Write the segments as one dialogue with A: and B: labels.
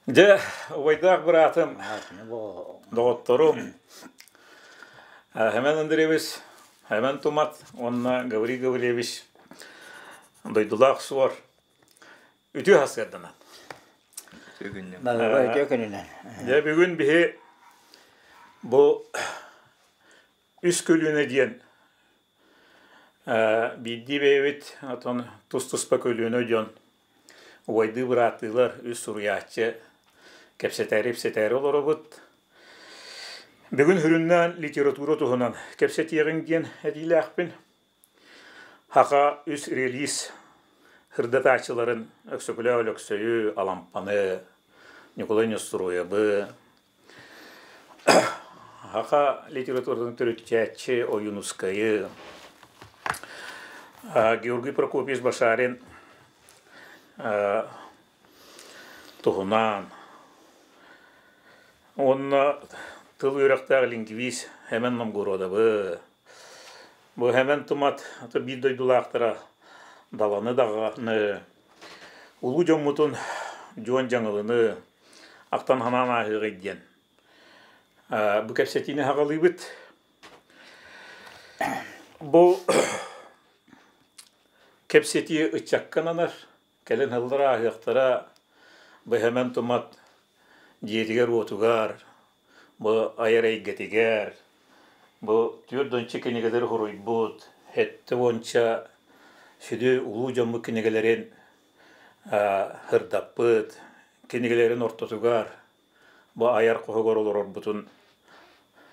A: Дьэ, убайдаах быраатым, доҕотторум Хэмэн Андреевич, Хэмэн Тумат уонна Гаврил Гаврильевич дойдулаах суор үтүө сарсыарданан.
B: Үтүө күнүнэн.
A: Дьэ, бүгүн биһи бу үс көлүөнэ диэн Биирдии бэйэбит отон тус-туспа көлүөнэ дьон убайдыы бырааттыылар, үс суруйааччы кэпсэтээри-ипсэтээри олоробут. Бүгүн сүрүннээн литература туһунан кэпсэтиэҕиҥ диэн этиилээхпин. Саха үс релиз сырдатааччыларын Өксөкүлээх Өлөксөйү, Алампаны, Ньукулай Нестроевы, Саха литературатын төрүттээччи Ойуунускайы, Георгий Прокопьевич Башарин туһунан уонна тыл үөрэхтээх лингвист Хэмэн Новгородовы, бу Хэмэн Тумат биир дойдулаахтара Даланы даҕаны, улуу дьоммутун Дьуон Дьаҥылыны ахтан санаан ааһыаҕай диэн бу кэпсэтиини аҕалыыбыт. Бу кэпсэтии ыччакка ананар, кэлин ыллар ааһыахтара бу Хэмэн Тумат дьиэтигэр-уотугар, бу айар эйгэтигэр, бу 40 кинигэлэри суруйбут, 70 сүдү улуу дьоммут кинигэлэрин сырдаппыт кинигэлэрин ортотугар бу айар хоһугар олорорбутун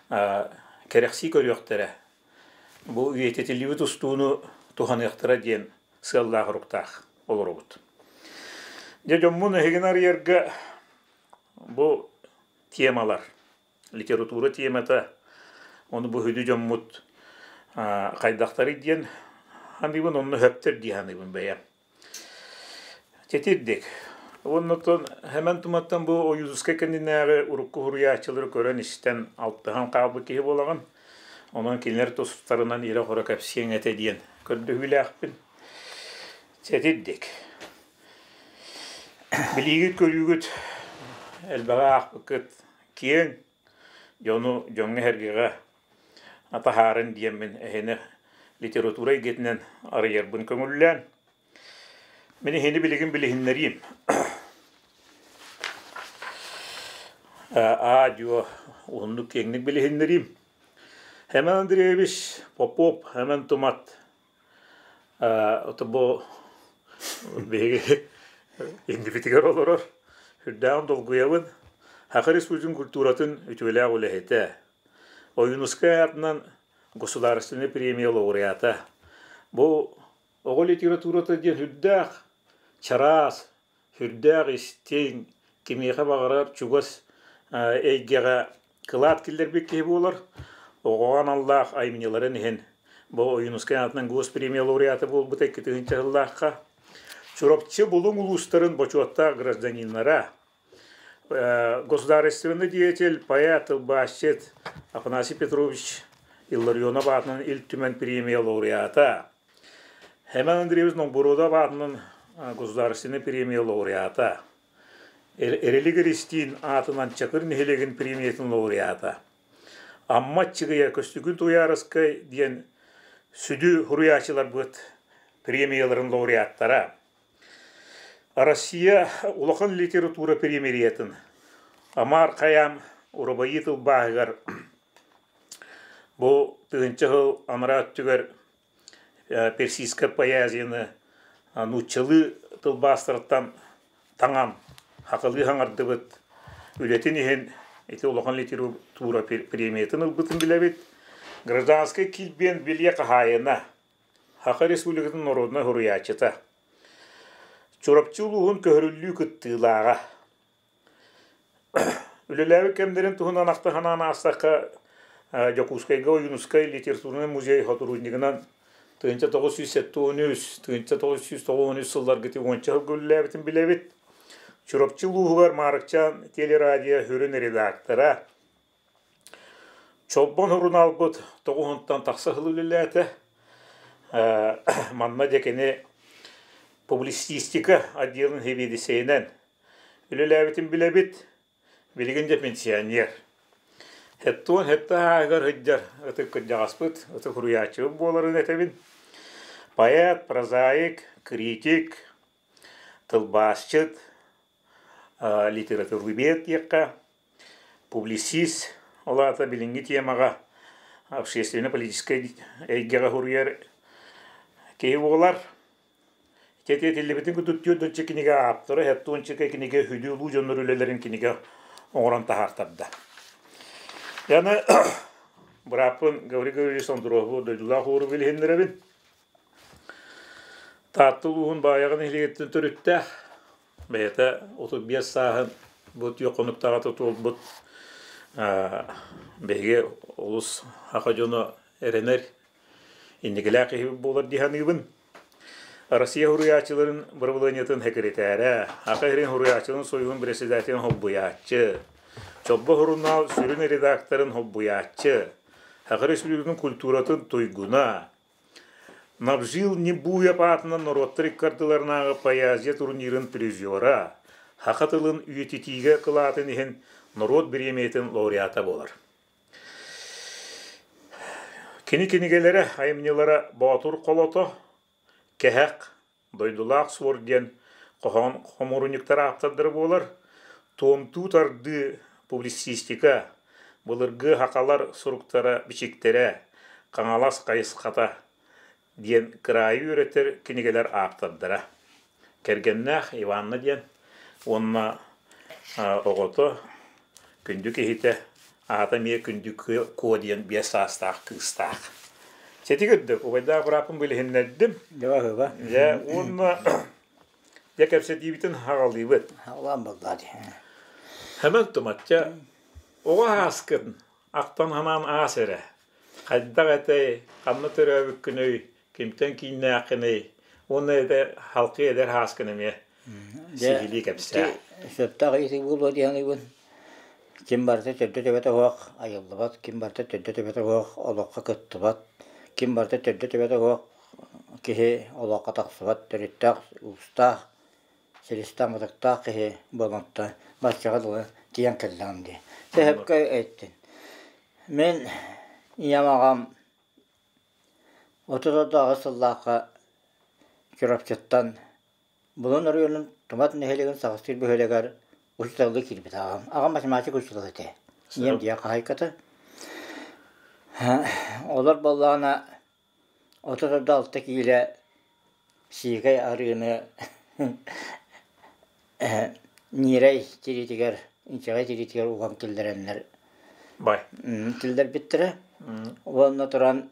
A: кэрэхсии көрүөхтэрэ, бу үйэтитиллибит устууну туһаныахтара диэн сыаллаах-соруктаах олоробут. Дьэ дьоммун эһигини арыйарга бу темалар, литература темата, ону бу сүдү дьоммут хайдахтарый диэн саныыбын, онно сөптөр дии саныыбын бэйэм. Тэтирдик. Уонна Хэмэн Туматтан бу Ойуунускай кэннинээҕи урукку суруйааччылары көрөн-истэн, алтыһан хаалбыт киһи буолаҕын. Онон кинилэр тустарынан ирэ-хоро кэпсиэҥ этэ диэн көрдөһүүлээхпин. Тэтирдик. Билиигит-көрүүгүт элбэҕи аахпыккыт киэҥ, дьону дьоҥҥо-сэргэҕэ таһаарын диэммин эһини литература эйгэтинэн арыйарбын көҥүллээн, мин эһини билигин билиһиннэриим. Аа-дьуо уһуннук киэҥник билиһиннэриим. Хэмэн Андреевич Попов, Хэмэн Тумат бу биһиги иннибитигэр олорор сүрдээҕин долгуйабын. Саха Республикатын культуратын үтүөлээх үлэһитэ, Ойуунускай аатынан государственнай премия лауреата. Бу оҕо литературата диэн сүрдээх чараас, сүрдээх истиҥ, кимиэхэ баҕарар чугас эйгэҕэ кылаат киллэрбит киһи буолар. Оҕоҕо аналлаах айымньыларын иһин бу Ойуунускай аатынан госпремия лауреата буолбута 2 сыллаахха. Чурапчы Булуҥ улуустарын бочуоттаах гражданиннара, государственный деятель, поэт, тылбаасчыт Афанасий Петрович Илларионов аатынан Ил Түмэн премия лауреата, Хэмэн Андреевич Новгородов аатынан государственный премия лауреата, Эрилик Эристиин аатынан Чакыр нэһилиэгин премиятын лауреата, Амма Аччыгыйа Көстүкүн Туйаарыскай диэн сүдү суруйааччыларбыт премияларын лауреаттара, Россия улахан литература премиятын Амар Хайам Урабайыы тылбааһыгар бу тыһыынча сыл анараа өттүгэр персидскэй поэзияны нууччалыы тылбаастарыттан таҥан хахылыы хаҥардыбыт үлэтин иһин ити улахан литература премиятын ылбытын билэбит. Гражданскай килбиэн билиэ хаһаайына, Саха Республикатын норуодунай суруйааччыта, Чурапчы улууһун көһөрүллүү кыттыылааҕа. Үлэлээбит кэмнэрин туһунан ахта санаан аастахха, Дьокуускайга Ойуунускай литературнай музей сотруднигынан 1973, 1993 сылларга уонча сылга үлэлээбитин билэбит. Чурапчы улууһугар Маарыкчаан телерадио сүрүн редактора, Чолбон сурунаалбыт тоҕуһунтан тахса сыл үлэлээтэ. Манна дьэ кини публицистика отделын сэбиэдиссэйинэн. үлэлээбитин билэбит. Билигин дьэ пенсионер. Хеттуон хетте ааһыгар сылдьар ытык кырдьаҕаспыт, ытык суруйааччыбыт буоларын этэбин. Поэт, прозаик, критик, тылбаасчыт, литературовед диэххэ, публицист, ол аата билиҥҥи темаҕа общественно-политическай эйгэҕэ суруйар киһи буолар. Ити этиллибитин курдук түөрт кинигэ ааптара, 70 кинигэ сүдү улуу дьоннор үлэлэрин кинигэ оҥорон таһаартарда. Яны бырааппын Гаврил Гаврильевич Сондурову дойдулаах уору билиһиннэрэбин. Таатта улууһун Баайаҕа нэһилиэгиттэн төрүттээх, бэйэтэ 35 сааһын бу түөх хонуктааҕы туолбут биһиги олус саха дьоно эрэнэр инникилээх киһи буолар дии саныыбын. Россия суруйааччыларын бырабылыанньатын сэкирэтээрэ, Саха сирин суруйааччыларын союһун председателин холбуйааччы, Чолбо сурунаал сүрүн редакторын холбуйааччы, Саха Республикатын культуратын туйгуна, Набжил Небуев аатынан норуоттар икки ардыларынааҕы поэзия турнирын призера, саха тылын үйэтитиигэ кылаатын иһин норуот бириэмийэтин лауреата буолар. Кини кинигэлэрэ, айымньылара «Боотур холото», «Кэһэх», «Дойдулаах суор» диэн хоһоон хомуурунньуктар ааптардара буолар. Туомтуу тардыы публицистика, былыргы сахалар суруктара, бичиктэрэ, Хаҥалас хайысхата диэн кыраайы үөрэтэр кинигэлэр ааптардара. Кэргэннээх Иванна диэн уонна оҕото күндү киһитэ аата эмиэ Күндү Куо диэн 5 саастаах кыыстаах. Сити кырдык убайдаах бырааппын билиһиннэрдим.
B: Дьэ,
A: Дьэ, уонна дьэ кэпсэтиибитин хаҕалыыбыт.
B: Улаан буолла дии.
A: Хэмэн тумачча оҕо ааскын ахтан-санаан аас эрэ. Хайдах этэй, ханна төрөөбүккүнүй, кимтэн кииннээххиний уонна этэ халкы эдэр һааскын эмиэ сиһилии кэпсээ.
B: Сөптөөх ыйытыы буолуо дии саныыбын. Ким барыта төрдө-төбөтө суох айыллыбат, ким барыта төрдө-төбөтө суох олоххо кыттыбат, ким барыта төрдө-төбөтө суох киһи олоххо тахсыбат, төрүттээх, уустаах, силистээх-мутуктаах киһи буолуохтан баччаҕа дылы тиийэн кэллэҕим дии. Сөпкө эттин. Мин ийэм аҕам 38 сыллаахха Чурапчыттан Булун оройуонун Тумат нэһилиэгин Саҕастыыр бөһүөлэгэр учууталлыы киирбит аҕам. Аҕам математика учуутала этэ. Ийэм дьиэ хаһаайката. Олор буоллаҕына 36 киилэ сиикэй арыыны ньирэй тириитигэр, инчэҕэй тириитигэр уган киллэрэннэр
A: Бай.
B: киллэрбиттэрэ. Уонна туран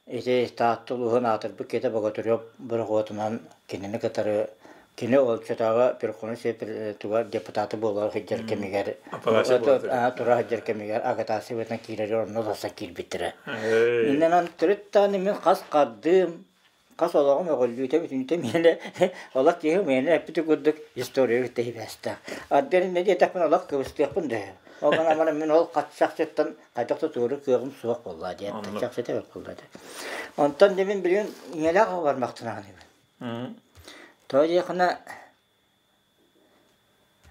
B: ити Таатта улууһун аатырбыт киһитэ Богатырев борохуотунан кинини кытары кини оччотооҕу Верховный Совет туга депутаты буола сылдьар кэмигэр тура сылдьар кэмигэр агитация быһыытынан киирэр онно тахсан киирбиттэрэ. Иннинэн төрүт даҕаны мин хас хардыым хас олоҕум өҕүллүүтэ бүтүнүтэ миэнэ олох киһи миэнэ эппити курдук история кытта сибээстээх. Ардыгар иннэ диэтэхпинэ олох кыбыстыахпын да Ол гынан баран мин ол чахчыттан хайдах да туору кыаҕым суох буолла диэн чахчыта бэрт буолла этэ. Онтон дьэ мин билигин ийэлээх оҕо бармахтанаҕын Тоҕо диэххинэ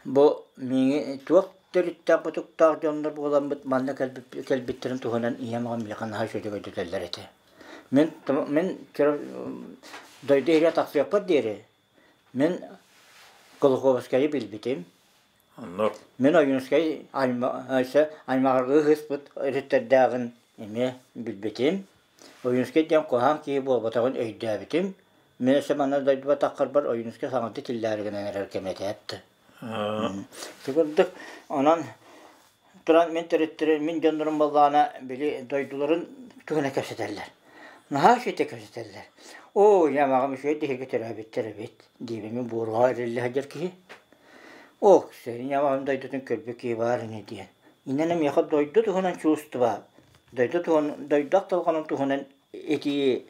B: Бу миигин туох төрүттээх-бутуктаах дьоннор буоламмыт манна кэлбиттэрин туһунан ийэм аҕам миэхэ наһаа үчүгэйдик өйдөтөллөр этэ. Мин мин дойду иһигэр тахсыахпар диэри мин Кулаковскайы билбитим.
A: Оннук.
B: Мин Ойуунускай аймаҕыргыы ыһыспыт өрүттэрдээҕин эмиэ билбитим. Ойуунускай диэн куһаҕан киһи буолбатаҕын өйдөөбүтүм. Мин өссө манна дойдубар таххарбар Ойуунускай саҥардыы тиллээри гынан эрэр кэмэ этэ эттэ. Ити курдук онон туран мин төрүттэрим, мин дьоннорум буоллаҕына били дойдуларын туһунан кэпсэтэллэр. Наһаа үчүгэйдик кэпсэтэллэр. Оо, ийэм аҕам үчүгэй да иһиргэ төрөөбүттэр эбит диибин мин буоруоҕа эриллэ сылдьар киһи. Оо, ийэм аҕам дойдутун көрбүт киһи баар ини диэн. Иннэнэ миэхэ дойду туһунан чувство Дойду туһун, дойду ахтылҕанын туһунан этии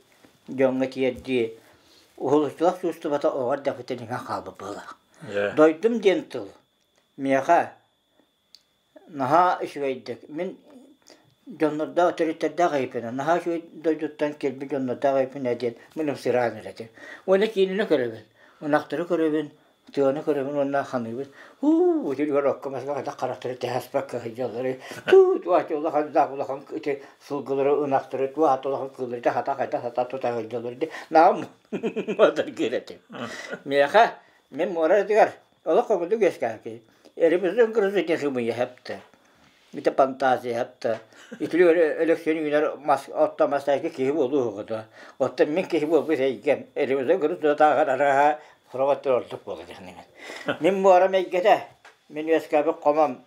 B: дьоҥҥо тиэрдии уһулуччулаах чувствота оҕо эрдэхпиттэн иҥэн хаалбыт быһыылаах. Дойдум диэн тыл миэхэ наһаа үчүгэйдик мин дьоннордоох төрүттэрдээх эйиппинэ наһаа үчүгэй дойдуттан кэлбит дьоннордоох эйиппинэ диэн мин ымсыыраан эрэтим. Уонна киинэни көрөбүн, ынахтары көрөбүн, Тыаны көрөбүн уонна ханыыбын. Уу, итилигэр окко маска хайдах харахтары тэһэспэккэ сылдьаллары. Туу, туох улахан даах улахан ити сылгылары, ынахтары, туох улахан кыыллары хата хайдах хата тута сылдьаллар ди. Наам муодаргыыр этим. Миэхэ мин муора этигэр олох көҥүллүк үөскээки. Эрибизин кырызы сымыйа хэпте. Ити фантазия хэпте. Итилигэр Өлөксөйүн үүнэр мас отто мастайки киһи буолуу да. Оттон мин киһи буолбут эйгэм. Эрибизин кырызы тааҕар араха Хороваттар ордук буола дьаһаныгын. Мин муорам эйгэтэ, мин үөскээбит хомом,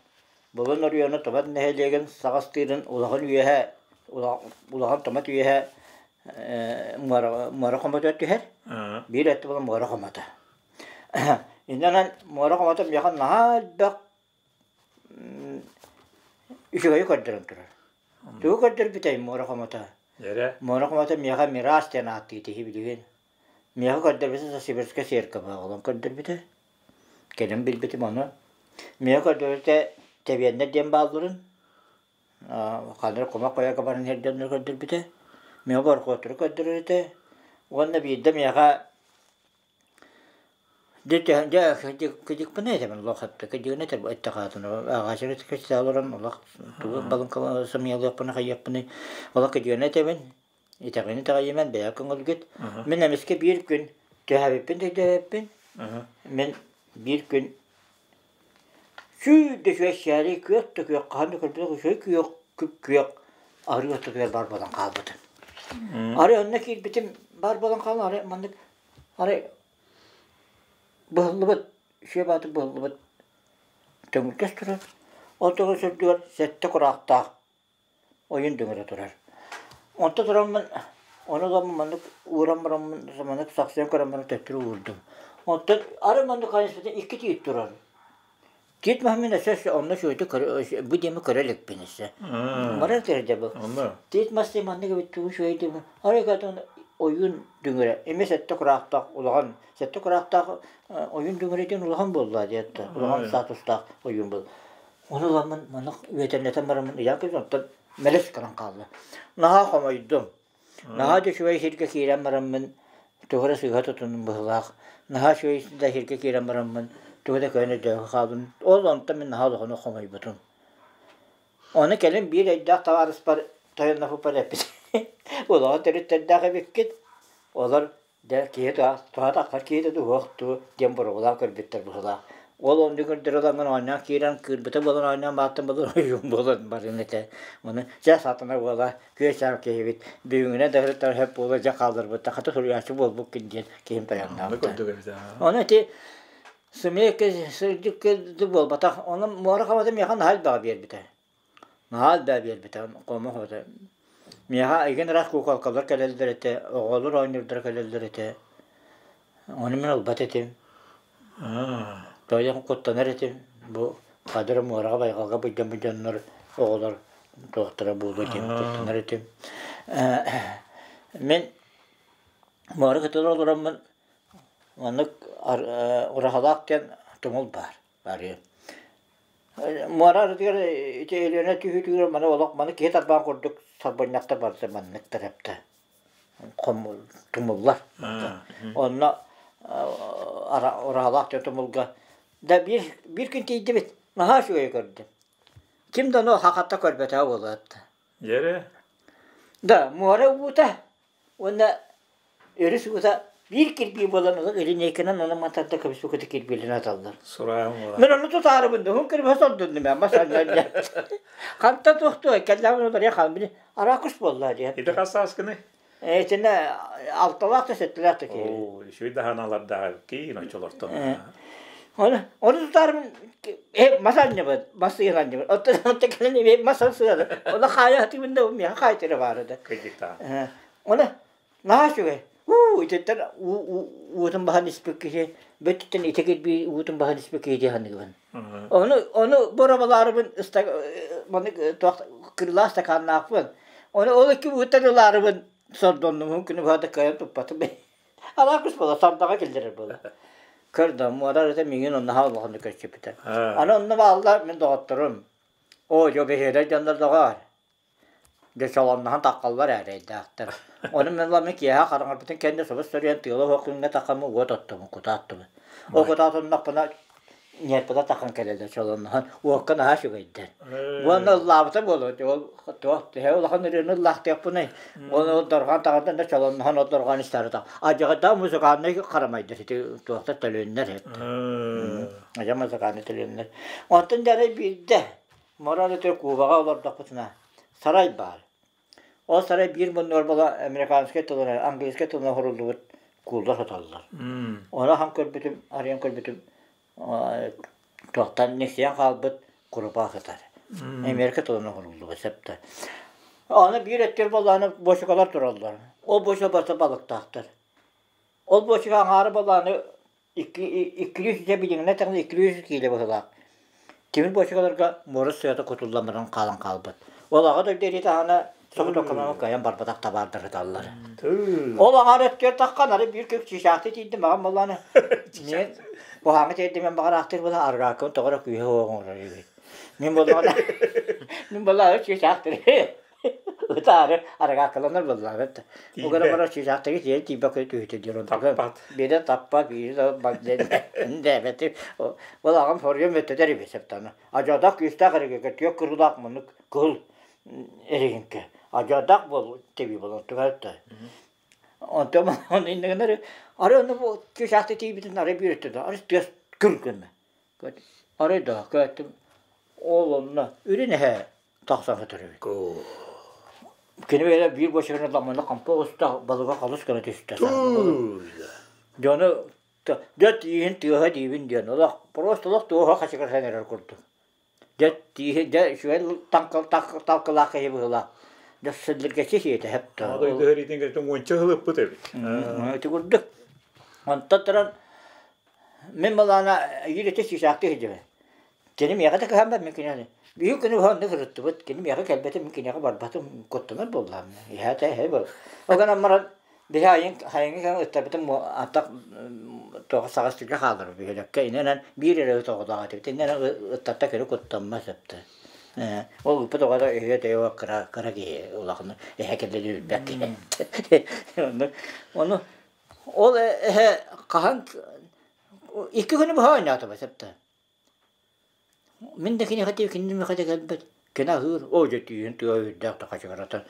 B: Булун оройуона Тумат нэһилиэгин саҕастыырын улахан үөһэ, улахан Тумат үөһэ муора, муора хомото түһэр. Биир өттө буолан муора хомото. Иннинэн муора хомото миэхэ наһаа элбэх үчүгэйи көрдөрөн турар. Тугу көрдөрбүтэй муора хомото? Муора хомото миэхэ мираж диэн ааттыы киһи билигин. Миэхэ көрдөрбүтэ Сибирскэй церковь оҕолон көрдөрбүтэ. Кэлин билбитим ону. Миэхэ көрдөрбүтэ Тэбиэннэр диэн баалларын, ханна кумах хайака баран иһэр дьоннору көрдөрбүтэ. Миэхэ борохуоттары көрдөрөр этэ. Уонна биирдэ миэхэ дьэ кыдьыкпын этэбин олох кыдьыгын этэр эттэхаатын ааҕааччыга кэпсээ олорон олох тугу балыҥка сымыйалыахпыный хайыахпыный олох кыдьыгын этэбин Итэҕэйин итэҕэйимэн бэйэ көҥүлгүт. Мин эмискэ биир күн түһээбиппин да өйдөөбөппүн. Мин биир күн сүүрдэ үчүгэй сээрий күөх да күөх хаһан да көрбөтөх үчүгэй күөх күп-күөх арыы ортотугар баар буолан хаалбытым. Арай онно киирбитим баар буолан хаалан арай маннык арай быһыллыбыт үчүгэй баатыр быһыллыбыт төҥүргэс турар. Ол төҥүргэс үрдүгэр сэттэ кураахтаах ойун дүҥүрэ турар. Онто тураммын, ону ыламмын маннык ууран бараммын, маннык сахсыйан көрөн баран төттөрү уурдум. Оттон арай маннык хайыспытын икки тиит турар. Тиит маһын мин өссө онно үчүгэйдик көрө бу диэми көрө иликпин өссө. Барар кэрэ бу. Тиит мас дии маннык эбит тугу үчүгэй диэми. Арай кэтэн ойуун дүҥүрэ. Эмиэ сэттэ кураахтаах улахан сэттэ кураахтаах ойуун дүҥүрэ диэн улахан буолла диэтэ. Улахан статустаах ойуун был. Ону ыламмын маннык үөтэннэтэн бараммын ыйаан кэбиһэн оттон мэлис гынан хаалла. Наһаа хомойдум. Наһаа да үчүгэй сиргэ киирэн бараммын тугу эрэ сыыһа тутуннум быһыылаах. Наһаа үчүгэй да сиргэ киирэн бараммын тугу да көрөн өйдөөхө хаалбын. Ол онтон мин наһаа улаханнык хомойбутум. Ону кэлин биир өйдөөх табаарыспар тойоннофуппар эппит. Улахан төрүттэрдээх эбиккит. Олор Дьэ, киһи туһа таххар киһи да уһуох дуу диэн боруобалаан көрбүттэр быһыылаах. Ол оннук көрдөрө ыламмын оонньоон киирэн кыырбыта буолан оонньоон бааттан буолан ойуун буолан барын этэ. Ону дьэ сатана буола күөс-аам киһибит бүгүҥҥүнэн да сырыттар сөп буола дьэ хаалларбыт хата суруйааччы буолбуккун диэн киһим тойоннообута. Ону ити сымыйа сырдык буолбатах. Ону муора хабата миэхэ наһаа элбэҕи биэрбитэ. Наһаа элбэҕи биэрбитэ, хомох этэ. Миэхэ игин ыраас куукалкалар кэлэллэр этэ, оҕолор оонньуурдара кэлэллэр этэ. Ону мин ылбат этим. Тоойуом куттанар этим. Бу хадыр муораҕа байҕалга былдьаммыт дьоннор оҕолор туохтара буолуо диэн куттанар этим. Мин муора кытылы олороммун маннык ураһалаах диэн тумул баар. Арыйан. Муора арытыгар ити Өлүөнэ түһүүтүгэр маны олох маны киһи тарбаан курдук сарбынньахтар барыта маннык тарэптэ тумуллар. Онно ураһалаах диэн тумулга да биир биир күн тиийдибит наһаа үчүгэй көрдүм. Ким да ону хахатта көрбөтөҕө буолуо
A: Дьэрэ?
B: Да, муора уута уонна Өрүс уута биир кирбии буолан ылан линейканан онон мантан көмүс кирбиилин аталлар.
A: Сураам буолар.
B: Мен ону тутаарыбын да, hun кирбиһэ сордуннум мен мас Ханта туохтуой, кэллэҕин олория хаал били аракус буолла диэн.
A: Ити хас сааскыный?
B: Итиннэ алталаах да сэттэлээх да киһи.
A: Оо, үчүгэй да ханалардаах киин очолортон.
B: Ону ону тутаарым мас анньыбыт, мас сыйан анньыбыт. Оттон оттон кэлэн мас сыйан. Ону хаайа хатыыбын да миэхэ хаайтыра баара да.
A: Кыдьыктаах.
B: Ону Наһаа үчүгэй. Уу, ититтэн уутун баһан испит киһи, бүттүттэн ити кирбии уутун баһан испит киһи дии саныыбын. Ону, ону боробалаарыбын маннык туох кырылаах стаканнаахпын. Ону ол икки ууттан ылаарыбын сордоннум, күнү быһа да кыайан туппатым. Алаакус буола, сардаҕа киллэрэр буола. Көрдө, муора этэ миигин онно наһаа улаханнык көрсүппүтэ. Аны онно бааллар мин доҕотторум. Оо, дьо бэһиэлэй дьоннор доҕоор. Дьэ солонноһон таххаллар ээрэйдээхтэр. Ону мин ылан мин киэһэ хараҥарбытын кэннэ субус соруйан тыала суох күҥҥэ таххаммын уот оттобун, кутаа оттобун. Ол кутаа отуннахпына ньиэрпэтэ таххан кэлэллэр солонноһон уокка наһаа үчүгэйдэр. Уонна ыллаабыта буолуо ол туох төһө улахан ырыаны ыллаахтыахпыный. Уонна ол дорҕоон таҕардан да солонноһон ол дорҕоон истээри тах. Адьаҕайдаах музыкальнай харамайдар ити туохтар төлөннөр эт. Адьа музыкальнай төлөннөр. Онтон дьэ арай биирдэ Морал өтөр Кубаҕа олордохпутуна сарай баар. Ол сарай биир муннугар буола американскай тылынан, английскай тылынан суруллубут кууллар сыталлар. Ону ахан көрбүтүм, арыйан көрбүтүм туохтан нексийэн хаалбыт курупаа сытар. Америка тылынан суруллубут сөптө. Аны биир өттүгэр буоллаҕына буочукалар тураллар. Ол буочука барыта балыктаахтар. Ол буочука аҥаара буоллаҕына Икки иккилүү сүүсэ билиҥҥинэ тэҥнэ иккилүү сүүс киилэ быһыылаах. Тимир буочукаларга муора сыата кутуллан баран хаалан хаалбыт. Ол аҕа дойду илии таһына соҕотуопкаларга кыайан барбатах табаардар сыталлар. Ол аҥаар өттүгэр таххан ары биир күн чыычаахтыы тиийдим аҕам буоллаҕына мин куһаҕаҥҥа тиэрдим мен баҕар аахтыыр буолан аргааккын тоҕо эрэ күүһэ суох оҥорор эбит. Мин буоллаҕына мин буоллаҕына чыычаахтыр Ытаары арыгааккаланар буоллаҕа. Угара
A: Тиийбэт.
B: бара чыычаахтарга тиийэн тиийбэккэ түһүтэ диэн онтуга
A: Таппат.
B: биирэ таппат, биирэ дэбэти. Ол аҕам соруйан мөттөтөр эбит септаны. Адьодах күүстээх эригигэ түөх кырыылаах муннук кыһыл эригинке. Адьодах бол теби болон тугар Онтон оны иннигинер ары оны бу чыычаахты тиийбитин ары биир өттүдэ ары тыас күр гынна. Арай да көөттүм ол онно үрүн эһэ тахсан сытар эбит. Кини бэйэ биир бочугунан ламмана хампа оҕуста балыга халыс гына түстэ. Дьону дьэ тииһин тыаһа диибин диэн олох просто олох туоһа хачыгырсан эрэр курдук. Дьэ тииһи дьэ үчүгэй талкылаах киһи быһыылаах. Дьэ силлиргэччи сиэтэ сөп да.
A: Дойду сэриитин кэлтэн уонча сыл ыппыт эбит.
B: Ити курдук. Онтон туран мин балаана иирити чыычаахтыы сылдьабын. Кини миэхэ да кыһаммат, мин киниэхэ биир күнү быһа оннук ырыттыбыт, кини миэхэ кэлбэтэ, мин киниэхэ барбатым, куттанар буоллаҕым. Иһээтэ эһэ буол. Ол гынан баран биһи айын хайыҥҥы кэм ыттарбытым аттах туох саҕас сиргэ хаалар бөһүөлэккэ инэнэн биир эрэ ыт оҕолоох этибит. Иннэнэн ыттарта кини куттаммат сөптө. Ол ыппыт оҕото өһүө төйө кыра кыра киһи улахан эһэ кэллэ билбэт киһи. Ону ол эһэ хаһан икки күнү быһа оонньоотубут сөптө. Мин да киниэхэ тиийэ кинини миэхэ да кэлбэт. Кини аһыыр, оо дьэ түүн тыа үрдээх да хачыгыратар.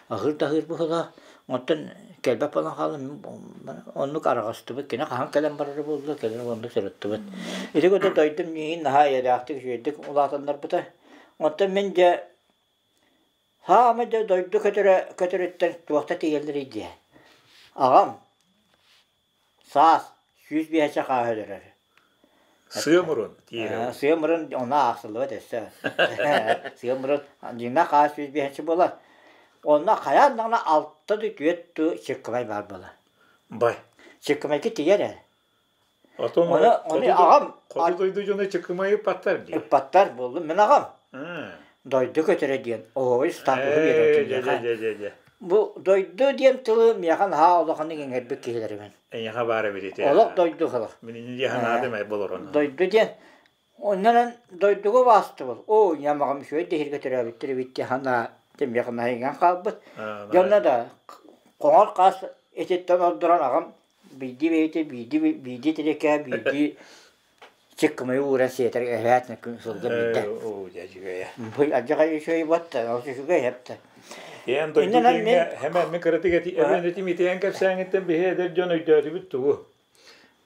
B: Аһыыр да аһыыр быһыылаах. Оттон кэлбэт буолан хаалан оннук араҕастыбыт. Кини хаһан кэлэн барара буолла, кэлэн оннук сырыттыбыт. Ити курдук дойдум миигин наһаа эйэлээхтик, үчүгэйдик улаатыннарбыта. Оттон мин дьэ хаама дьэ дойду көтөрө көтөрүттэн туохта тиийэллэрий диэ. Аҕам Саас 105 хааһы өлөрөр.
A: Сыа мурун тиэрэ.
B: Сыа мурун онно аахсыллыбат өссө. Сыа мурун дьиҥнээх хаас 105 буолар. Онно хайаан даҕаны алта да түөрт тыы чыккымай баар буолар.
A: Бай.
B: Чыккымайга тиийэр ээ.
A: Отон
B: Ону, ону аҕам
A: хоту дойду дьоно чыккымайы ыппаттар дии.
B: Ыппаттар буоллум мин аҕам. Дойду көтөрө диэн оһоҕой статуһу биэрэр киниэхэ. Бу дойду диэн тылы миэхэ наһаа улаханнык иҥэрбит киһилэрибин.
A: Эйиэхэ баар эбит ити.
B: Олох дойду хылах.
A: Мин инни диэхэ наадым ай болорон.
B: Дойду диэн оннонон дойдуга баастыбыл. Оо, ньамаҕым үчүгэй да иһиргэ төрөөбүттэр эбит дии санаа миэхэ наһаа иҥэн хаалбыт. Дьонно да хоҥор хаас ититтэн ордорон аҕам биирдии бэйэтэ биирдии биирдии тирэкэ биирдии Чыккымайы ууран сиэтэр эһээтин күн сылга биирдэ.
A: Оо, дьэ үчүгэйэ.
B: Алдьархай үчүгэй буотта, ол үчүгэй эптэ.
A: Эн дойду диэҥҥэ хэмэ кыратык эти эбэн этим итиэн кэпсээҥиттэн биһи эдэр дьон өйдөөтүбүт тугу.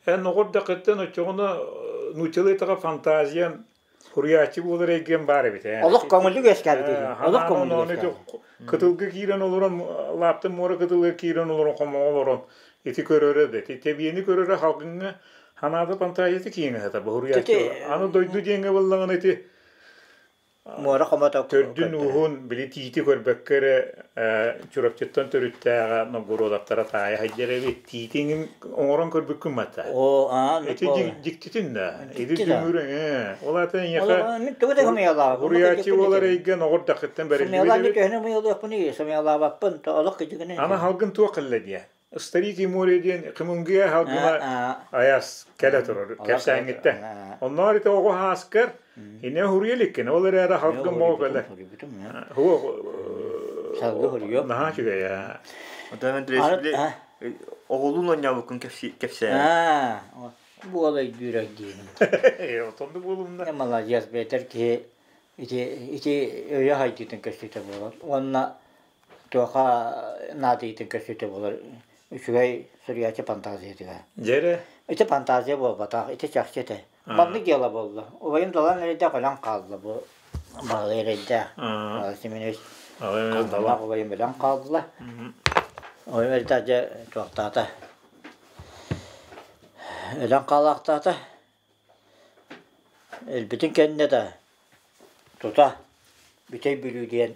A: Эн оҕордоххуттан оччоҕуна нууччалыы таҕа фантазиян суруйааччы буолар эйгэм баар эбит ээ.
B: Олох көҥүллүк үөскээбит Олох көҥүллүк үөскээбит.
A: Кытылга киирэн олорон, лааптан муора кытылга киирэн олорон, хомоҕо олорон ити көрөрө да, тэбиэни көрөрө халгыҥҥа Ханаада фантазията киэҥ аһата боһуруйааччы. Аны дойду диэҥҥэ буоллаҕына ити
B: муора хомото
A: төрдүн ууһун били тиити көрбөккө эрэ Чурапчыттан төрүттээҕэ Новгородовтара таайа сылдьар эбит. Тиитиҥин оҥорон көрбүккүн матта.
B: Оо, аан
A: Ити дьиктитин да. Ити дүҥүр ол аата эйиэхэ
B: Мин тугу да сымыйалаабаппын.
A: Суруйааччы буолар эйгэ ноҕор дахыттан бэриллибит
B: Сымыйалаан төһөнү мыйалыахпын сымыйалаабаппын олох кыдьыгын
A: Ана халгын туох кэллэ диэ. Старик море диэн Кымынгыа халгына аяс кэлэ турар кэпсээҥҥиттэн. Онноор ити оҕо хааскар ине хуруйа иликкин ол эрээри халгын моо кэлэ.
B: Салгыы хоруйуом.
A: Наһаа үчүгэй ээ.
C: Оттон Андрей,
B: Арыт
C: били
B: а
C: оҕолуун оонньообуккун кэпсээ.
B: Аа, буола өйдүүрэр диэбин.
A: Отон да буолумна.
B: Э, маладьыас бэйэтэр киһи ити ити өйө хайдыытын көстүүтэ буолар. Уонна туоха наадыйыытын көстүүтэ буолар үчүгэй суруйааччы фантазиятыгар.
A: Дьэрэ.
B: Ити фантазия буолбатах, ити чахчы этэ. Маннык дьыала буолла. Убайым Далан эрэйдээх өлөн хаалла бу Баһылай эрэйдээх. Баһылай Семенович Далан убайым өлөн хаалла. Убайым эрэйдээх дьэ туохтаата. Өлөн хаалаахтаата. Өлбүтүн кэннэ да тута Бүтэй Бүлүү диэн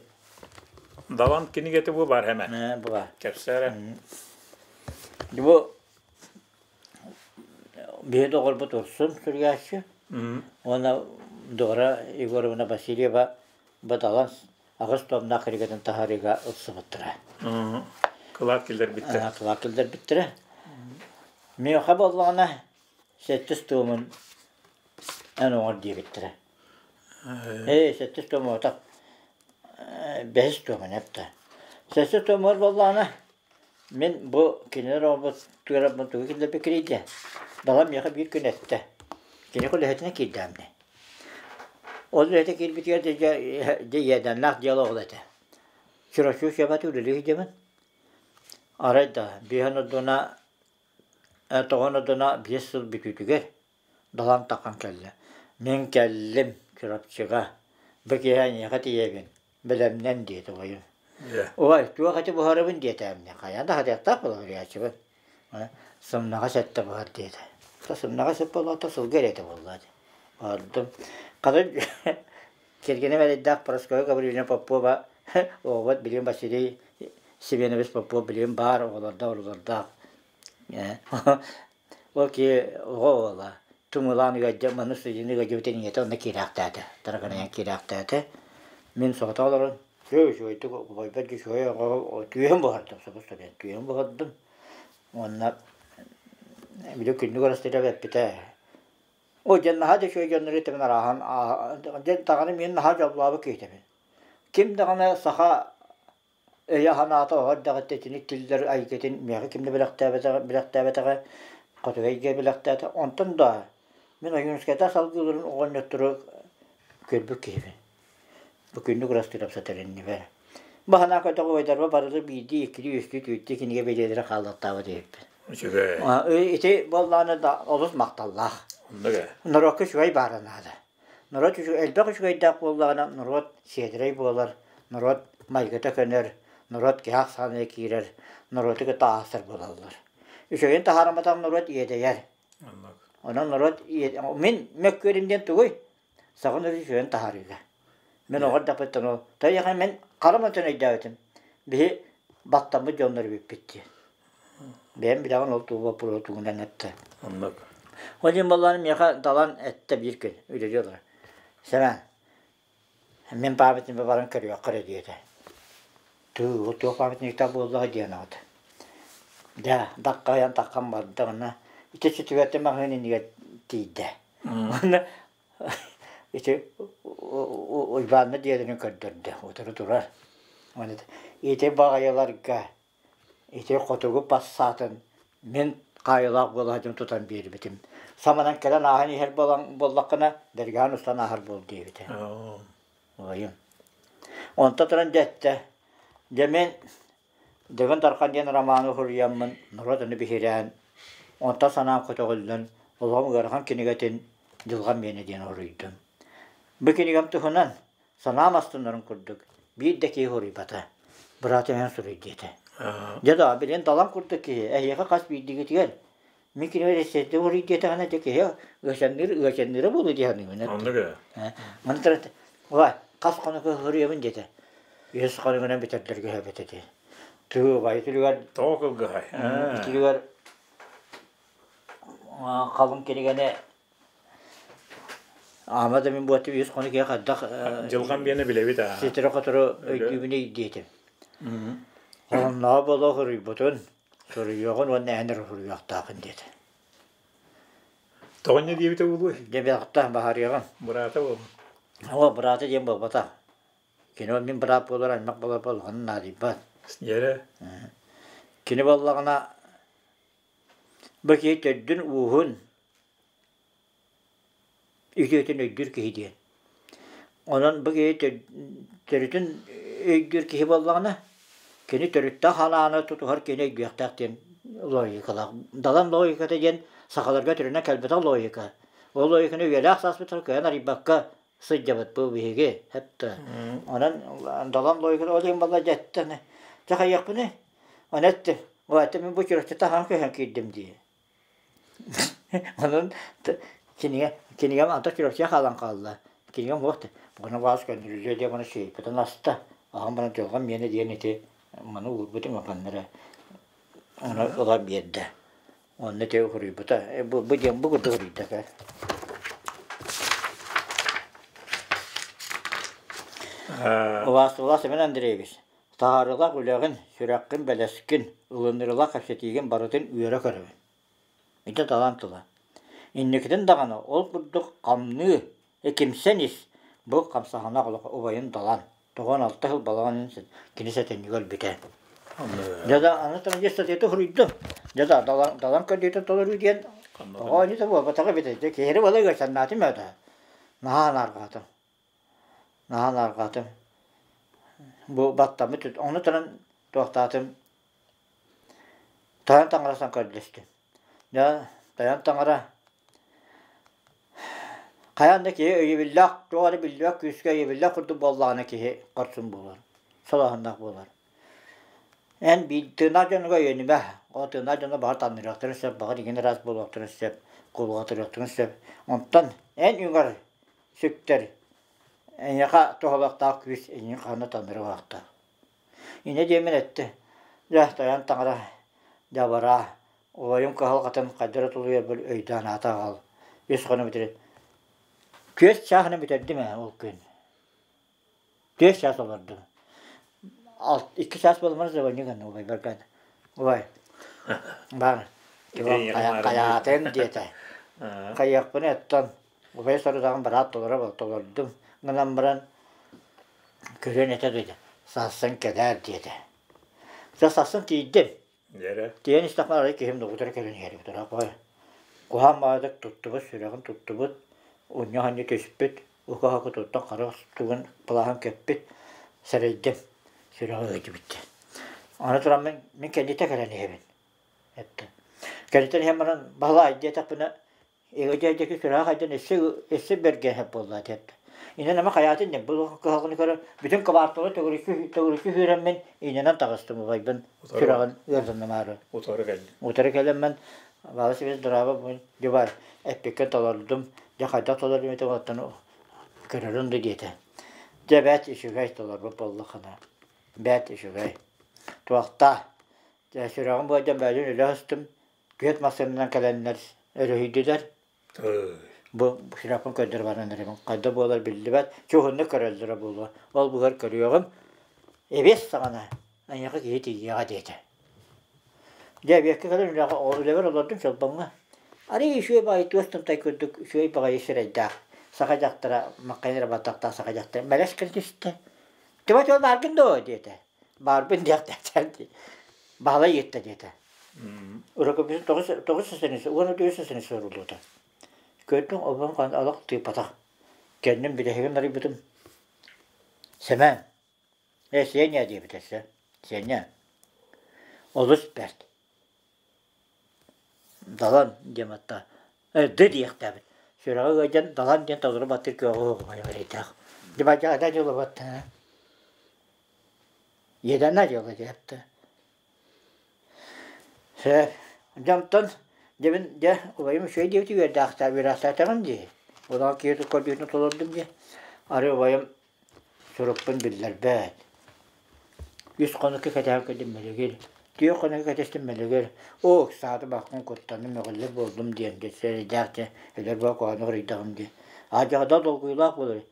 A: Далан кинигэтэ бу бар хэмэ.
B: Бу бар.
A: Кэпсээрэ.
B: Бу Биһи доҕорбут Урсун суруйааччы уонна Дора Егоровна Васильева Бадалан аҕыс томнаах кинигэтин таһаарыыга ылсыбыттара.
A: Кылаат киллэрбиттэрэ.
B: Кылаат киллэрбиттэрэ. Миэхэ буоллаҕына сэттис туомун эн оҥор диэбиттэрэ. Ээ, сэттис туом оҕото бэһис туомун эптэ. Сэттис туомугар буоллаҕына Мин бу кинилэр оҥорбут туораппын тугу киллэрбит кириийдэ. Балам миэхэ биир күн эттэ. Кини үлэһитинэн киирдэҕим дии. Ол үлэһитэ киирбитигэр дьэ, дьэ иэдээннээх дьыала ол этэ. Чурапчы учебата үлэлии сылдьабын. Арай да, биэһин ордуна, тоҕон ордуна 5 сыл бүтүүтүгэр Далан тахан кэллэ. Мин кэллим Чурапчыга. Бу киэһэ эйиэхэ тиийэбин. Бэлэмнэн диэтэ убайым. Убай, туох эти буһарабын диэтээмнэ. Хайаан да хатыахтаах буолар Сымнаҕас эттэ буһар диэтэ. Сымнаҕас эт буоллаҕа сылгы эрэ этэ буолла Бардым. Хата кэргэним эрэйдээх Парасковья Гаврильевна Попова оҕобут билигин Василий Семенович Попов билигин баар оҕолордоох оҕолордоох. Ол киһи оҕо уола тумулаан ыалдьа маны сыдьыны ыалдьыбытын ийэтэ онно киирээхтээтэ, тараканайан киирээхтээтэ. Мин соҕотох олорон үчүгэй үчүгэйдик убайбар үчүгэй оҕо түөһүн буһардым собус-собуйан түөһүн буһардым уонна били күннүк Арастыырап эппитэ оо дьэ наһаа да үчүгэй дьоннору итэбин арааһын дьэ даҕаны мин наһаа дьоллообут киһитэбин ким даҕаны саха Өйө-санаата оһо эрдэҕиттэн итинник тиллэр айгытын миэхэ ким да бэлэхтээбэтэҕэ, бэлэхтээбэтэҕэ, хотугу эйгэ бэлэхтээтэ. Онтон да мин Ойуунускайдаах салгыыларын оҕонньоттору көрбүт киһибин. Бу күннүк ырастыырап сатарыннибэр. Баһанаа көтөх убайдарба барыта биирдии, иккилии, үстүү, түөртүү кинигэ бэлиэлэрэ хааллартаабыт эбиппин.
A: Үчүгэй.
B: Ити буоллаҕына да олус махталлаах.
A: Оннук ээ.
B: Норуокка үчүгэй баара наада. Норуот элбэх үчүгэйдээх буоллаҕына, норуот сиэдэрэй буолар, норуот майгыта көнөр, норуот киһи ахсааныгар киирэр, норуоту кытта аахсар буолаллар. Үчүгэйин таһаарыматах норуот иэдэйэр. Онон норуот мин мөккүөрүм диэн тугуй? Саха норуот үчүгэйин таһаарыыга. Мин оҕо эрдэхпиттэн ол тайаха мин хара мантан өйдөөбүтүм. Биһи баттаммыт дьоннор эбиппит диэн. Бэйэм билэҕин ол тугу боппуруоһу тугунан эттэ.
A: Оннук.
B: Ол иһин буоллаҕына миэхэ Далан эттэ биир күн үлэлии олорор. Сэмэн, мин памятникпын баран көрүөххэ эрэ диэтэ. Тыы, ол туох памятниктаах буоллаҕа диэн аҕата. Дьэ, даххайан таххан барда уонна ити четвертый маҕаһыын иннигэр тиийдэ. Уонна ити Уйбаанна дьиэлэрин көрдөрдө, утары турар. Уонна ити баҕайыларга Ити хотугу пассаатын мин хаайыылаах буола сылдьан тутан биэрбитим. Саманан кэлэн ааһан иһэр буолан буоллаххына, бэргэһэн устан ааһар буол диэбитэ. Убайым. Онто туран дьэ эттэ, дьэ мин Дыгын Дархан диэн романы суруйаммын норуот ону биһирээн, онтон санаам көтөҕүллэн, олоҕум ыарахан кинигэтин Дьылҕам миэнэ диэн суруйдум. Бу кинигэм туһунан Санаам астынарын курдук, биир да киһи суруйбата. Быраатым эн суруй диэтэ. Дьэ да, билигин Далан курдук киһи эһиэхэ хас биирдиигитигэр мин кинигэ рецепти суруй диэтэҕинэ дьэ киһи ыачанныыр ыачанныыра буолуо дии саныыбын.
A: Оннук ээ.
B: Маны туран ой хас хонук суруйабын диэтэ. Үс хонугунан бүтэрдэргэ сөп этэ. Тыыбай түлүгэр
A: Тоҕо кылгаһай?
B: Түлүгэр халыҥ кинигэни Ама да мин буоту үс хонук киһи хайдах
A: Дьылҕам биэнэ билэбит аа.
B: Ситэри-хотору өйдүүбүнүй диэтим. Оннооҕо буолуох суруйбутун, суруйуоҕун уонна эн эрэ суруйуохтааххын диэтэ.
A: Тоҕо инньэ диэбитэ буолуой?
B: Дьэ бэҕэттэ баһаарыаҕым.
A: Быраата буолун.
B: Оо, быраата диэн буолбатах. Кини ол мин быраап буолар, аймах буолар улаханын наадыйбат.
A: Дьэрэ.
B: Кини буоллаҕына бу киһи төрдүн ууһун үтүөтүн өйдүүр киһи диэн. Онон бу киһи төрүтүн өйдүүр киһи буоллаҕына, кини төрүттээх халааны тутуһар киһини өйдүөхтээх диэн логикалаах. Далан логиката диэн сахаларга төрүнэн кэлбэтэх логика. Ол логиканы үйэлээх сааспытыгар кыайан арыйбакка сылдьабыт бу биһиги хэптэ. Онон далан логиката ол иһин балла дьэттэн дьэ хайыахпыный? Ону эттим. О, эттим мин бу Чурапчы таһаан көһөн киирдим дии. Онон кинигэ кинигэм антон Чурапчыга хаалан хаалла. Кинигэм суох да. Бугуна баас көннөрүллүө диэн маны сиэйпитин аста. Аҕам баран дьылҕам миэнэ диэн ити маны уурбутум апаннара ону ылан биэрдэ. Онно ити уһуруйбута. Бу, бу диэн бу курдук уһуруйда кэ. Улаас Семен Андреевич, таһаарыылаах үлэҕин, сүрэххин, бэлэскин, ылыннарыылаах кэпсэтиигин барытын үөрэ көрөбүн. Ити талаан тыла. Инникитин даҕаны ол курдук хамныы, кимсэн ис, бу хамсаһынах олох убайын Далан, 96 сыл балаҕан кини сэтинньигэ өлбүтэ. Дьэ да аны туран статьята суруйдум. Дьэ да Далан, Далан көрдүүтүн толоруу диэн оҕо оонньуута буолбатаҕа эбит. Дьэ киһи буола ыарсаннаатым ээ да. Наһаа анаарҕаатым. Наһаа анаарҕаатым. Бу баттаммыт ону туран туохтаатым Тойон таҥарасан көрдөстүм. Дьэ, тойон таҥара хайаан да киһи өйөбүллээх, туох эрэ биллибэт күүскэ өйөбүллээх курдук буоллаҕына киһи хорсун буолар, солооһуннаах буолар. Эн биир тыыннаах дьонугар өйөнүмэ, ол тыыннаах дьоно баҕар таҥнарыахтарын сөп, баҕар игин ыраас буолуохтарын сөп, кулуҕатырыахтарын сөп. Онтон эн үҥэр сүктэр эйиэхэ туһалыахтаах күүс эйигин ханна таҥнарыахтаах. Инньэ диэммин эттэ: «Дьэ, тойон таҥара, дьабараа, убайым кыһалҕатын хайдах эрэ тулуйарбар өйдөөн аата аҕал, үс хонук бүтэрин Күөс чааһынан бүтэрдим ээ ол күн. Күөс чаас олордум. Икки чаас буолумар звоню гынна убайбарга. Убай, бар, хайаатын диэтэ. Хайыахпын оттон убай сорудаҕын бараат толоро толордум. Гынан баран Көрөн этэ дойду, сарсын кэлээр диэтэ. Дьэ сарсын тиийдим. Тиийэн истэхпинэ арай киһим доҕутара кэлэн иһэр эбит. Куһаҕан баҕайытык туттубут, сүрэҕин туттубут, унньа-ханньа түспүт, ука-хака туттан хара тугун плаһын кэппит, сэрэйдим, сүрэҕэ ыалдьыбыт диэн. Аны туран мин, мин кэннитэ кэлэн иһэбин. Эттэ. Кэнниттэн иһэн баран Баһылай диэтэхпинэ Эгэ-дьээдьэки сүрэҕэ хайдан өссө өссө бэргэһэ буолла диэт. Инэн ама хайаатын диэн бу кыһалҕаны көрөн бүтүн кыбаарталы төгүрүччү төгүрүччү сүүрэммин инэнэн таҕыстым убайбын сүрэҕин ыарданнымаары.
A: Утары кэллим.
B: Утары кэлэммин баала сибээс драба бу дьыбар эппиккэ толордум. Дьэ хайдах толордум этэ оттон көрөрүн да диэтэ. Дьэ бэт үчүгэй толорбут буоллаххына. Бэт үчүгэй. Туохтаа. Дьэ сүрэҕим буойдан бэйдин үлэ ыстым. Күөт массыынанан кэлэннэр өрүһүйдүлэр. Бу сүрэхпин көрдөрө баран эрэбин. Хайда буолар биллибэт. Чуһуннук көрөллөрө буолуо. Ол быһар көрүөҕүм. Эбиэс саҕана эйиэхэ киһи тиийиэҕэ диэтэ. Дьэ эбиэккэ кэлэн үлэҕэ үлэбэр олордум Чолбоҥҥо. Арый үчүгэй баҕайы туос тымтай курдук үчүгэй баҕайы сирэйдээх саха дьахтара маххайын эрэ баттахтаах саха дьахтара мэлэс гына түстэ. Тыма тыа бааргын дуо диэтэ. Баарбын диэхтээччэн дии. Баһылай ыытта диэтэ. Рукопиһын тоҕус тоҕус сесенис уонна түөрт сесенис суруллубута. Көрдүм обон хан олох тыыппатах. Кэнним бүтэһигин арыйбытым. Сэмэн, э Сеня диэбитэ сэ. Сеня, олус бэрт. Далан диэн атта. Э ды диэхтээбит. Сүрэҕи ыалдьан Далан диэн толору баттыыр кыаҕы уһугумайа эрэйдээх. Дьыбадьаада дьулубат. Иэдэнэ дьыала диэптэ. Сөп. Дьонтон дьэбин дьэ убайым үчүгэй диэбит үөрдээхтээ үөрээхтээтэҕим дии. Улахан киһи көрдүүтүн толордум дии. Арай убайым сурукпун биллэрбэт. Үс хонукка кэтэһэн кэллим мэлигир. Түөрт хонукка кэтэстим мэлигир. Оо, ыксаатым аххын куттанным мөҕүллэр буоллум диэн дьэ сэрэйдээх дьэ өлөр буола куһаҕаны хоруйдаҕым дии. Аадьаҕада долгуйуулаах буолар.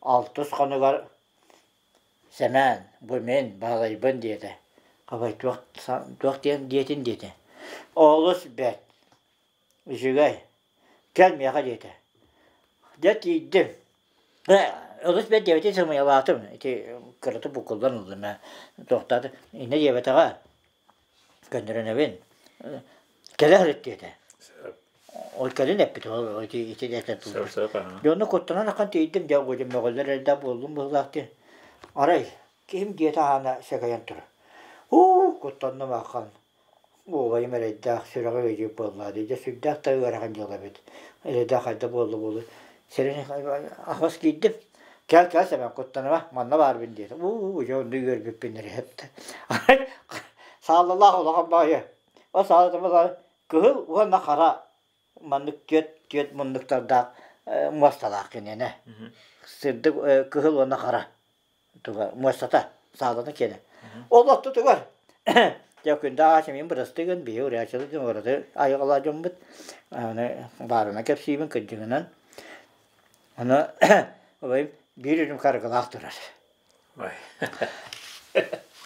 B: Алтыс хонугар Сэмээн, бу мин баһылайбын диэтэ. Хабай туох туох диэн диэтин диэтэ. Олус бэрт, үчүгэй, кэл миэхэ диэтэ. Дьэ тиийдим. Олус бэрт диэбити сымыйалаатым. Ити кыратык буккуллан ыллым ээ. Туохтааты иннэ диэбэтэҕэ. Көннөрүнэбин. Кэлэ сырыт диэтэ. Ол кэлин эппит ол ити ити этэ
A: Сөп сөп аха.
B: Дьэ онно куттанан ахан тиийдим дьэ угудьум мөҕүллэр эрдэ буоллум быһыылаах диэн. Арай киһим диэтэ аана сэгэйэн турар. Уу куттанным ахан. Уолайым эрэйдээх, сүрэҕэ ыалдьыт буолла дии, дьэ сүрдээх да ыарахан дьыала эбит. Эрэйдээх хайда буолла буолуой. Сирин аһаҕас киирдим. Кэл, кэл Сэмэн, куттаныма, манна баарбын диэтэ. Уу, дьэ онно үөрбүппүн эрэ эттэ. Сааллалаах улахан баҕайы. Ол саалата кыһыл уонна хара маннык түөрт түөрт муннуктардаах муосталаах киниэнэ. Сырдык кыһыл уонна хара. Туга муостата сааланы киэнэ. Ол ортотугар дьэ күндү аҕааччы мин бырастыы гын биһи урячылы дьон ураты айылҕалаах дьоммут аны баарына кэпсиибин кырдьыгынан аны убайым биир үрүм харгылаах турар.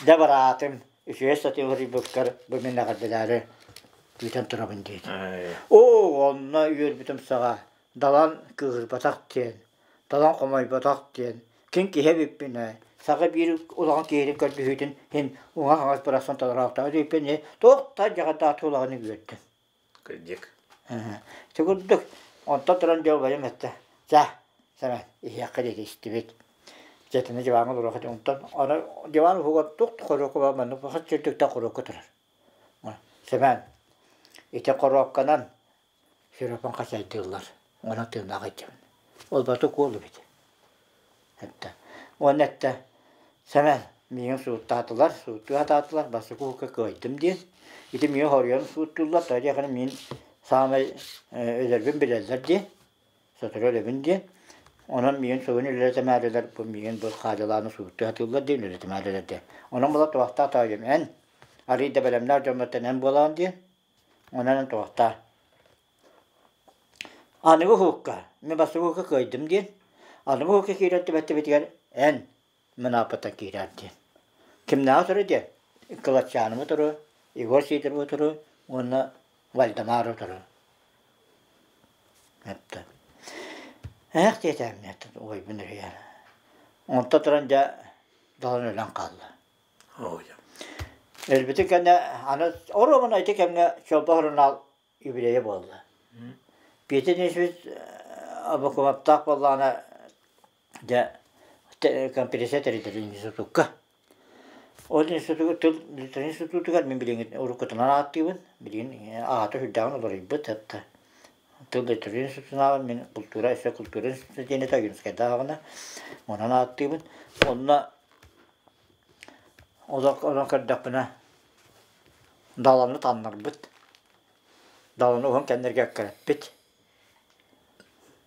B: Дьэ бараатым үчүгэй сатыы уһуруйбуккар бу мин эҕэрдэлээри күүтэн турабын диэтэ. Оо онно үөрбүтүм саҕа далан кыыһырбатах диэн Талан хомойботох диэн, ким киһи эбиппин ээ, саха биир улахан киһитин көрдөһүүтүн иһин уҥа-хаҥас бырахсан толороохтоох диэбиппин ээ, туох да дьаҕардаах улаҕаны үөрдүм.
A: Кырдьык.
B: Ити курдук, онтон туран дьэ убайым эттэ, чэ, Сэмэн, иһиэххэ диэки истибит. Дьэтини диваҥҥа олоруох этим, онтон аны диван уһугар туох да хоруока баар маннык хас чөлтүктэн хоруока турар. Сэмэн, ити хоруопканан Сиропун хачайдыыллар, онон тыыннаах илдьэбин. Ол барыта куол эбит. Эттэ. Уонна эттэ, Сэмэн, миигин сууттаатылар, сууттуу сатаатылар, бастакы уһукка кыайдым диэн. Ити миигин хоруйан сууттууллар, тоҕо диэххинэ мин саамай өлөрбүн билэллэр диэн, сотору өлөбүн диэн. Онон миигин сугун үлэлэтэмээрилэр, бу миигин бу хаадьылааны сууттуу сатыыллар диэн үлэлэтэмээрилэр диэн. Онон була туохтаах тоойуом эн, арыый да бэлэмнээх дьоммуттан эн буолаҕын диэн. Онон туохтаа. Аныгы уһукка, мин бастакы уһукка кыайдым диэн, аныгы уһукка киирэн түбэттибитигэр эн мынааппыттан киирээр диэн. Кимнээҕи туру диэн, Кылатчааныма туру, Егор Сидорова туру уонна Вальдемару туру. Эттэ. Ээх диэтээммин уойбун үрүйэр. Онто туран дьэ далан өлөн хаалла. Өлбүтүн кэннэ аны оруобуна ити кэмҥэ Чолбо сурунаал юбилейа буолла. Петя Денисович Абакумовтаах буоллаҕына дьэ конференция тэрийдэр институкка. Ол институтугар тыл институтугар мин билигин уруккутунан ааттыыбын, билигин аата сүрдээҕин уларыйбыт хатта. Тыл институтунааҕын мин культура өссө культура института диэн этэ Ойуунускайдааҕына онон ааттыыбын. Онно Олох көрдөхпүнэ, даланы таннарбыт, даланы уһун кэмнэргэ эккирэппит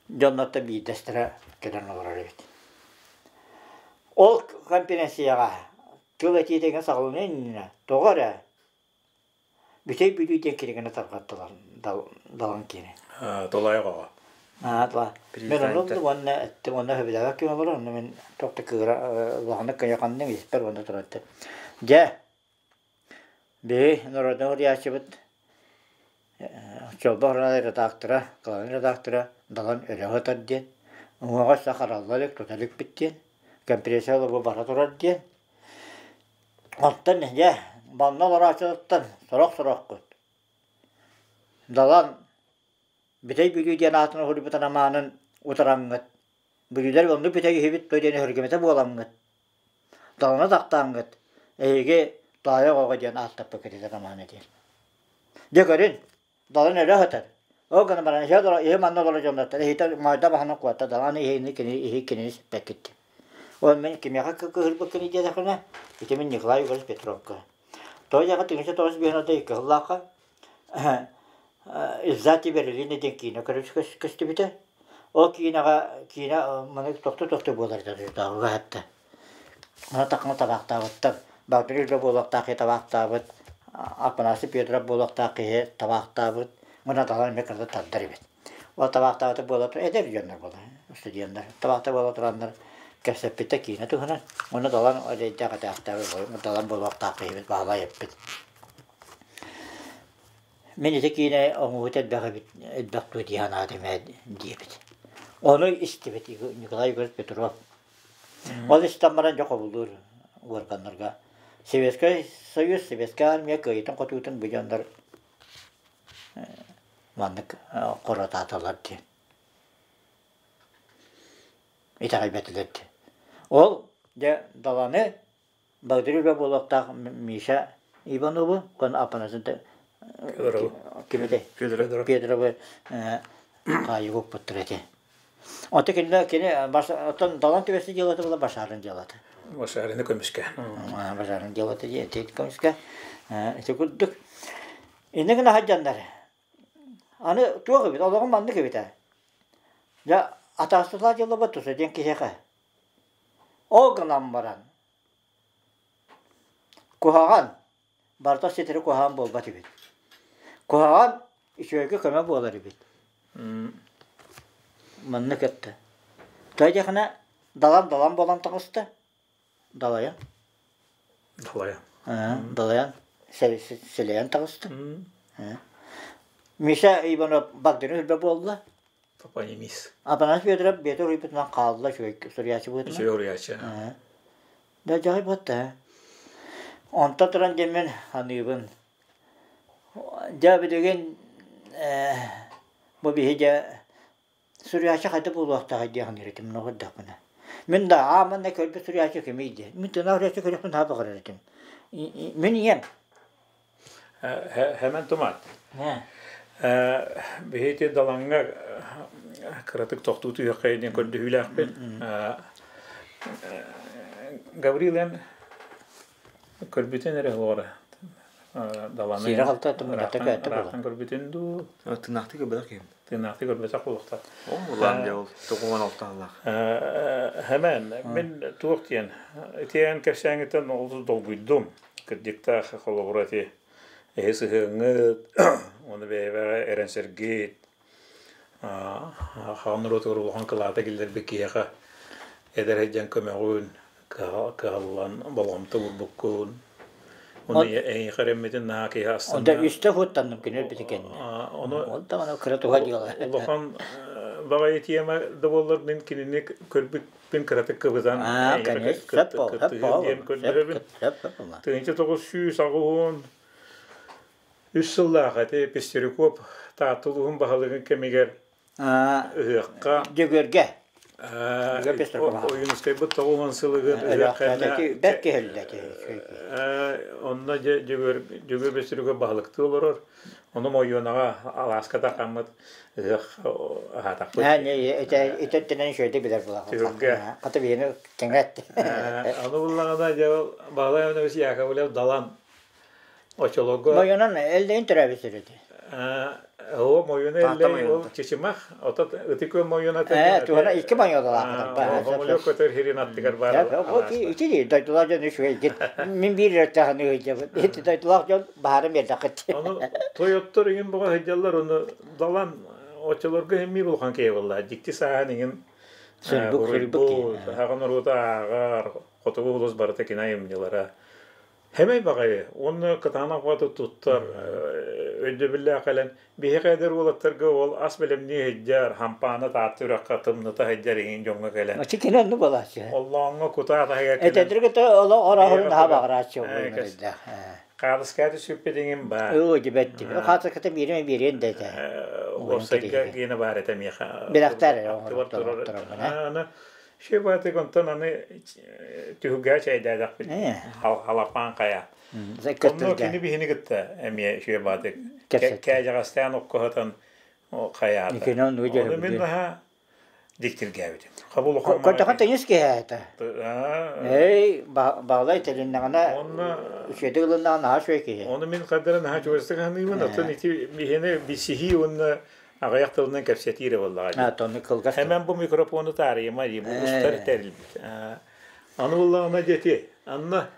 B: дьоннортон биирдэстэрэ кэлэн олорор эбит. Ол конференцияҕа тыл этиитэ саҕаланыан иннинэ тоҕо эрэ Бүтэй Бүлүү диэн кинигэни тарҕаттылар Далан киэнэ.
A: Толоойох оҕо.
B: Мен ону уонна эттим уонна сөбүлээбэт киһи олорор онно мин туох да кыыра улаханнык кыйаханным испэр уонна туран эттим. Дьэ, биһи народнай уруйааччыбыт Чолбон редактора, главный редактора Далан өлө сытар диэн, уҥуоҕа өссө харалла илик, тута иликпит диэн, компрессия бу бара турар диэн Оттон дьэ, манна олорооччулартан сорох-сороххут Далан Бүтэй Бүлүү диэн аатын уһуйбут арамаанын утараҥҥыт, Бүлүүлэр оннук бүтэй үһүбүт дуо диэн өһүргэммитэ буолаҥҥыт, Даланы тахтааҥҥыт, эһиги Таайах оҕо диэн ааттаппыккыт ити арамааны диэн. Дьэ көрүн, Далан өлө сытар. Ол гынан баран иһэ олоро, иһи манна олорор дьоннортон иһитэ моойдо баһынан куотта Далан иһини кини иһи кинини сиппэккит диэн. Ол мин кимиэхэ кыһырбыккыный диэтэхпинэ, ити мин Николай Егорович Петровка. Тоҕо диэххэ 1995 сыллаахха «Иззати Берлина» диэн киинэ көстүбүтэ. Ол киинэҕэ киинэ маны тохтуу-тохтуу буолар этэ Ону такма табаахтаабыттар. Балтыр Илья буолуохтаах киһи табаахтаабыт, Афанасий Петров буолуохтаах киһи табаахтаабыт. Уонна талан эмиэ кырдьык тардар эбит. Ол табаахтаабыта буола туран эдэр дьоннор буолар, студеннар. Табаахта буола тураннар кэпсэппиттэр киинэ туһунан. Уонна Далан эрэйдээх этээхтээбит, Далан буолуохтаах киһибит Баһылай эппит. Мин ити киинэ оҥоһута элбэх эбит, элбэх дуо дии санаатым ээ диэбит. Ону истибит Николай Егорович Петров. Ол истэн баран дьэ хобулуур уорганнарга Советскай Союз, Советскай Армия кыайыытын-хотуутун бу дьоннор маннык хоротааталар диэн итэҕэйбэтилэр диэн. Ол дьэ Даланы Багдарыын Үлэ буолуохтаах Миша Иванову, кон Апанасин кимите Федоровы хаайыга укпуттар этэ. Онто кинилэр кини оттон Далан түбэсти дьыалата була Башарын дьыалата.
A: Башарины көмүскэ.
B: Башарын дьыалата дии көмүскэ. Ити курдук. Инне гына сылдьаннар. Аны туох эбит, олоҕум маннык эбит ээ. Дьэ, атаастаталаах дьыала туса диэн киһиэхэ. Ол гынан баран, куһаҕан, барыта ситэри куһаҕан буолбат эбит. Куһаҕан үчүгэйгэ көмө буолар эбит. Маннык эттэ. Тоҕо диэххинэ, далан-далан буолан таҕыста. Далайан.
A: Далайан.
B: Далайан сэлэйэн таҕыста. Миша Иванов Багдырын үрбэ буолла.
A: Топонимист.
B: Апанас Федоров бэйэтэ уруйбутунан хаалла үчүгэй суруйааччы быһыытынан.
A: Үчүгэй уруйааччы.
B: Да дьаһай буотта. Онтон туран диэммин аныыбын. Дьэ билигин бу биһи дьэ суруйааччы хайда буолуохтааҕый диэн саныыр этим муну көрдөхпүнэ. Мин да аа манна көрбүт суруйааччы кимий диэн. Мин тыынах суруйааччы көрүөхпүн наһаа баҕарар этим. Мин ийэм
A: Хэмэн Тумат. Биһиги Далаҥҥа кыратык тохтуу түһүөххэ диэн көрдөһүүлээхпин. Гаврил эн көрбүтүн эрэ оҕора Даланы ыраахтан көрбүтүн дуу?
C: Тынаахты көрбөтөх киһим.
A: Тынаахты көрбөтөх буолуохтаах.
C: Ол улаан дьэ ол 96 сыллаах.
A: Хэмэн, мин туох диэн, итиэн кэпсээҥиттэн олус долгуйдум. Кырдьыктаах холобура ити эһи сыһыаҥҥыт, уонна бэйэбэҕэ эрэнсэргит, хаҕан норуотугар улахан кылаата киллэрбит киһиэхэ эдэр сылдьан көмөҕүн, кыһаллан болҕомто уурбуккун. Ону эйиэхэ эрэммитин наһаа киһи астына.
B: Онто үстэ хуттанным күнү өлбүтэ кэннэ.
A: Ону
B: Ол даҕаны кыра туһа дьыала.
A: Улахан баҕайы тиэмэ да буоллар мин кинини көрбүт Мин кыратык кыбытан кыттыһыам диэн көрдөһөбүн. 1983 сыллаах ити Пестеряков Таатта улууһун баһылыгын кэмигэр ыһыахха
B: Дьөгүөргэ
A: Ойуунускайбыт 90 сылыгын ыһыахха
B: бэрт киһиллэ
A: онно Дьөгүөр Дьөгүөр Пестеряков баһылыктыы олорор. Ону Мойуонаҕа алааска тахаммыт ыһыах аһаатахпыт.
B: Итеттенен үчүгэйдик билэр буолаҕын.
A: Түһүлгэ.
B: Хата биһини кэҥэт.
A: Аны буллаҕына дьэ ол Баһылай Иванович Яковлев Далан очолорго
B: Мойунан эллэйин төрөөбүт сирэ ити.
A: Оо, Мойуна Эллэй ол Чычымах, отот Ытык Мойуна
B: Туһана икки мойуналаахтар.
A: Хомолё көтөр хирин аттыгар баар.
B: Ити дии дойдулаах дьон үчүгэйгит. Мин биир өртөөхөнү ыйдьабын. Ити дойдулаах дьон баһарын биэрдэххит.
A: Ону тойоттор иҥин боҕо сылдьаллар, ону Далан оччолорго эмиэ улахан киһи буолла. Дьикти сааһын иҥин
B: Сырбык
A: хаҕа норуота ааҕар, хотугу улус барыта кини айымньылара. Хэмэй баҕайы уонна кытаанах баҕаты туттар өйдөбүллээх кэлэн биһиэхэ эдэр уолаттарга ол ас бэлэмнии сылдьар, хампааны Таатта үрэххэ тымныта сылдьар иһин дьоҥҥо кэлэн.
B: Очи кини онну буолааччы.
A: Оллооҥҥо кутаа таһыгар кэлэн.
B: Этэргэ олох орооһун наһаа баҕарааччы
A: Хаадыскааты сүппүт иҥин баар.
B: Өө дибэт. Хаадыската биэриэн биэриэн да этэ.
A: Уопсайга гиэнэ баар этэ миэхэ.
B: Билэхтэр
A: Аны Шебатык онтон аны түһүлгэҕэ чэйдээтэхпит халапаан хайа. Онно кини биһини кытта эмиэ Шебатык кээдьэҕэстээн оккоһотон хайаата. Ону мин наһаа диктиргээбитим.
B: Көрдөхө тыйыс киһи этэ. Эй, баҕалай тилиннэҕинэ үчүгэйдик ылыннаҕына наһаа үчүгэй киһи.
A: Ону мин хардара наһаа чугастык саныыбын, оттон ити биһини билсиһии уонна аҕыйах тылынан кэпсэтии эрэ буоллаҕа дии.
B: Тону кылгас.
A: Хэмэн бу микрофону таарыйыма дии, бу устар тэрилбит. Аны буллаҕына диэти, анна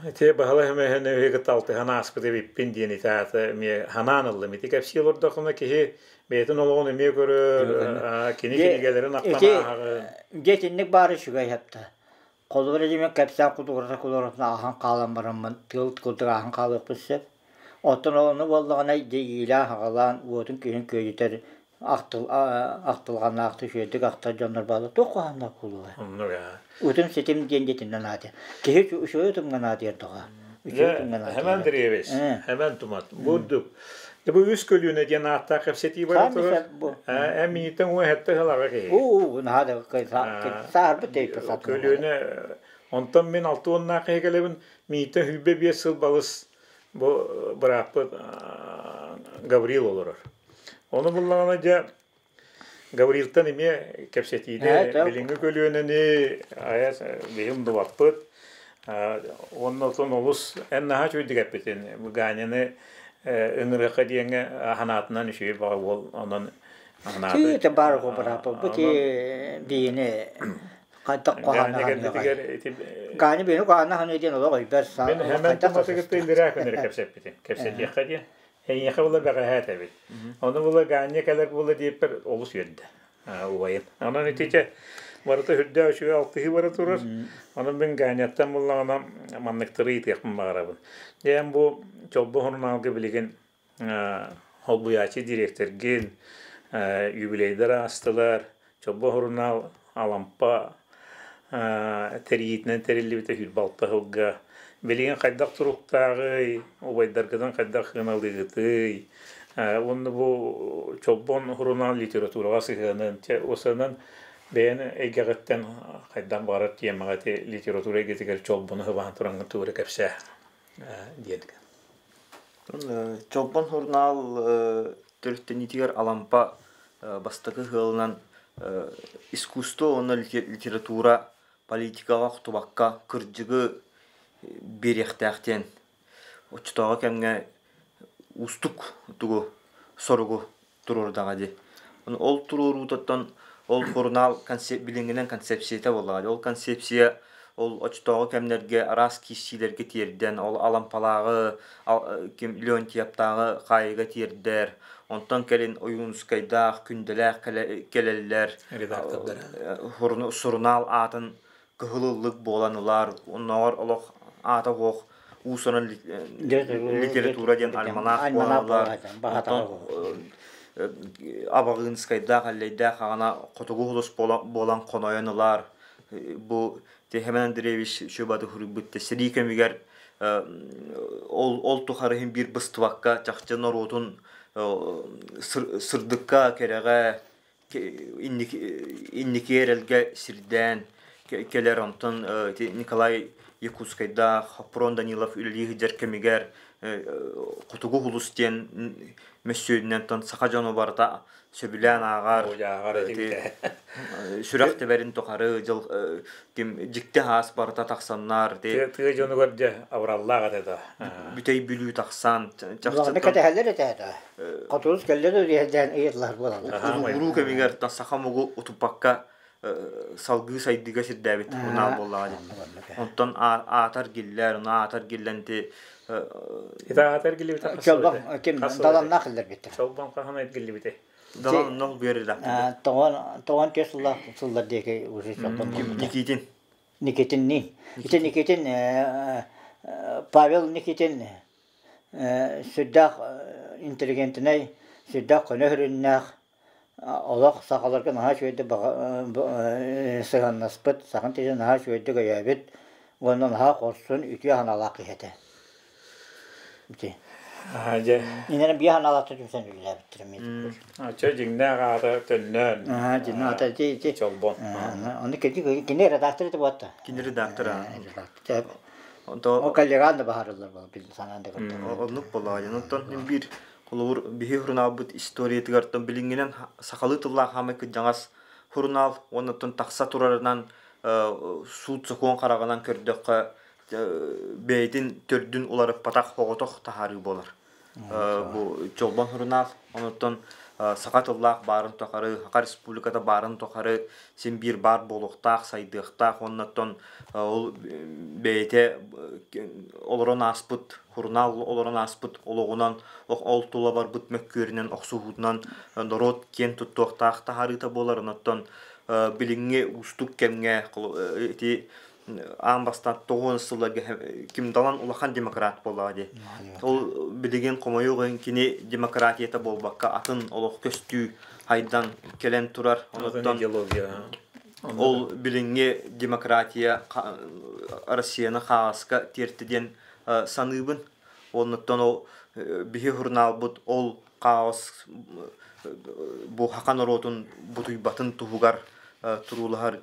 A: ити Баһылай Хэмэһэн өһү кытта алтыһан ааспыт эбиппин диэн ити аата эмиэ ханаан ыллым. Ити кэпсии олордоххуна киһи бэйэтин олоҕун эмиэ көрөр, кини кинигэлэрин ахтан ааһаҕын.
B: Дьэ итинник баары үчүгэй хапта. Холобура дьиҥэ кэпсээн кутугурата-кутугуратына ааһан хаалан бараммын, тыал курдук ааһан хаалыахпын сөп. Оттон ону буоллаҕына дьэ иилээн-хаҕалаан уотун-күһүн күөдьүтэр Ахтылҕаннаахтык үчүгэйдик ахтар дьоннор бааллар. Туох куһаҕаннаах буолуой? Утум-ситим диэн дьиэтинэн наадыйар. Киһи үчүгэй утумҥа наадыйар доҕо. Үчүгэй утумҥа наадыйар.
A: Хэмэн Андреевич, Хэмэн Тумат. Бурдук. Бу үс көлүөнэ диэн ааттаах кэпсэтии бара турар. Эн миниттэн уон сэттэ сылаҕа киһи.
B: Уу, наһаа да сааһырбыт дейппи сатым.
A: Көлүөнэ онтон мин алта уоннаах киһи кэлэбин миниттэн 25 сыл балыс бу бырааппыт Гаврил олорор. Ону буллаҕына дьэ Гаврилтан эмиэ кэпсэтиини билиҥҥи көлүөнэни айа биһи умнубаппыт. Уонна отон олус эн наһаа үчүгэйдик эппитин Ганяны ыҥырыахха диэҥҥэ санаатынан үчүгэй баҕа уол онон
B: Тиите баар бырааппыт бу ти биини хайдах
A: Ганя кэлбитигэр ити
B: Ганя биини куһаана ханыы диэн олох өйбөр
A: Мин хэмэн туматыгытта иллэрээ күннэри кэпсэппитим. Кэпсэтиэххэ диэн. Эйиэхэ була бэҕэһээ этэбит. Ону була Ганя кэлэр була диэппэр олус үөрдэ убайым. Онон итичэ барыта үрдээх үчүгэй алтыһыы бара турар. Онон мин Ганяттан буллаҕына манныктары ыйытыахпын баҕарабын. Дьэ бу Чолбон сурунаалга билигин холбуйааччы дириэктэргин юбилейдар аастылар. Чолбон сурунаал Алампа тэрийиитинэн тэриллибитэ 26 сылга. Билигин хайдах туруктааҕый, убайдаргытын хайдах сыаналыыгытый? Уонна бу Чолбон сурунаал литератураҕа сыһыанын, чэ, осанан бэйэн эйгэҕиттэн хайдах баҕарар тиэмэҕэ ити литература эйгэтигэр Чолбону сыбаан тураҥҥын тугу эрэ кэпсээ диэн.
C: Чолбон сурунаал төрүттэниитигэр Алампа бастакы ыалынан искусство уонна литература политикаҕа охтубакка кырдьыгы биэриэхтээх диэн оччотооҕу кэмҥэ уустук тугу соругу туруордаҕа дии. Ол туруоруутуттан ол сурунаал билиҥҥинэн концепцията буоллаҕа дии. Ол концепция ол оччотооҕу кэмнэргэ араас киирсиилэргэ тиэрдэн, ол Алампалааҕы, ким Леонтьевтааҕы хаайыыга тиэрдэр, онтон кэлин Ойуунускайдаах, Күндэлээх кэлэллэр, сурунаал аатын кыһыл ыллык буолан ылар, оннооҕор олох аата суох уус-уран литература диэн альманах буолан ылар. Онтон Абаҕыынскайдаах, Эллэйдээх аҕана хотугу сулус буолан хонойон ылар. Бу Тихомин Андреевич Шубаты суруйбут сэрии кэмигэр ол ол тухары иһин биир быстыбакка чахчы норуотун сырдыкка, кэрэҕэ инники эрэлгэ сирдээн кэлэр. Онтон Николай Якутскайдаах Хопрон Данилов үлэлии сылдьар кэмигэр Хотугу Улус диэн мөссүөнүнэн саха дьоно барыта сөбүлээн ааҕар, сүрэх тэбэрин тухары дьыл ким дьикти аас барыта тахсаннар
A: тыа дьонугар дьэ абыраллаах этэ да
C: бүтэй бүлүү тахсан
B: чахчы кэтэһэллэр этэ да хотурус кэллэ да диэн ыйытлар буолаллар
C: уруу кэмигэр саха омугу утуппакка салгыы сайдыыга сирдээбит сурунаал буоллаҕа дии. Онтон аатар гиллэр, ону аатар гиллэн ти
A: Ити аатар гиллибитэ
B: Чолбон ким Даланнаах иллэрбиттэр.
A: Чолбон хаһан этгиллибитэ?
C: Далан онно биэрилэ.
B: Тоҕон түөрт сыллаах сыллар диэки уже Чолбон
C: Никитин.
B: Никитинниин. Ити Никитин Павел Никитин сүрдээх интеллигентинэй, сүрдээх көнө сүрүннээх, олох сахаларга наһаа үчүгэйдик сыһыаннаспыт, сахан тиһин наһаа үчүгэйдик өйөөбүт уонна наһаа хорсун, үтүө санаалаах киһи этэ. Ити.
A: Дьэ.
B: Иннинэ биир санаалаахтар түмсэн үлэлээбиттэр эмиэ.
A: Чэ, дьиҥнээх аата төннөөн.
B: Дьиҥнээх аата ити ити.
A: Чолбон.
B: Ону кини редактор этэ буолта.
C: Кини редактор.
B: Редактор. Ол коллегаан да баһарыллар буолла санаан да көрдüm.
C: Оннук буоллаҕа. Онтон биир холобур биһи сурунаалбыт историятыгар билиҥҥинэн сахалыы тыллаах хаамай кырдьаҕас сурунаал уонна тахса турарынан суут-сокуон хараҕынан көрдөххө бэйэтин төрдүн уларыппатах оҕотох таһаарыы буолар. Бу Чолбон сурунаал онуттан саха тыллаах баарын тухары, Саха Республиката баарын тухары син биир баар буолуохтаах, сайдыахтаах уоннаттан ол бэйэтэ олорон ааспыт сурунаал олорон ааспыт олоҕунан ол тула барбыт мөккүөрүнэн охсуһуутунан норуот киэн туттуохтаах таһаарыыта буолар. Онуттан билиҥҥи уустук кэмҥэ ити аан бастаан тоҕуон сылларга ким Далан улахан демократ буоллаҕа дии. Ол билигин хомойуох иһин кини демократията буолбакка атын олох көстүү хайдан кэлэн турар. Онуттан
A: идеология.
C: Ол билиҥҥи демократия Россияны хаҕаска тиэртэ диэн саныыбын. Оннуттан ол биһи сурунаалбыт ол хаос бу хака норуотун бутуйбатын туһугар туруулаһар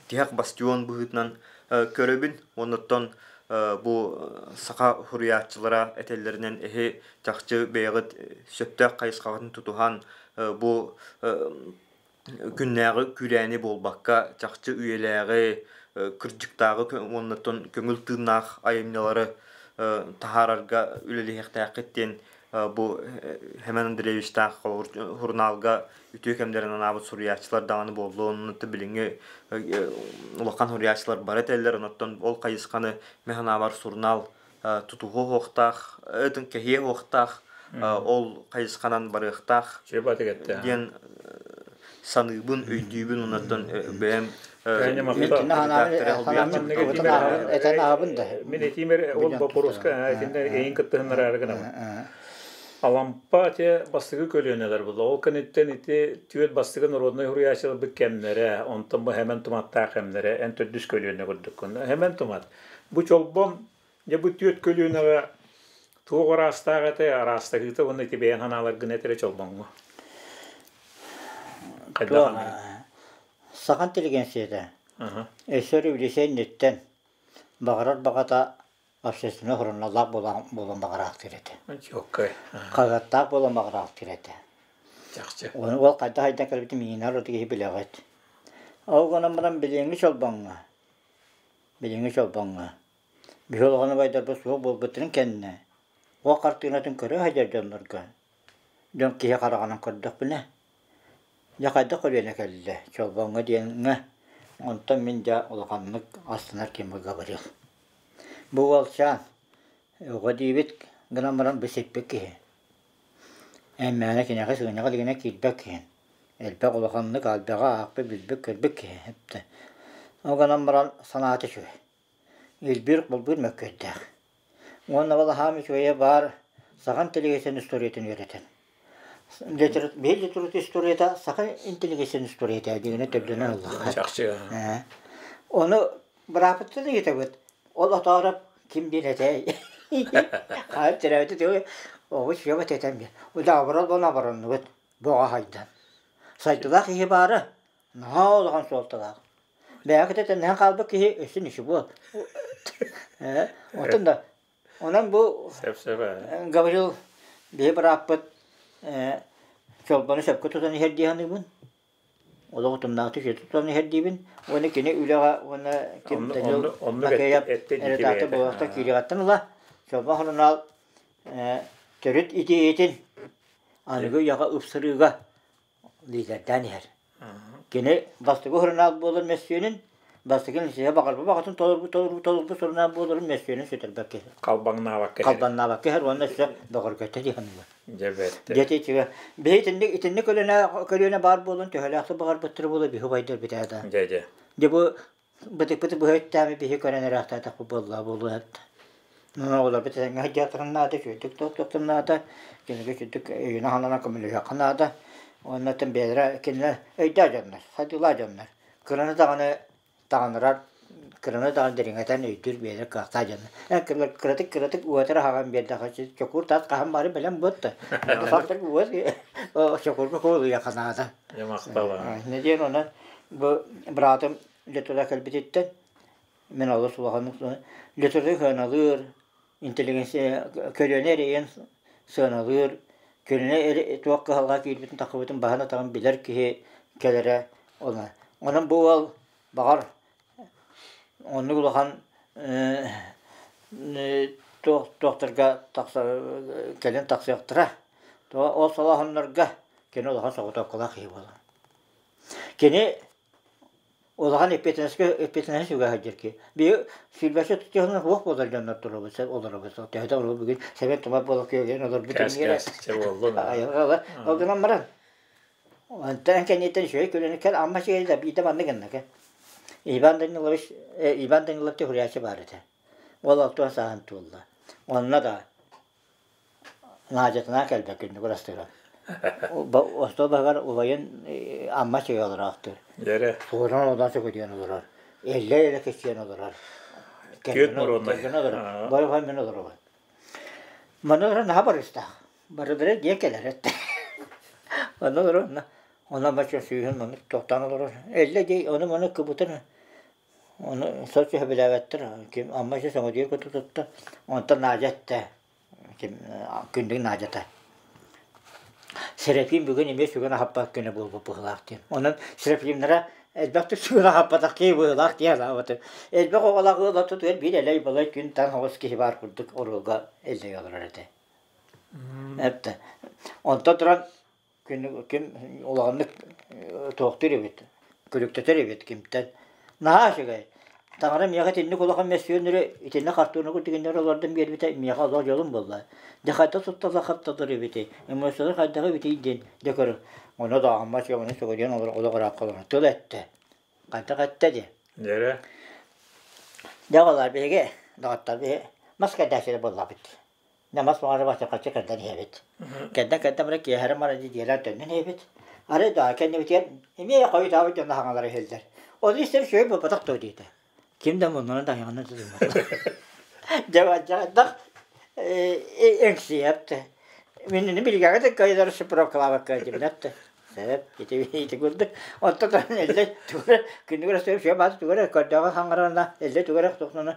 C: тиһэх бастион быһыытынан көрөбүн. Оннуттан бу саха суруйааччылара этэллэринэн эһи чахчы бэйэҕит сөптөөх хайысхаҕытын тутуһан бу күннээҕи күүрээни буолбакка чахчы үйэлээҕи кырдьыктааҕы уоннаттан көҥүл тыыннаах айымньылары таһаарарга үлэлиэхтээххит диэн бу Хэмэн Андреевичтаах сурунаалга үтүө кэмнэрин анаабыт суруйааччылар даҕаны буоллун, оннуттан билиҥҥи улахан суруйааччылар бары этэллэр, оннуттан ол хайысханы мин санаабар сурунаал тутуһуо суохтаах, кэһиэ суохтаах, ол хайысханан барыахтаах диэн саныыбын, өйдүүбүн, оннуттан бэйэм
B: Этэн аабын да.
A: Мин этиимэр ол боппуруоска итиннэ эйин кыттыһыннараары гынабын. Алампа те бастакы көлүөнэлэр буолла. Ол кэнниттэн ити түөрт бастакы народнай суруйааччыларбыт кэмнэрэ, онтон бу Хэмэн Туматтаах кэмнэрэ, эн төрдүс көлүөнэ курдуккун. Хэмэн Тумат. Бу Чолбон дьэ бу түөрт көлүөнэҕэ туох араастаах этэ, араастаһыыта уонна ити бэйэн санааларгын этэрэ Чолбоҥҥо. Хайдах
B: Саха интеллигенцията өссө революция инниттэн баҕарар баҕата общественнай суруналлаах буолан баҕараахтыыр этэ. Хаһыаттаах буолан баҕараахтыыр этэ.
A: Чахчы.
B: Ол хайдах хайдан кэлбитин миигинээр ордук киһи билэҕит. Ол гынан баран билиҥҥи Чолбоҥҥо, билиҥҥи Чолбоҥҥо биһи олоҕун убайдарбыт суох буолбуттарын кэннэ ол хартыынатын көрө сылдьар дьоннорго дьон киһи хараҕынан көрдөхпүнэ Дьэ хайдах көлүөнэ кэллэ Чолбоҥҥо диэҥҥэ, онтон мин дьэ улаханнык астынар киһим Гаврил. Бу уолчаан оҕо диибит гынан баран бу сиппит киһи. Эн мээнэ киниэхэ сыгынньах илигинэ киирбэт киһин. Элбэх улаханнык элбэҕи аахпыт, билбит-көрбүт киһи эптэ. Ол гынан баран санаата үчүгэй. Илбиир-холбуур мөккүөрдээх. Уонна балаһаам үчүгэйэ баар саха интеллигенциятын историятын үөрэтэн. Биһи литература историята саха интеллигенциятын историята диэни төрдүнэн ыллахха.
A: Чахчы.
B: Ону быраапыттан ыйытабыт. Ол отоороп ким диэн этэй? Хаһан төрөөбүтэ түгү оҕус сүөбэт этэн биэр. Удабырал буолан абаранныбыт. Боҕо хайдан. Сайдылаах киһи баара наһаа улахан суолталаах. Бэйэҕит этэннэһэн хаалбыт киһи өссө ничего. Оттон да онон бу Гаврил биһи бырааппыт чолбону сөпкө тутан иһэр дии саныыбын. Олох утумнаахтык үчүгэй тутан иһэр диибин. Уонна кини үлэҕэ уонна ким Данил Макеев редактор буолуохтан киириэҕиттэн ыла Чолбон сурунаал төрүт идиэйэтин аныгы үйэҕэ ыпсарыыга лиидэрдээн иһэр. Кини бастакы сурунаал буолар мөссүөнүн, бастакы сиһэ баҕарбыт баҕатын толорбут толорбут толорбут сурунаал буоларын мөссүөнүн сүтэрбэккэ иһэр.
A: Халбаҥнаабакка иһэр.
B: Халбаҥнаабакка иһэр уонна өссө бөҕөргөтө дии саныыбын.
A: Дьэ бэрт.
B: Дьэ ити биһи итинник итинник көлүөнэ көлүөнэ баар буолан төһөлөөхтүк баҕарбыттара буола биһи убайдар бүтээ да.
A: Дьэ дьэ.
B: Дьэ бу бытыкпыты быһа үттээми биһи көрөн эрээхтээтэхпит буоллаа буолуо эбит. Оҕолорбут этэҥҥэ сылдьыахтарын наада, үчүгэйдик туохтуохтарын наада, кинилэргэ үчүгэйдик өйүнэн-хаанынан көмөлөһүөххэ наада. Уонна оттон бэйэлэрэ кинилэр өйдөөх дьоннор, сайдыылаах дьоннор. Кыраны даҕаны таҕынырар, кыраны даҕаны дириҥэтэн өйдүүр бэйэлэрэ кыахтаах дьоннор. Эн кыратык кыратык уотара хаҕан биэрдэххэ чокуур таас хаһан баары бэлэм буотта. Чокуурга куолуйахха наада.
A: Дьэ махтал.
B: Не диэн онон бу быраатым летуда кэлбититтэн мин олус улаханнык литература сыаналыыр, интеллигенция көлүөнэ эрэйин сыаналыыр, көлүөнэ туох кыһалҕа киирбитин тахсыбытын баһын-атаҕын билэр киһи кэлэрэ онон. Онон бу уол баҕар оннук улахан туох туохтарга тахса кэлин тахсыахтара. Ол солооһуннарга кини улахан соҕотуопкалаах киһи буолар. Кини Улахан эппиэтинэскэ эппиэтинэһи сүгэ сылдьар киһи. Биһи сүүрбэччэ тыһынан суох буолар дьоннор турабыт, олоробут. Төһө да бүгүн сэбиэт тумат буола күөгэн олорбут
A: Кээс кээс чэ буоллун.
B: Айылҕа ол гынан баран онтон кэнниттэн үчүгэй көлөнү кэл Амма сиэри да биирдэ маннык гынна кэ. Иван Данилович Иван Данилов техурячы баар этэ. Ол алтуон сааһын туолла. Онно да Наадьатынаан кэлбэт күндү бырастыыран. Остуол баһыгар убайын Амма сигэ олороохтур.
A: Дьэрэ.
B: Суоран олорон сөкүтүйэн олорор. Эллэй эрэ кэччийэн олорор.
A: Түөрт муруоннай.
B: Кэргэн олорор. Бойхон мин олоробун. Манна олорон наһаа барыстаах. Барылара дьиэ кэлэр этэ. Онно олорон, онон бачча сүүһүн маннык тохтоон олорор. Эллэ дии, ону-маны кыбытан ону соччо сөбүлээбэттэр. Ким Амма сэ сөҥөдүйэ кытта тутта. Онтон Надя эттэ. Ким күндүҥ Надята. Серафим бүгүн эмиэ сүгэн аһаппат күнэ буолбут быһыылаах диэн. Онон Серафимнара элбэхтик сүгэн аһаппатах киһи быһыылаах диэн санаабытым. Элбэх оҕолоох ыал ортотугар биир элэй-балай күн таҥ оҕус киһи баар курдук оруолга эллэй олорор этэ. Эптэ. Онтон туран күн, ким улаханнык туохтуур эбит, күлүктэтэр эбит кимтэн. Наһаа үчүгэй. Таҥара миэхэ итинник улахан мөссүөннэри итинник хартыына курдук олордон биэрбитэ миэхэ олох дьолум буолла. Дьэ хайдах тутталлар хапталлар эбитий, эмоциялар хайдах эбитий диэн дьэ көрө. Ону да аһыммат ону сөҕүрүйэн олох ыраахха олорон тыл эттэ. Хайдах эттэ дии.
A: Дьэрэ.
B: Дьэ оҕолор биһиги доҕоттор биһи мас кэрдээччилэр буоллахпыт. Намас маҕара бачча кэрдэн иһэбит. Кэрдэн кэрдэн баран киэһэрэн баран дьиэлэр төннөн иһэбит. Арай да кэннибитигэр эмиэ хойутаабыт дьонно хаҥалара иһэллэр. Ону истэр үчүгэй буолбатах дуо диэтэ. Ким да муннунан да айаҕынан тутуммат. Дьэ баччаҕайдах эҥсийэпт. Минини билгэҕэ да кыайдар справкалаабакка дибинэт. Сөп, ити ити курдук. Оттон эллэ тугу күнүгэр сөп сөп баас тугу эрэ көрдөҕө хаҥарана эллэ тугу эрэ тохтоно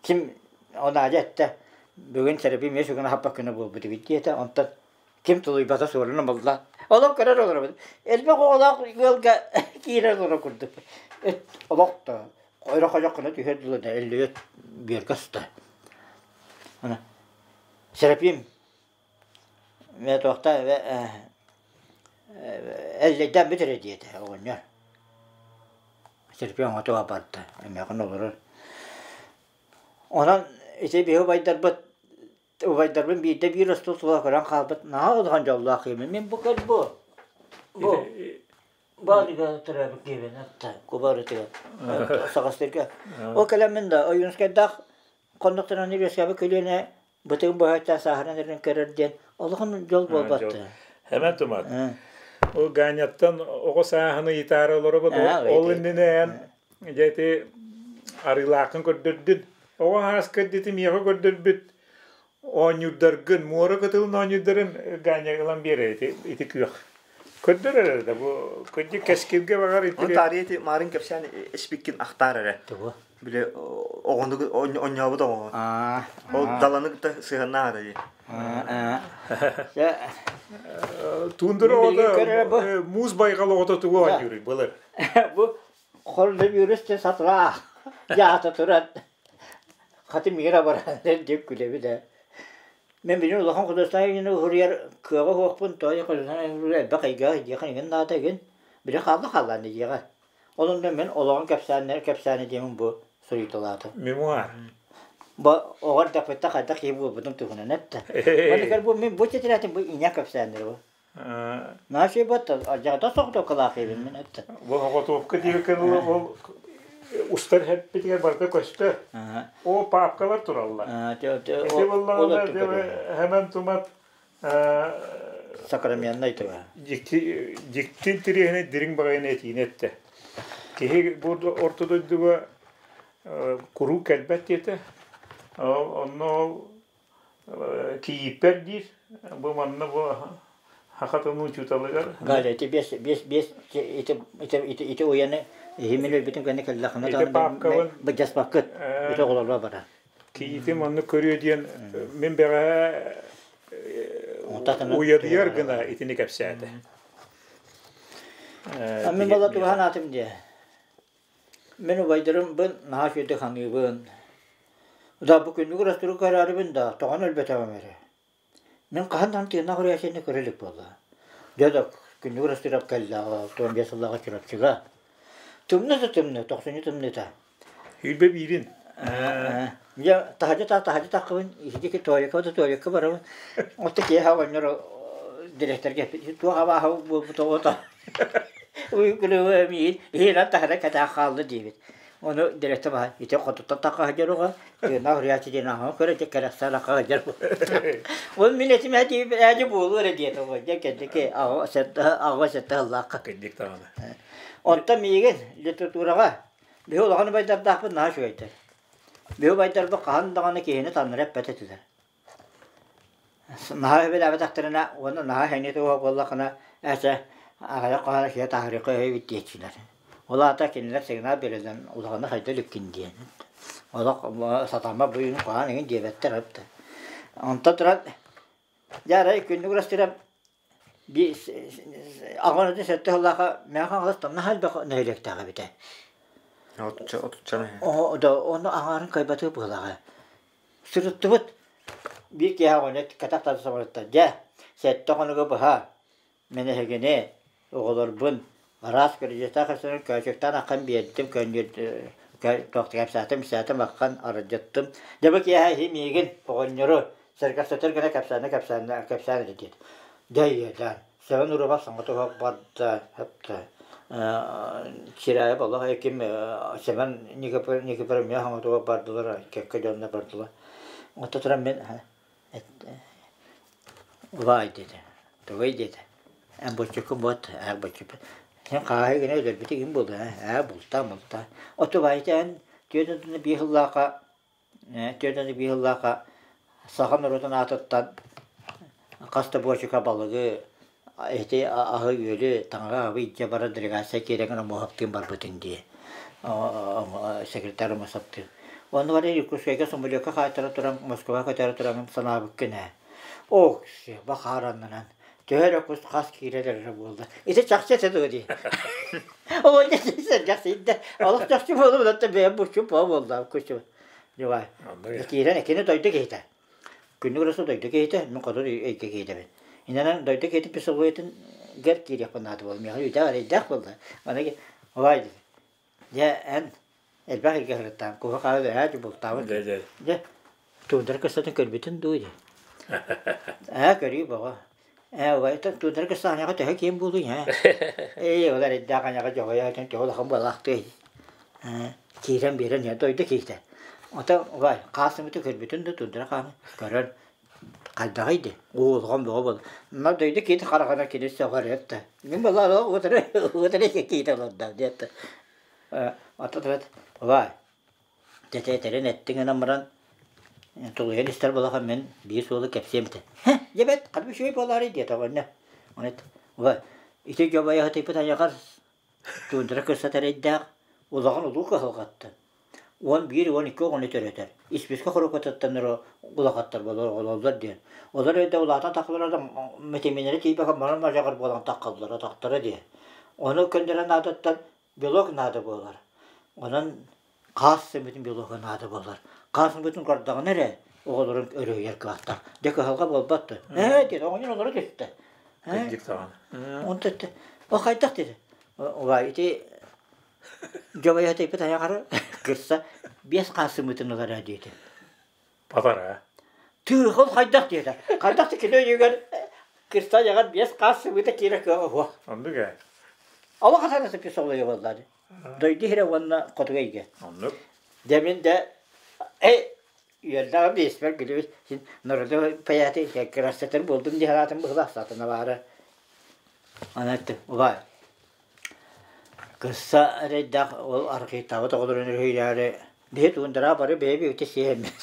B: Ким Надя эттэ, бүгүн Сэрапим эмиэ сүгүн аһаппат күнэ буолбут эбит диэтэ, онтон ким тулуйбата суорун ылла. Олох көрөр олоробут. Элбэх оҕолоох ыалга киирэр олорор курдук. Олох да ойро хойох гына түһэр дылы да эллиэт биэргэ сыта. Ана Сэрапим мэ туохта эллэйдээн бүтэрэ диэтэ оҕонньор. Сэрапим оҥотуга барда, эмээхин олорор. Онон ити биһи убайдарбыт убайдарбын биирдэ биир остуол тула көрөн хаалбыт наһаа улахан дьоллоох киһибин. Мин бу көр бу бу баалыга төрөөбүт киһибин атта кубарытыгар саҕастырга. Ол кэлэн мин да Ойуунскайдаах хоннохторон үөскээбит көлүөнэ бытыгын быһачча сааһыран эрэн көрөр диэн олохон дьол буолбатта.
A: Хэмэн тумат. Ол Ганяттан оҕо сааһын ыйытаары олоробут. Ол иннинэ эн дьэ ити арыылааххын көрдөрдүн. Оҕо сааска дити миэхэ көрдөрбүт оонньуурдаргын, муора кытылын оонньуурдарын Ганя ылан биэрэр ити, ити күөх. Көрдөр эрэ да бу кырдьык кэскилгэ баҕар
C: ити Оны таарыйа ити маарын кэпсээн испиккин ахтаар эрэ.
B: Тугу?
C: Били оҕону онньообут оҕоҕо. Ол даланы кытта сыһаннаах дии.
A: Тундра оҕото муус байҕал оҕото тугу оонньууруй былыр?
B: Бу коронавирус те сатылаах дьаата туран хаты мира баран деп күлэбит ээ. Мен билин улахан художественнай уһуруйар кыаҕа суохпун, тоҕо художественнай элбэх эйгэҕэ диэхин игин наада игин. Били хаалла хааллаан диэҕэ. Ол онно мин олоҕун кэпсээннэр кэпсээнэ диэмин бу суруйталаатым.
A: Мемуар.
B: Бу оҕо эрдэхпиттэн хайдах киһи буолбутум туһунан эттэ. Манныгар бу мин бу тетрадьым бу ийэ кэпсээннэр бу. Наша бат дьаҕда соҕотуопкалаах эбин мин эттэ.
A: Бу соҕотуопка диэки ол устар хэппитигэр барыта көстөр. О папкалар тураллар. Ити буоллаҕына хэмэн тумат
B: Сакраменнай тыла.
A: Дьикти дьикти интириэһинэй дириҥ баҕайыны этиини эттэ. Киһи бу орто дойдуга куруук кэлбэт диэтэ. Онно ол кийииппэр диир. Бу манна бу саха тылын учууталыгар.
B: Галя, ити биэс биэс биэс ити ити ити ити уйаны иһимин өлбүтүн кэннэ кэллэххинэ
A: Ити папкабын
B: быдьаспаккыт ити оҕолорго бара.
A: Кийиитим оннук көрүө диэн мин бэҕэһээ уйадыйар гына итини кэпсээтэ.
B: Мин буола туһан аатым диэ. Мин убайдарымбын наһаа үчүгэйдик саныыбын. Да бу күннүк ырастыры көрөөрүбүн да тоҕон өлбөтөҕүм эрэ. Мин хаһан даҕаны тыыннаах үрээччини көрө илик буолла. Дьэ да күннүк ырастырап кэллэ 65 сыллааҕы Чурапчыга. Тымны да тымны, тохсунньу тымныыта.
A: Сүүрбэ биирин.
B: Дьэ таһырдьа таһырдьа таххыбын, ити туалекка да туалекка барабын. Отто киэһэ оҕонньор дириэктэргэ эппит, туох абааһы буолбут оҕото. Уйгулуга миин иһинэн таһырдьа кэтээх хаалла диэбит. Ону директор баһа ити хотуттан тахха сылдьар оҕо, тыыннаах уруйааччы диэн ааҕан көрө дьэ кэрэхсээн ахха сылдьар. Ол мин этим ээдьи буолуо эрэ диэтэ оҕо дьэ кэнники 87 сыллаахха.
A: Кырдьык даҕаны.
B: Оттон миигин литератураҕа биһи улахан убайдардаахпыт наһаа үчүгэйдэр. Биһи убайдарбыт хаһан даҕаны киһини таҥнары эппэт этилэр. Наһаа үбүлээбэтэхтэринэ уонна наһаа сэниэ туһа буоллаххына, ээ аҕыйах хаһан киһи таһырыахха үһү эбит диэччилэр. Ол аата кинилэр сигнал биэрэллэр улаханнык хайда иликкин диэн. Олох сатаммат буйун куһаҕан эҥин диэбэттэр эбит. Онтон туран дьэ арай күннүк Урастыырап аҕыс сэттэ сыллаахха Мэҥэ Хаҥалас наһаа элбэх нэһилиэктээх эбитэ.
C: Отучча
B: Ону аҥаарын кыайбатыы быһыылааҕа. Сырыттыбыт. Биир киэһэ оҕонньор кэтэх тарда сабарытта. Дьэ, 7 хонугу быһа мин эһигини, оҕолорбун араас көрүдьүөстээх кэпсээн көөчүктээн аххан биэрдим, кэпсээтим, ипсээтим аххан аралдьыттым. Дьэ бу киэһэ иһи миигин оҕонньору сэргэхсэтэр гына кэпсээнэ кэпсээнэ кэпсээн эрэ диэт. Дьэ ийэлээн, Сэмэн Уруба саҥа туһах барда, эптэ. Сирээйэп олох ким Сэмэн Никифор Никифор эмиэ саҥа туһах бардылар, кэккэ дьонно бардылар. Онто туран мин Убаай диэтэ, тугуй диэтэ, эн боччуккун буот, ээ боччуппун. Син хааһы гына өлөрбүтэ ким буолуо ээ, бултаа, бултаа. Оту убаайта эн 41 сыллаахха 41 сыллаахха саха норуотун аатыттан хас да буочука балыгы ити аһы-үөлү таҥара аһы илдьэ барар делегация киирэн Омуоһаптыын барбытын дии секретарь Омуосаптыын. Онно баран Иркутскайга самолетка хаайтара туран Москваҕа көтөөрү туран санаабыккын ээ. Ок, бахаараннанан төһө эрэ кус хас киирэр эрэ буолла. Ити чахчы этэ дуо дии. Ол сэргэхсийдэ. Олох чахчы буолуо оттон бэйэм буччум по буолла кучу. Дьыбай. Киирэн кини дойду киһитэ. Күннүк Расул дойду киһитэ, мин хоту эйгэ киһитэбин. Инэнэн дойду киһитин писовойтын гэр киириэхпин наада буолла. Миэхэ үтэ эрэйдээх буолла. Аны Ой, дьэ эн элбэх илгэ сырыттаан куһа хаалы ээ бултаабыт. Дьэ туундара кыстатын көрбүтүн дуу дии. Ээ көрүү боҕо. Ээ убай туундара кыстаан аняҕа төһө киэҥ буолуй ээ. Ээ ол эрэйдээх аняҕа дьоҕойо төһө улахан буолаахтыай. Ээ киирэн биэрэн иһэ дойду киһитэ. Ото убай хаас сымыты көрбүтүн да туундара хааны көрөн хайдаҕый дии уулҕан бөҕө буолла. Мына дойду киһити хараҕынан кини сөҕөр этэ. Мин буолла утары утары киитэ олордо диэт. Ото убай тэтэрин эттиҥ гынан баран тулуйан истэр буолахан мин биир суолу кэпсиэм этэ. Һэ, дьэбэт, хата үчүгэй буолаарай диэтэ оҕонньор. Оны убай ити дьобайа сытыйбыт айаҕар туундара кырса тэрэйдээх улахан улуу кыһалҕаттан 11, 12 оҕону төрөтөр. Испиискэ хорукатыттан улахаттар буолар оҕололлор диэн. Олор өйдө улаатан тахалара да мэтиминэрэ тиийбэккэ манан мадьаҕар буолан таххаллар атахтара диэн. Ону көннөрөн наадаттан белок наада буолар. Онон хаас сымыытын белога наада буолар. Хаас сымыытын көрдөҕүнэ эрэ оҕолорун өрүһүйэр кыахтаах. Дьэ кыһалҕа буолбат дуо? Ээ диэн оҕонньор олоро түстэ.
A: Кырдьык даҕаны.
B: Онтон о хайдах диэтэ. Убай ити Дьобойо тэйбит айаҕар кырса биэс хаас сымыытын ылара диэтэ.
A: Батара.
B: Тыыхыл хайдах диэтэ. Хайдах да кини өйүгэр кырса айаҕар биэс хаас сымыыта киирэ кыаҕа суох.
A: Оннук ээ.
B: Олох хасана сыппы солойо буолла. Дойду иһирэ уонна хотугу эйгэ.
A: Оннук.
B: Дьэ мин да э үөрдэҕим биэспэр билибит син народу паяты красотыр буолдум дии санаатым быһылаах сатана баара. Аны эттим, убай Кырса эрэйдээх ол архыытаабыт оҕолорун өрүһүйээри биһи туундараҕа бары бэйэ-бэйэбитин сиэһэммит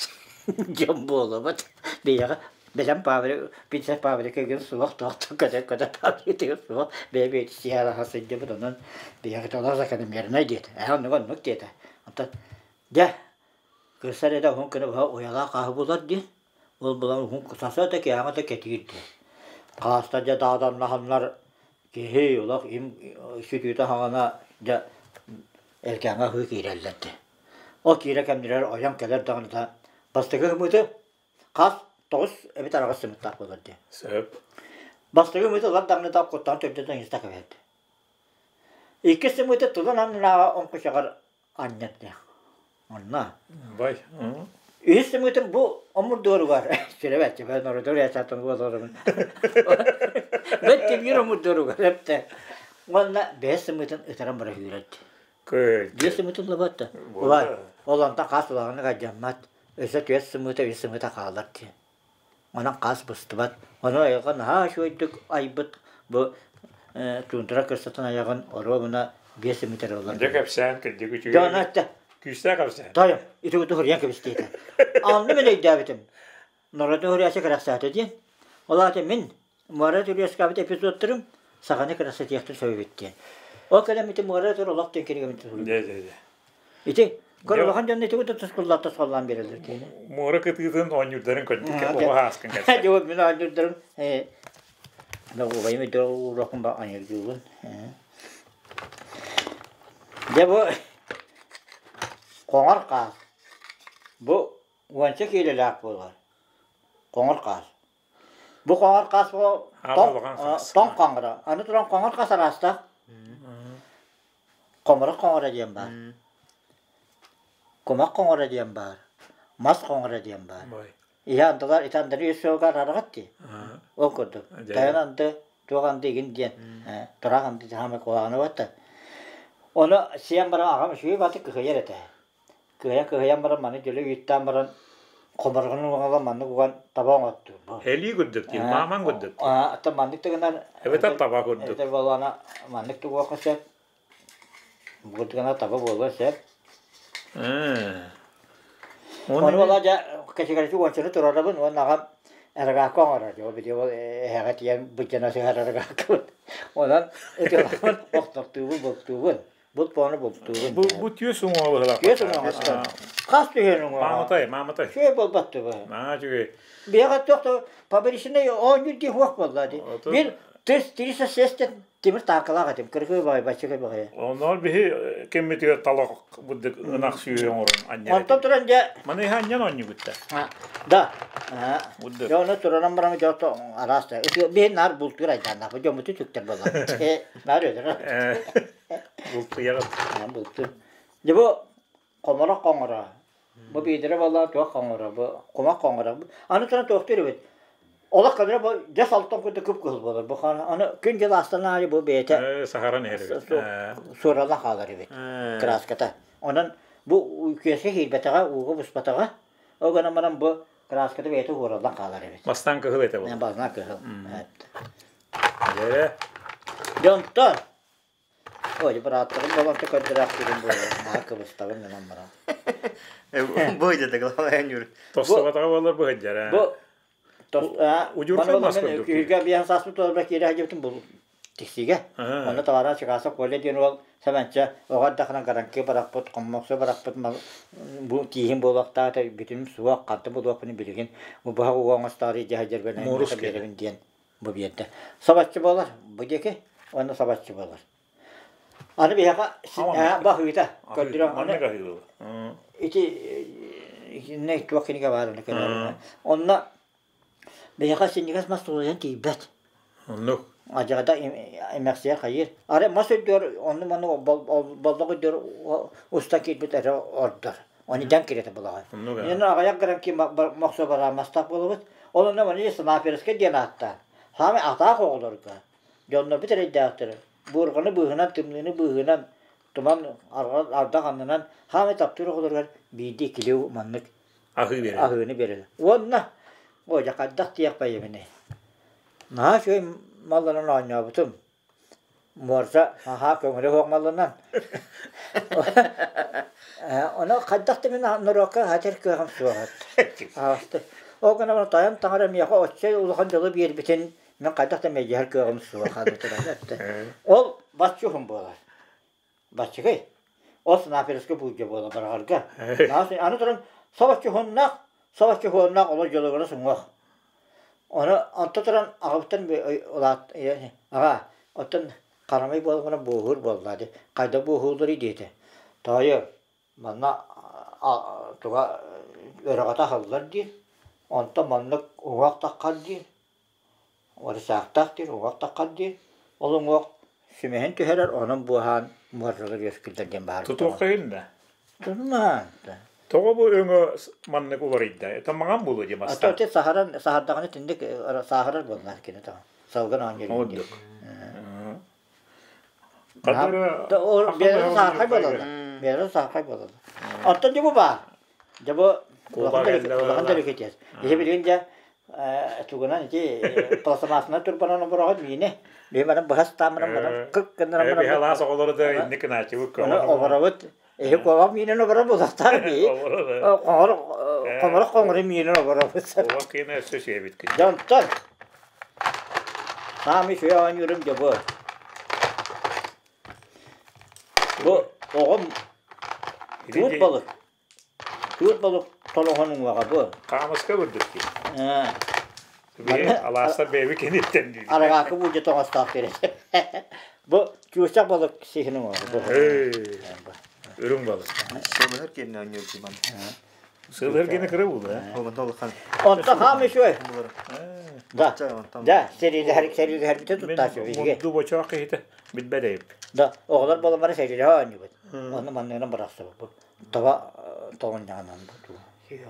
B: дьон буолабыт. Биһиэхэ бэлэм Павлик, Пинсер Павлик игин суох, туох да көтө-көтө Павлик игин суох, бэйэ-бэйэбитин сиэһэ сылдьыбыт, онон биһиэхэ олох закономернай диэтэ. Ээ оннук оннук диэтэ. Онтон дьэ кырса эрэ уһун күнү быһа уйалаах хааһы булар дии. Ол булан уһун саса да киэһэҥэ да кэтиир дии. Хааста дьэ дааданнаһаннар Киһи олох им сүтүүтэ хаҕана дьэ эркээҥҥэ аһыы киирэллэр дии. Ол киирэ кэмнэригэр ойон кэлэр даҕаны да бастакы ымыыты хас тоҕус эбит араҕас сымыттаах буолар дии.
A: Сөп.
B: Бастакы ымыыты ылар даҕаны да куттаан төрдүтэн иста кэбиһэрди. Иккис сымыыты тылын аннынааҕы оҥкучаҕар анньар диэх. Онно.
A: Бай.
B: Үһүс сымыытым бу омурдуоругар сүрэбэччи бэн ородор ясатын буоларым. Бэт тимир омурдуоругар эптэ. Уонна бэс сымыытын ытаран бара үүрэрди. Биэс сымыытыллыбат да. Улай, ол онтон хаас улаҕаны гардьаммат. Өссө түөрт сымыыта, үс сымыыта хаалар диэн. Онон хаас быстыбат. Ону айылҕа наһаа үчүгэйдик айбыт бу туундара кырсатын айаҕын оруобуна биэс сымыыта эрэ ылар.
A: Дьэ кэпсээн кырдьык үчүгэй.
B: Дьэ ону эттэ.
A: Күүстээх кэпсээн.
B: Тойон, ити куту хуруйан кэбистиэтэ. Онно мин өйдөөбүтүм. Норуотун хуруйааччы кэрэхсээтэ диэн. Ол аата мин муора түрүөскээбит эпизодтарым саханы кэрэхсэтиэхтин сөп эбит диэн. Ол кэлэммитим муора өтөр олох диэн кинигэбин
A: Дьэ, дьэ, дьэ.
B: Ити көр улахан дьонно ити куту тускуллар тосхоллоон биэрэллэр диэн.
A: Муора кытыытын оонньуурдарын көрдүк. Оҕо ааскын кэпсээн.
B: Дьэ, мин оонньуурдарым убайым өйдөр уурахпын ба аньыргыыбын. Дьэ бу хоҥор хаас. Бу уонча киилэлээх буолар. Хоҥор хаас. Бу хоҥор хаас бу тоҥ хоҥоро. Аны туран хоҥор хаас араастаах. Хомурах хоҥоро диэн баар. Кумах хоҥоро диэн баар. Мас хоҥоро диэн баар. Иһэ андылар ити андары үс сылга арараҕыт дии. Ол курдук. Тайан анды, туох анды игин диэн. Тураах анды хаамай куһаҕана батта. Ону сиэн баран аҕам үчүгэй батык кыһыйар этэ. Кыһыйан-кыһыйан баран маны дьөлө үүттээн баран хоморҕону уҥалан маннык уган таба оҥоттуур.
A: Элии курдук диир, маамаҥ курдук.
B: Оттон маннык тыгынан
A: Эбэтэр таба курдук.
B: Эбэтэр буоллаҕына маннык тугуохха сөп. Бу тыгына таба буолуон сөп. Ону буолла дьэ кэчигэричи уончаны турарабын уонна аҕам эрэгаакка оҥорор. Дьэ били ол эһэҕэ тиийэн быдьана сыһар эрэгааккабыт. Онон ытыалаабын охтортуубун, бултуубун. Булт бултуубун.
A: Бу бу түөс уҥуоҕа быһылаах.
B: Түөс уҥуоҕа. Хас түһүөн уҥуоҕа.
A: Мааматай, мааматай.
B: Үчүгэй буолбат дуо?
A: Аа, үчүгэй.
B: Биһиэхэ туох да фабричный оонньуур дии суох буолла дии. Бир тыс 306 тимир тааҥкалаах этим. Кыргый баҕайы, баччыкай баҕайы.
A: Онноор биһи кэммитигэр талах буддык ынах сүүһү оҥорон анньар
B: Онтон туран дьэ
A: Маны иһэ анньан оонньугутта.
B: Да. Дьэ ону туранан баран дьэ араас да. Биһи наар бултуур айдааннаах. Дьоммуту түктэр буолла. Наар өлөрөр.
A: Бултуйаҕыт.
B: Бултур. Дьэ бу хоморо хоҥоро. Бу биидэрэ буолла туох хоҥоро, бу кумах хоҥоро. Аны туран туохтуур эбит. Олох көнөрө бу дьэс алтан курдук кып-кыһыл буолар. Бу аны күн-дьыл аастан аайы бу бэйэтэ
A: саһаран иһэр эбит.
B: Суоралан хаалар эбит краската. Онон бу күөскэ киирбэтэҕэ, ууга буспатаҕа. Ол гынан баран бу краската бэйэтэ уураллан хаалар эбит.
A: Бастаан кыһыл этэ буолар.
B: Бастаан кыһыл.
A: Дьэ.
B: Дьонтон Ой, бырааттарым баланта көрдөрөөхтүүрүм буолуо. Наһаа кыбыстабын гынан баран.
C: Бу дьэ главное нюр.
A: Тостубатаҕа буоллар быһыдьар ээ.
B: Бу
A: Удьурхай мас курдук.
B: Күһүргэ биэһэн сааспыт туоларбар киирэ сылдьыбытым бу тиксиигэ. Онно товара Чикасов Коля диэн уол Сэмэнчэ оҕо эрдэхинэ гаранкы барахпыт, хоммоксо барахпыт бу тииһин буолуохтаах бүтүнүм суох, ханта булуохпун билигин бу быһах уга оҥостоору дьэ сылдьарбын биэрэбин диэн бу биэрдэ. Сабаччы буолар бу диэки уонна сабаччы буолар. Аны биһиэхэ баһыыта көрдөрөн
A: аны
B: ити итиннэ туох кинигэ баар оны көрөөрү. Онно биһиэхэ синньигэс мас тулуйан тиийбэт.
A: Оннук.
B: Адьаҕата эмэхсийэр хайыыр. Ары мас үрдүгэр онну-манны боллох үрдүгэр устан киирбит эрэ ордор. Оны дьаҥ кирэтэ булаҕын. Инэн аҕыйах грамм ким мохсо бараамастаах буолабыт. Ол онно маны Санаперскай диэн ааттаан. Саамай атаах оҕолорго дьоннорбут эрэйдээхтэр буурҕаны быыһынан, тымныыны быыһынан, туман ардах аннынан хаамай таптыыр оҕолоругар биирдии иккилии маннык
A: аһыы биэрэр.
B: Аһыыны биэрэр. Уонна ой дьэ хайдах диэх бэйэбиний. Наһаа үчүгэй малланан оонньообутум. Муорса аһаа көҥүлэ суох малланан. Ону хайдах да мин норуокка хатыр кыаҕым суох этэ. Ол гынан баран тойон таҥара миэхэ оччо улахан дьолу биэрбитин мин хайдах да мэлдьэһэр кыаҕым суох Ол баччуһун буолар. Баччыгый. Ол снаперскай буулдьа буола бараҕарга. Аны туран собоччуһуннаах, собоччуһуоннаах олор дьолугара суҥуох. Ону онто туран аҕабыттан улаат аҕаа оттон харамай буолан буоһуур буолла дии хайда буоһуулларый диэтэ. Тоойо манна туга өрөҕөтө аһыллар дии онтон маннык уҥуох таххар дии Рычагтаах диир, уҥуох таххар диир. Ол уҥуох сүмэһин түһэрэр, онон буоһаан муоралар үөскүүллэр диэн баар.
A: Тутуоххайын да?
B: Тутумаан.
A: Тоҕо бу өҥө маннык уларыйда? Это маҥан буолуо дии мастаан.
B: А то саһаран, саһардаҕына итинник сааһырар буоллар кини таҕа. Салгын оонньуур.
A: Ордук.
B: Бэйэтэ саахай буолаллар. Бэйэтэ саахай буолаллар. Оттон дьэ бу баар. Дьэ бу улахан дэлэкэтиэс. Иһи билигин дьэ тугунан ити пластмассанан турбанан обороҕут миини. Биһи баран быһа ыстаамынан баран кык гыннаран баран.
A: Биһи алаас оҕолору да инник гынааччыбыт.
B: Оборобут. Эһи куобах миинин оборо булахтар бии. Хоҥор хоҥор хоҥору миинин оборобут.
A: Куобах киинэ өссө сиэбит кини.
B: Дьэ онтон саамай үчүгэй оонньуурум дьэ бу. Бу оҕом туут балык. Туут балык толохон уҥуоҕа бу.
A: Хаамыска үрдүк дии. Алаастар бэйэбит киниттэн диир.
B: Арҕаакы буулдьа тоҥостоох киирэр. Бу чуучах балык сиһин уҥуоҕа бу.
A: Үрүҥ балык.
C: Сылыһар киэнэ оонньуур дьиман.
A: Сылыһар киэнэ кыра буолла.
B: Онто хаам үчүгэй. Да. Да, сэриилэһэр сэриилэһэрбитэ туттааччы биһиги.
A: Мунду бочоох киһитэ билбэт эбит.
B: Да, оҕолор буолан сэриилэһэ оонньуубут. Онно манныгынан бырахсыбыт. Таба тоҕунньаҕынан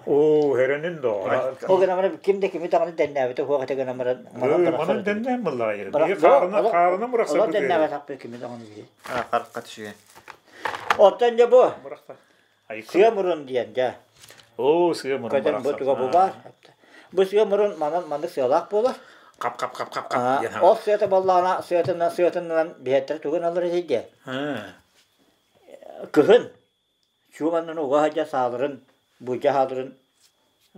A: Оо, хэрэнин доо.
B: Ол гынан баран ким да кими даҕаны дэннээбитэ суох этэ гынан баран манан
A: Манан дэннээн буллаҕа Биһи хаарына хаарына
B: бырахсар Олор дэннээбэтахпыт кими даҕаны биһи.
C: Харахха түсүгэн.
B: Оттон дьэ бу сыа мурун диэн дьэ.
A: Оо, сыа мурун
B: Көтөн бу туга бу баар. Бу сыа мурун манан маннык сыалаах буолар.
A: Хап хап хап хап хап диэн.
B: Ол сыата боллаҕына сыатынан сыатынан биһэттэр тугун алар этэ Кыһын Чууманнан уга сылдьа сааларын, буулдьа сааларын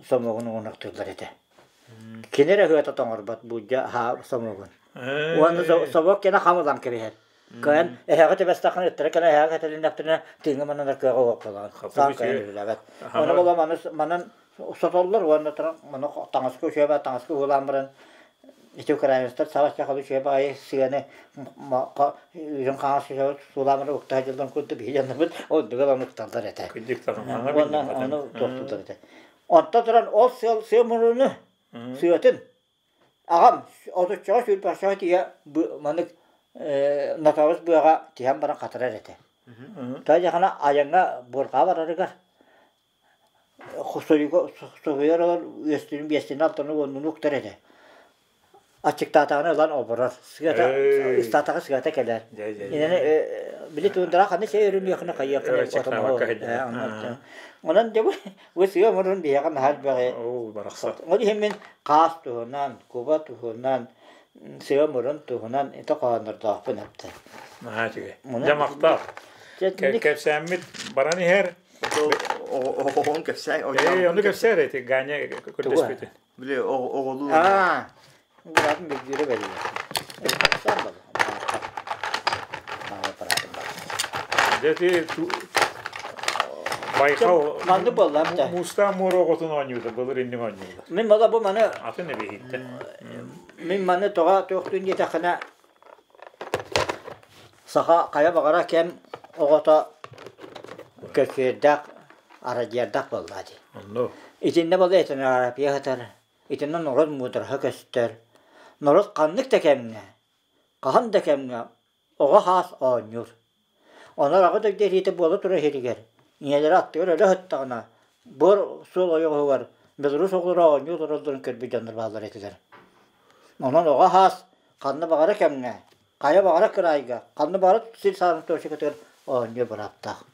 B: сомуогун оҥоһуктууллар этэ. Кини эрэ ыһыата тоҥорбот буулдьа сомуогун. Уонна собуок кэнэ хам ылан кэбиһэр. Кыайан эһэҕэ түбэстэххинэ ыттара кэлэн эһэҕэ кэтилиннэхтэринэ тыыҥҥа мананар кыаҕа суох буолаҕын. Саан кыайан үлэлээбэт. Ону була маны манан сотоллор уонна туран маны таҥаска үчүгэй таҥаска уһулаан баран Ити украинецтар саҕа халы үчүгэй баҕайы сыаны үрүҥ хаҥас суулаамары уктаһа дьыллан курдук биһи дьоннорбут ордуга ылан укталлар этэ. Уонна ону туохтууллар этэ. Онтон туран ол сыал сыа муруну сыатын аҕам отуччаҕа сүүрбэччэҕэ тиийэ маннык нотариус быаҕа тиһэн баран хатарар этэ. Тоҕо айаҥҥа буорҕаа барарыгар Суруйар олор үөстүүнүн биэстини алтаны уоннуну уктар этэ. Аччыктаатаҕына ылан оборор. Сыата ыстаатаҕа сыата кэлэр. Инэн били туундара ханна чэй өрүнүөххүнэ хайыаххына Онон дьэ бу сыа мурун биһиэхэ наһаа элбэҕи. Ол иһин мин хаас туһунан, куба туһунан, сыа мурун туһунан ити хоһооннордоохпун эптэ.
A: Наһаа үчүгэй. Дьэ махтал. Кэпсээммит баран иһэр.
C: Оҕоҕун кэпсээ.
A: Ээ, ону кэпсээр эти Ганя көрдөспүтүн.
C: Били оҕолуу.
B: Аа, быраатын бүлгүүрэ бэрийэ.
A: Дьэ ти Байкал
B: маннык буолла да.
A: Муустаах муора оҕотун оонньуута былыр инник оонньуулар.
B: Мин мала бу маны
A: атын эбиһиттэ.
B: Мин маны тоҕо туохтуун диэтэххинэ Саха хайа баҕара кэм оҕото көкүөрдээх, арадьыардаах буоллаа дии.
A: Онно.
B: Итиннэ буолла этнография сытар, итиннэ норуот муудараһа көстөр. Норуот ханнык да кэмҥэ, хаһан да кэмҥэ оҕо хаас оонньуур. Онон аҕа дойду эриитэ буола турар иһигэр, ийэлэрэ аттыгар өлө сыттаҕына, буор суол ойоҕоһугар Беларусь оҕолоро оонньуу олороллорун көрбүт дьоннор бааллар этилэр. Онон оҕо хаас ханна баҕара кэмҥэ, хайа баҕара кыраайга, ханна баҕара сир саарын точкатыгар оонньуур бырааптаах.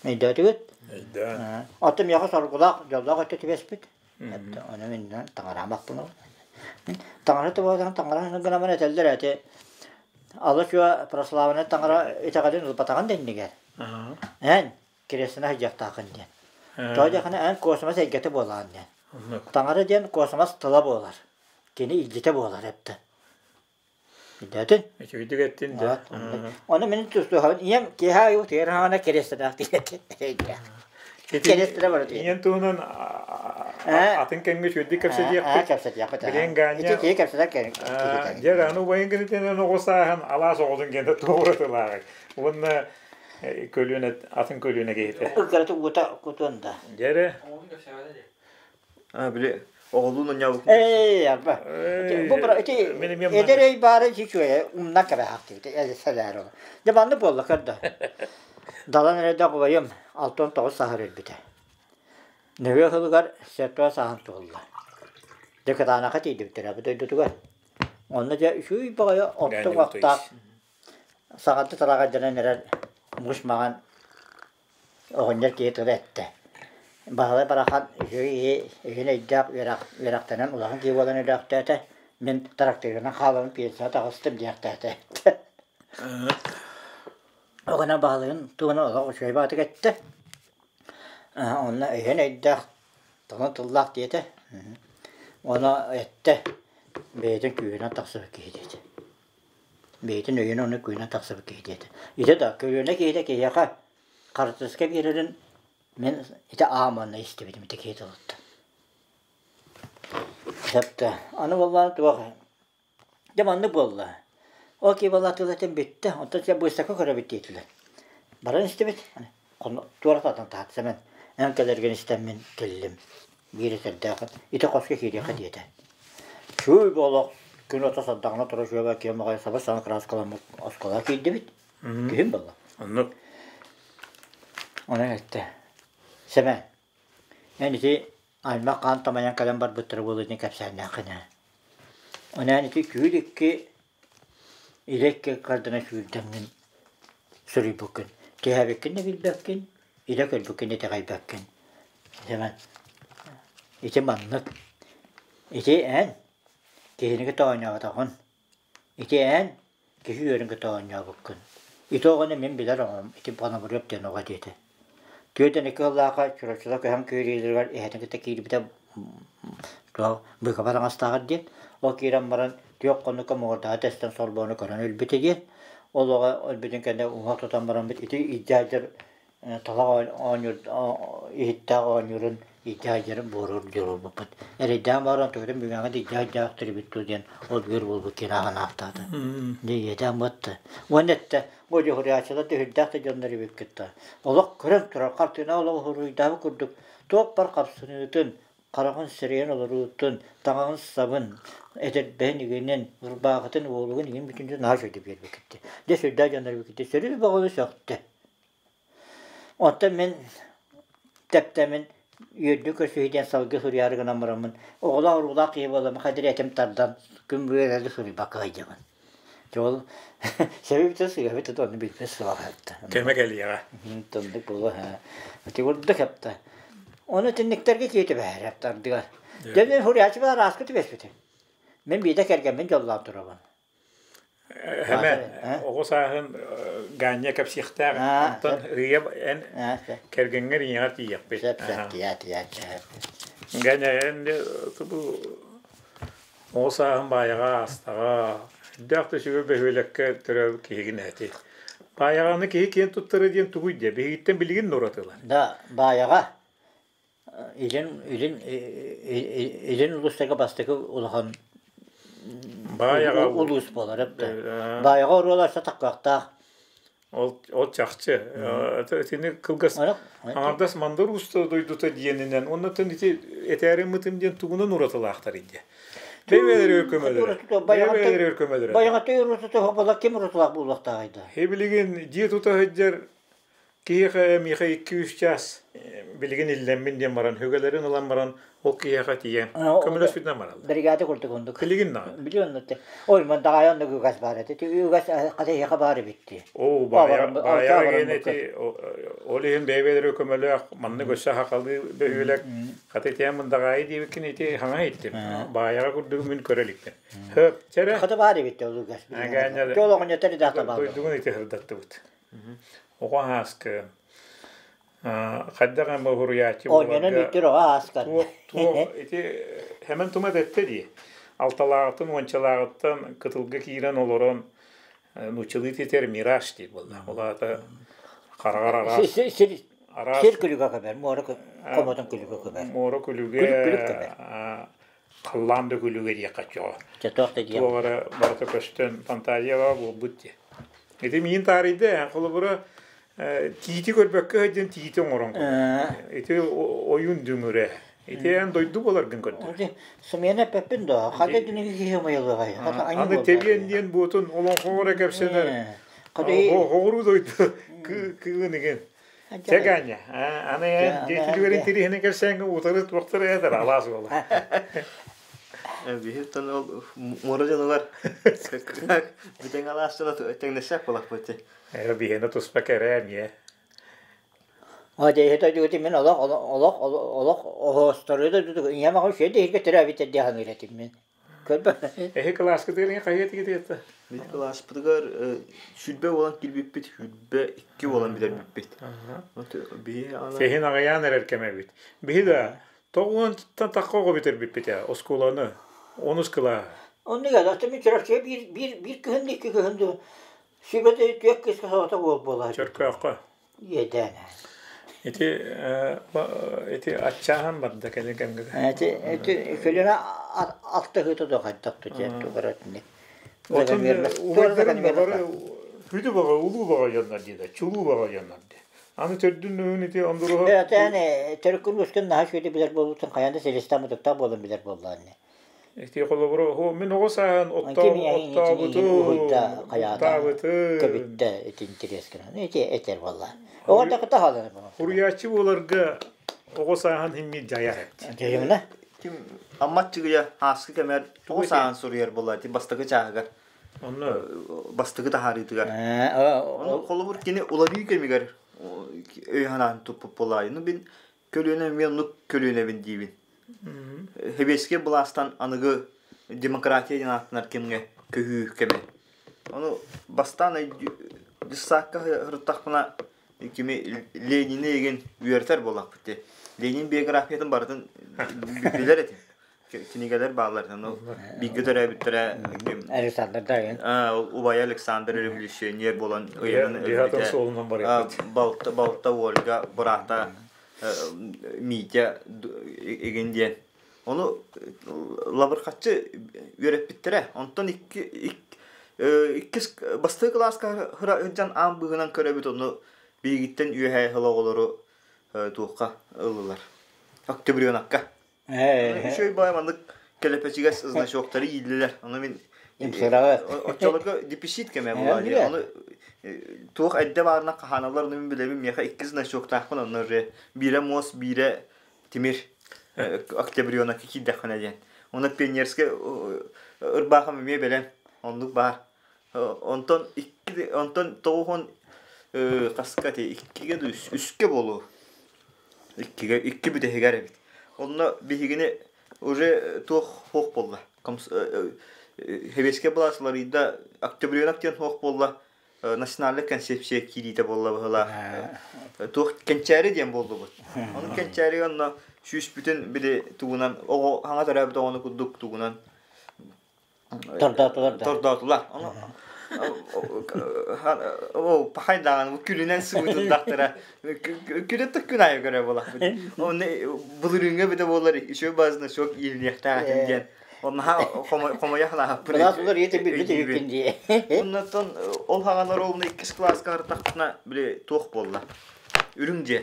B: Өйдөөтүгүт?
A: Өйдөөн.
B: Оттон миэхэ соргулаах, дьоллоох өттө түбэспит. Ону мин таҥараамаппын. Таҥара табаатаҕын таҥара гынаман этэллэр эти ала чуо православнай таҥара итэҕэлин ылбатаҕын да иннигэр. Эн кириэстэнэ сылдьыахтааххын диэн. Тоҕо диэххинэ эн космос эйгэтэ буолаҕын диэн. Таҥара диэн космос тыла буолар. Кини илдьитэ буолар эптэ. Билээтин?
A: Үчүгэйдик эттин да.
B: Ону мин тустуһабын. Ийэм киэһэ аайы утуйар хаана кириэстэлээх диэти. Кириэстэлэ барыт.
A: Ийэн туһунан атын кэмҥэ үчүгэйдик кэпсэтиэхпит.
B: Кэпсэтиэхпит.
A: Билиэн Ганя.
B: Ити киһи кэпсэтэр киһи.
A: Дьэ, аны убайын гынытынан оҕо сааһын алаас оҕотун генэ туоратылааҕый. Уонна көлүөнэ атын көлүөнэ киһитэ.
B: Ыккараты уута кутуон да.
A: Дьэрэ.
C: А, били оҕолуун онньообут.
B: Эй, арба. Бу ити эдэр өй баара үчүгэй умна кэбэһэхтибит сэлээр ол. Дьэ маннык буолла көрдө. Далан эрэдэ убайым 69 сааһар өлбүтэ. Нөҥүө сылыгар 70 сааһын туолла. Дьэ кытаанаха тиийдибиттэрэ бу дойдутугар. Онно дьэ үчүгэй баҕайы орто уҥуохтаах. Саҥардыы тараҕайданан эрэр муус маҥан оҕонньор киһи тыла эттэ: «Баһылай барахан үчүгэй киһи, үһүн өйдөөх үөрэхтэнэн улахан киһи буолан өлөөхтөөтө, мин тракторынан хаалан пенсияҕа таҕыстым» диэхтээтэ. Оҕонньор Баһылайын туһунан олох үчүгэй баҕатык эттэ. Онно өйүн өйдөөх, тылын тыллаах диэтэ. Ону эттэ, бэйэтин күүһүнэн тахсыбыт киһи диэтэ. Бэйэтин өйүн ону күүһүнэн тахсыбыт киһи диэтэ. Ити да көлүөнэ киһитэ киһиэхэ хартыска биэрэрин мин ити ааманна истибитим ити киһи тылыттан. Сөп да. Аны буоллаҕына туох Дьэ маннык буолла. Ол киһи буолла тыл этэн бүттэ. Онтон дьэ быыстапка көрөбүт диэтилэр. Баран истибит. Туора татан таһат Сэмэн. Эн кэлэргин истэммин кэллим. Биир этэрдээх ити хоско киириэххэ диэтэ. Чуй буолуох күн ото сардаҥна тура үчүгэйэ киэм аҕай саба саҥа кырааскаламмыт оскуолаҕа киирдибит. Күһүн буолла.
A: Оннук.
B: Онон эттэ. Сэмэн, эн ити аймах хаан тамайан кэлэн барбыттара буолуо диэн кэпсээннээххин ээ. Онон ити түүл икки илэ икки ыккардына сүүрдэҥҥин суруйбуккун. Түһээбиккин да билбэккин, илэ көрбүккүн да итэҕэйбэккин. Сэмэн, ити маннык. Ити эн киһини кытта оонньооботоҕун. Ити эн киһи үөрүн кытта оонньообуккун. Ити оҕону мин билэр оҕом, ити Пономарев диэн оҕо диэтэ. 42 сыллаахха Чурапчыга көһөн киириилэригэр эһэтин кытта киирбитэ туох быыкаба таҥастааҕар диэн. Ол киирэн баран түөрт хонукка муҥурдаҕа тэстэн сорбоону көрөн өлбүтэ диэн. Ол оҕо өлбүтүн кэннэ уҥуох тутан бараммыт ити илдьэ талах оонньуур иһиттээх оонньуурун илдьэ сылдьарын буоруур диир буолбуппут. Эрэйдээн баран тугутун бүгүҥҥэ да илдьэ сылдьаахтар эбит дуу диэн ол бүөр буолбут киһи ааҕан Дьэ ийэтээн буотта. Уонна эттэ, бу дьуһуруйааччылар да сүрдээх да дьоннор эбиккит да. Олох көрөн турар хартыына олох уруйдаабыт курдук туох бар хапсыныытын, хараҕын сирэйин олоруутун, таҥаһын сабын, этэрбэһин игинин, ырбаахытын, уолугун игин бүтүннүү наһаа үчүгэйдик биэрбиккит. Дьэ сүрдээх дьоннор эбиккит. Сөрүү бөҕөнү сөхтө. Оттон мин тэптэмин үөрдүү көрсүһүү диэн салгыы суруйаары гынан бараммын, оҕолоох уруулаах киһи буоламмын хайдах этим тардан күн бүгүн суруйбакка сылдьабын. Дьэ ол сэбибитин сыыһабыт да ону билбэт суох эбит.
A: Кэмэ кэлиэҕэ.
B: Тоннук буолуо Ити курдук эптэ. Ону итинниктэргэ киһи түбэһэр эптэ ардыгар. Дьэ мин суруйааччы арааска түбэспитим. Мин биирдэ кэргэммин дьоллоон турабын.
A: Хэмэ оҕо сааһын Ганя кэпсиэхтээх. Онтон ырыа эн кэргэҥҥэр ийэҕэр тиийиэхпит. Ганя эн бу оҕо сааһын баайаҕа аастаҕа. Үрдээх да үчүгэй бөһүөлэккэ төрөөбүт киһигин эти. Баайаҕаны киһи киэн туттара диэн тугуй диэ? Биһигиттэн билигин нуратылар.
B: Да, баайаҕа Илин, илин, илин улуустарга бастакы улахан
A: Баайаҕа
B: улуус буолар эбит. Баайаҕа оруола өссө таккыахтаах.
A: Ол, ол чахчы. Итини кылгас аҥардас Мандар Уус дойдута диэнинэн, оннуттан ити этээриммытым диэн тугунан уратылаахтар идэ. Бэйбэлэр көмөлөрө. Бэйбэлэр көмөлөрө.
B: Байаҕатай уратыта буола ким уратылаах буолуохтааҕый да?
A: Билигин дьиэ тута сылдьар Киһиэхэ миэхэ 2-3 чаас билигин иллэммин диэн баран, үгэлэрин ылан баран, ол киһиэхэ тиийэн көмөлөспүтүнэн бараллар.
B: Бригада курдук оннук.
A: Билигин даҕаны.
B: Билигин оннук. Ой, мандаҕайа оннук үгэс баар этэ. Үгэс хата эһиэхэ баар эбит дии.
A: Оо, баайа баайа ити ол иһин бэйбэлэри көмөлөөх маннык өссө хахалыы бөһүөлэк хата итиэн мындаҕаайы диэбиккин ити хаҥа иттим. Баайаҕа курдугу мин көрө иликпин. Хөп, чэрэ.
B: Хата баар эбит ол үгэс. Ол оҕонньоттор идаата бааллар.
A: Дойдугун ити сырдаттыбыт. Оҕо ааскы хайдах эмэ уһуруйааччы
B: Оонньонон үттүр оҕо ааскар.
A: Туох туох ити хэмэн тумат этте дии. Алталааҕыттан уончалааҕыттан кытылга киирэн олорон нууччалыы титэр мираж диир буолла. Ол аата хараҕар араас
B: Сир
A: араас
B: сир күлүгэ көбөр, муора хомотун күлүгэ көбөр.
A: Муора күлүгэ
B: Күлүк күлүк көбөр.
A: халлаан да күлүгэ диэххэ чоҕо.
B: Чэ туох да диэн.
A: Туох эрэ барыта көстөн фантазияҕа буолбут дии. Ити миин таарыйда, холобура, тиити көрбөккө сылдьан тиити оҥорон Ити ойуун дүҥүрэ. Ити эн дойду буоларгын көрдө.
B: Сымыйаны эппэппин доо. Хата дүнүгү киһи умайылыҕай.
A: Аны тэбиэн диэн буотун олоҥхоҕор кэпсэнэр. Хоҕуруу дойду кыын igen. Чэ Ганя, аны эн дьиэтигэр интириэһинэ кэпсээҥҥэ утары туохтар этэр алаас буола.
C: Биһиттэн ол муора дьонугар бүтэҥ алаастана тэҥнэсэк буолахпыт.
A: Биһиэнэ туспа кэрэ эмиэ.
B: Дьэ дойдугутун мин олох олох олох оһоостору дойдутугу ийэм аҕам үчүгэй да иһиргэ төрөөбүттэр дии саныыр этим мин. Көрбө.
A: Эһи кылааскытыгар хайа тигитиэтэ?
C: Биир кылааспытыгар 22 буолан киирбиппит, 22 буолан бүтэрбиппит.
A: Сеһин аҕыйаан эрэр кэмэ эбит. Биһи да тоҕуонтан тахха оҕо бүтэрбиппит ээ оскуоланы онус кылааһы.
B: Оннук ээ, мин Чурапчыга биир биир биир кыһын да икки кыһын да сүбэтэ түөрт кыыска соҕотох уол буолааччы.
A: Чөркөөххө.
B: Иэдээн.
A: Ити ити аччааһан барда кэлин кэмҥэ.
B: Ити ити көлүөнэ алтыһыыта да хайдах тутуйар тугара итинник.
A: Отон убайдарым баҕары хүдү баҕа улуу баҕа дьоннор диэтэ, чулуу баҕа дьоннор дии. Аны төрдүн нөһүн ити ондуруһа
B: Бэйэтэ төрүккүн үскүн наһаа үчүгэйдик билэр буолбутун хайаан да силистэн мутуктаах буолан билэр буоллаҕын
A: Ити холобура, мин оҕо сааһын оттообутум,
B: оттообутум. Көбүттэ ити интерес гынан. Ити этэр буолла. Оҕо да таһалар.
A: Хуруйааччы буоларга оҕо сааһын химми дьайар эбит.
B: Дьайымына?
C: Ким аммат чыгыйа ааскы кэмэр оҕо сааһын суруйар буолла ити бастакы чааһыгар.
A: Онно
C: бастакы таһаарыытыгар. Ону холобур кини уларыы кэмигэр өй санаан туппут буолаайы. Ну бин көлүөнэ эмиэ оннук көлүөнэбин диибин. Сэбиэскэй былаастан аныгы демократия диэн ааттанар кэмҥэ көһүү кэмэ. Ону бастаан дьыссаакка сырыттахпына кими Ленини игин үөрэтэр буоллахпыт дии. Ленин биографиятын барытын билэр этим. Кинигэлэр бааллар. Ону бииргэ төрөөбүттэрэ
B: Александр Дарин.
C: Убайа Александр революционер буолан ыйанан
A: өлбүтэ.
C: Балта, балта Ольга, быраата Митя игин диэн. Ону лабырхаччы үөрэппиттэрэ. Онтон икки, иккис бастакы кылааска сылдьан аан быыһынан көрөбүт, ону биһигиттэн үөһээ сыл оҕолору туохха ыллылар. Октябренокка. Үчүгэй баай маннык кэлэпэчигэс значоктары ииллилэр. Ону мин оччолорго дефицит кэмэ буолаа дии. Ону туох эрдэ баарына хаһааналлар, ону мин билэбин, миэхэ икки значоктаахпын, онно уже биирэ муос, биирэ тимир октябренокка киирдэххинэ диэн. Онно пионерскай ырбаахым эмиэ бэлэм, оннук баар. Онтон икки онтон тоҕуһун хаска этэй иккигэ да үскэ буолуо. Иккигэ икки бүтэһигэр эбит. Онно биһигини уже туох суох буолла. Сэбиэскэй былаас уларыйда, октябренок диэн суох буолла, национальнай концепция киириитэ буолла быһыылаах. Туох кэнчээри диэн буоллубут. Ону кэнчээригэ онно сүүспүтүн били тугунан оҕо хаҥа төрөөбүт оҕону курдук тугунан
B: Тордоотулар да.
C: Тордоотулар. Ону о пахайдаан күлүнэн сыбыытыллахтара. Күлүт күн аайы көрө буолахпыт. Оны былырыыҥҥа битэ буолар еще базына суох иилиэхтээх этим диэн. Оннаха хомойо ханааппын.
B: Былаас улар ийэтин билбит үһүккүн дии.
C: Оннотон ол хаҕан ровно иккис кылааска хартахпына били туох буолла. Үрүҥ дьиэ.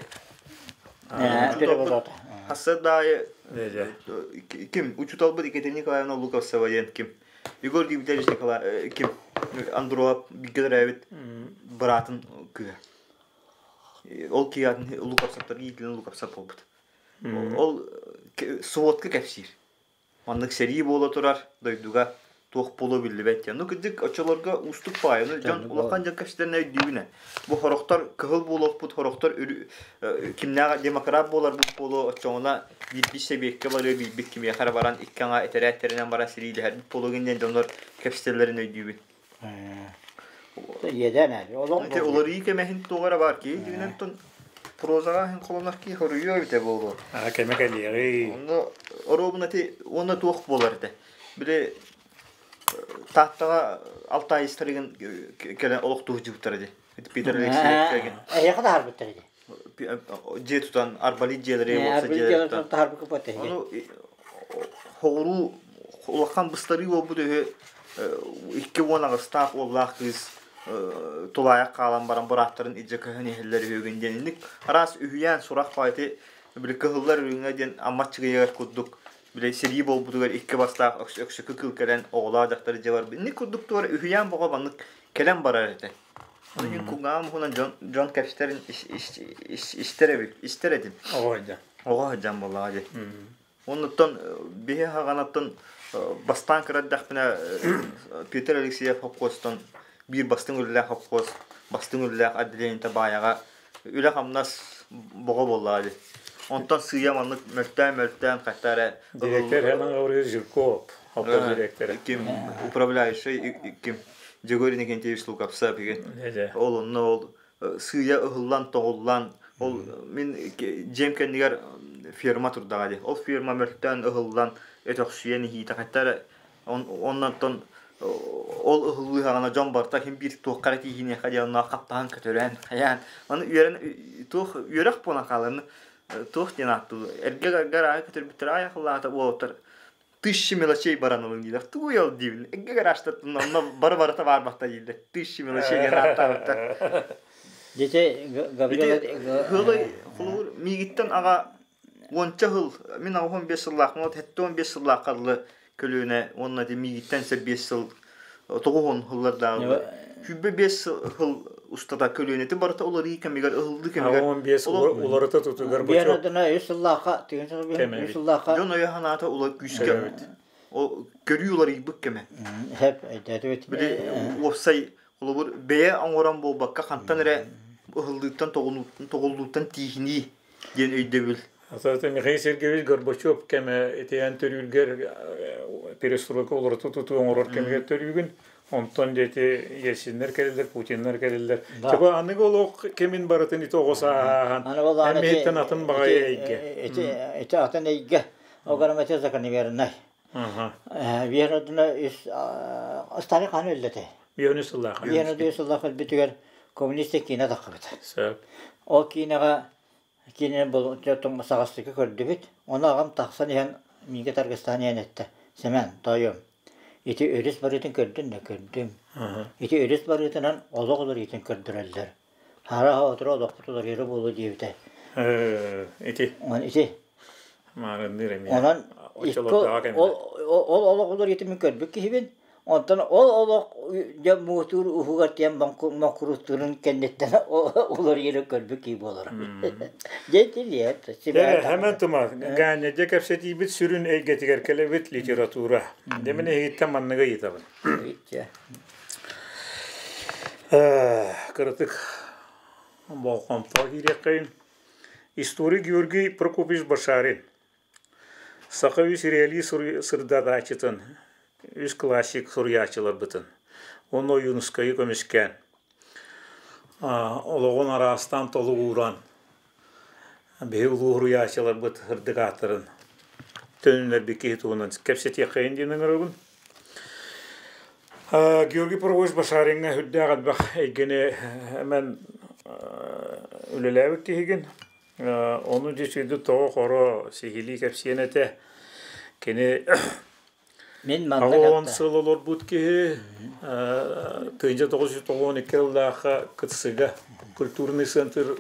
C: Хассардаайы ким учууталбыт Екатерина Николаевна Луковцева диэн ким Егор Дмитриевич Николаев ким Андроп бииргэ төрөөбүт быраатын кыыһа. Ол киһи Луковцевтар иитилэн Луковцев буолбут. Ол сводка кэпсиир. Маннык сэрии буола турар дойдуга туох буолуо биллибэт диэн. Ну, кырдьык, оччолорго уустук баҕайы. Ну, дьон улахан дьон кэпсэтэрин өйдүүбүн ээ. Бу сорохтор кыһыл буолуохпут, сорохтор кимнээх демократ буоларбыт буолуо, оччоҕуна биирбит сэбиэккэ барыа, биирбит кимиэхэ эрэ баран икки аҥаа этэрээттэринэн баран сэриилэһэрбит буолуо диэн дьоннор кэпсэтэллэрин өйдүүбүн.
B: Иэдээн ээ. Олох
C: Ити уларыйыы кэмэһин туох эрэ баар киһи дьиҥинэн прозаҕа иһин холонор киһи хоруйуо эбитэ буолуо.
A: Аа кэмэ кэлиэҕий.
C: Онно оруобуна ити уонна туох буолар этэ. Били Тааттаҕа Алтаайыстарыгын кэлэн олохтуу сылдьыбыттара дии. Питер Алексеевич
B: Эһиэхэ таһаарбыттар ити.
C: Дьиэ тутан арбалит дьиэлэри уопса
B: дьиэлэри тутан таһаарбыкка
C: Ону хоҕуруу улахан быстарыы буолбут үһү 28-таах уоллаах кыыс тулаайах хаалан баран бырааттарын илдьэ көһөн иһэллэр үһүгүн диэн инник араас үһүйээн сурах баайты били кыһыллар үрүҥэ диэн Амма Аччыгыйыгар курдук били сэрии буолбутугар икки бастаах өксөкү кыыл кэлэн оҕолоох дьахтар дьэ барбыт инник курдук туора үһүйээн боҕо маннык кэлэн барар этэ. Ону иһин кулгааҕым уһунан дьон дьон кэпсэтэрин истэр эбит истэр этим.
A: Оҕо сылдьан.
C: Оҕо сылдьан буоллаҕа дии. Оннуттан биһи хаҕанаттан бастаан кыраддахпына Петр Алексеев хопхуостан биир бастыҥ үлэлээх хопхуос бастыҥ үлэлээх отделениета баайаҕа үлэ-хамнас боҕо буоллаҕа дии. Онтон сыыйа маннык мөлтөөн-мөлтөөн хайта эрэ
A: Директор Хеман Гаврилович Жирков, холкуос директора.
C: Ким управляющий ким Григорий Иннокентьевич Лукапсов деген. Ол онно ол сыыйа ыһыллан-тоҕуллан ол мин дьиэм кэннигэр ферма турдаҕа дии. Ол ферма мөлтөөн ыһыллан өтөхсүйэн иһиитэ хайта эрэ оннортон ол ыһыллыыһаҕына дьон барыта ким биир туохха эрэ тииһиниэхэ диэн онно хаптаһан көтөрөн хайаан ону үөрэн туох үөрэх буолан хаалан туох диэн ааттыыллар эргэ гарааһы көтөрбүттэр аайахылаата уолаттар тысячи мелочей баран ылын дииллэр тугуй ол диибин эргэ гаражтартан онно бары барыта баарбахта дииллэр тысячи мелочей диэн ааттаабыттар
B: Дите Гаврила
C: Хылай холобур миигиттэн аҕа уонча сыл мин 85 сыллаахпын вот 75 сыллаахха дылы көлүөнэ уонна ити миигиттэн 5 сыл 90 сыллардааҕы 25 сыл устата көлүөнэтин барыта уларыы кэмигэр ыһыллыы кэмигэр
A: 15 уларыта тутугар
B: Биэр одуна үс сыллаахха үс сыллаахха
C: дьон өйө санаата ула күүскэ ол көрүү уларыйбыт кэмэ
B: хэп өйдөөтүбүт
C: били уопсай холобур бэйэ оҥорон буолбакка хантан эрэ ыһыллыыттан тоҕуллууттан тииһинии диэн өйдөбүл.
A: Ата Михаил Сергеевич Горбачев кэмэ итиэн төрүүргэр перестройка уларыта тутуу оҥорор кэмигэр төрүүгүн. Онтон дети Ельциннэр кэлэллэр, Путиннар кэлэллэр. Типа аныгы олох кэмин барытын ити оҕо сааһааһан эмиһиттэн атын баҕайы эйгэ.
B: Ити ити атын эйгэ. Огарам эти закономернай. Биир одуна үс старый хаан өллөтэ.
A: Биир сыллаах.
B: Биир сыллаах өлбүтүгэр коммунистик киинэ таххыбыта.
A: Сөп.
B: Ол киинэҕэ Киинэни саҕастыка көрдүбүт. Ону аҕам тахсан иһэн миигэ таргыстаан иһэн эттэ: «Сэмэн, тоойуом, ити өрүс барыытын көрдүн да көрдүм. Ити өрүс барыытынан олох уларыйыытын көрдөрөллөр. Хара отура олохпут уларыйара буолуо» диэбитэ.
A: Ити.
B: Ити.
A: Маарынныыр эмиэ.
B: Онон ол ол олох уларыйыытын мин көрбүт киһибин. Онтон ол олох дьэ муҥутуур уһугар тиийэн моҥкуруттуурун кэнниттэн уларыйары көрбүт киһи буолар. Дьэ итилиэт.
A: Хэмэн тума, Ганя, дьэ кэпсэтиибит сүрүн эйгэтигэр кэлэбит литература. Дьэ мин эһигиттэн манныгы ыйытабын. Кыратык болҕомтоҕо киириэххэйин. Историк Георгий Прокопьевич Башарин Саха үс реалист сырдатааччытын, үс классик суруйааччыларбытын уонна Ойуунускайы көмүскээн, олоҕун араастаан толугуран, биһи улуу суруйааччыларбыт сырдык ааттарын төнүннэрбит киһи туһунан кэпсэтиэххэйин диэн ыҥырабын. Георгий Прокопьевич Башариҥҥа сүрдээх элбэх эйгэни эмэн үлэлээбит киһигин. Ону дьэ тоҕо-хоро сиһилии кэпсиэн этэ. Кини
B: Мин манна
A: 10 сыл олорбут киһи 1992 сыллаахха Кытсыга культурный центр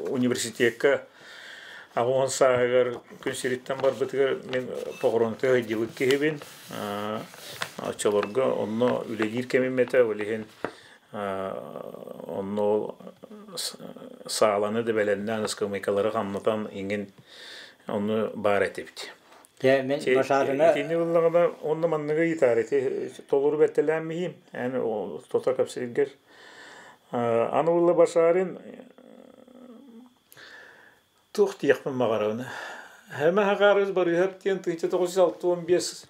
A: университекка 80 сааһыгар күн сириттэн барбытыгар мин похоронка сылдьыбыт киһибин. Оччолорго онно үлэлиир кэмим этэ, ол иһин Онно ол сааланы да бэлэмнээн ыскамыайкалары хамнатан иҥин ону баар этибит.
B: Дьэ мин башаарына
A: Итини ыллаҕына онно манныгы ыйытаар ити толору бэртэлээн миһиим эн тото кэпсииргэр аны ылла Башарин туох диэхпин баҕарабын Хэмэ Хахаарыс Барыыһап диэн 1965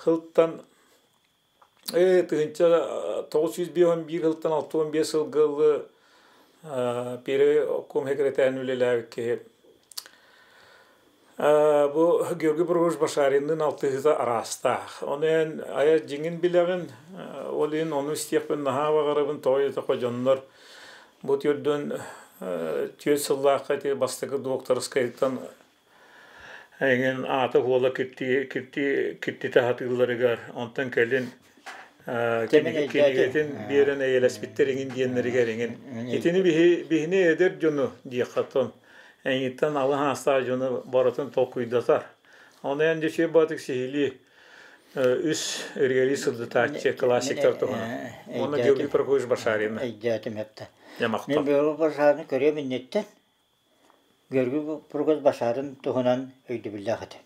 A: сылтан 1951 сылтан 65 сылга ылы Первый обком секретарин үлэлээбит киһи бу Георгий Прокопьевич Башаринныын алтыһыыта араастаах. Ону эн айар дьиҥин билэҕин, ол иһин ону истиэхпин наһаа баҕарабын, тоҕо диэтэххэ дьоннор бу түөрдүн түөрт сыллаахха ити бастакы докторскайтан Эҥин аата-суола киртитэ сатыылларыгар, онтон кэлин кинигэтин биэрэн эйэлэспиттэр эҥин диэннэригэр эҥин. Итини биһини эдэр дьону диэххэ оттон эйигиттэн алын аастаах дьону барытын толкуйдатар. Ону эн дьэ баатык сиһилии үс реалист сырдатааччы классиктар туһунан. Уонна Георгий Прокопьевич Башарина.
B: Өйдөөтүм эптэ.
A: Дьэ
B: Мин Георгий Башарины көрүөм инниттэн Георгий Прокопьевич Башарин туһунан өйдөбүллээх этим.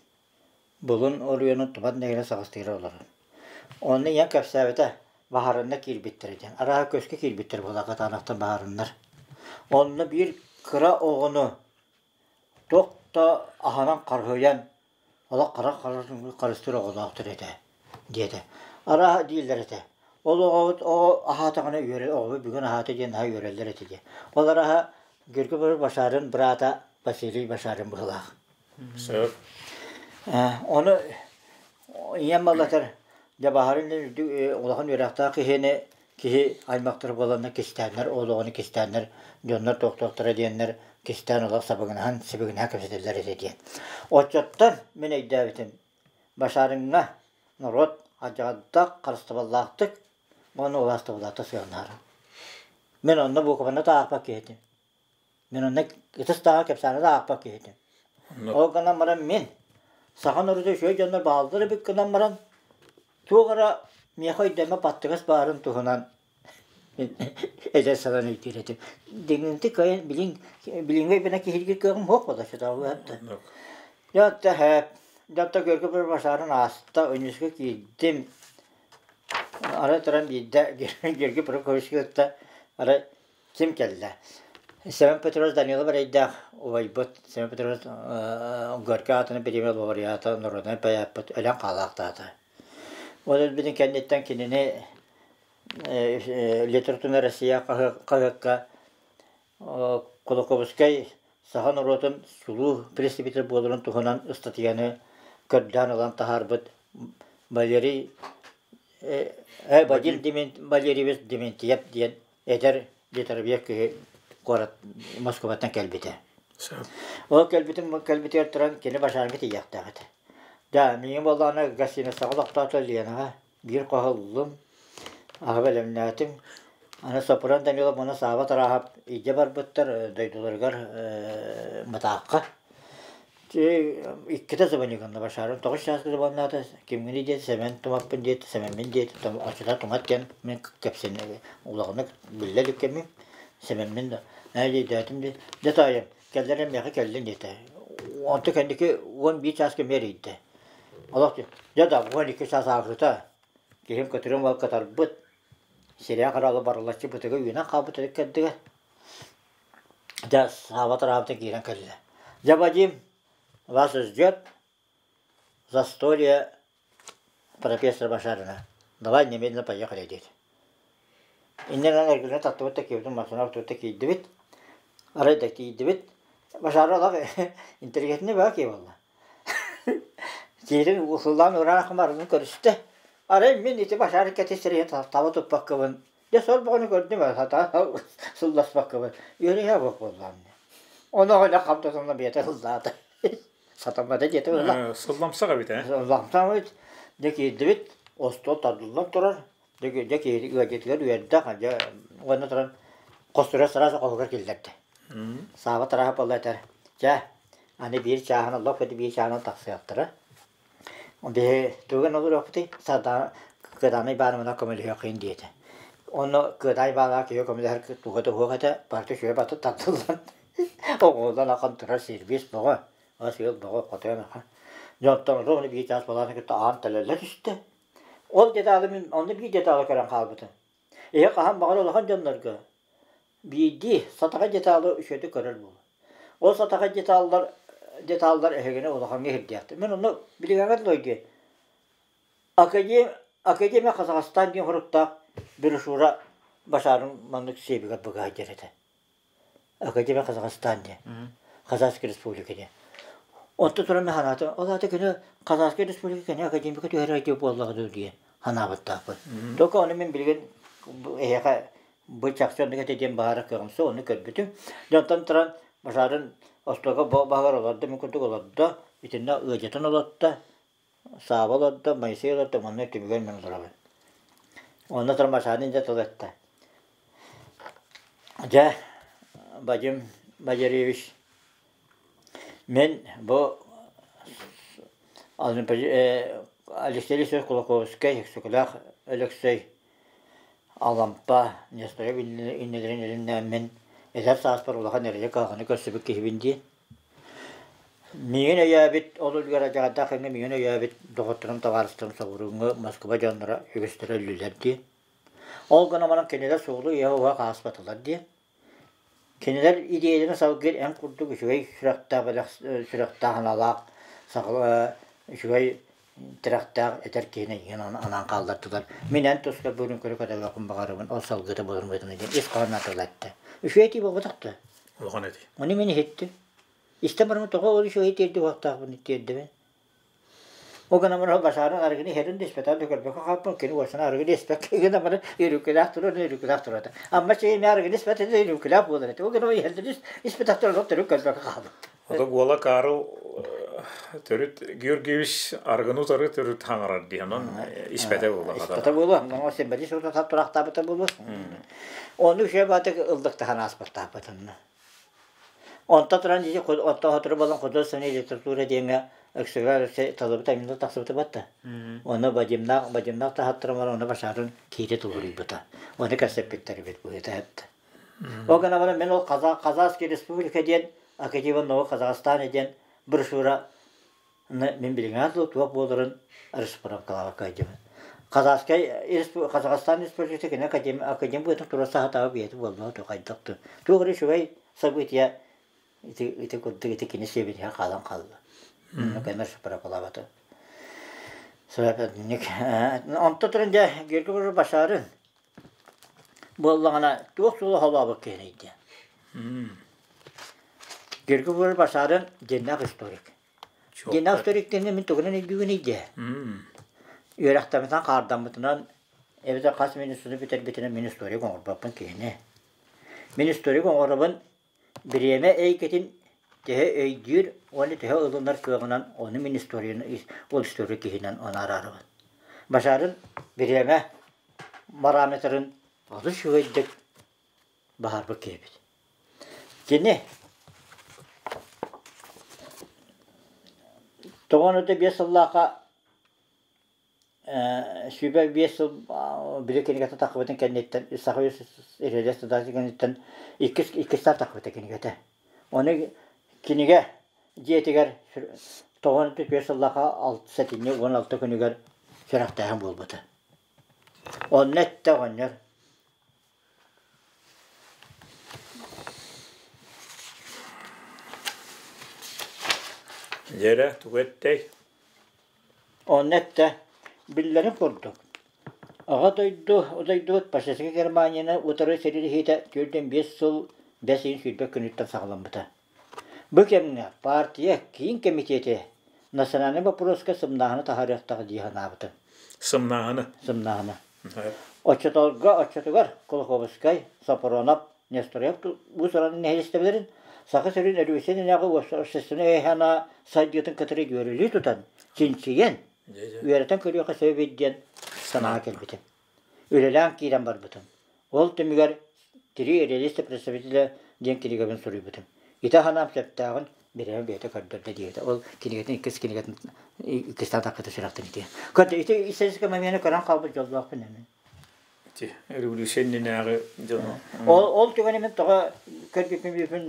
B: Булун оройуонун Тумат нэһилиэгин саҕастыыра олорор. Онно ийэм кэпсээбитэ, баһаарынна киирбиттэрэ диэн. Арааһа көскө киирбиттэр буоллаҕа кытаанахтан баһаарыннар. Онно биир кыра оҕону туох да аһынан харыһыйан олох хара харыстыыр оҕолоохтор этэ диэтэ. Арааһа дииллэр этэ. Ол оҕобут оҕо аһаатаҕына үөрэ оҕобут бүгүн аһаата диэн наһаа үөрэллэр этэ диye. Ол арааһа Георгий Башарин быраата Василий Башарин быһыылаах.
A: Сөп.
B: Ону ийэм балатар дьэ баһарын улахан үөрэхтээх киһини киһи аймахтар буоланнар кистээннэр ол оҕону кистээннэр дьоннор туохтуохтара диэннэр кистээн олох сабыгынаһан сибигинэһэ кэпсэтэллэр этэ диэн. Оччоттон мин өйдөөбүтүм Башарыҥҥа норуот алдьархайдаах харыстабаллаахтык уонна убаастабыллаахтык сыһыаннаһара. Мин онно буукубаны да аахпат киһи этим. Мин онно ытыс тааҕа кэпсээни да аахпат киһи этим. Ол гынан баран мин саха норуота үчүгэй дьоннор бааллар эбит гынан баран туох эрэ миэхэ өйдөммөт баттыгас баарын туһунан эдэр саҕан өйдүүр этим. Диҥинти кыайан билиҥ билиҥҥи өйбүнэн киһиргиир кыаҕым суох буолла сытаҕыһар да. Дьэ отто һээп дьэ отто көргө бір башаарын ааста өнүскэ киирдим. Арай туран биирдэ Георгий Прокопьевичка кытта арай Ким кэллэ? Семен Петрович Данилов эрэйдээх убайбыт Семен Петрович Горький аатынан бириэмэ лауреата, норуодунай поэппыт өлөн хаалаахтаата. Ол өлбүтүн кэнниттэн кинини «Литературная Россия» хаһыакка Кулаковскай саха норуотун чулуу представитель буоларын туһунан ыстатыйаны көрдөөн ылан таһаарбыт Валерий Вадим Валерьевич Дементьев диэн эдэр литровек киһи куорат Москваттан кэлбитэ. Ол кэлбитин кэлбитигэр туран кини башарга тиийиэхтээх этэ. Да, миигин буоллаҕына гостиницаҕа олохтоото Ленаҕа биир хоһу ыллым, аһы бэлэмнээтим. Аны Сопрун Данилов уонна Сааба Тарааһап илдьэ барбыттар дойдуларыгар Матаахха. Иккитэ звонигынна башарым тоҕус чааска звоннаата кимҥиний диэтэ Сэмэн Тумаппын диэтэ Сэмэммин диэтэ оччото Тумат диэн мин кэпсэнэ улаханнык биллэ илик кэмим Сэмэммин да ээ диэтээтим дии дьэ таайым кэллэр миэхэ кэллин диэтэ онто кэнники 11 чааска эмиэ эрийдэ олох дьэ да 12 чаас ааһыыта киһим көтүрүм уол кытарбыт сирэйэ хараҕа барылаччы бытыга үүнэн хаалбыт кэрдигэ Дьэ, Сааба Тараабыта киирэн кэллэ. Дьэ, Вадим, вас ждет застолье профессора Башарина. Давай немедленно поехали, диэт. Иннинэн эргилинэ таттыбыт да киирбитим, массыына да киирдибит. Арай да киирдибит. Башара олох интеллигентный баа киһи буолла. Киирин усуллаан ураан хымарынын көрүстэ. Арай мин ити Башары кэтис сирэйин таба туппаккабын Дьэ сол бөҕөнү көрдүм ээ, сатаан сылласпаккабын. Үөрүйэх буоллаҕым дии. Ону оҕонньор хамсатан бэйэтэ сыллаата. Сатаммата диэтэ буолла.
A: Сылламсах эбит ээ.
B: Сылламсах эбит. Дьэ киирдибит, остуол тардыллан турар. Дьэ дьэ киһи ыалдьытыгар үөрдэх, дьэ уонна туран хостура сразу хоһугар киллэрдэ. Сааба тарааһа буолла этэр. Чэ, аны биир чааһын олох биир чааһынан тахсыахтара. Биһи тугун олоруохпутуй Сардаана Кыадаанай баарымына көмөлөһүөххүн диэтэ. Онно Кыадаай баалаах киһи көмөлөһөр туга да суох этэ, барыта үчүгэй баты тардыллан оҕолон ахан турар сервис бөҕө, ас-үөл бөҕө хотойон ахан. Дьонтон ровно биир чаас буолааны кытта аан тэлэллэ түстэ. Ол деталы мин онно биир деталы көрөн хаалбытым. Ийэ хаһан баҕар улахан дьоннорго биирдии сатаҕай деталы үчүгэйдик көрөр буолар. Ол сатаҕай деталлар деталлар эһигини улахаҥҥа иһирдиэхтэр. Мин онно билиҥҥэ дылы өйдүө. Академия, Академия Казахстан диэн суруктаах брошюра башарын маннык сиэбигэр быга сылдьар этэ. Академия Казахстан диэн. Казахская республика диэн. Онто туран санаатым, ол аата кини Казахская республика кини академика түһэрэр диye буоллаҕа дуу диye санаабыттаахпын. Только ону мин билигин эһиэхэ бу чахчы оннук этэ диэн баара кыаҕым суох, ону көрбүтүм. Дьонтон туран башарын остуолга баһыгар олордо, мин курдук олордо, итиннэ ыалдьытын олордо, Сааба олордо, Моисей олордо, манна түмүгэр мин олоробун. Онно туран Башарын дьэ тыл эттэ. Дьэ, Вадим Валерьевич, мин бу Алексей Алексеевич Кулаковскай, Өксөкүлээх Өлөксөй Алампа Нестеров иннилэрин илиннээммин эдэр сааспар улахан эрэйи-кыһалҕаны көрсүбүт киһибин дии. Миигин өйөөбүт, ол үлүгэр адьаҕардаах кэмҥэ миигин өйөөбүт доҕотторум, табаарыстарым соҕурууҥҥу Москва дьонноро үгүстэрэ өллүлэр дии. Ол гынан баран кинилэр суолу иһэ-уһа ааспатылар дии. Кинилэр идиэйэлэрин салгыыр эн курдук үчүгэй сүрэхтээх бэлэх сүрэхтээх аналаах саха үчүгэй тирэхтээх этэр киһини эйигин анаан хааллардылар. Мин эн тускар бүгүн көрө көтөҕүөхпүн баҕарабын, ол салгыыта буоларын быһыытынан диэн ис хоһоонноох тыл эттэ. Үчүгэй этии буолбатах дуо?
A: Улахан этии.
B: Ону мин иһиттим. Истэн баран тоҕо ол үчүгэйи тиэрдиэ уохтаахпын тиэрдэбин. Ол гынан баран башаарын арыгыны иһэрин да испэтэҕин да көрбөккө хаалбыппын, кини уосана арыгыны испэккэ гынан баран үрүүкэлээх турар, үрүүкэлээх турар этэ. Амма чэйи эмиэ арыгыны испэт этэ, үрүүкэлээх буолар этэ. Ол гынан иһэллэр испэтэхтэр олох төрүт көрбөккө хаалбыт.
A: Ото уола Карл төрүт Георгиевич арыгыны утары төрүт хаҥарар дии, онон испэтэ буолла.
B: Испэтэ буолуо, оҥо сэмбэри суутата тураахтаабыта буолуо. Ону үчүгэй баатык ыллыктаһан ааспаттаабытынна. Онто туран дии онто сотору буолан художественная литература диэҥҥэ Өксөкүлээх Алексей талыбыта эмиэ тахсыбыта батта. Ону Вадимнаах Вадимнаах таһаттарым бар ону башаарын киирэ тулуруйбута. Ону кэпсэппиттэр эбит быһыыта эттэ. Ол гынан баран мин ол Казахский республика диэн Академия Нового Казахстана диэн брошюра мин билиҥҥэ дылы туох буоларын расшифровкалаабакка сылдьабын. Казахскай Казахстан республиката кини академия академия быһыытынан тура саһатаабы бэйэтэ буолла то хайдах да туох эрэ үчүгэй событие ити ити курдук ити кини сиэбитигэр хаалан хаалла. Кэмэр расшифровкалаабата. Советник. Онто туран дьэ Георгий Башарын буоллаҕына туох суола холообут киһиний диэн. Георгий Башарын дьиҥнээх историк. Дьиҥнээх историк диэни мин тугунан өйдүүгүнүй диэ. Үөрэхтэммитинэн хаардаммытынан эбэтэр хас мин институту бүтэрбитинэн мин историк оҥорбоппун киһини. Мин историк оҥоробун бириэмэ эйгэтин төһө өйдүүр уонна төһө ылынар кыаҕынан ону мин историяны ол история киһинэн ону араарабын. Башарын бириэмэ параметрын олус үчүгэйдик баһаарбыт киһибит. Кини 95 сыллаахха 25 сыл били кинигэтэ тахсыбытын кэнниттэн Саха Ирэлэс кэнниттэн иккис иккистээн тахсыбыта кинигэтэ. Ону кинигэ дьиэтигэр 95 сыллаахха сэтинньи 16 күнүгэр сүрэхтээһин буолбута. Онно эттэ оҕонньор
A: Дьэрэ, тугу эттэй?
B: Онно эттэ, биллэрин курдук, Аҕа дойду дойдубут фашистскай Германияны утары сэриилэһиитэ 45 сыл бэс ыйын 20 күнүттэн саҕаламмыта. Бу кэмҥэ партия Киин Кэмитиэтэ национальнай боппуруоска сымнааһыны таһаарыахтаах дии санаабытым.
A: Сымнааһыны?
B: Сымнааһыны. Оччотолго оччотугар Кулаковскай, Сопронов, Нестеров уус-уран нэһилиэстибэлэрин Саха сирин өрүһүн иннинээҕи общественнай өйө-санаа сайдыытын кытары дьүөрэлии тутан, чинчийэн, үөрэтэн көрүөххэ сөп эбит диэн санааҕа кэлбитим. Үлэлээн киирэн барбытым. Ол түмүгэр «Три реалиста представителя» диэн кинигэбин суруйбутум. Ити санаам сөптөөҕүн бирэми бэйэтэ көрдөрдө диэбитэ. Ол кинигэтин иккис кинигэтин иккистээн таххыта сүрэхтэн ити. Көрдө ити историческай момены көрөн хаалбыт дьоллоохпун эмин.
A: Ити революция иннинээҕи дьону.
B: Ол ол түгэни мин тоҕо көрбүппүн бүпүн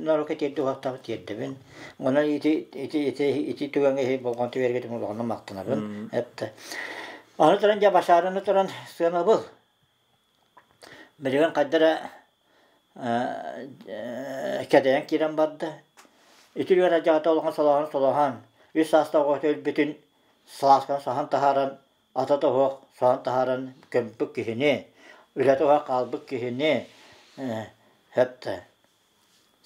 B: норуокка тиэрдэ уһахтаах тиэрдэбин. Онон ити ити ити ити түгэҥҥэ иһи болҕомто биэргитин улаханнык махтанабын. Эттэ. Аны туран дьэ башаарыны туран сыанабыл. Билигин хайда эрэ кэдэйэн киирэн барда. Ити үөрэ дьаата улахан солооһун солоһон, үс саастаах оҕото өлбүтүн салаасканы саһан таһааран, ата да суох соһон таһааран көмпүт киһини, үлэтэ суох хаалбыт киһини сөп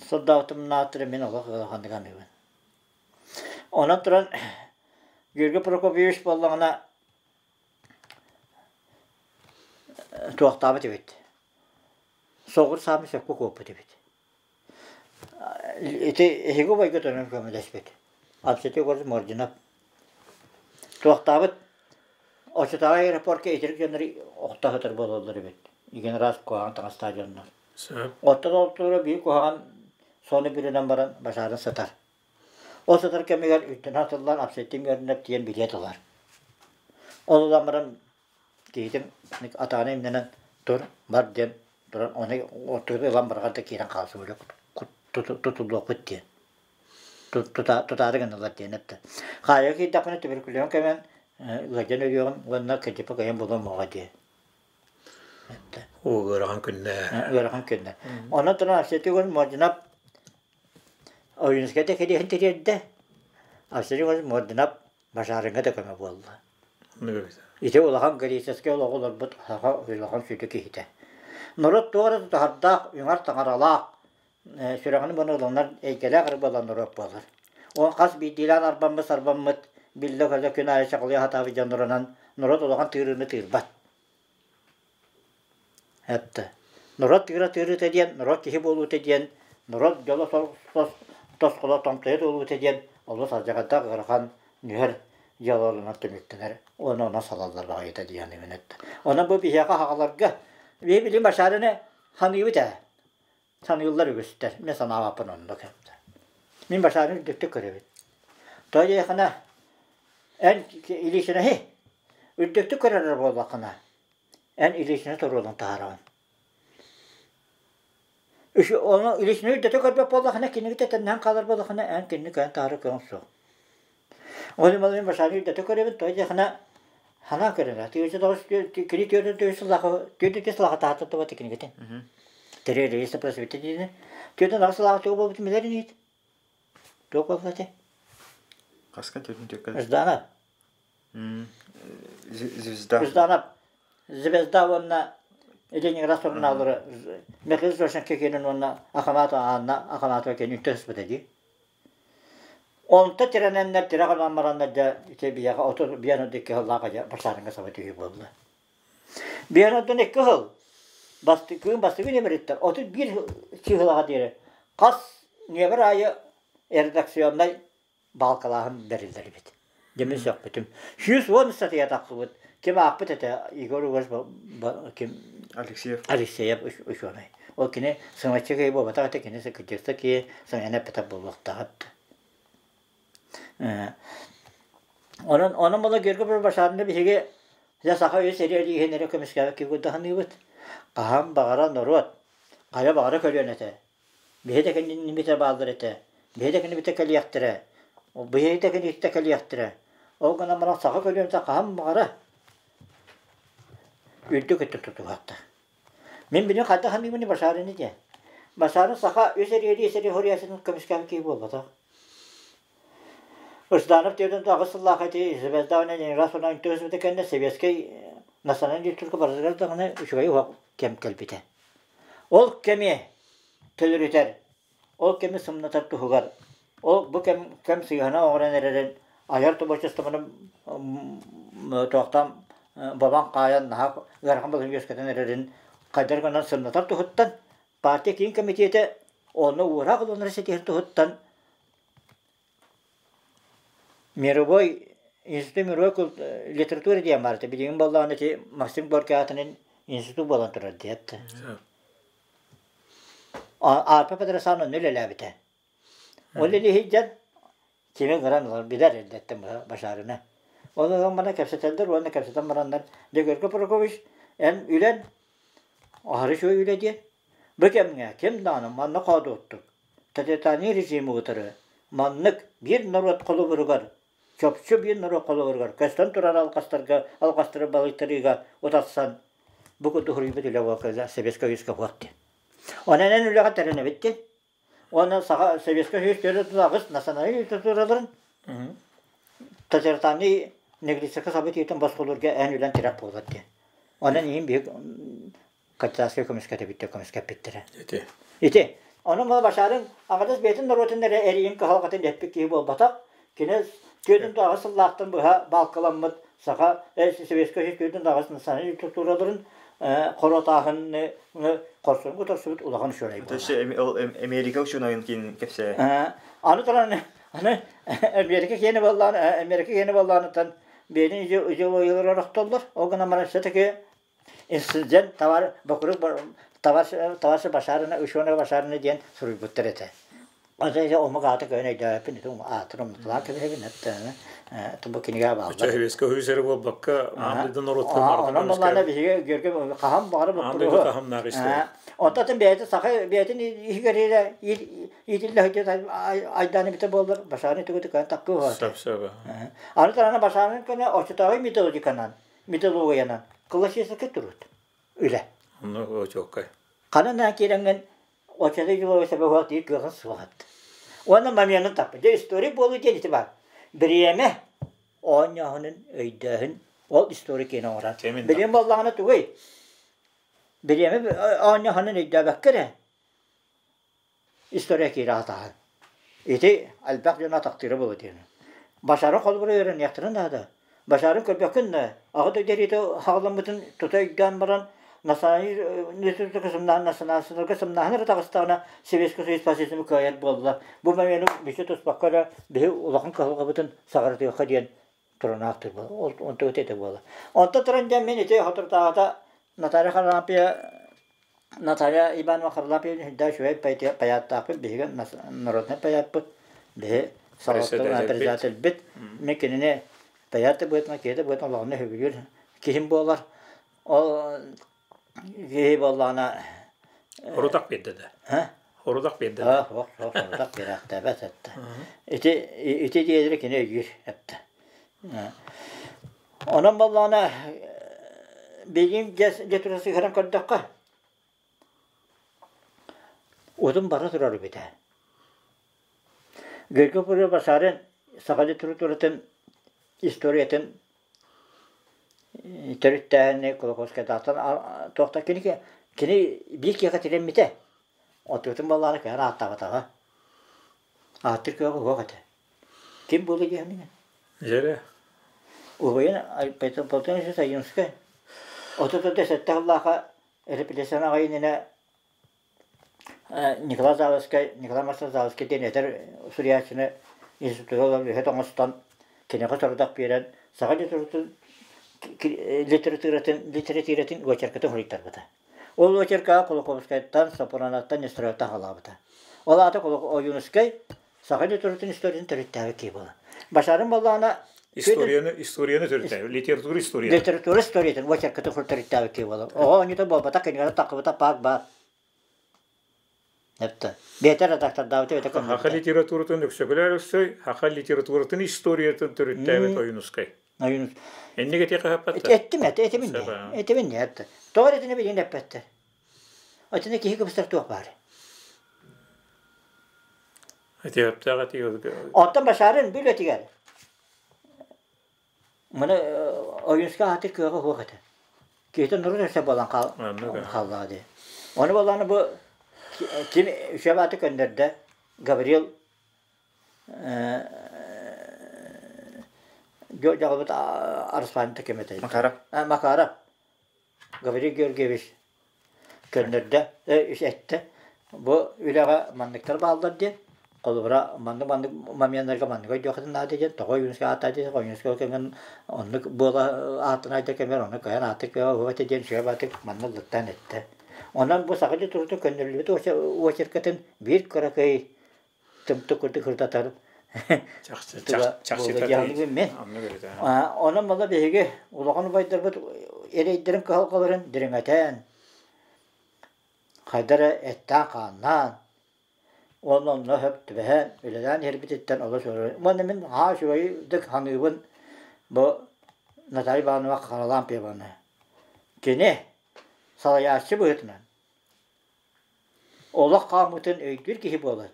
B: сордоотумнаатыры мин олох ыараханнык аныыбын. Онон туран Георгий Прокопьевич буоллаҕына Туохтаабыт эбит, соҕур саамай сөпкө куоппут эбит. Ити эһиги убайгыт онон көмөлөспүт. Абсетик Мординов. Туохтаабыт оччотооҕу аэропортка итирик дьоннор охто сытар буолаллар эбит. Игин раз куһаҕан таҥастаах дьоннор. Оттон ол тура биир куһаҕан сону бүрүнэн баран башаарын сытар. Ол сытар кэмигэр үттэн атыллан Абсетин үөрэнэр тиийэн билиэт ылар. Ол ылан баран киһитим атаҕына имнэнэн тур бар диэн туран ону ортотугар ылан барҕар да киирэн хаалсыбыта тутуллуохпут диэн. Тутаары гыналар диэн эттэ. Хаайа киирдэхпинэ туберкулезым кэмэн ыалдьан өлүөҕүм уонна кырдьыппа кыайан булуом уоҕа диэ.
A: Оо, ыарахан күннэр.
B: Ыарахан күннэр. Онон туран Арсений Мординов Ойуунускай да кэриэһин тириэрдэ. Арсений Мординов башаарыҥҥа да көмө буолла. Ити улахан греческэй олоҕу олорбут саха улахан сүдү киһитэ. Норуот туох эрэ тутуһардаах, үҥэр таҥаралаах, сүрэҕин буну ылынар эйгэлээх эрэ буолан норуот буолар. Ол хас биирдиилээн арбаммыт-сарбаммыт, биллэ-көтө күн аайы чаҕылыйа сатаабыт дьоннорунан норуот улахан тыырыыны тыырбат. Этте. Норуот тыыра тыырыыта диэн, норуот киһи буолуута диэн, норуот дьоло тосхоло томтойо туолуута диэн олус алдьархайдаах ыарахан нүһэр дьыалаларынан түмүктэнэр уонна онон салаллар баҕайыта диэн этте. Онон бу биһиэхэ аҕаларга биһи билим башарыны ханыыбыт ээ. Саныыллар үгүстэр. Мин санаабаппын оннук эбит. Мин башарыны үрдүктүк көрөбүн. Тоҕо диэххинэ эн илиисинэһи үрдүктүк көрөрөр буоллаххына эн илиисинэ туруолун таһаараҕын. Ону илиисинэ үрдэтэ көрбөт буоллаххына кинигитэ тэннэһэн хаалар буоллаххына эн кинини көөн таһаара көҥ суох. Ол иһин мин башарыны үрдэтэ көрөбүн тоҕо диэххинэ санаан көрөр кини түөрт сыллаах түөрт сыллаах таһааттаттыбат кинигитин. Территория просветительный. Түөртэн аҕыс сыллаах тугу буолбутун билэр инигит? Туох буолла ити?
C: Хаска төрүн түөккэ?
B: Жданов.
C: Звезда.
B: Жданов. Звезда уонна Ленинград сурунааллары Михаил Зощенко киэнин уонна Ахаматова Анна Ахаматова киэнин үттэ сыспыта дии. Онто тирэнэннэр тирэх ылан бараннар дьэ ити биһиэхэ 32 сыллаах дьэ барсаарыҥҥа саба түһүү буолла. Биир онтон икки сыл бастакы бастакы нөмүрүттэн 31 чыыһылаҕа диэри хас нүөмэр аайы редакционнай баалкалааһын бэриллэр эбит. Дьэ мин сөхпүтүм. 110 ыстатыйа тахсыбыт. Ким аахпыт этэ Егор Егорович ким
C: Алексеев.
B: Алексеев учуонай. Ол кини сыҥаччы киһи буолбатах этэ, кини кырдьыкса киһи сыҥайан эппэтэх буолуохтаах этэ. Онон онон була Георгий Барбашановна биһиги дьэ саха үс эриэ эрэ көмүскээбэккэ курдаһыныыбыт. Хаһан баҕара норуот, хайа баҕара көлүөн этэ. Биһи да кининибитэ бааллар этэ. Биһи да кинибитэ кэлиэхтэрэ. Биһи да киниттэ кэлиэхтэрэ. Ол гынан баран саха көлүөнэтэ хаһан баҕара үрдүк өттүн тутуһуохтаах. Мин билин хайдах саныыбын Башарины диэн. Башарын саха үс эриэри сири хоруйааччытын көмүскээбит киһи буолбатах. Жданов түөртэн аҕыс сыллаах ити Звезда уонна Ленинград фронун түһүспүтэ кэннэ советскай национальный литература барытыгар даҕаны үчүгэй уһах кэм кэлбитэ. Ол кэми төлөрүтэр, ол кэми сымнатар туһугар, ол бу кэм кэм сыыһана оҥорон эрэрин айар творчествоны туохтан бабан хаайан наһаа ыарахан балыһын үөскэтэн эрэрин хайдах гынан сымнатар туһуттан партия киин комитета онно уураах ылынары ситиһэр туһуттан мировой институт мировой литература диэн баар этэ. Билигин буоллаҕына ити Максим Горький аатынан институт буолан турар диэт. Арпа Петросян онно үлэлээбитэ. Ол илиһийдэн кими ыҥыран ылар билэр эрдэттэн башарына. Ол ылан баран кэпсэтэллэр уонна кэпсэтэн бараннар Дегерго Прокопьевич эн үлэн аһары үчүгэй үлэ диэн. Бу кэмҥэ ким даҕаны манна хоодуоттук тоталитарнай режими утары маннык биир норуот холобуругар чопчу биир норуот холобуругар көстөн турар алҕастарга алҕастары балыйтарыыга утарсан бу курдук суруйбут үлэ буолла Советскай Союзка буолт диэн. Онон эн үлэҕэ тэринэбит диэн. Уонна саха Советскай Союз 48 национальнай литератураларын тоталитарнай негритетскай событиетын босхолуурга эн үлэн тирэх буолар диэн. Онон иһин биһиги капиталистскай көмүскэтэбит көмүскэппиттэрэ.
A: Ити.
B: Ити. Онон мала Башарын аҥардас бэйэтин норуотун эрэ эрийин кыһалҕатын эппит киһи буолбатах. Кини түөртүн аҕыс сыллаахтан быһа баалкаламмыт саха Советскай Союз түөртүн аҕыс национальнай структураларын хоротааһыны хорсунга утарсыбыт улахан учуонай буолар.
C: Америка учуонайын киин кэпсээ.
B: Аны туран аны Америка киэнэ буоллаан Америка киэнэ буоллааныттан бэйэтин идеологиялары орохтоллор. Ол гынан баран все-таки инцидент товар вокруг товар товарища Башарина, ученого Башарина диэн суруйбуттар этэ. Ата омук аата көөн өйдөөппүн ити аатын умнутулаан кэбиһэбин эттэ бу кинигэ бааллар.
A: Чэһибиэскэ үһүс эрэ буолбакка аан дойду норуоттарын барытын
B: Онон баллаана биһиги Георгий хаһан баҕары
A: Аан дойду таһымнаах история.
B: Онтон бэйэтин саха бэйэтин иһигэр иитиллэ сылдьар айдааны битэ буоллар башааны тугу тыкан таккы уһаата.
A: Сөп сөп.
B: Аны тарана башаанын көнө оччотооҕу методиканан методологиянан классическай турут үлэ.
A: Онно очуоккай.
B: Ханан киирэҥҥин Оччото дьылы сөбө диир кыаҕын суох эбит. Уонна моментын таппыт. Дьэ история буолуу диэн ити баар. Бириэмэ оонньооһунун өйдөөһүн ол история киэнэ оҥорор. Билим буоллаҕына тугуй? Бириэмэ оонньооһунун өйдөөбөккө эрэ история киирэ сатааһын. Ити элбэх дьон атахтыыра буолуо диэн. Башарын холобура үөрэниэхтэрин наада. Башарын көрбөккүн да, аҕа дойду эриитэ хаҕаламмытын тута өйдөөн баран, национальнай сымнааһын эрэ таҕыстаҕына, Советский Союз фашизмы кыайар буолла. Бу момены биһи туспакка эрэ биһи улахан кыһалҕабытын саҕаратыахха диэн туранаахтыыр буола. Ол онтугут этэ буола. Онто туран дьэ мин ити соторутааҕыта Наталья Харлампия Наталья Иванова Харлампьевна үрдээх үчүгэй паятаахпыт, биһиги народнай паятпыт, биһи салалтабыт председательбит. Мин кинини паят быһыытынан, киһи быһыытынан олоҕуна сөбүлүүр киһим буолар. Ол киһи буоллаҕына
A: Хорутах биэрдэ да. Хорутах биэрдэ да.
B: Суох, суох, хорутах биэрээхтээбэт этэ. Ити ити диэри кини өйүүр эттэ. Онон буоллаҕына билигин дьэ тура сыһыаран көрдөххө, утум бара турар эбит ээ. Георгий Павлович Башарин саха литературатын историятын төрүттээһини Кулаковскайдаахтан туохта кини кини биир киһиэхэ тирэммитэ. Отуутун буоллаҕына кыһан ааттаабатаҕа. Ааттыыр кыаҕа суох этэ. Ким буолуо диэхинэ?
A: Дьэрэ.
B: Убайын Платон Сайынскай 37 сыллаахха репрессияны аҕай иннинэ Николай Заводскай, Николай Марсович Заводскай диэн эдэр суруйааччыны институтугар ылан үлэһит оҥостон киниэхэ сорудах биэрэн саха литературатын литературатын литературатын уочаркатын суруйтарбыта. Ол уочаркаҕа Кулаковскайтан, Сопронаттан, Нестеровтан халаабыта. Ол аата Ойуунускай Саха литературатын историятын төрүттээбит киһи буолар. Башарын буоллаҕына
A: Историяны, историяны төрүттээбит, литература историятын.
B: Литература историятын уочаркатын төрүттээбит киһи буолар. Оҕо оонньуута буолбатах, кинигэни таххыбыта паак баар. Эптэ. Бэйэтэ редактордаабыта бэйэтэ
A: Саха литературатын Өксөкүлээх Өлөксөй, саха литературатын историятын төрүттээбит Ойуунускай.
B: Ойуунус.
A: Энник этиэхэ хаппаттар.
B: Эттим этэ, этибин дии. Этибин дии, этте. Тоҕо этини билигин эппэттэр. Итини киһи кыбыстар туох баар.
A: Этиэхтээх этиэ.
B: Оттон Башарын бүлэтигэр маны Ойуунскай аатыр кыаҕа суох этэ. Киһитэ нурун өссө буолан хааллаҕа дии. Ону буоллаҕына бу ким үчүгэй ааты көннөрдө Гаврил дьоҕобут Арыслаанта ким этэй?
C: Макаров.
B: Макаров. Гаврил Георгиевич көннөрдө, эттэ. Бу үлэҕэ манныктар бааллар диэн, холобура, маннык-маннык моменнарга маннык өйдүөххүтүн наада диэн, тоҕо Ойуунускай ааттаах диэн, Ойуунускай кэмин оннук буола аатын айда кэмигэр оннук кыайан ааттык этэ диэн үчүгэй баҕайытык манна ыллыктаан эттэ. Онон бу саха литературатын көннөрүллүбүт очеркатын биир кыракый тымтык курдук ырдатар
A: чахчы
B: мен. Онон мала биһиги улахан убайдарбыт эрэйдэрин кыһалҕаларын дириҥэтэн, хайдара эттээн-хааннаан, уонна онно сөп түбэһэн үлэлээн иһэрбититтэн олус үөрөбүн. Уонна мин аһаа үчүгэйдик саныыбын бу Наталья Иванова Харалампьеваны. Кини салайааччы быһыытынан Олох хаамыытын өйдүүр киһи буолан,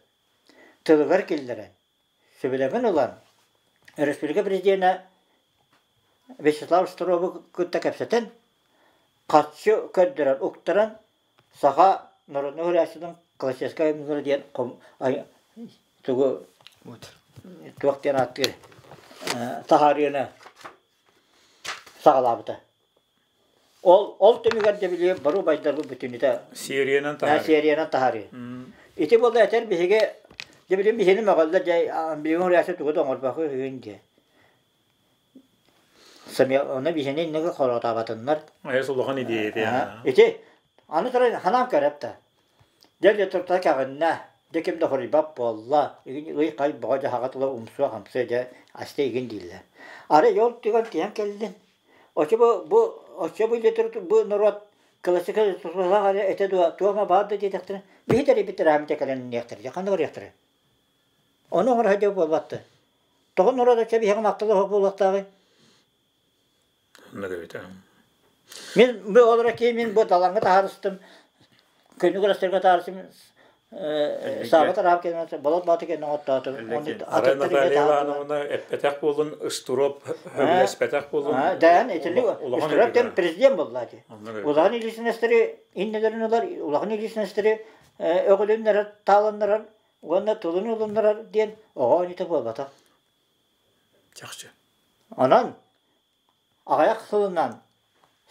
B: тылыгар киллэрэн, сөбүлэҥин ылан, өрөспүүбүлүкэ президенэ Вячеслав Штыровы кытта кэпсэтэн, харчы көрдөрөн, уктаран, саха народнай суруйааччытын классическай айымньылара диэн тугу туох диэн ааттыыр таһаарыыны саҕалаабыта. Ол ол түмүгэр дьэ били бары убайдарбыт бүтүннүтэ
A: Сериянан таһаарыы.
B: Сериянан таһаарыы. Ити буолла этэр биһиги дьэ билим биһини мөҕөллөр дьэ билигин уруйааччы тугу да оҥорбокко үһүн дьэ. Сэмэ ону биһини инники хоротообатыннар.
A: Айас улахан идея
B: Ити аны туран ханаан көрөп да. Дьэ литература кэҕиннэ. Дьэ ким да хоруйбат буолла, ый-хай бөҕө дьаһаҕа тула умсуо-хамсыа дьэ аста игин дииллэр. Арай ол түгэн тиһэн кэллин. Оччо бу, бу оччо бу литература бу норуот классика тутулаах эрэ этэ дуо, туох эмэ баар да диэтэхтэрэ, биһи тэрийбит рамите кэлэн инниэхтэрэ, дьэ ханна барыахтара? Ону оҥоро сылдьар буолбатты. Тоҕо норуот оччо биһиэхэ махтала суох буолуохтааҕый?
A: Оннук эбит.
B: Мин бу олоро киһи мин бу далаҥҥа таһаарыстым, күнү көрөстөргө таһаарыстым, Сааба тараап кэннэ болот бааты кэннэ оттоотум.
A: Арай Наталья Ивановна эппэтэх буолун, Ыстуроп сөбүлэспэтэх буолун.
B: Дээн итинник Ыстуроп диэн президент буолла ати. Улахан личностары иннилэрин ылар, улахан личностары өҕүлүннэрэр, тааланнарар уонна тылын ылыннарар диэн оҕо оонньуута буолбатах.
A: Чахчы.
B: Онон аҕыйах сылынан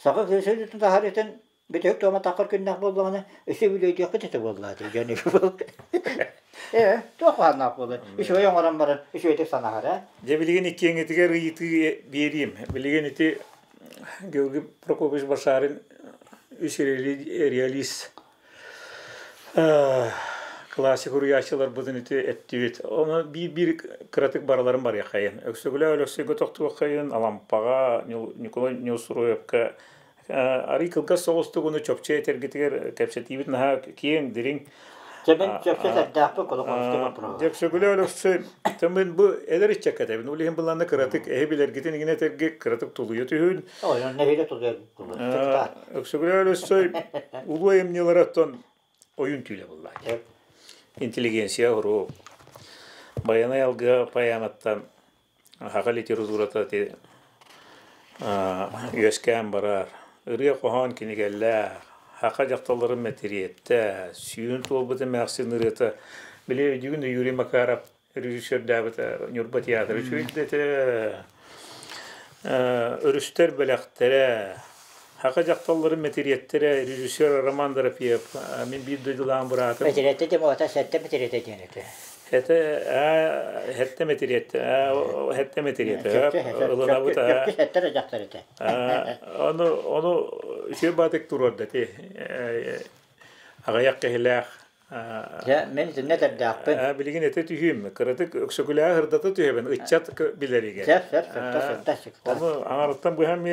B: саха кыыс таһаарыытын бүтэһик туома таххар күннээх буоллаҕына өссө үбүлүөйдүөхпүт этэ буоллаа дии дьон ээ туох хааннаах буолар үчүгэй оҥорон баран үчүгэйдик санаһар ээ
A: Дьэ билигин иккиэҥҥитигэр ыйытыы биэриим. Билигин ити Георгий Прокопьевич Башарин үс реалист Классик уруйааччыларбытын ити эттибит. Ону биир-биир кыратык барыларын барыаххайын. Өксөкүлээх Өлөксөйгө тохтуоххайын, Алампаҕа, Николай Неустроевка арый кылгас соҕустук ону чопчу этэргитигэр кэпсэтиибит наһаа киэҥ, дириҥ.
B: Дьэ мин чопчу этэрдээхпин Колокольский боппуруоһа.
A: Өксөкүлээх Өлөксөй мин бу эдэр ыччакка этэбин. Ол иһин былаанна кыратык эһи билэргитин игин этэргэ кыратык тулуйа түһүн.
B: Ой, нэһиилэ тулуйар
A: Өксөкүлээх Өлөксөй улуу айымньыларыттан ойун түүлэ булла. Интеллигенция уруок. Байанай алгыһа поэматтан саха литературата үөскээн барар. Ырыа-хоһоон кинигэлээх, саха дьахталларын мэтириэттэ, сүүһүн туолбут эмээхсин ырыата. Били өйдүүгүн Юрий Макаров режиссердаабыта Ньурба театра үчүгэйдэтэ өрүстэр бэлэхтэрэ Хака дьахталларын мэтириэттэрэ режиссер Роман Дорофеев мин биир дойдулаан быраатым
B: мэтириэттэ диэн ота сэттэ мэтириэтэ диэн этэ
A: это сэттэ мэтириэттэ сэттэ мэтириэтэ ылынабыт
B: сэттэ эрэ дьахтар этэ
A: ону ону үчүгэй баатык туруорда ти аҕыйах киһилээх
B: Дьэ, мин итиннэ этэрдээхпин.
A: Билигин этэ түһүүм. Кыратык өксөкүлээҕи сырдата түһэбин, ыччат билэригэр.
B: Сөп, сөп, сөптө, сөптө, сөптө.
A: Ону аҥарыттан быһан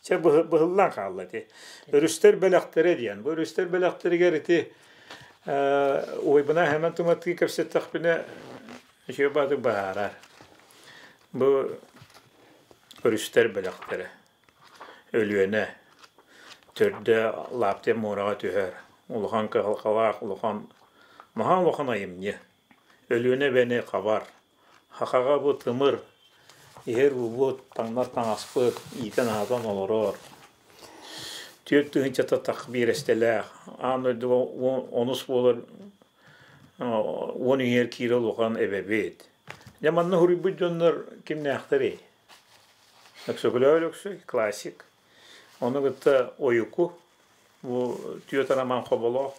A: чэ быһыллан хаалла ити. Өрүстэр бэлэхтэрэ диэн. Бу өрүстэр бэлэхтэригэр ити уойбуна хэмэн туматтыы кэпсэттэхпинэ үчүгэй баатык баһаарар. Бу өрүстэр бэлэхтэрэ. Өлүөнэ төрдө Лаптев муораҕа түһэр. Улахан кыһалҕалаах улахан наһаа улахан айымньы. Өлүөнэ эбэни хабар. Хахаҕа бу тымыр, иһэр уубут, таҥнар таҥаспыт иитэн-аһатан олорор. Түөрт тыһыынчата тах биэрэстэлээх, аан дойдуга онус буолар уон иһэр киирэ улахан эбэбит. Дьэ манна суруйбут дьоннор кимнээхтэрий? Өксөкүлээх Өлөксөй, классик. Ону кытта Ойуку, бу түөрт роман хоболоох.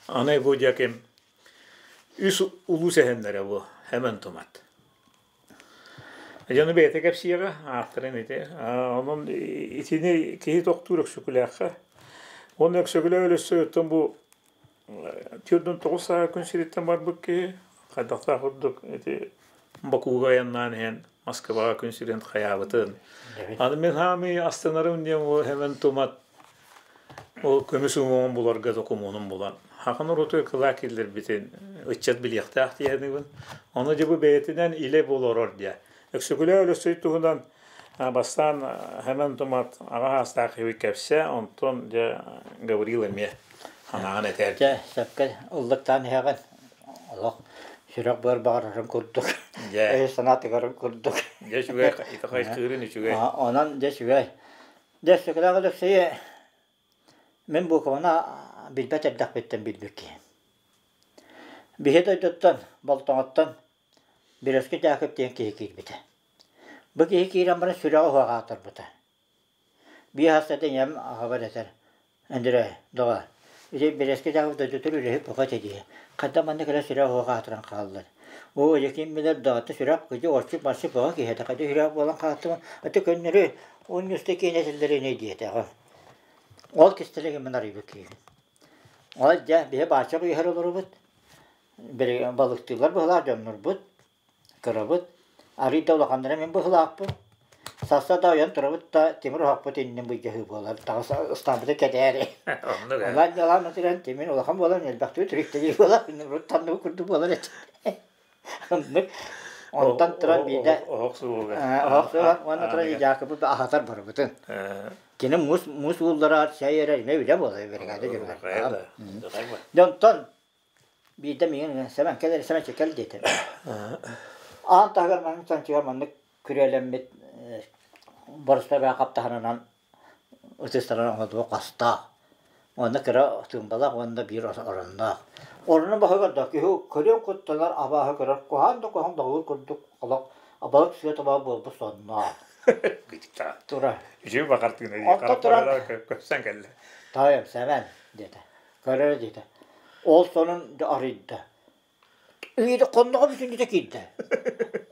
A: Аны бу диэки үс улуу сэһэннэрэ бу Хэмэн Тумат. Дьону бэйэтэ кэпсиэҕэ, ааттарын ити. Онон итини киһи тохтуур Өксөкүлээххэ. Уонна Өксөкүлээх Өлөксөй оттон бу 49 саа күн сириттэн барбыт киһи хайдахтаах курдук ити Бакуга айаннаан иһэн Москваҕа күн сирин хайаабытын. Аны мин хаамыы астынарым диэн ол хэмэн тумат ол көмүс уҥуоҕун буларга докумуонун булан хахан уруту кылаа киллэрбитин ыччат билиэхтээх диэхинибин. Ону дьэ бу бэйэтинэн илэ болорор диэ. Өксөкүлээх Өлөксөй туһунан бастаан хэмэн тумат аҕа саастаах киһи кэпсэ, онтон дьэ Гаврил эмиэ анаан этэр.
B: Дьэ, сөпкө ыллыктаан иһэҕин. Олох сүрэх быар баҕарарын курдук.
A: Дьэ.
B: Өй санаа тыгарын курдук.
A: Дьэ үчүгэй, итэҕэйкыырын үчүгэй.
B: Онон дьэ үчүгэй. Дьэ Өксөкүлээх Өлөксөйү мин буукубаны билбэт эрдэхпиттэн билбит киһи. Биһи дойдуттан, Болтоҥоттон Березкин Дьаакып диэн киһи киирбитэ. Бу киһи киирэн баран сүрэҕэ уһаҕа аатырбыта. Биир хастата ийэм аҕабар этэр: «Андрей, доҕоор, ити Березкин Дьаакып дойдутугар үлэһит бука этэ дии, хайдах манна кэлэн сүрэх уһаҕа аатыран хааллар? Оо, дьэ ким билэр даҕата сүрэх кыдьык орчук-марчык бөҕө киһи этэ, хайдах сүрэх буолан хаалтым, аты көннөрү уонньуста киэнэ этэллэр ини» диэтэҕим. Ол кистэлэҥи мин арыйбыт киһибин. Ол дьэ биһи бааччах үөһэр олоробут. Били балыктыыллар быһылаах дьоннорбут. Кырабыт. Арыый да улаханнара мин быһылаахпын. Сарса да ойон турабыт да тимир оһохпут иннин былдьаһыы буолар. Таҕыс ыстааммыты кэтээри.
A: Оннук ээ.
B: Улаан дьалаан отуран тимир улахан буолан элбэхтик түрүктэлии буолар. Урут танныбыт курдук буолар этэ. Оннук. Онтон туран биирдэ
A: Оһох суоҕа.
B: Оһох суоҕа уонна туран Дьаакыбы аһатар барыбытын. Кини муус муус уулларар, чэй эрэр эмэ үлэ буолар бригада дьонугар. Дьонтон биирдэ миигин Сэмэн кэл эрэ Сэмэнчик кэл диэтэ. Аан таһыгар маннык санчыгар маннык күрүөлэммит боруспа баа хаптаһынынан ытыстаран оҥордубут хастаах. Уонна кыра тыымбалаах уонна биир оронноох. Оронун баһыгар да киһи көрүөн куттанар абааһы көрөр куһаан да куһаан доҕуур курдук олох балык сыа табаа буолбут сонноох. Тура.
A: Үчүгэй бакартыына дии
B: Онтон туран
A: көпсөн кэллэ.
B: Таайым Сэмэн диэтэ. Көрөр диэтэ. Ол сонун арыйда. Ыйда хонноҕо бүтүннүүтэ киирдэ.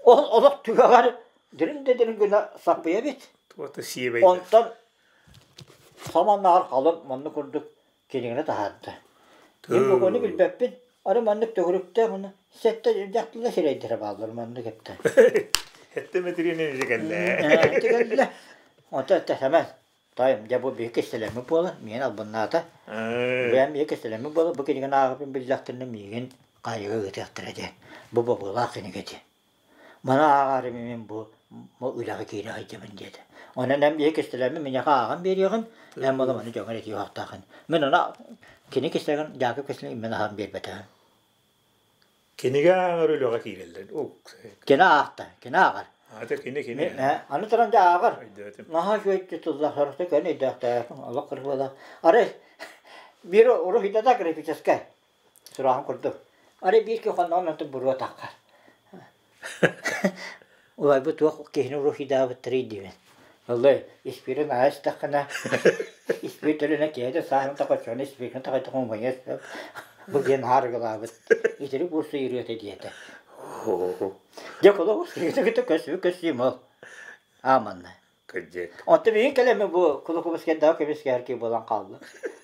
B: Ол олох түгэҕэр дириҥ да дириҥ гына саппыйа эбит.
A: Туота сиэбэйдэ.
B: Онтон саманнаҕар халыҥ маннык курдук кинигэни таһаарда. Мин бу ону билбэппин. Ары маннык төгүрүктээх уонна сэттэ дьахталла сирэйдэрэ бааллар маннык эптэ.
A: Сэттэ мэтириэнэ илдьэ кэллэ.
B: Ити кэллэ. Онтон этэ Сэмэн, Тойм, дьэ бу биһи кистэлэммит буолар, миигин албыннаата. Бэйэм биһи кистэлэммит буолар, бу кинигэни ааҕарбын биллэхтэринэ миигин хаайыыга ыытыахтара диэн. Бу бобуулаах кинигэ дии. Маны ааҕаары мин бу үлэҕэ киирэ сылдьабын диэтэ. Онон эн биһи кистэлэммин миэхэ ааҕан биэриэҕин, эн буола маны дьоҥҥор этии оһохтооххун. Мин ону кини кистэлэҥин, Дьаакып кистэлэҥин мин аһан биэрбэтэҕим.
A: Кинигэ ааҕар үлэҕэ киирэллэр.
B: Кини аахта, кини ааҕар.
A: Ата кини кини.
B: Аны туран дьэ ааҕар. Наһаа үчүгэй тыллаах сорохто көн өйдөөхтөөх, олох кыргылаах. Арай биир уруһуйдата графическай сурааһын курдук. Арай биир киһи хонноҕун онтон буруо таххар. Улайбыт туох киһини уруһуйдаабыттарый диибин. Ыллый, испиирин аһа истэххинэ, испиир төлөнө киһи сааһын тохоччону испиирин тахайтах умайа сөп. Бу диэн аарыгылаабыт. Итирик уурсу ырыата диэтэ. Дьэ, кулу кытта көссүбүт көссүүм ол. Ааманна.
A: Кырдьык.
B: Оттон миигин кэлэммин бу кулукубускайдаах көмүскэһэр киһи буолан хаалла.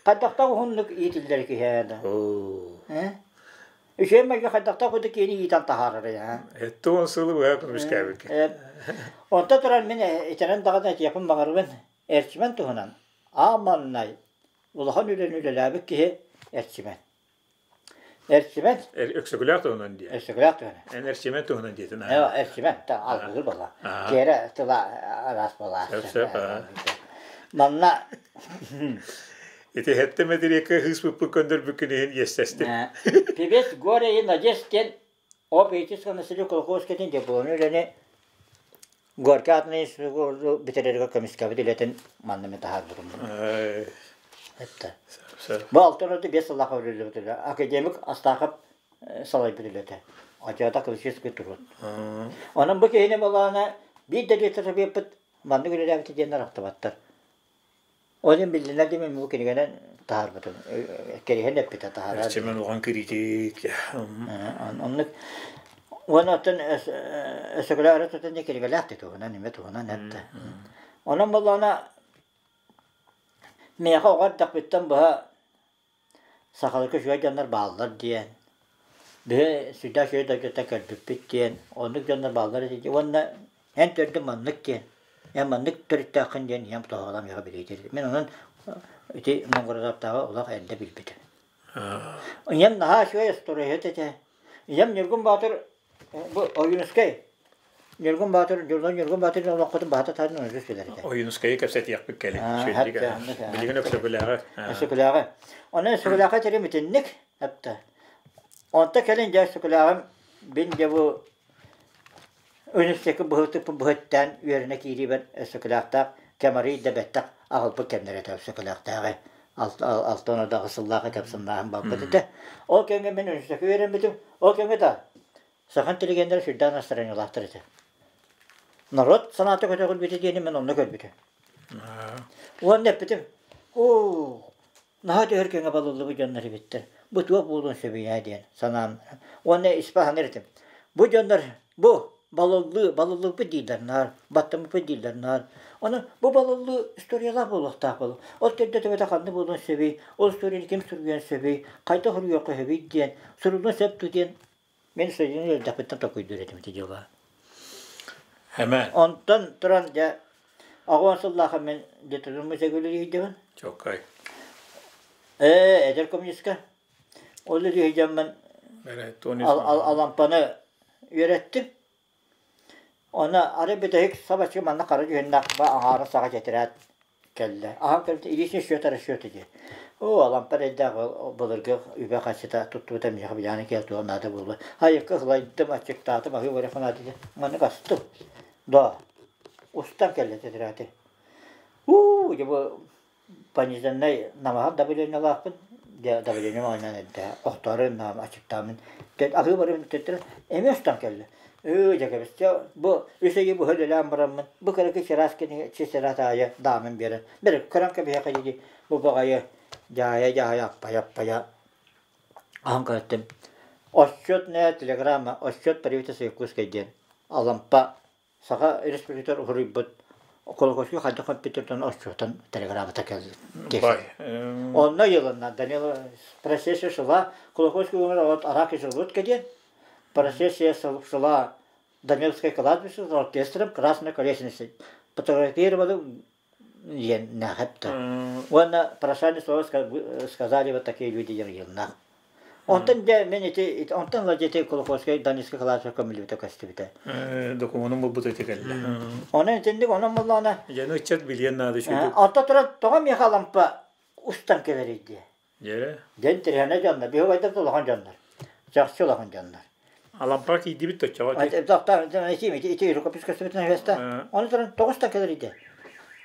B: Хайдахтаах уһуннук иитиллэр киһи ээ да. Э? Үчүгэй майгы хайдахтаах курдук киһини иитэн таһаарарый аа?
A: 70 сылы быһа көмүскээбиккин.
B: Онто туран мин итинэн даҕаны этиэхпин баҕарабын. Эрчимэн туһунан ааманнай улахан үлэни үлэлээбит киһи Эрчимэн. Эрчимэн.
A: Өксөкүлээх туһунан диэ.
B: Өксөкүлээх туһунан.
A: Эн Эрчимэн туһунан диэтин.
B: Эрчимэн алгыыр буолла. Киэрэ тыла араас буолла.
A: Сөп сөп.
B: Манна
A: Ити хэттэ мэтириэккэ хыыспыппын көндөрбүккүн иһин иэстэстим.
B: Певец горе и надежд диэн об этическом населении колхозкатын дипломный үлэни Горький аатынан институту бүтэрэригэр көмүскээбит үлэтин манна мен таһаарбытым. Это. Бу алтан орду 5 сыллаах өрүллүбүт үлэ. Академик Астахов салайбыт үлэтэ. Адьата классический труд. Онон бу киһини болаана биир да литературабыт маннык үлэлээбит диэн ахтыбаттар. Ол иһин биллинэр диэн бу кинигэнэн таһаарбытым. Кэриһэн эппитэ таһаарар.
A: Эрчимэн улахан критик.
B: Оннук уонна оттон өсөкөлөөх эрэ тутан кинигэлээх да туһунан эмэ туһунан этте. Онон буоллаҕына миэхэ оҕо эрдэхпиттэн быһа Сахаларга үчүгэй дьоннор бааллар диэн, биһи сүрдээх үчүгэй дойдуттан кэлбиппит диэн, оннук дьоннор бааллар этэ уонна эн төрдүҥ маннык диэн, эн маннык төрүттээххин диэн ийэм тоһоҕолоон миэхэ билиитир. Мин онон ити Монгородоптааҕы олох эрдэ билбитим. Ийэм наһаа үчүгэй остуоруйаһыт этэ. Ийэм Ньургун Боотур бу Ойуунускай Ньургун Боотур, Дьулуон Ньургун Боотур олоҥхотун баһата таһын онус билэр этэ.
A: Ойуунускайы кэпсэтиэхпит кэлин. Билигин Өксөкүлээҕи.
B: Өксөкүлээҕи. Онон Өксөкүлээххэ этэрим итинник. Эптэ. Онто кэлин дьэ Өксөкүлээҕим бин дьэ бу университекка быһытыппын быһыттаан үөрэнэ киириибэр Өксөкүлээхтээх кэмарый да бэттэх аҕалбыт кэмнэрэ этэ Өксөкүлээхтээҕи алтан одаҕы сыллааҕы кэпсэннааһын барбыт этэ. Ол кэмҥэ мин университекка үөрэммитим. Ол кэмҥэ да Саха интеллигеннэрэ сүрдээх настарыанньалаахтар этэ. Норуот санаата көтөҕүлбүтэ диэни мин онно көрбүтүм. Уонна эппитим, оо, наһаа түһэр кэҥэ балыллыбыт дьоннор эбиттэр. Бу туох буолуон сөбүй ээ диэн санаам. Уонна испэ саныыр этим. Бу дьоннор, бу! Балыллыы, балыллыыппыт дииллэр наар, баттаммыппыт дииллэр наар. Онон бу балыллыы историялаах буолуохтаах буолуо. Ол төрдө төбөтө ханна буолуон сөбүй, ол историяны ким суруйуон сөбүй, хайдах суруйуохха сөбүй диэн, суруллуон сөп дуу диэн мин студент элбэхпиттэн толкуйдуур этим ити дьыала.
A: Эмэ.
B: Онтон туран дьэ 80 сыллаахха мин детдом музейга үлэлиирдибин.
A: Чоккай.
B: Ээ, эдэр коммунистка. Ол үлүһүйдэммин Алампаны үөрэттим. Оны ары бүтэһик сабачы манна хара дьүһүннээх ба аҥаара саҕа тэтэрээт кэллэ. Аһан кэлбит илиисин счет расчета дии. Оо, Алампа эрэйдээх былыргы үбэ харчыта туттубута миэхэ билэҕин кэл туох наада буолуо. Айыкка ылайдым, аччыктаатым, аһыы барыах наада дии. Маннык астым. Да, устан кэллэ тэтэрээти. Уу, дьэ бу пониженнай намыһах давлениелаахпын дьэ давлением оонньоон эрдэ охтору наам аччыктааммын аһыы барыбын төттөрү эмиэ устан кэллэ ыы дьэ кэбис дьэ бу үс ыйы быһа үлэлээн бараммын бу кыракый чараас кинигэ чараас аайы даамын биэрэн бери көрөн кэбиһиэхэ дии бу баҕайы дьаайа дьаайа аппайа аппайа аһан көрөттүм отчетная телеграмма отчет правительства Якутской диэн Алампа Саха Республикатыгар уһуруйбут Колокольский хайдах компьютертан отчуотан телеграммата кэллэ. Онно йылынна Данила процессия шла Колокольский умер от араки желудка диэн процессия шла Даниловское кладбище с оркестром Красной колесницы фотографировали диэн нахепта. Уонна прощальные слова сказали вот такие люди диэн йылынна. Онтон дьэ мин ити онтон ыла дьэ ити Кулаковскай Донецкай кылааска көмүллүбүтэ көстүбүтэ.
A: Докумуонум булбут ити кэллэ.
B: Онон итинник онон буллаҕына
A: Дьэни ыччат билиэн наада үчүгэй.
B: Онто туран тоҕо миэхэ Алампа устан кэлэрий диэ.
A: Дьэ.
B: Дьэн тирэһэнэ дьоннор, биһи убайдар да улахан дьоннор. Чахчы улахан дьоннор.
A: Алампа киирдибит точчоҕо.
B: Ити ити рукопись көстүбүтүн үһэстэ. Ону туран тоҕо устан кэлэрий диэ.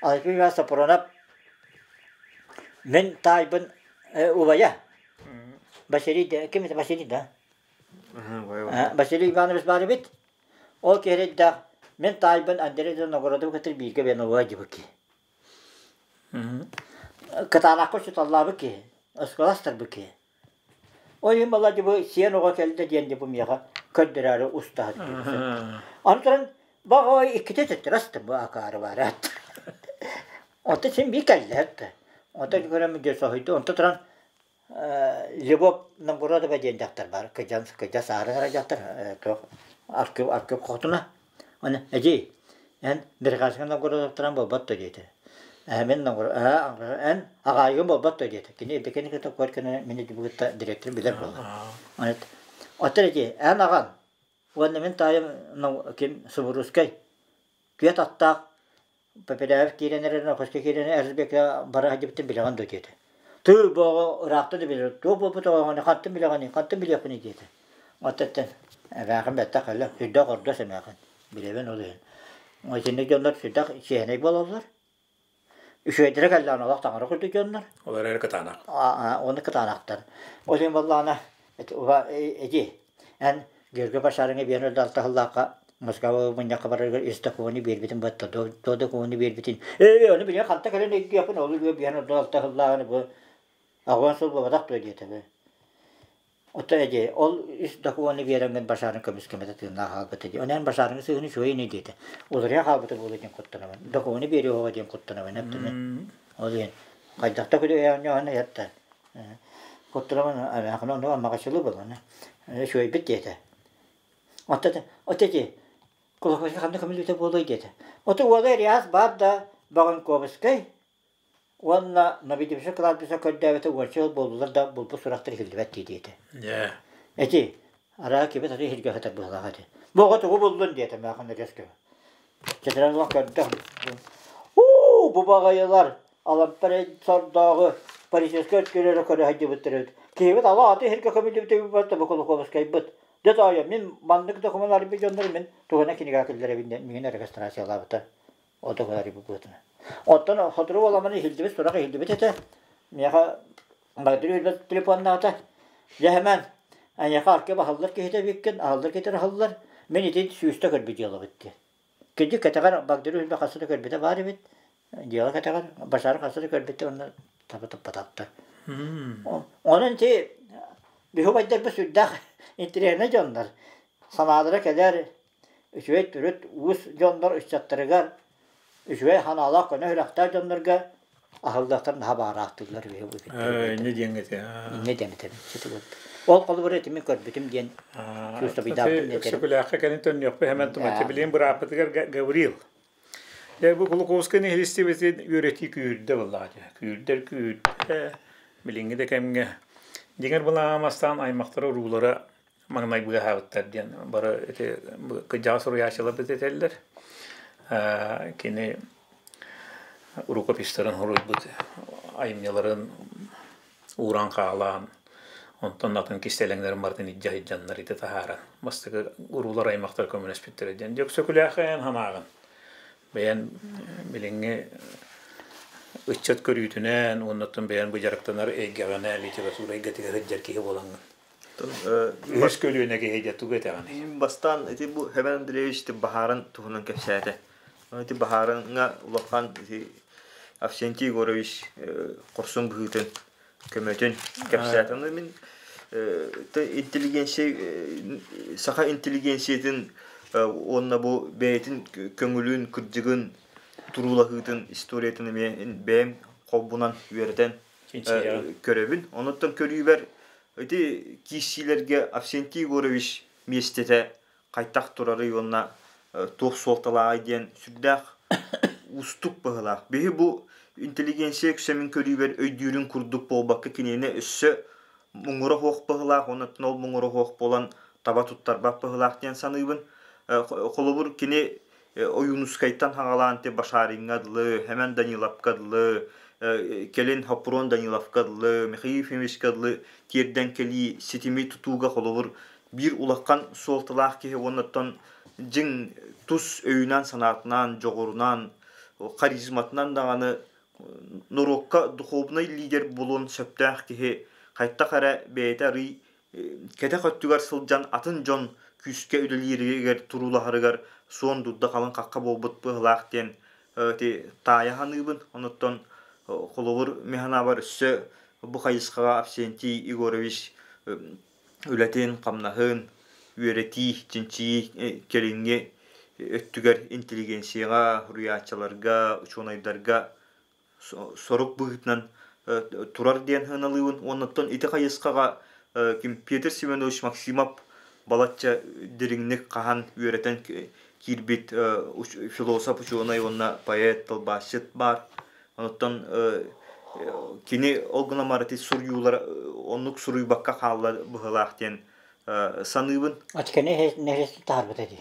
B: Алексей Сапронов мин таайбын убайа Василий, ким это Василий, да? Василий Иванович баар эбит. Ол киһирдээх мин таайбын Андрей Новгородов кытары бииргэ бэновой дьыбыки. Кытаанахха учуталлаабыт киһи, оскуоластарбыт киһи. Ол иһин балла дьыбы сиэн оҕо кэлдэ диэн дьыбы миэхэ көрдөрөөрү устаһыт. Аны туран баҕай иккитэ төттөрө астым бу акаары баарат. Онто син биир кэллэ. Онто көрөн дьэ соһуйду. Онто туран Любовь Новгородова диэн дьахтар баар. Кыдьан кыдьа саарын эрэ дьахтар туох аркы аркы хотуна. Оны эдьиий эн Бирхасыҥа Новгородовтаран буолбат дуо диэтэ. Ээ мин Новгород эн аҕаайыгын буолбат дуо диэтэ. Кини Евдокия кытта куорканы мин кытта директор билэр буолла. Оттон эдьиий эн аҕаҥ уонна мин таайым ким Субуруускай күөт аттаах Пепеляев киирэн эрэрин, хоско киирэн РСБК бара сылдьыбытын билэҕин дуо диэтэ. Тыы буоҕу ыраахта да билэр, туох буолбут оҕоҕуну хантан билэҕиний, хантан билиэхпиний диэтэ. Оттон эмээхин бэттэх кэллэ, сүрдээх ордос эмээхин, билэбин ол иһин. Итинник дьоннор сүрдээх чиэһинэй буолаллар. Үчүгэйдэрэ кэллэҕинэ олох таҥара курдук дьоннор.
A: Ол эрээри кытаанах.
B: Оны кытаанахтар. Ол иһин буоллаҕына, эти Эн Георгий Башарыҥа биэн өлдө алтаһыллаахха Москва мунньахха барарыгар үс докумуону биэрбитин батта то докумуону биэрбитин ээ ону билигин ханта кэлэн өйдүөхпүн ол биэн өлдө алтаһыллааҕыны бу аҕыан сыл буолбатах дуо диэтэ Оттон эдьиэй ол үс докумуону биэрэҥҥин Башарын көмүскэмэтэ тыыннаах хаалбыта дии. Онон Башарыҥы сыһыны үчүгэй ини диэтэ. Уларыйа хаалбыта буолуо диэн куттанабын. Докумуону биэриэ диэн куттанабын эптими. Ол иһин хайдах да күлү эттэ. Куттураман эмээхин ону амаҕачылыы буоллана. Үчүгэйбит диэтэ. Оттон от ити Кулаковскай ханна көмүллүбүтэ буолуой диэтэ. Ото уола Реас баар да Баҕынковскай уонна Новидевича кладбище көрдөөбүтэ уонча сыл буоллулар да булбут сурахтар иһиллибэт дии диэтэ. Эти араа кибет аты иһиргэ сытар быһыылаах этэ. Бу оҕо тугу буллун диэтэ мээхин резко. Чэтирэн олох көрдө. Уу, бу баҕайылар Алампа сордооҕу полицейскай өткүлэрэ көрө сылдьыбыттар эбит. Киһибит ала аты иһиргэ көмүллүбүтэ барыта бу Кулаковскайбыт. Дьэ тоойо, мин маннык докумуон арыйбыт дьоннор мин туһунан кинигэ киллэрэбин диэн миигин регистрациялаабыта. Ол докумуон арыйбыт быһыытынан. Оттон сотору буоламмын иһиллибит сурах иһиллибит этэ. Миэхэ Багдыр Өлбөт телефоннаата. Дьэ хэмэн, эйиэхэ арка баһыллар киһитэ эбиккин, аһыллар киһитэ аһыллар. Мин ити сүүстэ көрбүт дьыалабыт диэн. Кырдьык кэтэҕэр Багдыр Өлбө хаста да көрбүтэ баар эбит. Дьыала кэтэҕэр Башар хаста да көрбүтэ уонна таба туппатахтар. Онон ити биһи убайдарбыт сүрдээх интэриэһинэй дьоннор. Санаалара кэлэр. үчүгэй төрүт уус дьоннор ыччаттарыгар үчүгэй санаалаах көнө сүрэхтээх дьоннорго аһыллыахтарын наһаа баҕараахтыыллар үһү бу
A: Инньэ диэн этэ.
B: Инньэ диэн этэбин. Ол холобур этими көрбүтүм диэн чувствовайдаабытым диэн этэрим.
A: Өксөкүлээххэ кэлин төннүөхпүт хэмэн тумаччы билигин бырааппытыгар Гаврил. Дьэ бу Кулаковскай нэһилиэстибэтин үөрэтии күүрдэ буоллаҕа дии. Күүрдэр күүрдэ билиҥҥи да кэмҥэ. Дьиҥэр былаамастаан аймахтара уруулара маҥнай быыһаабыттар диэн бары ити кырдьаҕас суруйааччыларбыт этэллэр. Кини рукописьтарын суруйбут айымньыларын ууран хаалаан, онтон атын кистэлэҥнэрин барытын илдьэ сылдьаннар ити таһааран бастакы уруулар аймахтар көмөлөспүттэрэ диэн. Дьөксөкүлээх эн санааҕын бэйэн билиҥҥи ыччат көрүүтүнэн уонна бэйэн бу дьарыктанар эйгэҕинэ литература эйгэтигэр сылдьар киһи буолаҥҥын Үһүс көлүөнэ киһи дьэ тугу этэҕиний?
C: Бастаан ити бу Хэмэн Андреевич ити баһаарын туһунан кэпсээтэ. Ити баһаарыҥҥа улахан ити Авсентий Егорович хорсун быһыытын, көмөтүн кэпсээтэ. Ону мин интеллигенция саха интеллигенциятын уонна бу бэйэтин көҥүлүн, кырдьыгын, туруулаһыытын историятын эмиэ бэйэм холбунан үөрэтэн көрөбүн. Онуттан көрүүбэр ити киирсиилэргэ Авсентий Егорович миэстэтэ хайдах турарый уонна туох суолталааҕый диэн сүрдээх уустук быһыылаах. Биһи бу интеллигенция үксэмин көрүүбэр өйдүүрүн курдук буолбакка кинини өссө муҥура суох быһыылаах уонна ол муҥура суох буолан таба туттарбат быһыылаах диэн саныыбын. Холобур, кини Ойуунускайтан хаҥалаан ти Башариҥҥа дылы, Хэмэн Даниловка дылы, кэлин Хоппуруон Даниловка дылы, Михаил Ефимовичка дылы тиэрдэн кэлии ситими тутууга холобур биир улахан суолталаах киһи уоннаттан дьиҥ тус өйүнэн-санаатынан, дьоҕурунан, харизматынан даҕаны норуокка духовнай лидер буолуон сөптөөх киһи хайдах эрэ бэйэтэ арыый кэтэх өттүгэр сылдьан атын дьон күүскэ үлэлииригэр туруулаһарыгар суон дурда халыҥ хахха буолбут быһыылаах диэн ити таайа саныыбын. Онуттан холобур мин санаабар өссө бу хайысхаҕа Авсентий Егорович үлэтин, хамнаһын үөрэтии, чинчийии кэлиҥҥи өттүгэр интеллигенцияҕа, суруйааччыларга, учуонайдарга сорук быһыытынан турар диэн сыаналыыбын. Уоннаттан ити хайысхаҕа ким Петр Семенович Максимов балачча дириҥник хаһан үөрэтэн киирбит философ, учуонай уонна поэт, тылбаасчыт баар. Онуттан кини ол гынан баран ити суруйуулара оннук суруйбакка хаалла быһыылаах диэн саныыбын.
B: Очканы нэһилиэстибэ таһаарбыта дии.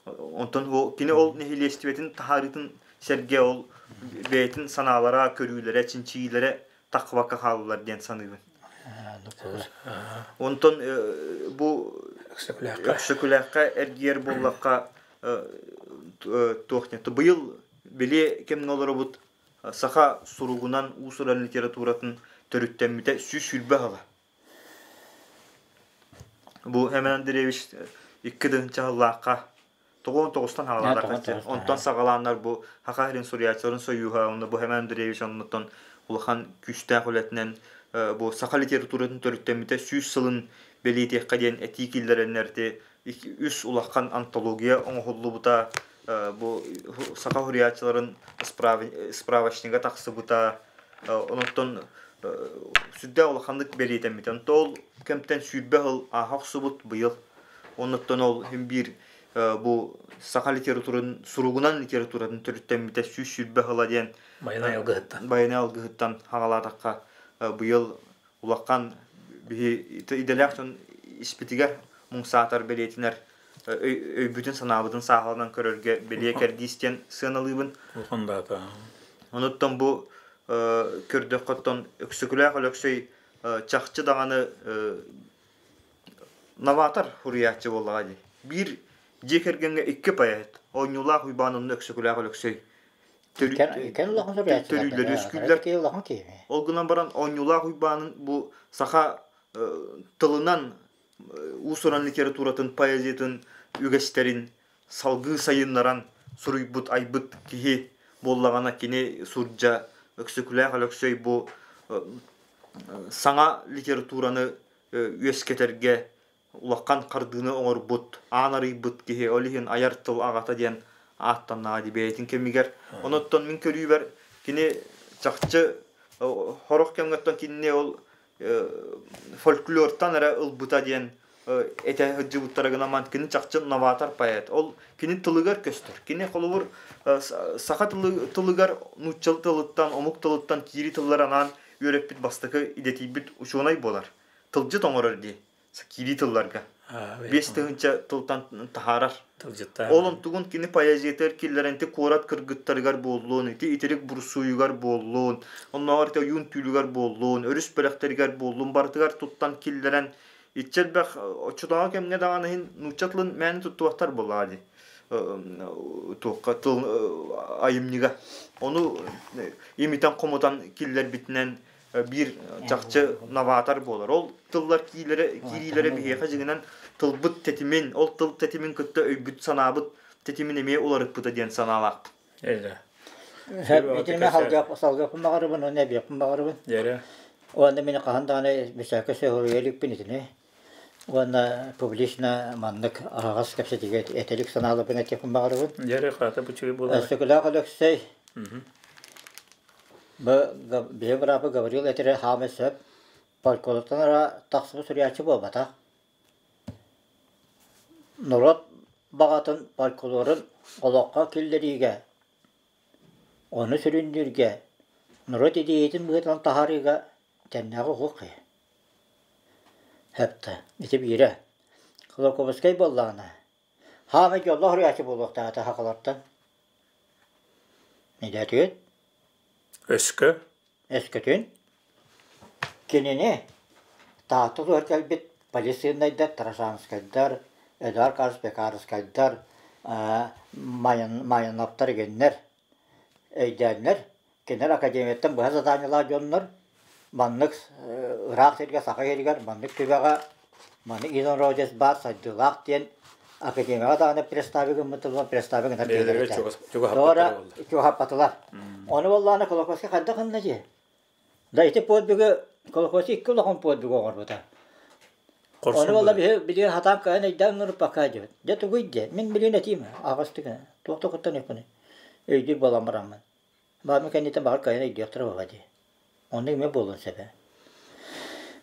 C: Онтон кини ол нэһилиэстибэтин таһаарыытын сэргэ ол бэйэтин санаалара, көрүүлэрэ, чинчийиилэрэ таххыбакка хааллылар диэн саныыбын. Онтон бу Өксөкүлээххэ эргийэр буоллахха туох диэн быйыл били кэмҥэ олоробут саха суругунан уус-уран литературатын төрүттэммитэ 120 сыла. Бу Эмэн Андреевич 2 сыллаахха 99-тан хаалаатахха онтон саҕалааннар бу Саха сирин суруйааччыларын сойууһа уонна бу Эмэн Андреевич оннуттан улахан күүстээх үлэтинэн бу саха литературатын төрүттэммитэ 100 сылын бэлиэтиэххэ диэн этии киллэрэннэр ити үс улахан антология оҥоһуллубута бу саха суруйааччыларын справочнига тахсыбыта онуттан сүрдээх улаханнык бэлиэтэммитэ. Онтон ол кэмтэн 20 сыл ааһа охсубут быйыл. Оннуттан ол иһин биир бу саха литературатын суругунан литературатын төрүттэммитэ 120 сыла диэн
A: Байанай алгыһыттан.
C: Байанай алгыһыттан хаҥалаатахха быйыл улахан биһи идэлээх дьон испитигэр муҥ саатар бэлиэтинэр өйбүтүн-санаабытын сааһыланан көрөргө бэлиэ кэрдиис диэн сыаналыыбын.
A: Улахан даата.
C: Онуттан бу көрдөххөттөн Өксөкүлээх Өлөксөй чахчы даҕаны новатор суруйааччы буоллаҕа дии. Биир дьиэ кэргэҥҥэ икки поэт, Оонньуулаах Уйбаан уонна Өксөкүлээх Өлөксөй төрүүллэр үөскүүллэр. Ол гынан баран Оонньуулаах Уйбаанын бу саха тылынан уус-уран литературатын, поэзиятын үгэстэрин салгыы сайыннаран суруйбут, айбыт киһи буоллаҕына кини сурдьа Өксөкүлээх Өлөксөй бу саҥа литератураны үөскэтэргэ улахан хардыыны оҥорбут, аан арыйбыт киһи, ол иһин айар тыл аҕата диэн ааттаннаҕа дии бэйэтин кэмигэр. Онуттан мин көрүүбэр кини чахчы сорох кэмҥэ кинини ол фольклортан эрэ ылбыта диэн этэ сылдьыбыттара гынан кини чахчы новатор поэт. Ол кини тылыгар көстөр. Кини холобур саха тылыгар нуучча тылыттан, омук тылыттан киири тыллар анаан үөрэппит бастакы идэтийбит учуонай буолар. Тылдьыт оҥорор дии. Киирии тылларга. 5000 тылтан таһаарар. Ол онтугун кини поэзиятыгар киллэрэн ити куорат кыргыттарыгар буоллун, ити итирик бурсуйугар буоллун, оннооҕор ити ойуун түүлүгэр буоллун, өрүс бэлэхтэригэр буоллун, барытыгар туттан киллэрэн иччи элбэх оччотооҕу кэмҥэ даҕаны иһин нуучча тылын мээнэ туттубаттар буоллаҕа дии. Туохха тыл айымньыга. Ону имитэн-хомутан киллэрбитинэн биир чахчы новатор буолар. Ол тыллар киилэрэ, киириилэрэ биһиэхэ дьиҥинэн тылбыт тэтимин, ол тыл тэтимин кытта өйбүт-санаабыт тэтимин эмиэ уларыппыта диэн санаалаахпын.
A: Эйэ.
B: Итиннэ салгыахпын баҕарабын уонна эбиэхпин баҕарабын.
A: Дьэрэ.
B: Уонна мин хаһан даҕаны бисээккэ сөһуруйа иликпин итини. Уонна публично маннык аһаҕас кэпсэтиигэ этэлик санааларбын этиэхпин баҕарабын.
A: Дьэрэ хаата бу буолар.
B: Өстөкүлээх Өлөксөй Биһи быраапы Гаврил этэрэ хаамай сөп, фольклортан эрэ тахсыбыт суруйааччы буолбатах. Норуот баҕатын фольклорун олоххо киллэриигэ, ону сүрүннүүргэ, норуот идиэйэтин быһыытынан таһаарыыга тэннээҕи уһук киһи. Сөп ити биирэ. Кулаковскай буоллаҕына, хаамай дьоллоох суруйааччы буолуохтаах этэ сахалартан. Идэтигит?
A: Өскө?
B: Өскөтүн кинини Таатта туһар кэлбит полицейнайдар, Тарасанскайдар, Эдуард Карлович Пекарскайдар, Майанаптар игиннэр өйдөөннөр, кинилэр академияттан быһа заданиелаах дьоннор маннык ыраах сиргэ Саха сиригэр маннык түбэҕэ маннык инородец баар сайдыылаах диэн академияҕа даҕаны представи гыммытыллар представи гынар
A: Бэйэлэригэр
B: киһилэр
A: чугаһаппаттара буолла.
B: Чугаһаппатылар. Ону буоллаҕына Кулаковский хайдах гынна дии? Да ити подвигы Кулаковский икки улахан подвигы оҥорбута. Ону буолла биһи билигин хатаан кыайан өйдөөн нуруппакка диэбит. Дьэ тугуй диэ? Мин билигин этиим аҕыстык туох да куттан өккүнүй. Өйдүүр буолан бараммын. Баамы кэнниттэн баҕар кыайан өйдүөхтэрэ буолла дии. Оннук эмиэ буолуон сөбө.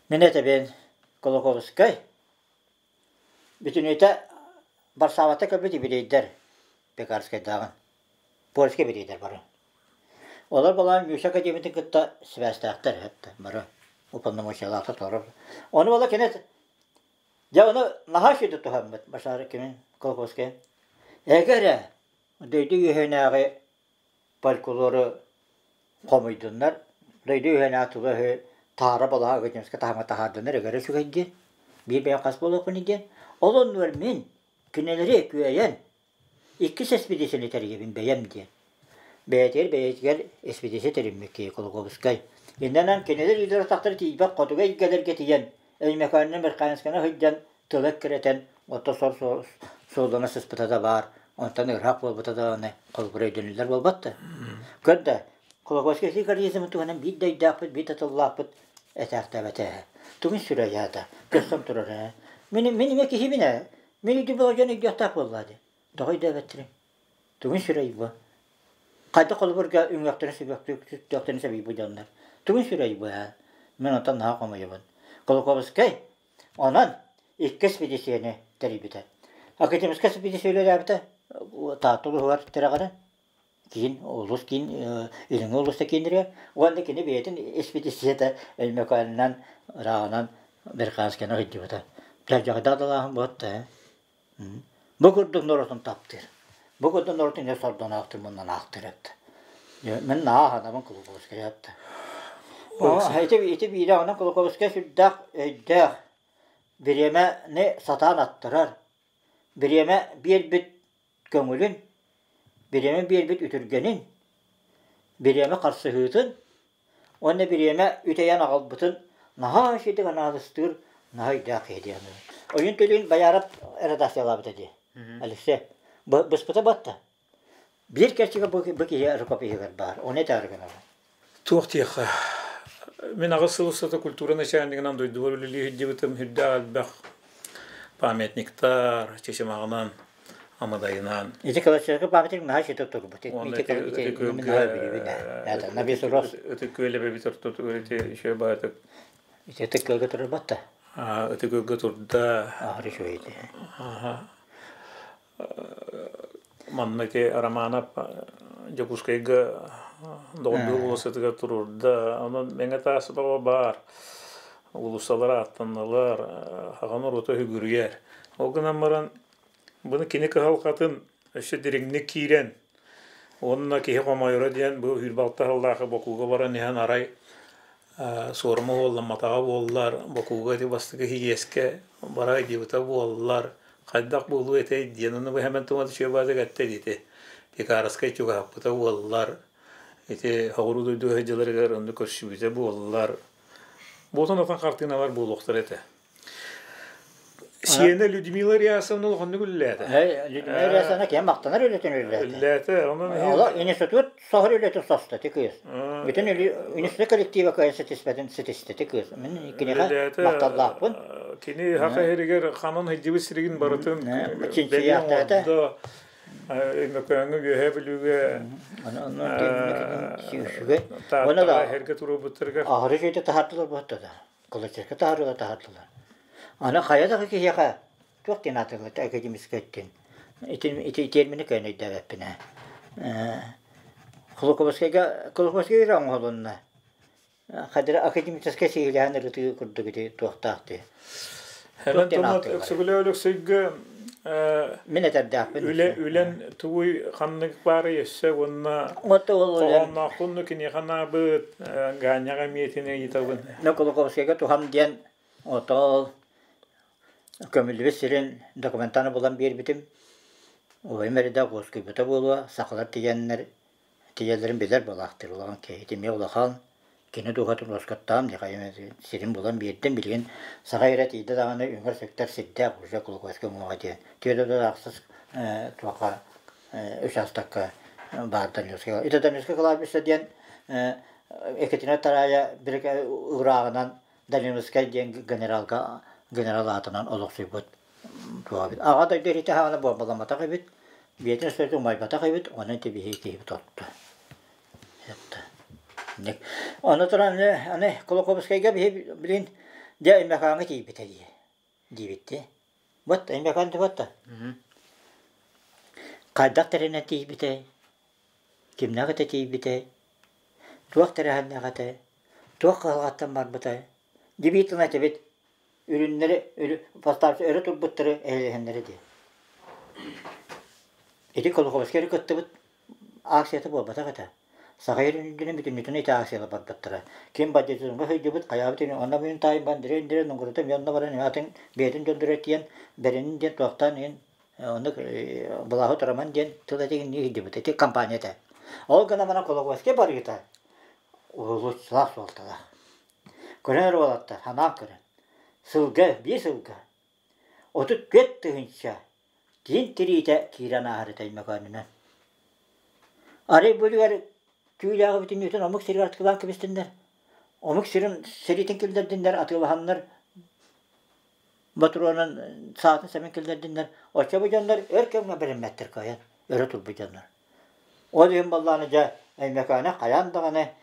B: Мин этэбин, Кулаковскай бүтүннүүтэ Варшавата көрбүт еврейдэр Пекарскайдааҕын, польскай еврейдэр бары. Олор балаан Миша академиятын кытта сибээстээхтэр этэ бары уполномочиялаахтар толорор. Ону буола кини дьэ ону наһаа үчүгэй туһаммыт Башар кими Кулаковскай. Эгэ эрэ дойду үөһэнээҕи фольклору хомуйдуннар, дойду үһүнээх тула үһү таара балаһа академическай таһымҥа таһаардыннар ыгара үчүгэй диэн, биир бэйэм хас буолуохпун диэн. Ол оннугар мин кинилэри күөйэн иккис эспедицияны тэрийэбин бэйэм диэн. Бэйэтигэр бэйэтигэр эспедиция тэриммит киһи Кулаковскай. Иннэнэн кинилэр илдьэр-атахтара тиийбэт хотугу эйгэлэргэ тиийэн Өймөкөөннө Мерхансканы сылдьан тыла эккирэтэн ото сор суоллана сыспыта да баар, онтон ыраах буолбута даҕаны холобура өйдөнүллэр буолбат да. Көр да, Кулаковский карьеризмын туһунан биир да өйдөөхпүт, биир да тыллаахпыт этээхтээбэтэ. Тугун сүрэ аата, көстөн турар ээ. Мин, мин эмиэ киһибин ээ. Мин өйдүүр буола дьон өйдүөхтээх буоллаа дии. Тоҕо өйдөөбөттөрүй? Тугун сүрэй бу? Хайдах холобурга үҥүөхтэрин сүбүөхтэрин сөбүй бу дьоннор? Тугун сүрэй бу ээ? Мин онтон наһаа хомойобун. Кулаковскай онон икки эспедиссийэни тэрийбитэ. Академическай эспедиция үлэлээбитэ Таатта улууһугар тирэҕирэн киин улуус киин Илиҥҥи улууста кииннэригэр уонна кини бэйэтин эспедициятэ Өймөкөөнүнэн ырааҕынан Верхоянскайынан сылдьыбыта. Дьардьаҕайдаах далааһын буолта ээ. Бу курдук норуотун таптыыр. Бу курдук норуотун дьэ сордоноохтур муннанаахтыр эбит. Мин наһаа аһынабын Кулаковскай эбит. Ити, ити биирэ онон Кулаковскай сүрдээх өйдөөх, бириэмэни сатаан аттарар, бириэмэ биэрбит көҥүлүн, бириэмэ биэрбит үтүргэнин, бириэмэ харсыһыытын Уонна бириэмэ үтэйэн аҕалбытын наһаа үчүгэй анаалыстыыр наһаа өйдөөх киһи диэн. Ойун төлүүн Байаарап редакциялаабыта дии. Алексей. Быспыта батта. Биир кэрчигэ бу, бу киһи рукопиһыгар баар. Оны этээри гынабын.
A: Туох диэххэ. Мин аҕыс сыл устата культура начальнигынан дойдубар үлэлии сылдьыбытым үрдээх элбэх. Памятниктар чычымаҕынан, амыдайынан.
B: Ити классическай памятник наһаа ситэ турбут.
A: Уонна
B: Ити
A: ити
B: ити
A: күөлгэ
B: наһаа билибин это на весь рост.
A: Ытык күөл эбэбит ортотугар ити үчүгэй баҕайытык
B: Ити ытык күөлгэ турбат да.
A: Ытык күөлгэ турда.
B: Аһар үчүгэй ити.
A: Манна ити Романов Дьокуускайга Доҕордуу уулуссатыгар туруорда. Онон Мэҥэ Таас бөҕө баар. Уулуссалар ааттаналлар, хаҕан оруота үгүрүйэр. Ол гынан баран, бұны кини кыһалҕатын өссө дириҥник киирэн, уонна киһи хомойоро диэн бу Үүрбалта сыллаахы бокууга баран иһэн арай суорума уолламматаҕа буоллар, бокууга ити бастакы иэскэ бара диэбитэ буоллар, хайдах буолуо этэй диэн ону быһаман тума үчүгэй эттэ диэти. Пекарскай чугаһаппыта буоллар, ити соҕуруу дойду сылдьаларыгар онно көрсүбүтэ буоллар, буотун отон хартыыналар буолуохтара этэ. Сиэнэ Людмила Рясовна улаханнык үллээтэ.
B: Людмила Рясовна киһи махтанар үлэтин үллээтэ.
A: Үллээтэ. Онон
B: Оло институт соһор үлэтин соста ти кыыс. Бүтүн институт коллектива кыайан ситиспэтин ситистэ ти кыыс. Мин киниэхэ махталлаахпын.
A: Кини хаха иһигэр ханан сылдьыбыт сиригин барытын
B: чинчийээхтээтэ.
A: Өймөкөөҥҥө Үөһээ Бүлүүгэ
B: Тааттаҕа
A: эргэ туруорбуттарыгар
B: Аһары үчүгэйдик таһаардылар буолта да. Кылаччыска таһаарыыга таһаардылар. Аны хайа да киһиэхэ туох диэн аатырбыт академическай өттүн ити ити термини кыайан өйдөөбөппүн ээ. Кулаковскайга Кулаковскай эрэ оҥоһулунна. Хадыра академическай сиһилэһэн ырытыы курдук ити туохтаах дии.
A: Хэмэн Тумат Өксөкүлээх Өлөксөйгө
B: Мин этэрдээхпин.
A: Үлэ үлэн тугуй ханнык баарый өссө уонна хоһоонноохпун киниэхэ анаабыт Ганяҕа эмиэтин ыйытабын.
B: Ну Кулаковскайга тухам диэн отол көмүллүбүт сирин документаны булан биэрбитим. Убайым эрдэ уоскуйбута буолуо, сахалар тиийэннэр Тиийэллэрин билэр буолаахтыыр улахан киһи ити эмиэ улахан кини дууһатын уоскуттаҕым дии хайа сирин булан биэрдим билигин саха эрэ тиийдэ даҕаны үҥэр-сүктэр сирдээх уже Кулаковскай уҥуоҕа диэн түөрт да ахсыс туохха учаастакка баар Донецкай ити Донецкай кладбище диэн Екатерина Тарая ырааҕынан Даниловскай диэн генералга генерал аатынан олохсуйбут туох эбит. Аҕа дойду эриитэ хаана буомбаламматах эбит, биэтин өстөтө умайбатах эбит, онон ити биһиги киһибит отто. Ону туран аны Кулаковскайга биһи билин дьэ Өймөкөөҥҥө тиийбитэ дии диибит дии. Вот Өймөкөөн вот Хайдах тэринэн тиийбитэй? Кимнээх этэ тиийбитэй? Туох тэрээһиннээх этэй? Туох кыһалҕаттан барбытай? Дебитин этэбит Үрүннэри поставщик өрө турбуттары эһэлэһэннэрэ дии. Ити Колхозка эрэ кыттыбыт акцията буолбатах этэ. Саха үрүннэрин бүтүннүүтүн ити акцияла барбыттара. Ким бандитизмҥа сылдьыбыт, хайаабыт ини онно мин таайым Андрей Андрей Нонгурата онно баран атын бэйэтин дьонноро тиийэн бэринин диэн туохтаан иһин оннук былааһы тураман диэн тыл этигиннии сылдьыбыт. Ити компания этэ. Ол гынан баран Колокольскай барыыта улуустаах суолталаах. Көрөн эрэ уолаттар, санаан көрөн. Сылга, биир сылга 34 тыһыынча тиин тириитэ киирэн ааһар этэ Өймөкөөнүнэн. Арай бөлүгэр түүлээҕи бүтүннүүтүн омук сиригэр атыылаан кэбистиннэр. Омук сирин сэриитин киллэрдиннэр, атыылаһаннар ботуруонун саатын сэмин киллэрдиннэр. Оччо бу дьоннор өр кэмҥэ бэриммэттэр кыайан, өрө турбут дьоннор. Ол иһин буоллаҕына дьэ Өймөкөөнө хайаан даҕаны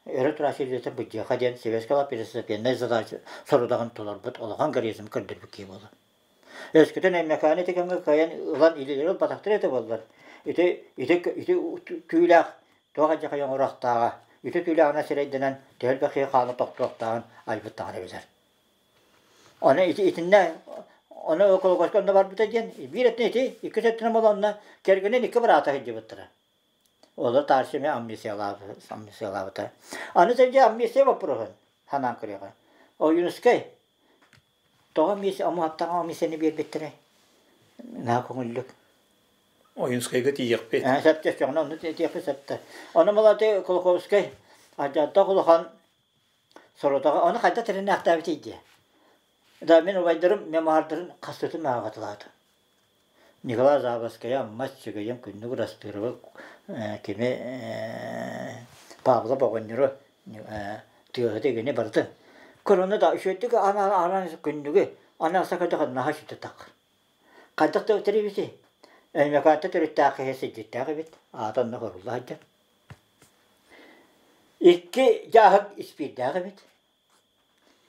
B: Өрө турар сирдэртэн быдьыаха диэн Советскай первостепеннай задача сорудаҕын толорбут улахан горизм көрдөрбүт киһи буолар. Өскөтүн Өймөкөөнү ити кэмҥэ кыайан ылан илиилэри ылбатахтар этэ буоллар, ити ити ити түүлээх туох алдьархай оҥоруохтааҕа, ити түүлээҕинэн сирэйдэнэн төһө элбэх киһи хаана тохтуохтааҕын айбыт даҕаны билэр. Аны ити итиннэ ону Колокольскай онно барбыта диэн биир өттүнэн ити, иккис өттүнэн буолла онно кэргэнин икки быраата сылдьыбыттара. Олор таарыччы эмиэ амнистиялаабыта. Аны дьэ амнистия боппуруоһун санаан көрүөҕэ. Ойуунускай тоҕо амнистия омуһаттаҕа амнистияны биэрбиттэрэй? Наһаа көҥүллүк.
A: Ойуунскайга тиийиэхпит.
B: Сөп сөп онно тиийиэхпит сөп. Ону малаты Кулаковскай алдьардаах улахан сорутаҕа ону хайдах тэриннээхтээбитий диэ. Да мин убайдарым мемуардарын хастытын ааҕатылаата. Николай Забоскайы Амма Аччыгыйын Күннүк Ырастыырабы кими Павлов оҕонньору тыаһыты игини барытын. Корону да үчүгэйдик анаан күннүгү. Аны аса көрдөхө наһаа сүтэ таххар. Хайдах да тэрийбитий? Өймөкөөттө төрүттээх киһи силдьиттээх эбит. Аата онно хорулла сылдьар. Икки дьааһык испиирдээх эбит.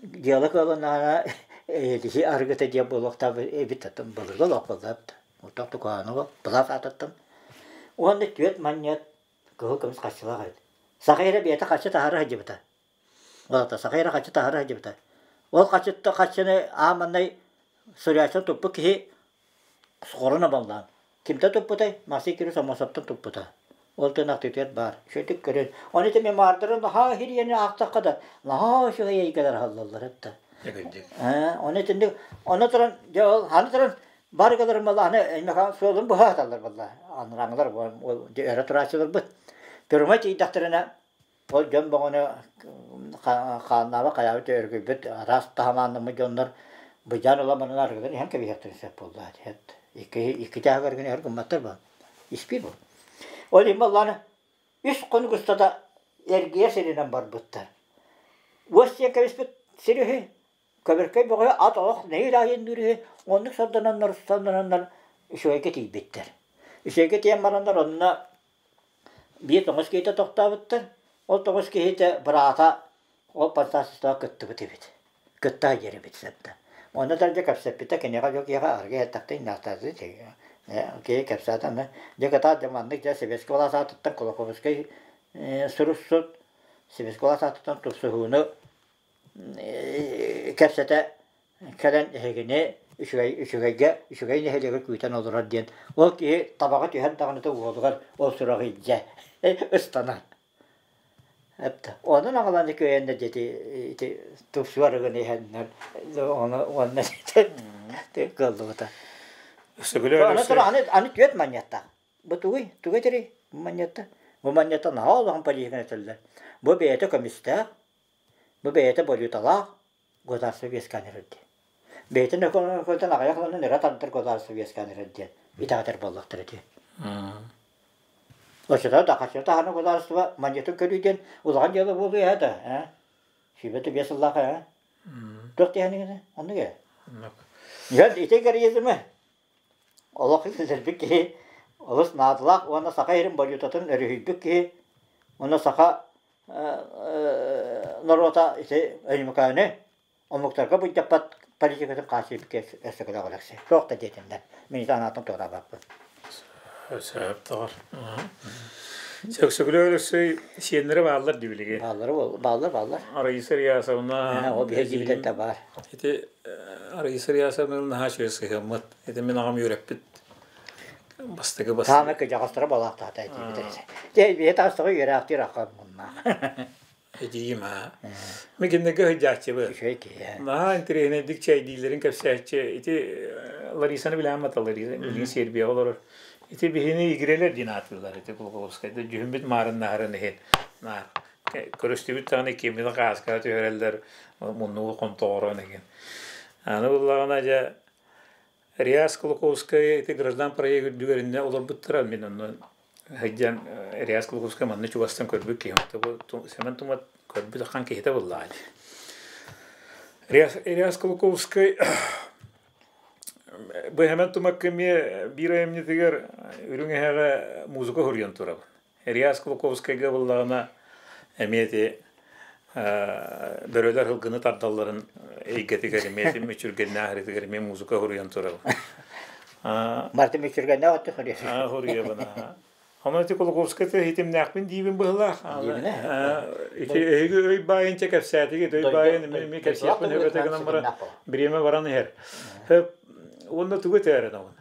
B: Дьыала кыалланнаҕына эһиги арыгыта диэн буолуохтаах эбит атын былыргы олох буоллаабыт. Оттон тукааны былаас аатыттан. Уонна түөрт манньыат кыһыл көмүс харчылаах эбит. Саха эрэ бэйэтэ харчы таһаара сылдьыбыта. Ол аата саха эрэ харчы таһаара сылдьыбыта. Ол харчытта харчыны аан маҥнай суруйааччыны туппут киһи Хорун абаллаан. Кимтэн туппутай? Максим Кириллович Аммосовтан туппута. Ол тэн ахтыытыгар баар. Үчүгэйдик көрөн. Ону ити мемуардарын наһаа иһирийэни аахтахха да, наһаа үчүгэй эйгэлэр аһыллаллар эбит. Ээ, ону итинник, ону туран, дьэ ол аны туран барыгаларын буолла, аны эймэхэ суолун быһа аталлар буолла. Анарааҥылар ол өрө турааччыларбыт. Пырымай тиийдэхтэринэ Ол дьон бөҕөнү хааннаабыт, хайаабыт өрүкүйбүт, араас таһамааннаммыт дьоннор быдьаан ыла баран арыгыларын иһэн кэбиһиэхтэрин сөп буолла. Икки, икки чааһыгар гына иһэр гымматтар бу. Испиир бу. Ол иһин буоллаҕына үс хонук устата эргийэ сиринэн барбыттар. Уос диэн кэбиспит сир үһү, көбөркөй бөҕө ат олох нэһиилэ айанныыр үһү, оннук сордононнор, сордононнор үчүгэйгэ тиийбиттэр. Үчүгэйгэ тиийэн бараннар онно Биир тоҥус киһитэ тохтообуттар. Ол тоҥус киһитэ быраата ол подстанцияҕа кыттыбыт эбит. Кытта диэр эбит сытта. Онно да дьэ кэпсэппитэ киниэхэ дьэ киһиэхэ аргы эттэхтэ иннахтааты киһи кэпсээтэ аны дьэ кытаат дьэ маннык дьэ сэбиэскэй былаас аатыттан Кулаковскай суруксут сэбиэскэй былаас аатыттан тупсуһууну кэпсэтэ кэлэн эһигини үчүгэй үчүгэйгэ үчүгэй нэһилиэгэ күүтэн олорор диэн ол киһи табаҕа түһэн даҕаны да уолугар ол сураҕы илдьэ ыстанар. Онон аҕалан күөйэннэр дьэ ити ити тупсуу арыгыны иһэннэр ону уонна кыаллыбыта. Аны аны аны түөрт манньыаттаах. Бу тугуй? Тугу этэрий? Бу манньыатта? Бу манньыатта наһаа улахан политиканы этэллэр. Бу бэйэтэ көмүстээх, бу бэйэтэ валюталаах, государство үөскээн эрэр диэн. Бэйэтин экономикатын аҕыйах ылынан өрө тардар государство үөскээн эрэр диэн итэҕэтэр буоллахтара ити. Оччотоо да хаччы таһаарар государство манньытын көрүү диэн улахан дьыала буолуо ээ да, ээ. 25 сыллаах ээ. Туох диэхиниҥ оннук ээ. Дьон ити героизмы олох ситэрбит киһи олус наадалаах уонна саха иһин валютатын өрүһүйбүт киһи уонна саха норуота ити Өймөкөөнү омуктарга былдьаппат политикатын хааччыйбыт өссө Алексей. Туох да диэтиннэр. Мин анаатын туораабаппын.
A: Сөп тоҕор. Сөксөкүлэ Өлөксөй сиэннэрэ бааллар дии билиги.
B: Бааллар, бааллар, бааллар.
A: Раиса Ильясовна.
B: Ол биһиги дьиибитэ баар.
A: Ити Раиса Ильясовна наһаа үчүгэй сыһыаммыт. Ити мин аҕам үөрэппит Бастакы бас.
B: Саамай кыдьаҕастара балаахтаата этиибит. Дьэ, биһи таастаҕа үөрээхтиир ахан муннаах.
A: Эдиим аа. Мен кинилэргэ сылдьааччыбын.
B: Үчүгэй киһи.
A: Наһаа интэриэһинэйдик чэйдииллэрин кэпсээччи. Ити Ларисаны билээн батал Лариса билигин Сербияҕа олорор. Ити биһини игирэлэр диэн ааттыыллар ити Кулаковскайда дьүһүммүт маарыннаһарын иһин. Наар көрүстүбүт даҕаны киммини хааскаҕа түһэрэллэр муннугу хонтоҕорон игин. Аны буллаҕына дьэ Реас Кулаковскай ити граждан проект үрдүгэр иннэ олорбуттара мин онно сылдьан Реас Кулаковскай манна чугастан көрбүт киһим. Сэмэн Тумат көрбүт ахан киһитэ буоллаҕа дии. Реас Кулаковскай бу Сэмэн Тумакка эмиэ биир айымньытыгар Үрүҥ эһэҕэ музыка суруйан турабын. Реас Кулаковскайга буоллаҕына эмиэ ити бөрөлөр һылгыны тардалларын эйгэтигэр эмиэ ити мүчүргэннээх аһарытыгар эмиэ музыка суруйан турабын.
B: Барыта мүчүргэннээх өттө суруйабын.
A: Суруйабын. Онон ити Кулаковскай хитимнээхпин диибин быһылаах. Ити эһиги өй баайынча кэпсээтигит, өй баайын эмиэ кэпсиэхпин өбөтө гынан баран бириэмэ баран иһэр. Уонна тугу этээрин оҕун?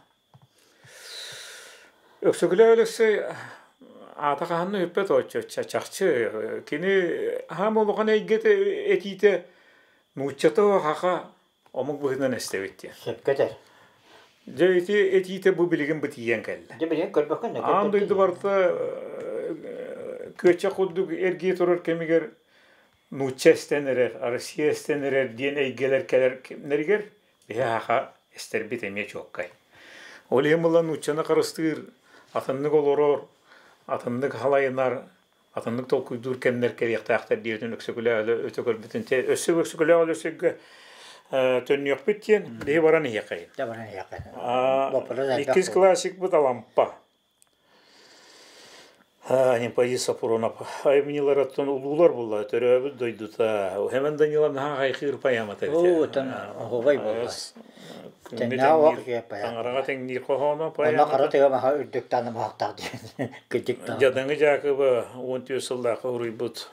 A: Өксөкүлээх Өлөксөй аата хаһан да бүппэт оччо чахчы кини аһаам улахан эйгэтэ этиитэ нууччата хаха омук быһыытынан эстэбит диэн.
B: Сөпкө этэр.
A: Дьэ ити этиитэ бу билигин бу тиийэн кэллэ.
B: Дьэ билигин көрбөккүн да
A: Аан дойду барыта күөччэх курдук эргийэ турар кэмигэр нуучча эстэн эрэр, Россия эстэн эрэр диэн эйгэлэр кэлэр кэмнэригэр Биһи аха эстэрбит эмиэ чуолкай. Ол иһин буолан нууччаны харыстыыр, атыннык олорор, атыннык халайынар, атыннык толкуйдуур кэмнэр кэлиэхтээхтэр диэбитин Өксөкүлээх өтө көрбүтүн өссө Өксөкүлээх Өлөксөйгө Төннүөхпүт диэн биһи баран иһиэххэйин.
B: Дьэ баран иһиэххэйин. Боппуруос
A: Иккис классикпыт Алампа. Анемподист Сапронов айымньыларыттан улуулар булла төрөөбүт дойдута. Хэмэн Данилов наһаа хайхыыр поэмата
B: эбит. Оттон оһуобай буолла.
A: Таҥараҕа тэҥниир хоһооно поэмата.
B: Онно хара тыга маһа үрдүк таанымаһахтаах диэн кырдьык
A: Дьадаҥы Дьаакыба 14 сыллаахха уруйбут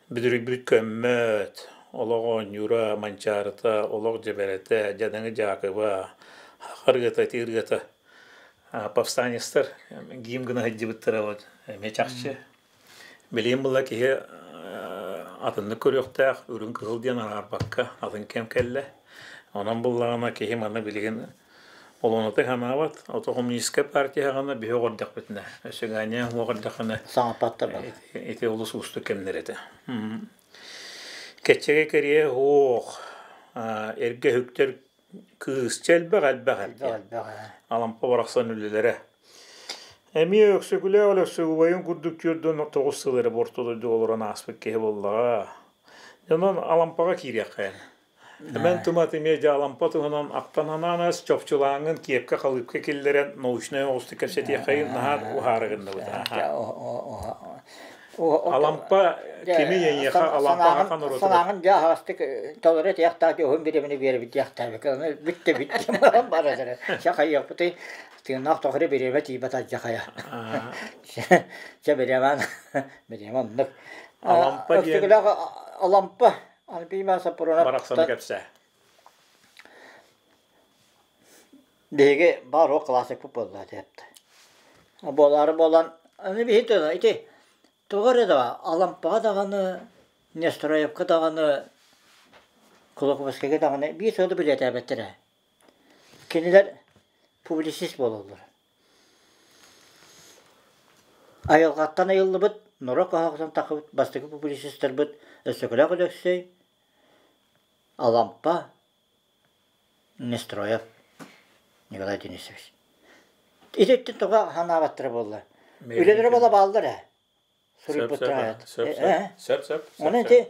A: бүдүрүйбүт көммөт, олох оонньуура, манчаарыта, олох дьэбэрэтэ, Дьадаҥы Дьаакыба, харгыта, тыыргата повстанецтар гимн гына сылдьыбыттара вот эмиэ чахчы. Билигин була киһи атыннык көрүөхтээх, үрүҥ кыһыл диэн араарбакка атын кэм кэллэ. Онон буллаҕына киһи манна билигин олоонотук санаабат. Ото коммунистскай партия хаҕана биһи оҕордохпутуна, өссө Ганя оҕордоххуна
B: Саҥаппаттар бары.
A: ити олус уустук кэмнэр этэ. Кэччэгэ кэриэ суох, эргэ үктэр Кыысча элбэх элбэх
B: Элбэх элбэх ээ.
A: Алампа барахсан үлэлэрэ. Эмиэ Өксөкүлээх Өлөксөй убайын курдук 49 сыл эрэ орто дойдуга олорон ааспыт киһи буоллаҕа. Онон Алампаҕа киириэххэ. Эмэн Тумат эмиэ дьэ Алампа туһунан ахтан анаан ас чопчулааҥҥын киэпкэ халыыпка киллэрэн научнай оҕустук кэпсэтиэххэйин наһаа уһаары гынныбыт. Алампа кими эйиэхэ Алампа ахан урутугар
B: Санааҕын дьэ аһаҕастык толору этиэхтээх дьоһун бириэмэни биэрэбит диэхтээбит. Аны бүттэ бүттэ барар эрэ. Чэ хайыахпытый тыыннаах тоҕо бириэмэ тиийбэт алдьахайа. Чэ бириэмэ бириэмэ оннук.
A: Алампа диэн
B: Өксөкүлээх Алампа Альбина Сапронов
A: барахсаны кэпсээ.
B: Биһиги баар ол классикпыт буолла диэбит. Буолаары буолан, аны биһи ити тоҕо эрэ да Алампаҕа даҕаны, Нестроевка даҕаны, Кулаковскайга даҕаны биир сылы билиэтээбэттэр ээ. Кинилэр публицист буолаллар. Айылҕаттан айыллыбыт, норуот оһоҕуттан тахсыбыт бастакы публицистарбыт Өксөкүлээх Өлөксөй, Алампа, Нестроев Николай Денисович. Ититтэн тоҕо санаабаттара буолла? Үлэлэрэ буола бааллар ээ. Суруйбуттара.
A: Сөп, сөп.
B: Оны ити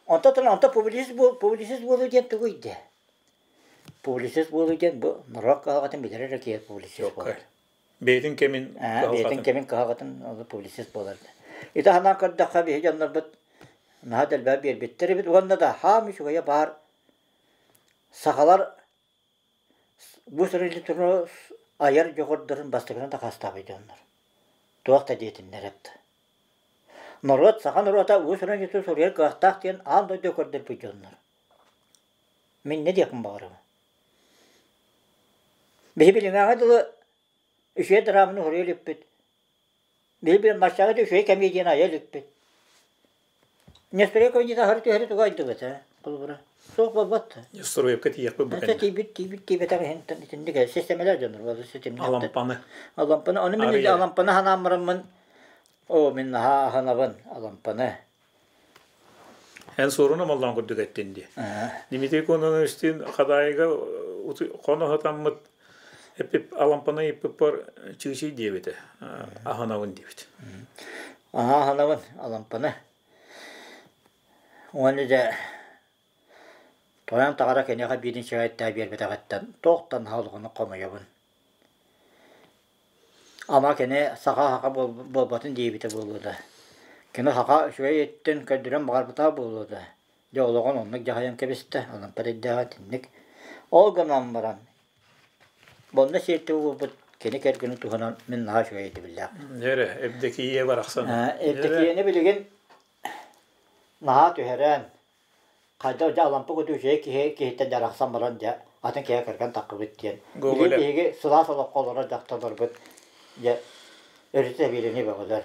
B: онтон онто публицист буол публицист буолуу диэн тугуй дии? Публицист буолуу диэн бу норуот кыһалҕатын билэр эрэ киһи публицист буолар.
A: Бэйэтин кэмин
B: бэйэтин кэмин кыһалҕатын ол публицист буолар. Ити санаан көрдөххө биһи дьоннорбут наһаа да элбэҕи биэрбиттэр эбит уонна да хаам үчүгэйэ баар Сахалар бу литература айар дьоҕурдарын бастакынан дакаастаабыт дьоннор. Туох да диэтиннэр эбит. Норуот, саха норуота уус-уран литература суруйар кыахтаах диэн аан дойду көрдөрбүт дьоннор. Мин не диэхпин баҕарабын. Биһи билиҥҥээҥҥэ дылы үчүгэй драманы суруйа иликпит. Биһи баччаҕа да үчүгэй кэмиэдьийэни айа иликпит. Нестеренко аһары түһэри тугу айдыбыт ээ, холобура. Суох буолбат да.
A: Нестероевка тиийиэхпит бу
B: кэннэ. Тиийбит, тиийбит, тиийбэтэх иһин итинник системэлэр дьоннор буолар ситимнэхтэр.
A: Алампаны.
B: Алампаны. Ону мин Алампаны ханаан бараммын, оо, мин наһаа аһынабын Алампаны.
A: Эн суоруна маллаан курдук эттин дии. Дмитрий Кононовичтыын Хадаайыга хоно сатаммыт эпип Алампаны ыйыппыппар чыычый диэбитэ. Аһынабын диэбит.
B: Аһаа аһынабын Алампаны. Уонна дьэ тойон таҕара киниэхэ биирин сигаретта биэрбэтэҕиттэн туохтан наһаа хомойобун. Ама кини саха-саха буолбатын диэбитэ буолуо да. Кини саха үчүгэй өттүн көрдөрөн баҕарбатаҕа буолуо да. Дьэ олоҕун оннук дьаһайан кэбистэ, Алампа эрэйдээҕэ итинник. Ол гынан баран, онно сиэртибэ буолбут кини кэргэнин туһунан мин наһаа үчүгэй өйдөбүллээхпин.
A: Дьэ эрэ, Евдокия барахсан.
B: Евдокияны билигин наһаа түһэрэн, хайдах дьэ Алампа курдук үчүгэй киһи киһиттэн дьарахсан баран дьэ атын киһи кэргэн таххыбыт диэн. Билигин биһиги сылаас олоххо олорор дьахталларбыт дьэ өрүтэ биэрэни бөҕөлөр.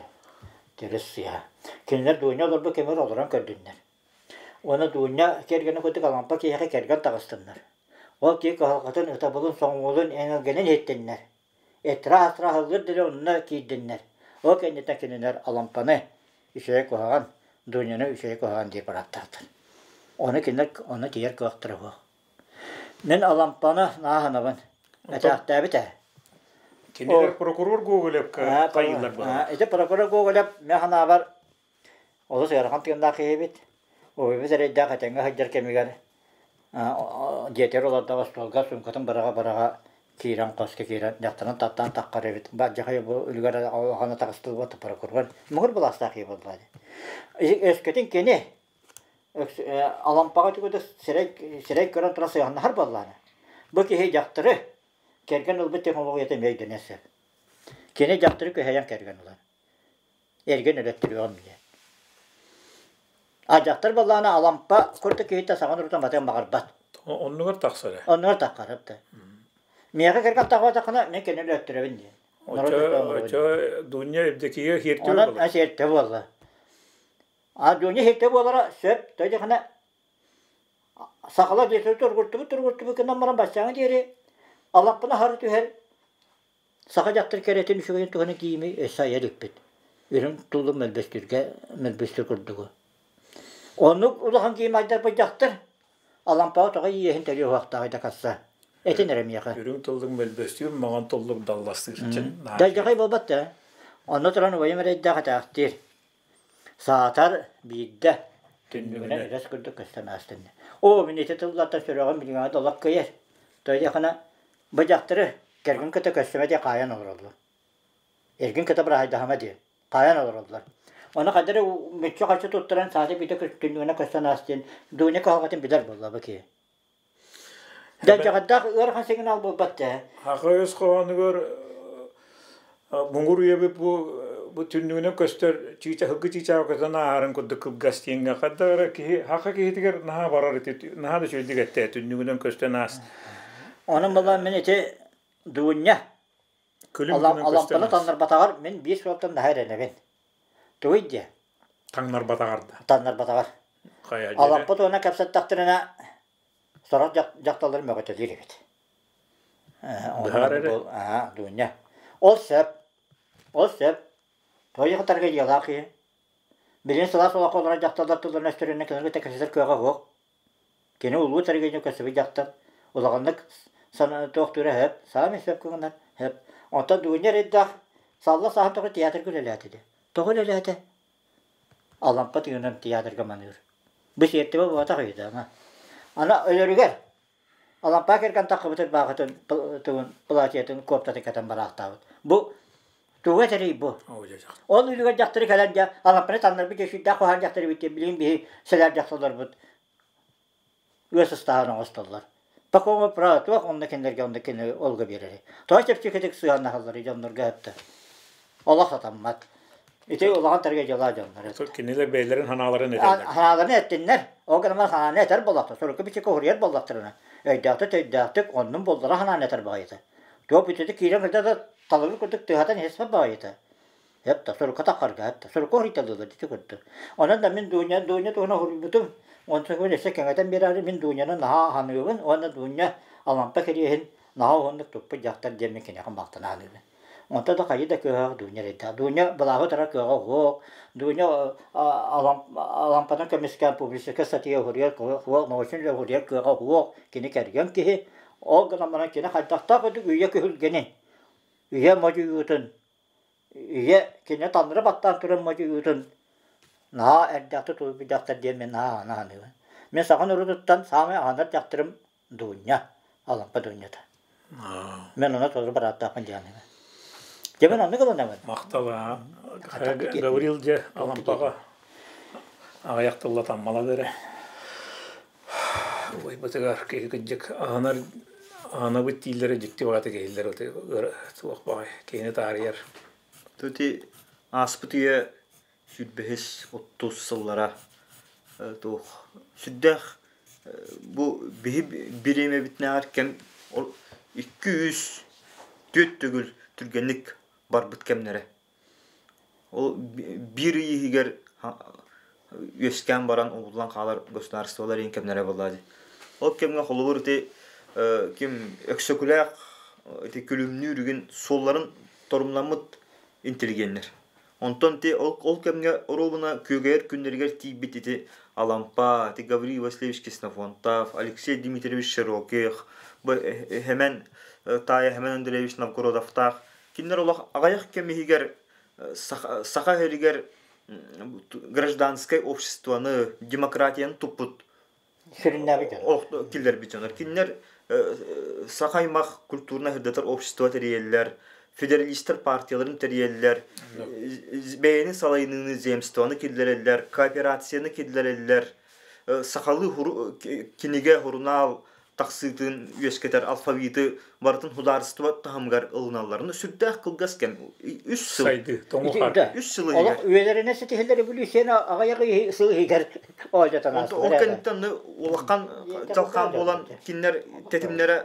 B: Төрүс сыыһа. Кинилэр Дуня олорбут кэмигэр олорон көрдүннэр. Уонна Дуня кэргэнэ курдук Алампа киһиэхэ кэргэн таҕыстыннар. Ол киһи кыһалҕатын, ытабылын, соҥуолун, эҥэлгэнин иһиттиннэр. Этра-атра аһыллыр диэри онно киирдиннэр. Ол кэнниттэн кинилэр Алампаны үчүгэй куһаҕан, Дуняны үчүгэй куһаҕан диир бырааттаахтар. Ону кинилэр ону тиийэр кыахтара суох. Мин Алампаны нааһынабын. Этээхтээбит ээ.
A: Кинилэр прокурор Гоголевка хайыылар быһалар.
B: Ити прокурор Гоголев мен санаабар олус ыарахан тыыннаах киһибит. Убайбыт эрэйдээх этэҥҥэ сылдьар кэмигэр Дьиэтигэр олордох остуолга суумкатын быраҕа-быраҕа киирэн хоско киирэн дьахтарын таптаан таххар эбит. Баадьахай бу үлүгэр улахана таҕыстыбыт прокурор муҥур былаастаах киһи буолла дии. Өскөтүн кини Алампаҕа түгүтэ сирэй сирэй көрөн туран сыһыаннаһар буоллаҕына, бу киһи дьахтары кэргэн ылбыт технологията эмиэ өйдөнүөн сөп. Кини дьахтары күһэйэн кэргэн ылар. Эргин өлөттөрүөҕүм диэн. А дьахтар буоллаҕына Алампа курдук киһиттэн саҥа урутан батыан баҕарбат.
A: Оннугар тахсар ээ.
B: Оннугар таххар да. Миэхэ кэргэн тахсыбатаххына мин кинини өлөттөрөбүн диэн.
A: Очо Дуня Евдокия хиэртэ
B: Онон хиэртэ буолла. А Дуня хиэртэ буолара сөп. Тойдохына сахалар диэки тургуртубут тургуртубут гынан баран баччааҥҥа диэри Алампаны аһары түһэр Саха дьахтар кэрэтин үчүгэйин туһунан киими өссө айа иликпит. Үрүҥ туллу мөлбөстүүргэ мөлбөстүүр курдугу. Оннук улахан киими айдарбыт дьахтар Алампаҕа тоҕо иэһин төлүө уһахтааҕый да хасса. Этин эрэ миэхэ.
A: Үрүҥ тыллык мөлбөстүүр, маҥан туллук далластыыр.
B: Дайдьахай буолбат да. Онно туран убайым эрэйдээх этээхтиир. Саатар биирдэ түннүгүнэн элэс курдук көстөн аастын. Оо, мин ити тыллартан сүрэҕим билиҥҥэ долох кыйар. Тойдохына бу дьахтары кэргэн кытта көстүмэ диэн хаайан олороллор. Эргин кытта быраһайдаһыма диэн хаайан олороллор. Ону хайдах эрэ мүччү-хаччы туттаран саата биирдэ түннүгүнэн көстөн аас диэн Дуня кыһалҕатын билэр буолла бу киһи. Дьадьаҕардаах ыарахан сигнал буолбат да.
A: Аҕа өс хоһоонугар муҥур үйэбит бу бу түннүгүнэн көстөр чыыча һылгы чыычааҕы көтөн ааһарын курдук кылгас диэҥҥэ хайдах эрэ киһи хаха киһитигэр наһаа барар ити наһаа да үчүгэйдик эттэ түннүгүнэн көстөн аас.
B: Онон буолан мин ити Дуунньа
A: Күлүм гынан көстөн
B: Алампаны
A: аас.
B: таннарбатаҕар мин биир суолтан наһаа эрэнэбин. Тугуй диэ?
A: Таҥнарбатаҕар да.
B: Таннарбатаҕар.
A: Хайа дьэрэ.
B: Алампа туһунан кэпсэттэхтэринэ сорох дьахталлар мөҕөтөлүүр эбит.
A: Быһаар эрэ.
B: Дуня. Ол сөп. Ол сөп. Тойо кытарга дьыалаах киһи. Билигин сылаас олоххо олорор дьахталлар тылларын өстөрүнэн кинилэргэ тэкэситэр кыаҕа суох. Кини улуу тэрэгиини көстүбүт дьахтар. Улаханнык туохтуура сөп. Саамай сөп гынар сөп. Онтон Дуня эрэйдээх салла сааһын тоҕо театрга үлэлээтэ дии. Тоҕо үлэлээтэ? Алампа тыынан театрга маныыр. Бу сиэртибэ буолбатах үһү да, ама. Аны өлөрүгэр Алампа кэргэн таххыбыт ырбаахытын тугун платьетын куоптатын кэтэн бараахтаабыт. Бу тугу этэрий бу? Ол үлүгэр дьахтары кэлэн дьэ Алампаны таннарбыт дьэ сүрдээх куһаҕан дьахтар эбит диэн билигин биһи сэлээр дьахталларбыт ыас ыстааһын оҥостоллор. Такого права туох онно кинилэргэ онно кини олга биэрэри. Тоҕо чэпчэкитик сыһыаннаһалларый дьоннорго эптэ. Олох сатаммат. Ити улахан тэргэ дьыала дьоннор.
A: Кинилэр бэйэлэрин ханааларын этэллэр.
B: Ханааларын эттиннэр. Ол гынан ханааны этэр буоллахтар. Сурукка бичиккэ уһуруйар буоллахтарына. Өйдөөхтүк өйдөөхтүк оннун буллара ханааны этэр баҕайыта. Туох бүтүтэ киирэн кырда да талыгыр курдук тыаһатан иһиспэт баҕайыта. Эп да сурукка таххарга эп да сурукка уһуйталыылар ити курдук. Онон да мин Дуня Дуня туһунан уһуруйбутум. Онтон өссө кэҥэтэн биэрээри мин Дуняны наһаа аһаныыбын уонна Дуня Алампа кириэһин наһаа уһуннук туппут дьахтар диэммин киниэхэ махтана саныыбын. Онтон да хайыы да кыаһаах Дуня эрэйдээх. Дуня былааһы утарар кыаҕа уһуох, Дуня Алампаны көмүскээн публицистика статья уһуруйар суох, научнай үлэ уһуруйар кыаҕа уһуох, кини кэргэн киһи. Ол гынан баран кини хайдахтаах курдук үйэ күһүлгэнин, үйэ модьуйуутун, үйэ кини таҥнары баттаан туран модьуйуутун наһаа эрдэхтик тулуйбут дьахтар диэн мин наһаа аһына саныыбын. Мин саха норуотуттан саамай аһынар дьахтарым Дуня, Алампа Дунята. Мен ону толору барааттаахпын диэн. Дьэ мен оннук ылынабын.
A: Махтал Гаврил дьэ Алампаҕа аҕыйах тылла таммалады эрэ. Убайбытыгар киһи кырдьык аһынар аһынабыт дииллэрэ дьикти баҕата киһилэр туох баҕай киһини таарыйар.
C: Ити ааспыт үйэ сүүрбэһис оттус сыллара туох сүрдээх бу биһи бириэмэбитинээҕэр кэм 200 түөрт төгүл түргэнник барбыт кэмнэрэ. Ол биир ый иһигэр үөскээн баран угуллан хаалар государстволар иһин кэмнэрэ буолла дии. Ол кэмҥэ холобур ити ким Өксөкүлээх ити күлүмнүүр үгүн суолларын торумнаммыт интеллигеннэр. Онтон ити ол, ол кэмҥэ оруобуна күөгэйэр күннэригэр тиийбит ити Алампа, ити Гаврил Васильевич Ксенофонтов, Алексей Дмитриевич Широких, бу Хэмэн таайа Хэмэн Андреевич Новгородовтаах кинилэр олох аҕыйах кэм иһигэр саха, саха иһигэр гражданскай обществоны, демократияны туппут.
B: Сүрүннээбит дьон.
C: Олох киллэрбит дьоннор. Кинилэр саха аймах культурно сырдатар общество тэрийэллэр, федералистар партияларын тэрийэллэр, бэйэни салайыныыны земствоны киллэрэллэр, кооперацияны киллэрэллэр, сахалыы кинигэ, сурунаал тахсыытын үөскэтэр алфавиты барытын судаарыстыба таһымыгар ылыналларын сүрдээх кылгас кэм үс сыл
A: Сайды, тоҥу-хаар.
C: Үс сыл
B: Олох
C: иһигэр.
B: үйэлэринэ ситиһиллэр революцияны аҕыйах сыл иһигэр оойдотон
C: Онто ол
B: аастылар.
C: кэнниттэн улахан дьалхаан буолан кинилэр тэтимнэрэ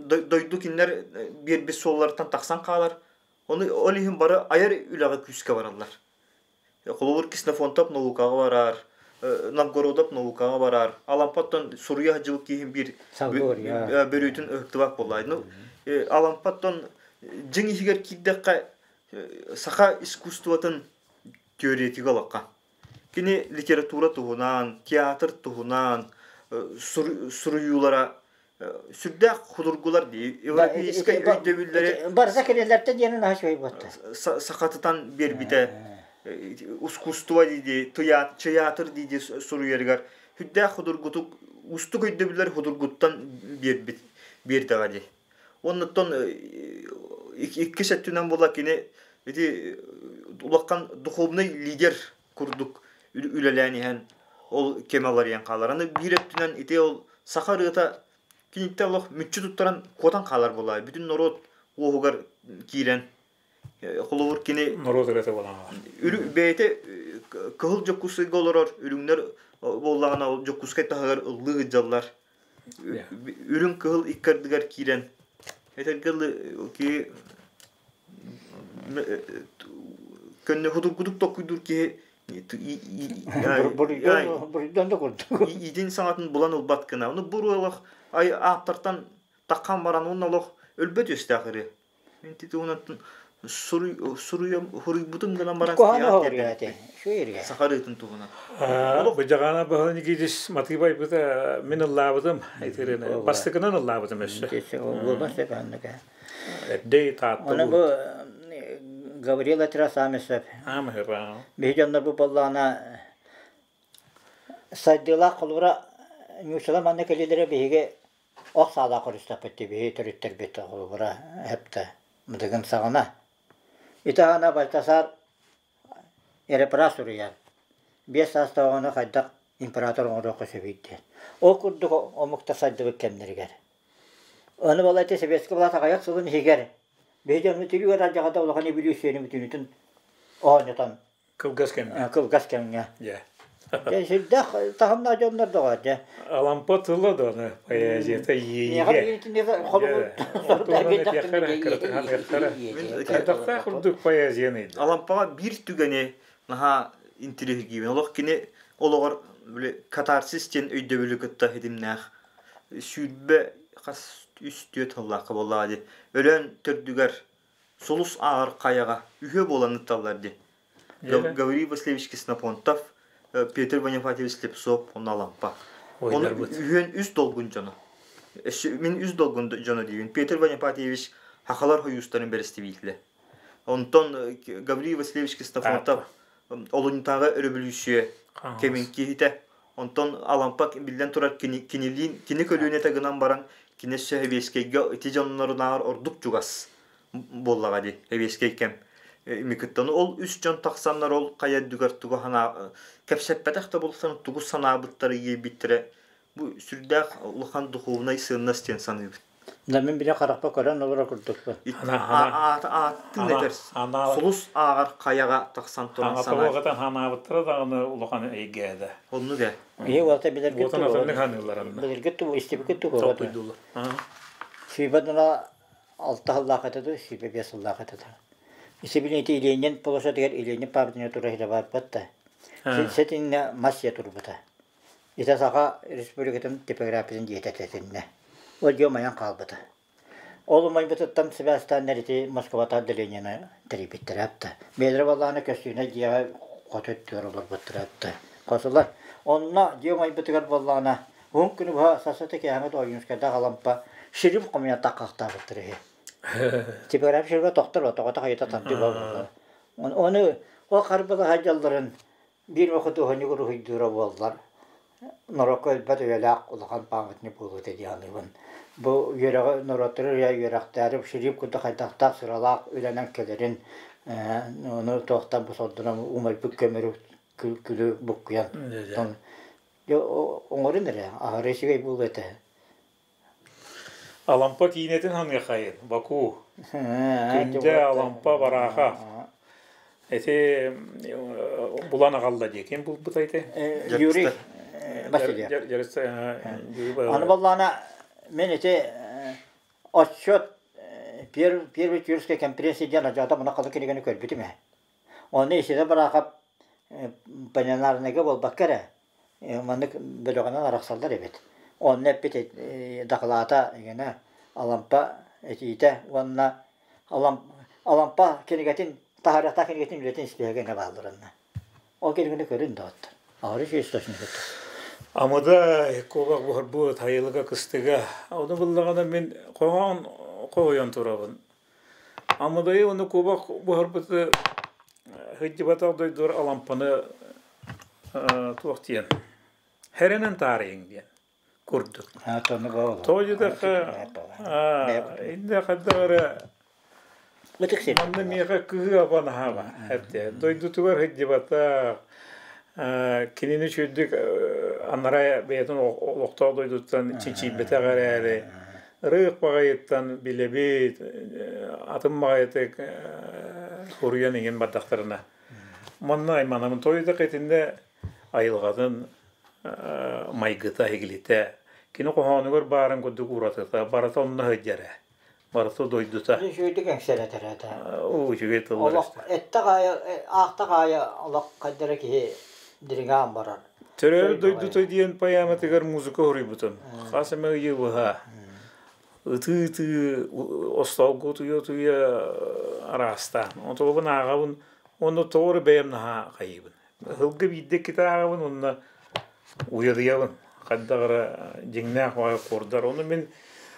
C: дойду кинилэр биэрбит суолларыттан тахсан хаалар. Ону ол иһин бары айар үлэҕэ күүскэ бараллар. Холобур, Ксенофонтов наукаҕа барар, Новгородов наукаҕа барар, Алампаттан суруйа сылдьыбыт киһим биир бөрүөтүн ыһыктыбат буолла. Ну, Алампаттан дьиҥ иһигэр киирдэххэ, саха искусствотын теоретига олохха. Кини литература туһунан, театр туһунан суруйуулара сүрдээх худургулар дии. Европейскай өйдөбүллэри
B: Барыта кинилэртэн диэн наһаа үчүгэй буолта.
C: Сахатытан биэрбитэ искусство дии, театр дии суруйарыгар сүрдээх худургутук уустук өйдөбүллэр худургуттан биэрбит биэрдэҕэ дии. Оннуттан иккис өттүнэн була кини ити улахан духовный лидер курдук үлэлээн иһэн ол кэм уларыйан хаалар. Аны биир өттүнэн ити ол саха ырыата киниттэн олох мүччү туттаран куотан хаалар буолаа. Бүтүн норуот уоһугар киирэн холобур кини
A: норуот ырыата буолан
C: бэйэтэ Кыһыл Дьокуускайга олорор үрүҥнэр буоллаҕына ол Дьокуускай таһыгар ыллыы сылдьаллар. Үрүҥ кыһыл икки ардыгар киирэн этэргэ дылы киһи көннө худургутук токкуйдуур киһи
B: Буруйдан да курдук.
C: Иитин саҥатын булан ылбат гына. Ону бу олох ай ааптартан таххан баран уонна олох өлбөт үөстээх ырыа. Мин туһунан суруйбутум гынан баран саха ырыатын туһунан.
A: Быдьаҕаана Баһылай Никитич матыыбайбыта мин ыллаабытым итирини бастакынан ыллаабытым өссө. Эрдей таатта.
B: Оны бу Гаврил Атрас Амисов. Биһи дьоннор бу боллаана сайдыылаах холобура ньуучала манна кэлиилэрэ биһиги Ох саалаах көрүстэхпит биһи төрүттэрбит холобура эптэ мытыгын саҕана. Итаҕана Бальтасар эрепра суруйар. 5 саастаах оҕону хайдах император оҥоруохха сөбүй диэн. Ол курдук омуктар сайдыбыт кэмнэригэр. Аны балайта сэбиэскэй былаас аҕыйах сылын иһигэр биһи дьоммут үрүгэр алдьархайда улахан эбилүүссүйэни бүтүнүтүн оонньотон
A: Кылгас кэмҥэ.
B: Кылгас кэмҥэ.
A: Дьэ.
B: Дьэ, сүрдээх таһымнаах дьоннор доҕор, дьэ.
A: Алампа тыла да аны поэзията иэйиигэ. Хайдахтаах курдук поэзияны
C: Алампаҕа биир түгэни наһаа интириэһиргиибин. Олох кини олоҕор катарсис диэн өйдөбүлү кытта ситимнээх 20 хас үс-түөрт сыллаахха буоллаҕа дии. Өлөөн төрдүгэр Сулус ааҕар хайаҕа үһүө буолан ытталлар дии. Гаврил Васильевич Ксенофонтов, Петр Бонифатьевич Слепцов уонна Алампа. Оны үһүөн үс долгун дьоно. Мин үс долгун дьоно диибин. Петр Бонифатьевич Хахалар хойуустарын бэрэстэбиитэлэ. Онтон Гаврил Васильевич Ксенофонтов олунньутааҕы өрөбөлүүссүйэ кэмин киһитэ. Онтон Алампа биллэн турар кинилиин кини көлүөнэтэ гынан баран кини өссө Сэбиэскэйгэ ити дьоннорунааҕар ордук чугас буоллаҕа дии Сэбиэскэй кэм Микыттан ол үс дьон тахсаннар ол хайа үрдүгэр тугу санаа кэпсэппэтэх да буолсан тугу санаабыттара иэйбиттэрэ бу сүрдээх улахан духовнай сыаннас диэн саныыбын.
B: Да мин бile харахпа көрөн олоро курдукпун.
C: Ааттын этэр сулус ааҕар хайаҕа тахсан туран санаа.
A: Ханаабыттара ханаабыттара даҕаны улахан эйгээдэ.
C: Оннук ээ.
B: Ийэ уолта билэргит
A: Уотан атыннык ханыыллар анна.
B: Билэргит ту истибикит ту
A: Толкуйдуулар.
B: Сүүбэ дына алта сыллаах этэ ду, сүүбэ биэс сыллаах этэ да. Исибилин ити Ленин полосатыгар Ленин памятнига тура иһитэ барбат да. Сэтиннэ мас сиэ турбута. Ити Саха Республикатын типографиятын дьиэтэ этиннэ. Ол дьиэ умайан хаалбыта. Ол умайбытыттан сибээстээннэр ити Москвата отделениены тэрийбиттэрэ эбитэ. Бэйэлэрэ буоллаҕына көстүүнэй дьиэҕэ хоту өттүгэр олорбуттара эбитэ. Хосулар. Онно дьиэ умайбытыгар буоллаҕына уһун күнү быһа сарсыарда киэһэҥҥэ Ойуунскайдаах Алампа шериф хомуйан таххахтаабыттар үһү. Типография шерифэ тохтор тоҕото хайыта тардыы буолла. Ону ол харбалаһа дьалларын биир худуоһунньук уруһуйдуура буоллар. Норуокка өлбөт үйэлээх улахан памятник буолуо этэ дии саныыбын. Бу үөрэҕи норуоттары үөрэхтээри шрип курдук хайдахтаах сыралаах үлэнэн кэлэрин ону туохтан бу сордонон умайбыт көмөрү күлү буккуйан оҥорун эрэ аһары үчүгэй буолуо этэ.
A: Алампа киинэтин ханыахайын Баку Күндэ Алампа Бараахап Ити булан аҕалла дии. Ким булбута ити?
B: Юрий Васильев. Аны баллаана мен ити отчет первый тюркская конференция диэн ажаата мына халы кинигени көрбүтүм ээ. Оны исиде Бараахап пленарныйга буолбакка эрэ маннык бөлөҕүнэн арахсаллар эбит. Онно эппит дакылаата игэнэ Алампа этиитэ уонна Алампа кинигэтин таһаарыахтаах кинигэтин үлэтин испииһэгэ эмэ бааллар онно. Ол кинигэни көрүн да оттон. Аҕары источник это.
A: Амыда куобах буһарбыт айылыга кыстыга. Ону буллаҕына мин хоһоон хоһуйан турабын. Амыдайы ону куобах буһарбыты сылдьыбатах дойдулар Алампаны туох диэн хэрэнэн таарыйыҥ диэн курдук. Тоҕо диэтэххэ, иннэ хайдах эрэ манна миэхэ кыһыы абанаһаба эптэ. Дойдутугар сылдьыбатах, кинини үчүгдүк анараа бэйэтин олохтоох дойдуттан чинчийбэтэх эрээри, ырыых баҕайыттан билэбит, атын баҕайытык суруйан иҥин бардахтарына. Манна айманабын. Тоҕо итиннэ айылҕатын майгыта, эһигилитэ кини хоһоонугар баарын курдук уратыта барыта онно сылдьар ээ. Барыта дойдута.
B: Үчүгэйдик эҥсэрэтэр этэ.
A: Оо, үчүгэй тыллар.
B: Олох эттэх аайы, аахтах аайы олох хайдара киһи дириҥээн барар.
A: Төрөөбүт дойдута диэн поэматыгар музыка хоруйбутум. Хас эмэ ыйы быһа. Ытыы-ытыы, остуолга утуйа-утуйа араастаан. Онтубун ааҕабын, уонна тоҕо эрэ бэйэм наһаа хайыыбын. Ыһылга биирдэ иккитэ ааҕабын уонна уйадыйабын. Хайдах эрэ дьиҥнээх баҕайы куордар. Ону мин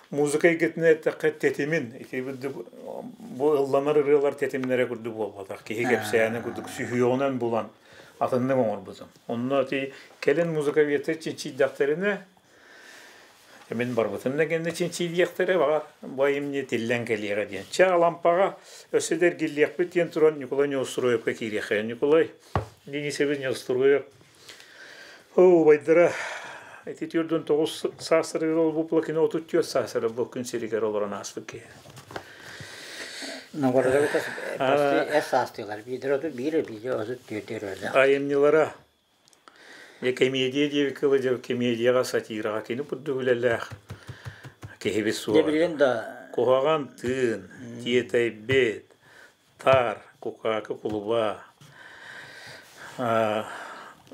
A: музыка эйгэтинэн эттэххэ тэтимин, ити бу ылланар ырыалар тэтимнэрэ курдук буолбатах. Киһи кэпсээнэ курдук сүһүөҕүнэн булан атыннык оҥорбутум. Онно ити кэлин музыковедтар чинчийдэхтэринэ Мин барбытым да кэннэ чинчийиэхтэрэ, баҕар, бу айымньы тиллэн кэлиэҕэ диэн. Чэ, Алампаҕа өссө да эргиллиэхпит диэн туран Ньукулай Неустроевка киириэххэ. Ньукулай Денисович Неустроев оо, убайдара ити 49 саастарыгар олбупла кини 34 саастара бу күн сиригэр олорон ааспыт киһи.
B: Новгородовы почти эс саастыылар. Биирдэр отут биир, биирдэр 34 өлө.
A: Айымньылара Дьэ кэмиэдийэ диэбиккэ дылы дьэ кэмиэдийэҕэ, сатираҕа кини курдук үлэлээх киһибит
B: Дьэ
A: суоҕа.
B: билигин да
A: Куһаҕан тыын, тиэтэйбит, таар, кукаакы кулуба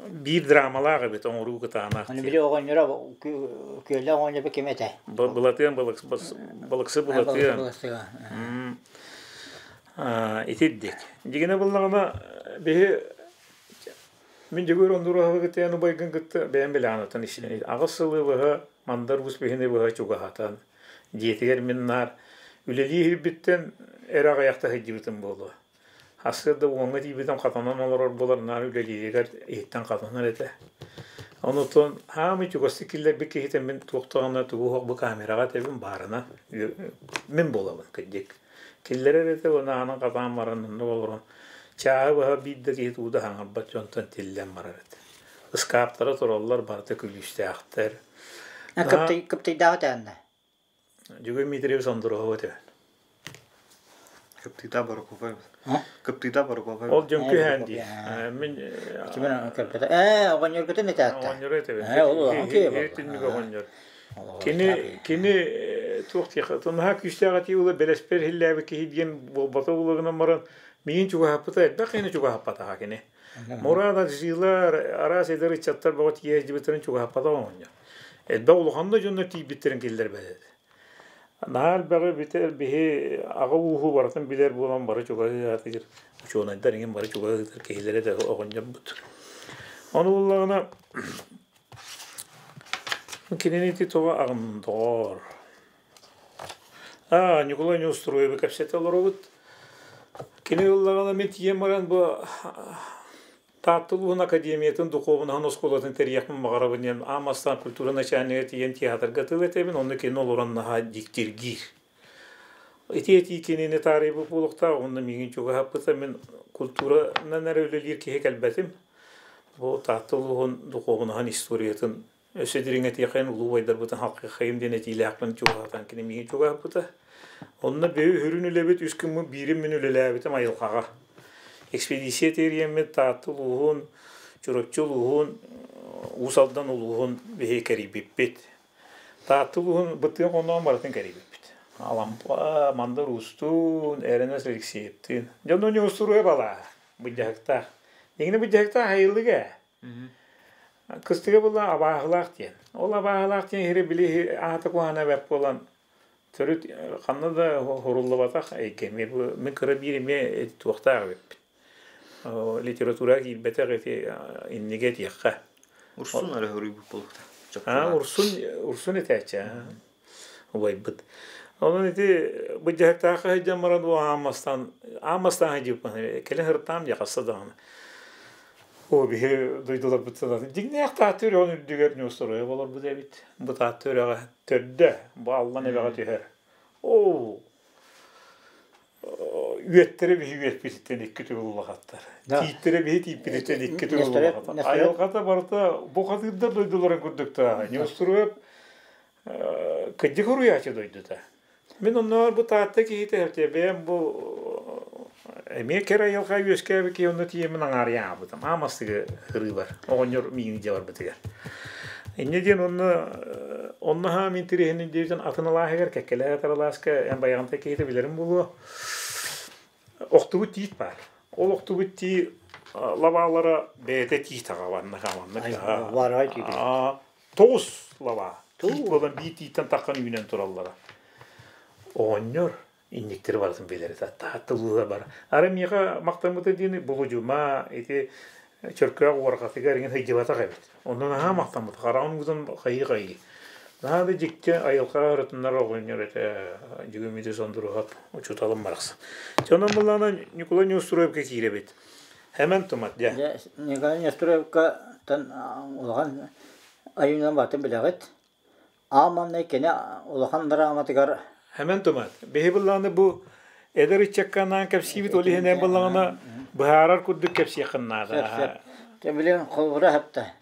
A: биир драмалаах эбит оҥоруу кытаанах
B: Аны
A: диэн.
B: били оҕонньоро күөллээх оҕонньоро ким этэ?
A: Былатыан Балыксы
B: Балыксы
A: Былатыан.
B: Балыксыга.
A: Итирдик. Дьигинэ буллаҕына биһи Мин Дьөгүөр Ондуруоһабы кытта убайгын кытта бэйэм билэҕин истэн аҕыс сылы быһа Мандар Уус биһини быһа чугаһатан дьиэтигэр мин наар үлэлии иһирбиттэн эрэ аҕыйахта сылдьыбытым буолуо. Сарсыарда уоҥҥа тиийбитим хатанан олорор буолар наар үлэлииригэр иһиттэн хатанар этэ. Онутун хаамый чугастык киллэрбит киһитэ мин туох даҕаны тугу оһох бу камераҕа этэбин баарына мин буолабын кырдьык. Киллэрэр этэ уонна аанын хатаан баран оннук олорон чааһы быһа биир да киһи тугу да саҥарбат дьонтон тиллэн барар этэ. Ыскааптара тураллар барыта күлүүстээхтэр. Наһаа
B: Кыптыйдааҕы тээннэ.
A: Дьүгүр Дмитриевич Ондуруһова этэ.
C: Кыптыйда Барукова. Кыптыйда Барукова.
A: Ол дьөҥкү һээн дии. Мин
B: Кимин көрбөтө. Ээ, оҕонньоргутун этээттэ.
A: Оҕонньору этэбин.
B: Ээ, ол улахан киһи буолла.
A: Түннүк оҕонньор. Кини кини туох диэхэ наһаа күүстээх этии була бэлэспэр иһиллээбит киһи диэн буолбата буола гынан баран миигин чугаһаппыта элбэх киһини чугаһаппатаҕа кини. Мурада жилар араас эдэр ыччаттар бөҕө тиийэ сылдьыбыттарын чугаһаппатах оҕонньор. Элбэх улахан да дьоннор тиийбиттэрин киллэрбэт этэ. Наһаа элбэҕи бүтэр биһи аҕа ууһу барытын билэр буолан бары чугаһыы учуонайдар иҥин бары чугаһыытар киһилэрэ да оҕонньорбут. Ону буллаҕына Кинини ити тоҕо аҕынным доҕоор? Аа, Ньукулай Неустроевы кэпсэтэ олоробут. Кини ыллаҕына мин тиийэн баран бу Таатта улууһун академиятын духуобунаһын оскуолатын тэрийиэхпин баҕарабын диэн аан бастаан культура начальнига тиийэн театрга тыл этэбин, онно кини олорон наһаа дьиктиргиир. Ити этии кинини таарыйбыт буолуохтаах, уонна миигин чугаһаппыта мин культуранан эрэ үлэлиир киһи кэлбэтим. Бу Таатта улууһун духуобунаһын историятын өссө дириҥэтиэхэйин, улуу убайдарбытын халкыаххайым диэн этиилээхпин чугаһатан кини миигин чугаһаппыта. Онно биһи үһүрүн үлэбит үс күммүт биирин мин үлэлээбитим айылҕаҕа. Экспедиция тэрийэммит Таатта улууһун, Чурапчы улууһун, Уус Алдан улууһун биһи кэрийбиппит. Таатта улууһун бытыан хонноон барытын кэрийбиппит. Алампа, Мандар Уустуун, Эрэнэс Алексеевтыын. Дьон ону устуруйа балаа, быдьаһыктаах. Дьиҥинэ быдьаһыктаах айыллыга ээ. Кыстыга була абааһылаах диэн. Ол абааһылаах диэн иһири били аата куһаҕана бэрт буолан төрүт ханна да хуруллубатах эйгэ. Мин кыра биир эмиэ туохтаах эбиппит. Литература киирбэтэх ити иннигэ этиэххэ.
C: Урсун эрэ хоруйбут буолуохта.
A: Урсун Урсун этээччи убайбыт. Онон ити быдьаһыктаахха сылдьан баран бу ааммастан ааммастан сылдьыппын кэлин сырыттаам дьэ хасса даҕаны. О биһи дойдуларбыт санаатын дьиҥнээх Таатта үрэҕин үрдүгэр Ньуустуруйа олорбут эбит. Бу Таатта үрэҕэ төрдө бу Аллан эбэҕэ түһэр. Оо үөттэрэ биһи үөппүтүттэн икки төгүл улахаттар. Тииттэрэ биһи тииппититтэн икки төгүл улахаттар. Айылҕата барыта бу хатыырдар дойдуларын курдуктааҕа. Ньуустуруйап кырдьык уруйааччы дойдута. Мин оннооҕор бу Таатта киһитэ бэйэм бу эмиэ кэрэ айылҕа үөскээбит киһи онно тиийэммин аҥаарыйан аабытым. Аамастыгы ырыыбар оҕонньор миигин дьэ барбытыгар. Инньэ диэн онно онно хаам интириэһинин диэбитин атын алааһыгар кэккэлээх атар алааска эн байаҕантай киһитэ билэрим буолуо. Охтубут тиит баар. Ол охтубут тии лабаалара бэйэтэ тиит аҕа маннык маннык тоҕус лабаа. Тиит буолан биир тииттэн таххан үүнэн тураллара. Оҕонньор инниктэри барытын билэр этэ. Тааттылыыла бар. Ары миэхэ махтаммыта диэн Булудьума ити Чөркөөх уорҕатыгар иҥин сылдьыбатах эбит. Онно наһаа махтаммыт. Хараҕын уутун хайыы-хайыы. Наһаа да дьикти айылҕа ырытыннар оҕонньор этэ Дьүгүмүтү Сондуруһап учууталым барахсан. Дьэ онон буллаҕына Ньукулай Неустроевка киирэбит. Хэмэн Тумат дьэ.
B: Николай Неустроевкаттан улахан айымньынан баатын билэҕит. Аан маҥнай кини улахан драматыгар
A: Хэмэн Тумат, биһи быллааны бу эдэр ыччакка анаан кэпсиибит, ол иһинэн быллаҕына быһаарар курдук кэпсиэххин наада.
B: Сөп, сөп. Дьэ, билигин холобура хапта.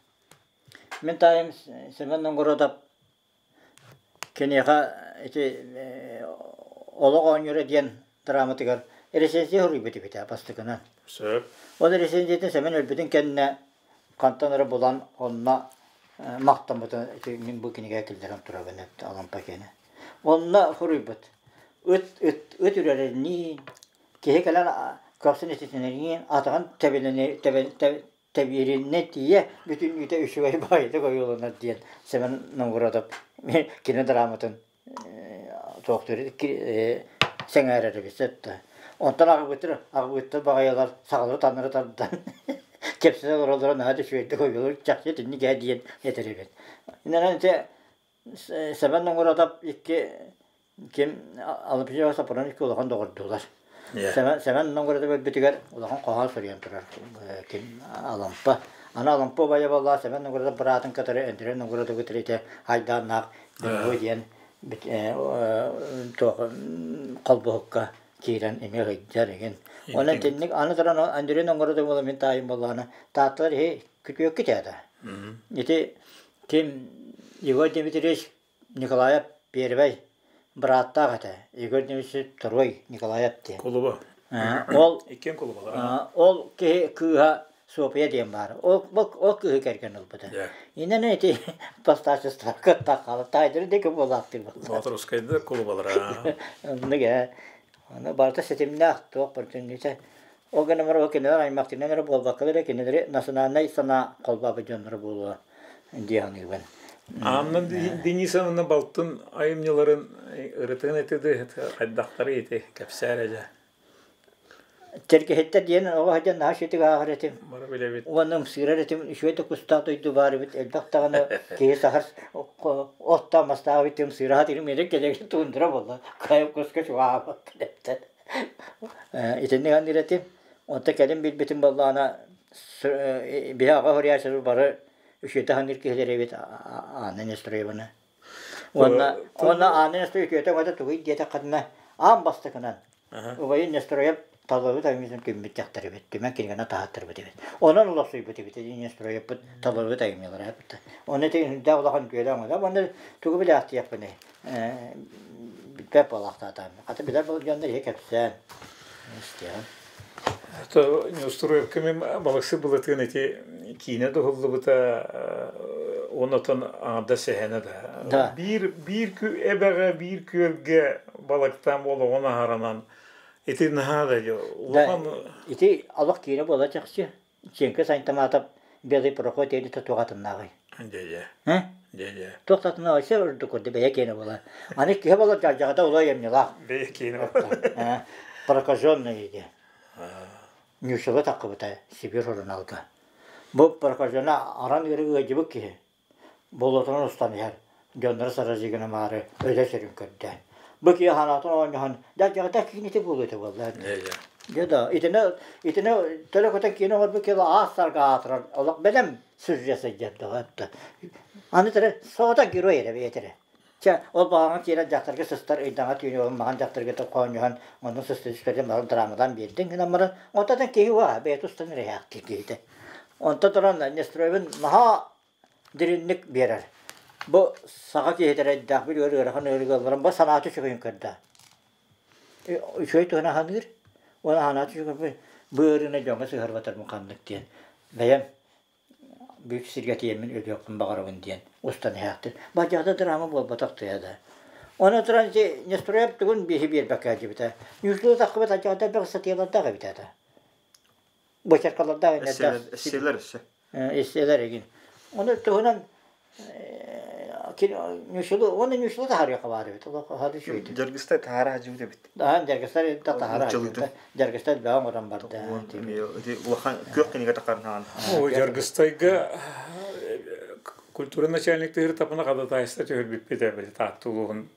B: Мин таайым Семен Новгородов киниэхэ ити Олох оонньуура диэн драматыгар рецензия суруйбут эбитэ бастакынан.
A: Сөп.
B: Ол рецензиятын Семен өлбүтүн кэннэ хантан эрэ булан онно махтаммытын ити мин бу кинигэ киллэрэн турабын Алампа киэнэ. Онно суруйбут ыт ыт ыт үрэринии киһи кэлэн көхсүн ититинэринии атаҕын тэбинэни тэбиэриннэ тиийэ бүтүннүүтэ үчүгэй баҕайытык ойууланар диэн Семен Новгородов кини драматын туохтуур сэҥээрэр эбит сөп да. Онтон аҕабыттар аҕабыттар баҕайылар саҕалары таҥнары тардан кэпсэтэ олороллоро наһаа да үчүгэйдик ойуулуур чахчы итинник ээ диэн этэр эбит. Иннинэн ити Семен Новгородов икки ким Алапчева Сапронов улахан доҕордуулар. Сэмэн Новгородов өлбүтүгэр улахан хоһоон суруйан турар ким Алампа. Аны Алампа убайа буоллаҕа Сэмэн Новгородов быраатын кытары Өндөрө Новгородовы кытары ити айдааннаах Дьоҥҥо диэн туох холбоһукка киирэн эмиэ ыйдар игин. Онон итинник аны туран Андрей Новгородов буола мин таайым буоллаҕына Таатталар иһи күтүөккүт этэ. Ити ким Егор Дмитриевич Николаев первый бырааттаах этэ. Егор Дмитриевич второй Николаев диэн.
A: Кулуба.
B: Ол
A: Иккиэн кулубалар.
B: Ол киһи кыыһа Софья диэн баар. Ол ол кыыһы кэргэн ылбыта. Иннэн эти постачество кытта хаалар. Таайдары диэки буолаахтыыр буолла.
A: Боотурускайдар кулубалара.
B: Оннук ээ. Аны барыта ситимнээх туох барытын Ол гынан баран кинилэр аймахтарынан эрэ буолбаккалар эрэ кинилэри национальнай санаа холбообут дьонноро буолуо дии саныыбын.
A: Анна Денисовна балтын айымньыларын ырытыан этэ хайдахтары ити кэпсээр дьэ.
B: Тэргэһиттэр диэн оҕо сылдьан наһаа үчүгэй ааҕар этим.
A: Бары билэбит.
B: Уонна ымсыырар этим үчүгэй да кустаах дойду баар эбит элбэх даҕаны киһи сахар оттоох мастаах эбит ымсыыра сатыырым эрэ кэлэ туундура буолла. Кайым куска чугаһаабат кэлэптэр. Итинник аныыр этим. Онто кэлин билбитим буоллаҕына Биһи аҕа суруйааччылар бары үчүгэйдик саныыр киһилэр эбит Анна Нестерованы. Уонна уонна Анна Нестерова үтүөтэ өҥөтө тугуй диэтэххитинэ, аан бастакынан убайын Нестероев талабыт айымньытын түммүт дьахтар эбит, түмэн кинигэни таһааттарбыт эбит. Онон олохсуйбут эбит Нестероевпыт талабыт айымньылара эбит. Онно ити үрдээх улахан үтүөлээх өҥөтө. Уонна тугу билээхтиэхпиний? Билбэт буолаахтаатаҕым. Хата билэр дьоннор иһэ кэпсээн истиэҕим.
A: Неустроевка мин балыксыт былытыын ити киинэ туһуллубута онотон аҥардас сэһэнэ да. Биир биир эбэҕэ биир күөлгэ балыктаан олоҕун аһаранан ити наһаа да улахан
B: Ити олох киинэ буола чахчы. Чиҥкэ Сантаматов Белый проход диэни туох атыннааҕый?
A: Дьэ-дьэ. Дьэ-дьэ.
B: Туох атыннааҕый сир ордук курдук бэйэ киэнэ буолар. Аны киһи буолар дьардьаҕата улай эмньылаах.
A: Бэйэ киэнэ буолар.
B: Прокаженный диye. Ньуусуга таххыбыта Сибирь суруналга. Бу прокажена аран ыары ыадьыбыт киһи. Болотунан устан иһэр. Дьонноро саразыгына маары өлө сирин көрдөөн. Бу киһи ханаатын оонньоһон дьардьаҕата киинити буолуо этэ буолла. Дьэ да, итини итини төлө көтөн киинэ оҥорбут киһи аас сарга аатырар олох бэлэм сюжет сылдьар да. Аны тирэ соҕотох герой эрэ бэйэтэрэ. Чэ, ол баҕаҥа киирэн дьахтарга сыстар ыйдаҥа түүнү ол маҕан дьахтарга хоонньоһон онно сыста түспэтин баран драмадан биэрдиҥ гынан баран онтон киһи уа бэйэтэ устан эрэһээхтиир киһитэ. Онто туран Нестроевын наһаа дириҥник биэрэр. Бу саха киһитэ эрэйдээх bir ыарахан ыарыыга ылларан бу санаата үчүгэйин көрдө. Үчүгэй туһунан саныыр уонна санаата үчүгэй бу ыарыыны дьоҥҥо сыһыарбатарбын ханнык диэн бэйэм бүк сиргэ тиийэммин өлүөхпүн баҕарабын диэн устан иһээхтин. Бадьаата драма буолбатах тыа да. Оны туран ити Нестроев тугун бииһи биэрбэккэ дьибитэ. Ньуусулу таххыбыт адьаата элбэх ыстатыйалардаах эбит этэ. Бочеркалардаах
C: Эсселер өссө.
B: Эсселер эгин. Оны туһунан Ньуусулу уонна Ньуусулу таһаарыахха баар эбит. Олох үчүгэй.
C: Дьаргыстай таһаара сылдьыбыт эбит.
B: Аан Дьаргыстар да таһаара сылдьыбыт. Дьаргыстай бөҕө оҥорон барда.
C: Улахан күөх кинигэ тахарнаан.
A: О, Дьаргыстайга культура начальниктыыр тапына хадатайста түһэрбиппит эбит Таатта улууһун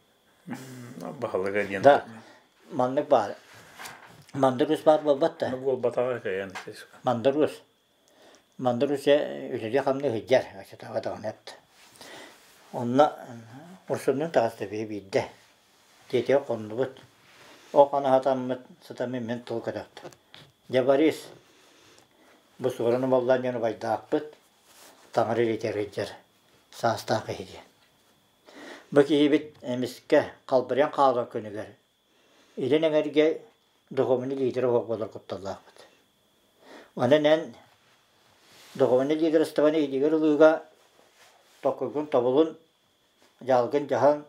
A: баһылыга диэн.
B: Да, маннык баар. Мандар Уус баар буолбат да.
A: Буолбатаҕа кыайан.
B: Мандар Уус. Мандар Уус үлэлии-хамныы сылдьар, оччотооҕу даҕаны эт. Онно Урсуннуун таҕыста биһи биирдэ. Дьиэтигэр хоннубут. Ол ханаһатаммыт сытаммын мин тыл көтөхтүм. Дьэ, Борис, бу суорун омоллоон диэн убайдаахпыт, таҥара илиитигэр сылдьар саастаах киһи диэн. Бу киһибит эмискэ халбарыйан хаалар күнүгэр илин эҥэргэ духовный лидер оһох буолар кутталлаахпыт. Онон эн духовный лидерствоны илиигэр ылыыга токкуйгун тобулун, дьаһалгын дьаһан,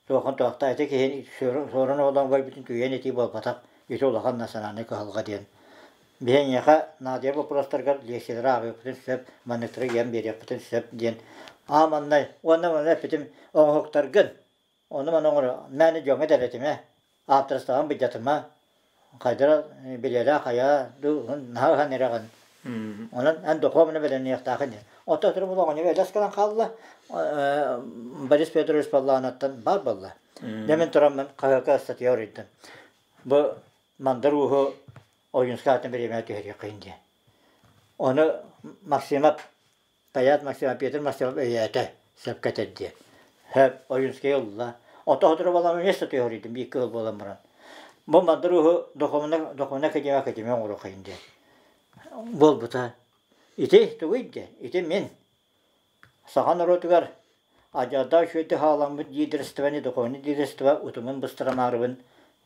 B: Суохан туохта ити киһини суорун оҕолон байбытын түүйэн этии буолбатах, ити улахан национальнай кыһалҕа диэн. Биһи эйиэхэ наадыйар боппуруостаргар лекциялары ааҕыахпытын сөп, манныктары ыйан биэриэхпитин сөп диэн. Аа маннай уонна манна эппитим оҥоһуктаргын ону маны оҥоро мээнэ дьоҥҥо дэлэтимэ, ааптарыстаҕын былдьатыма, хайдара билиэлээх хайаа дуу наһаа ыһан эрэҕин. Онон эн духовно бэлэмниэхтаахын диэн. Оттон өтөрү була оҕонньор элэс гынан хаалла. Борис Федорович Палланаттан баар буолла. Дьэ мин тураммын хаһыакка статья уруйдум. Бу Мандар Ууһу Ойуунскай аатын бириэмэҕэ түһэриэххин диэн. Ону Максимов Таят Максимов, Петр Максимов өйөөтө, сөпкө этэр диэн. Сөп, Ойуунскай ылла. Ото сотору буолан эмиэ статья суруйдум, биир кыыл буолан баран. Бу Мандар Ууһу духовнай духовнай академия академия оҥоруоххайын диэн. Буолбута. Ити тугуй диэн, ити мин саха норуотугар адьардаах үчүгэйдик хааламмыт лидерствоны, духовнай лидерство утумун быстарамаарыбын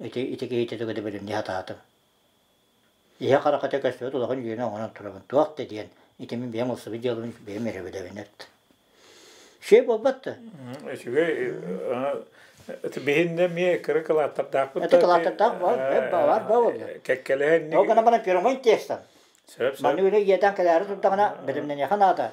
B: ити ити киһитэ тугу да билимнии сатаатым. Иһэ харахата көстүбэт улахан дьиэни оҥорон турабын. Туох да диэн, ити мин бэйэм ылсыбыт дьыалабын бэйэм эрэ билэбин эт. Үчүгэй буолбат да?
A: Үчүгэй биһиннэ эмиэ кыра кылааттардаахпыт
B: Это кылааттардаах бар, бар буолла.
A: Кэккэлэһэн
B: Ол гынан баран прямой текстан.
A: Сөп, сөп.
B: Маннык үлэ иэтэн кэлээри турдаҕына бэлэмнэниэхэ наада.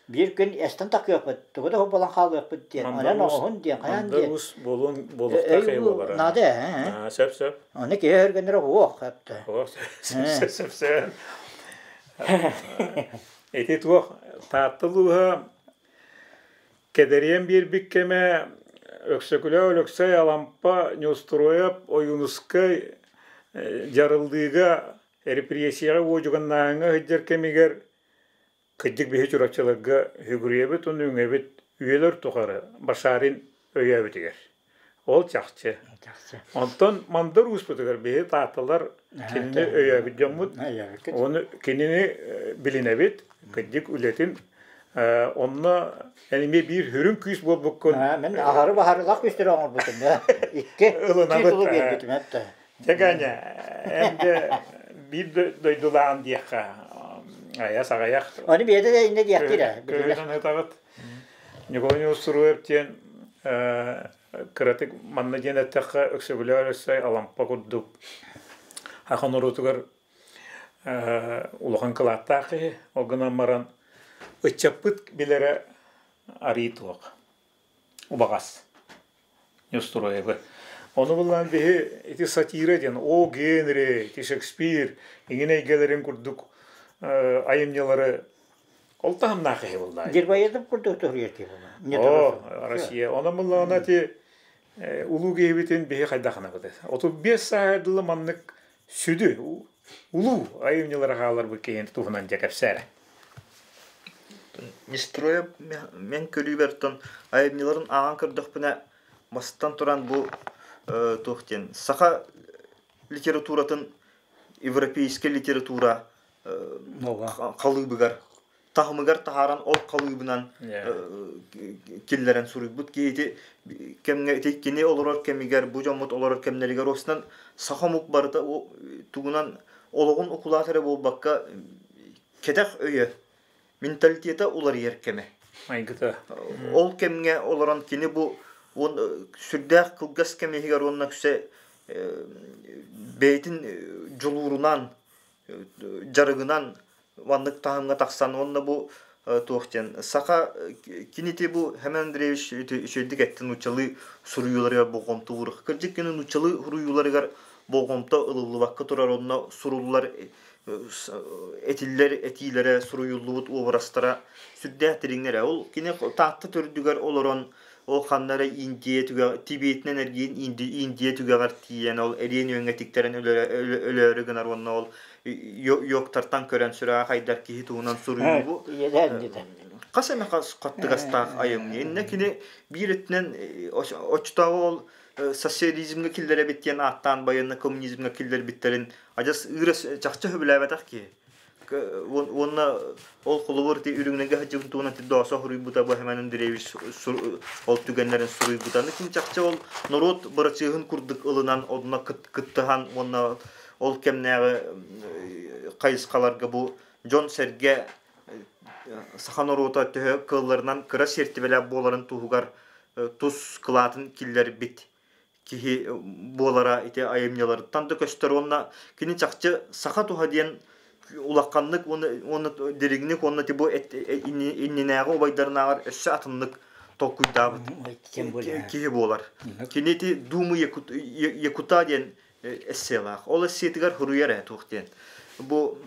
B: Биир күн эстэн такыахпыт, тугу да буолан хаалыахпыт диэн, онон оҕуһун диэн, хайаан диэн.
A: Мандар буолуон буолуохтаах
B: Өй
A: буолара.
B: Наада ээ.
A: Сөп, сөп.
B: Ону киһи өргөннөрө уох эптэ.
A: Уох, сөп, сөп, сөп. Ити туох Таатта улууһа кэдэриэн биэрбит кэмэ Өксөкүлээх Өлөксөй Алампа Неустроев Ойуунускай дьарыллыыга. Репрессияҕа уодьуганнааһыҥҥа сылдьар кэмигэр кырдьык биһи чурапчыларга сүгүрүйэбит уонна үҥэбит үйэлэр тухары Башарин өйөөбүтүгэр. Ол чахчы. Онтон Мандар ууспутугар биһи таатталар кинини өйөөбүт дьоммут. Ону кинини билинэбит, кырдьык үлэтин онно эн эмиэ биир сүрүн күүс буолбуккун.
B: Мен аһары баһарылах күүстэри оҥорбутум. Икки
A: ылынабыт.
B: Титулу биэрбитим этэ.
A: Дьэ Ганя, эн де биир дойдулаан диэххэ айас аҕыйах.
B: Оны биэдэ да инне диэхтиир.
A: Көһүнэн ытаҕыт. Николай Устуруев диэн кыратык манна диэн эттэххэ Өксөкүлээх Өлөксөй Алампа курдук ахан норуотугар улахан кылааттаах киһи. Ол гынан баран ыччаппыт билэрэ арыы туох убаҕас Неустроевы. Ону буллаан биһи ити сатира диэн О Генри, ити Шекспир иҥин эйгэлэрин курдук айымньылары ол таһымнаах киһи буллаа.
B: Гербоедов курдук туһуйар киһи буолла.
A: О, Россия. Онон буллаҕына ити улуу киһибитин биһи хайдаханабыт. 35 сааһа дылы маннык сүдү улуу айымньылары хааларбыт киһини туһунан дьэ кэпсээрэ.
C: Нестроев мен көрүүбэр айымньыларын ааҕан көрдөхпүнэ бастан туран бу туох диэн саха литературатын европейскай литература халыыбыгар таһымыгар таһааран ол халыыбынан киллэрэн суруйбут киһи ити кэмҥэ ити кини олорор кэмигэр бу дьоммут олорор кэмнэригэр уостан саха омук барыта тугунан олоҕун укулаат эрэ буолбакка кэтэх өйө менталитета уларыйар кэмэ
A: майгыта
C: ол кэмҥэ олорон кини бу сүрдээх кылгас кэм иһигэр уонна үксэ бэйэтин дьулуурунан дьарыгынан маннык таһымҥа тахсан уонна бу туох диэн саха кинити бу Хэмэн Андреевич үчүгэйдик эттэ нууччалыы суруйууларыгар болҕомто уурух кырдьык кини нууччалыы суруйууларыгар болҕомто ылыллыбакка турар онно суруллар этиллэр этиилэрэ суруйуллубут уобарастара сүрдээх дириҥнэрэ ол кини Таатта төрдүгэр олорон ол ханна эрэ Индия түгэҕ Тибетинэн эргийэн Индия түгэҕэр тиийэн ол эриэн үөҥҥэ тиктэрэн өлөөрү гынар уонна ол йоктартан көрөн сүрэҕэ хайдар киһи туһунан суруйуу бу хас эмэ хаттыгастаах айымньы. Иннэ кини биир өттүнэн оччотооҕу ол социализмҥа киллэрэбит диэн ааттаан байыанна коммунизмҥа киллэрбиттэрин адьас ыыра чахчы сөбүлээбэтэх киһи. Уонна ол холобур ити үрүҥнэргэ сылдьыбытын туһунан Доосо суруйбута бу Семен Андреевич ол түгэннэрин суруйбута. Аны ким чахчы ол норуот бырачыаһын курдук ылынан онно кыттыһан уонна ол кэмнээҕи хайысхаларга бу дьон-сэргэ саха норуота төһө кыалларынан кыра сиэртибэлээх буоларын туһугар тус кылаатын киллэрбит киһи буолара ити айымньыларыттан да көстөр уонна кини чахчы саха туһа диэн улаханнык уонна дириҥник уонна бу иннинээҕи убайдарынааҕар өссө атыннык толкуйдаабыт киһи буолар. Кини ити Думы Якута диэн эсселаах. Ол эссетигэр суруйар ээ туох диэн. Бу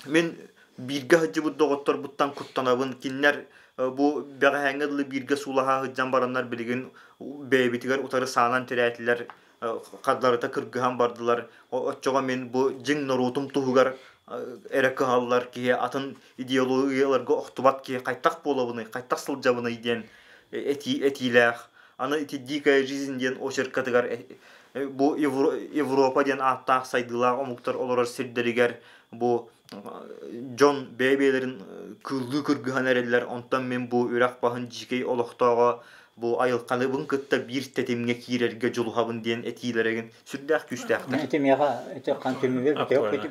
C: Мин бииргэ сылдьыбыт доҕотторбуттан куттанабын. Кинилэр бу бэҕэһээҥҥэ дылы бииргэ суулаһа сылдьан бараннар билигин бэйэбитигэр утары саанан тирээтилэр, хардаларыта кыргыһан бардылар. Оччоҕо мин бу дьиҥ норуотум туһугар эрэ кыһаллар киһи атын идеологияларга охтубат киһи хайтах буолабыный, хайтах сылдьабыный диэн этиилээх. Аны ити «Дикая жизнь» диэн очеркатыгар бу Европа диэн ааттаах сайдыылаах омуктар олорор сирдэригэр бу дьон бэйэ-бэйэлэрин кыыллыы кыргыһан эрэллэр, онтон мин бу үрэх баһын дьиикэй олохтооҕо бу айылҕаныбын кытта биир тэтимҥэ киирэргэ дьулуһабын диэн этиилэригин сүрдээх күүстээхтэр.
B: Ити миэхэ ити хан түмүгэр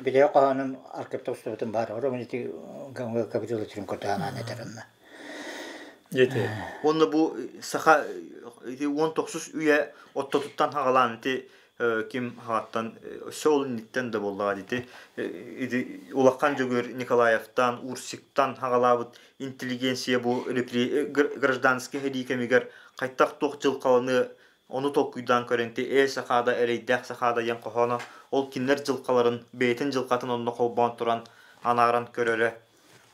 B: бүтэһик хоһоонун аркыпта устубутум баар. Оро ити капитулаторын курдаан этэринна.
A: Ити.
C: Уонна бу саха ити 19 үйэ оттотуттан хагалаан ити ким хаҕаттан өссө ол инниттэн да буоллаҕа ити ити улахан Дьөгүөр Николаевтан Урсиктан хаҕалаабыт интеллигенция бу гражданский сэрии кэмигэр хайтах туох дьылҕаланы ону толкуйдаан көрөн ти ээ сахаада эрэйдээх сахаада диэн хоһооно ол кинилэр дьылҕаларын бэйэтин дьылҕатын онно холбоон туран анааран көрөрө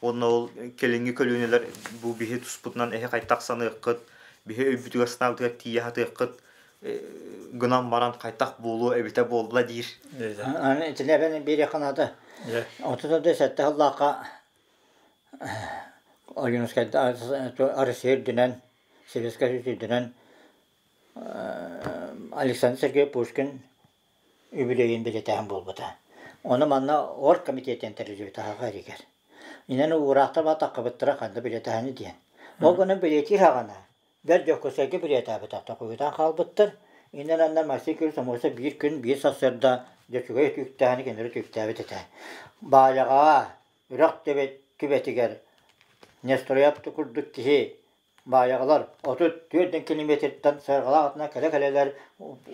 C: уонна ол кэлиҥҥи көлүөнэлэр бу биһи туспутунан эһи хайтах саныаххыт биһи өйбүтүгэр санаабытыгар тиийэ сатыаххыт. Гынан баран хайтах буолуо эбитэ буолла диир.
B: Аны итини эбэн биэриэххэ наада. 37 сыллаахха Ойуунускайда Россия үрдүнэн, Советскай Союз үрдүнэн Александр Сергеевич Пушкин үбүлүөйүн бэлиэтээһин буолбута. Ону манна оргкомитеттэн тэриллибитэ аҕа эригэр. Инэн уураахтар баатаххыбыттара ханна бэлиэтээһини диэн. Ол гынан бэлиэтиир аҕана Бэрт Дьокуускайга бэлиэтээбэтэхтэр хойутаан хаалбыттар. Иннин аннан Максим Кириллович Соморсун биир күн биир сарсыарда дьэ үчүгэй түбүктээһини кинилэри түбүктээбит этэ. Баайаҕаҕа үрэх түбэтигэр Нестрояп курдук киһи Баайаҕалар 34 километртан сыарҕалаах атынан кэлэ-кэлэлэр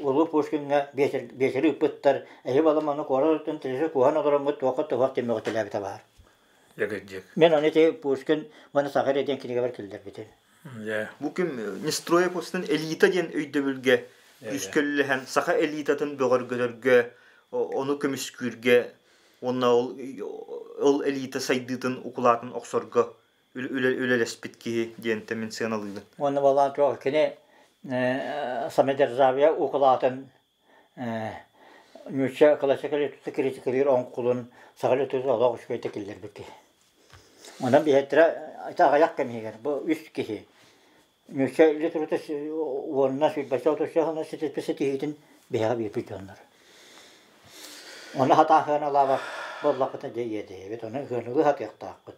B: Улуу Пушкиҥҥа биэчэри ыыппыттар, эһи баламаны куорат өттүн тилиси куһан олороммут туохха туһах тиммэҕитэлээбитэ баар. Мен ону ити Пушкин уонна Саха эрэ диэн кинигэбэр киллэрбитим.
C: Бу күн Нестроев устун элита диэн өйдөбүлгэ күүскөллөһөн саха элитатын бөҕөргөтөргө, ону көмүскүүргэ уонна ол ол элита сайдыытын укулаатын охсорго үлэлэспит киһи диэн мин сыаналыыбын.
B: Уонна балаан туох кини самодержавие укулаатын нуучча классика критикалыыр оҥкулун саха литературата олох үчүгэйдик киллэрбит киһи. Онон биһиэттэрэ ити аҕыйах кэм иһигэр бу үс киһи нуучча литературата уонна сүүрбэччэ отучча сылынан ситиспит ситиһиитин биһиэхэ биэрбит дьоннор. Ону хатаан сыаналаабат буоллахпытына дьэ иэдэйэбит, ону ыаныгы сатыахтаахпыт,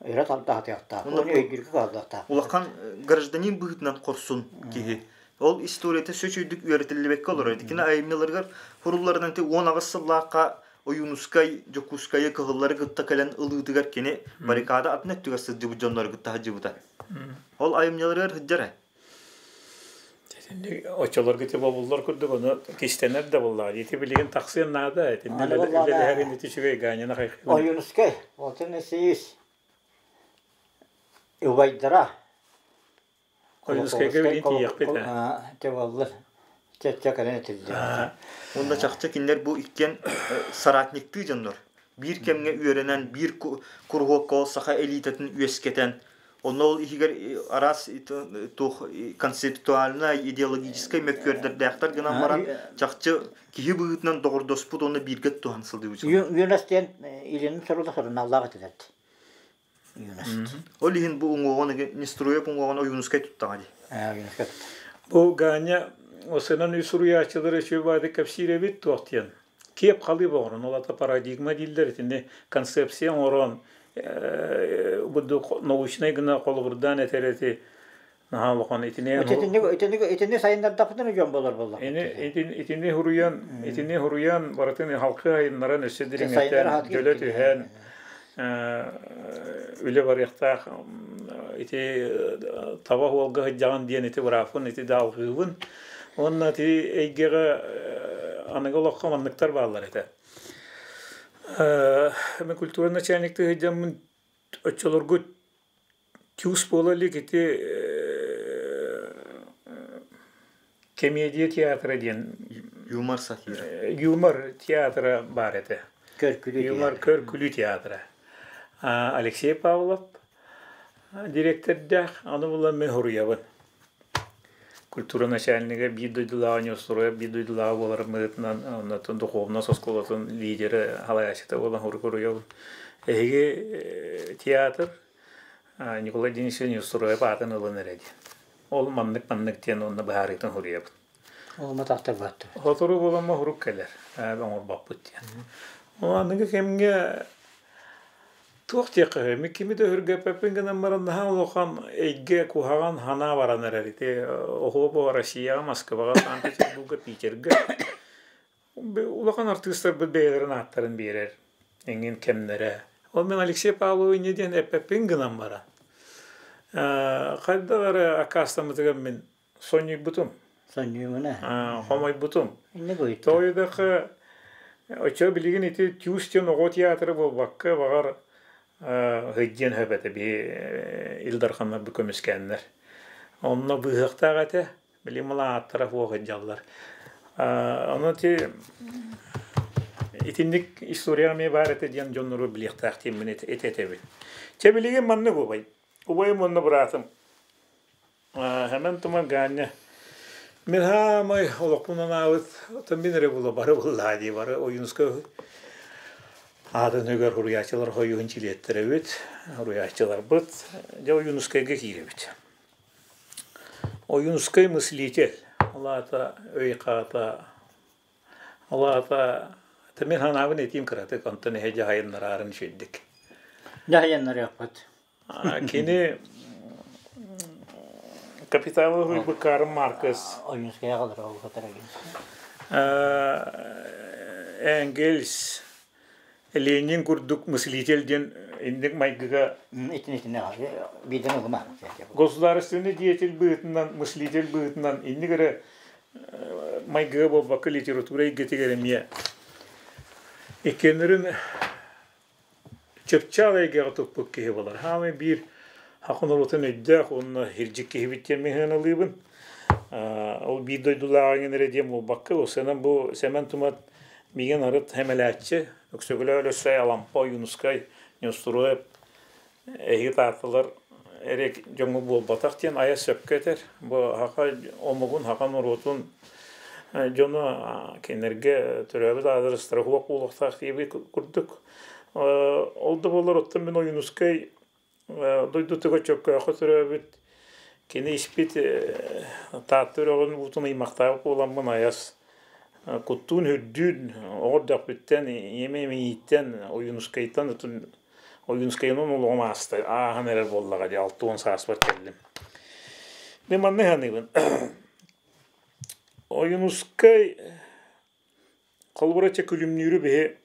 B: өрө тарда сатыахтаахпыт, ону өйдүүргэ кыһаллыахтаахпыт.
C: Улахан гражданин быһыытынан хорсун киһи. Ол историята сөчүйдүк үөрэтиллибэккэ олорор. Кини айымньыларыгар хурулларынан 18 сыллаахха Ойуунускай Дьокуускайы кыһыллары кытта кэлэн ылыытыгар кини баррикада атын өттүгэр сылдьыбыт дьоннору кытта сылдьыбыта. Ол айымньыларыгар сылдьар
A: Оччолорго ити бобуллар курдук ону кистэнэр да буоллаҕа. Ити билигин тахсыан наада. Итиннэ үлэлэһэрин ити үчүгэй Ганяны хайхыыбын.
B: Ойуунускай, Валентин Васильевич убайдара
A: Ойуунускайга билигин тиийиэхпит ээ.
B: Те буоллар. Чэ кэлэн этиллэр.
C: Уонна чахчы кинилэр бу иккиэн соратниктыы дьоннор. Биир кэмҥэ үөрэнэн, биир куруһуокка ол саха элитатын үөскэтэн, онно ол иһигэр араас туох концептуальнай, идеологическай мөккүөрдэрдээхтэр гынан баран, чахчы киһи быһыытынан доҕордоспут уонна бииргэ туһан сылдьыбыт.
B: Юность диэн Ильин сорула суруналлаах этилэр. Юность.
C: Ол иһин бу уҥуоҕун Нестроев уҥуоҕун Ойуунускай туттаҕа дии.
B: Ойуунускай тутта.
A: Бу Ганя осынан үс суруйааччылары үчүгэй кэпсиир эбит туох диэн. Киэп халыып оҥорон, ол ата парадигма дииллэр итини концепция оҥорон научнай гына холобурдаан этэр эти наһаа улахан итини
B: итини итини сайыннардахпытына дьон болор буолла.
A: Итини хуруйан итини хуруйан барытын халкы айыннаран өссө дириҥэтэн дьөлө түһэн үлэ барыахтаах ити таба уолга сылдьаҕын диэн ити бырааппын ити даалгыыбын уонна ити эйгэҕэ аныгы олоххо манныктар бааллар этэ мен культура начальниктыы сылдьаммын оччолорго тюз буола илик ити комедия театра диэн
C: юмор сатира
A: юмор театра баар этэ юмор көр-күлүү театра Алексей Павлов дириэктэрдээх аны була мен хоруйабын культура начальнига биир дойдулааҕа Неустроев биир дойдулааҕа буоларым быһыытынан оннотон духовнас оскуолатын лидерэ салайааччыта буолан хоруйабын эһиги театр Николай Денисович Неустроев аатын ылан эрэ диэн. Ол маннык-маннык диэн уонна быһаарыытын суруйабын.
B: Ол матахтар бааттар.
A: Сотору буоламма сурук кэлэр, оҥорбоппут диэн. Ол аныгы кэмҥэ туох диэххэ сөбүй? Кими да өһүргэппэппин гынан баран наһаа улахан эйгэ куһаҕан санаа баран эрэр. Ити оһуобу Россияҕа, Москваҕа, Санкт-Петербурга, Питергэ Улахан артыыстарбыт бэйэлэрин ааттарын биэрэр эҥин кэмнэрэ. Ол мин Алексей Павлович диэн эппэппин гынан баран, хайдах эрэ аккаастаммытыгар мин сонньуйбутум.
B: Сонньуйумуна.
A: Хомойбутум. Тоҕо оччо билигин ити Тюз диэн оҕо театра буолбакка, баҕар сылдьыан сөп этэ биһи Ил Дарханнарбыт көмүскээннэр. Онно быыһыахтаах этэ. Били мылааттара суох сылдьаллар. Ону ити итинник история эмиэ баар этэ диэн дьоннору билиэхтээх диэммин этэбин. Чэ билигин маннык убай. Убайым уонна быраатым. Хэмэн Туман Ганя. Мин хаамай олохпун анаабыт, оттон мин эрэ була бары буллаа дии бары Ойуунускай аатын үгэр суруйааччылар хойуһун чилиэттэрэбит, суруйааччыларбыт. Дьэ Ойуунускайга киирэбит. Ойуунускай мыслитель, ол аата өй хаата, ол аата мин санаабын этиим кыратык, онтон эһэ дьаһайыннараарын үчүгдик.
B: Дьаһайыннарыахпыт.
A: Кини капиталы уһуйбут Карл Маркс,
B: Ойуунускай аҕалара ол кытарагын.
A: Энгельс, Ленин курдук мыслитель диэн инник майгыга
B: Итини биирдэн ылыма.
A: Государственный деятель быһыытынан, мыслитель быһыытынан инник эрэ майгыга буолбакка литература эйгэтигэр эмиэ иккиэннэрин чыпчаал эйгэҕэ туппут киһи буолар. Хаамай биир саха норуотун өйдөөх уонна ирдьик киһибит диэн миһыаналыыбын. Ол биир дойдулааҕыҥын эрэ диэн буолбакка, осынан бу Сэмэн Тумат миигин арыт хэмэлээччи, Өксөкүлээх Өлөксөй, Алампа, Ойуунускай, Неустроев эһиги таатталар эрэ дьоҥҥо буолбатах диэн айа сөпкө этэр. Бу саха омугун, саха норуотун дьоно кинилэргэ төрөөбүт аадырыстара суох буолуохтаах диэбит курдук. Ол да буоллар оттон мин Ойуунускай дойдутугар Чөккөөххө төрөөбүт кини испит Таатта үрэҕин уутун ыймахтаабыт буоламмын айас куттуун үрдүүн оҕо эрдэхпиттэн ийэм эмиийиттэн Ойуунускайтан Ойуунскайынан олоҕум ааста ааһан эрэр буоллаҕа дии 60 сааспар кэллим. Мин манна саныыбын. Ойуунускай холобура чэ күлүмнүүрү биһи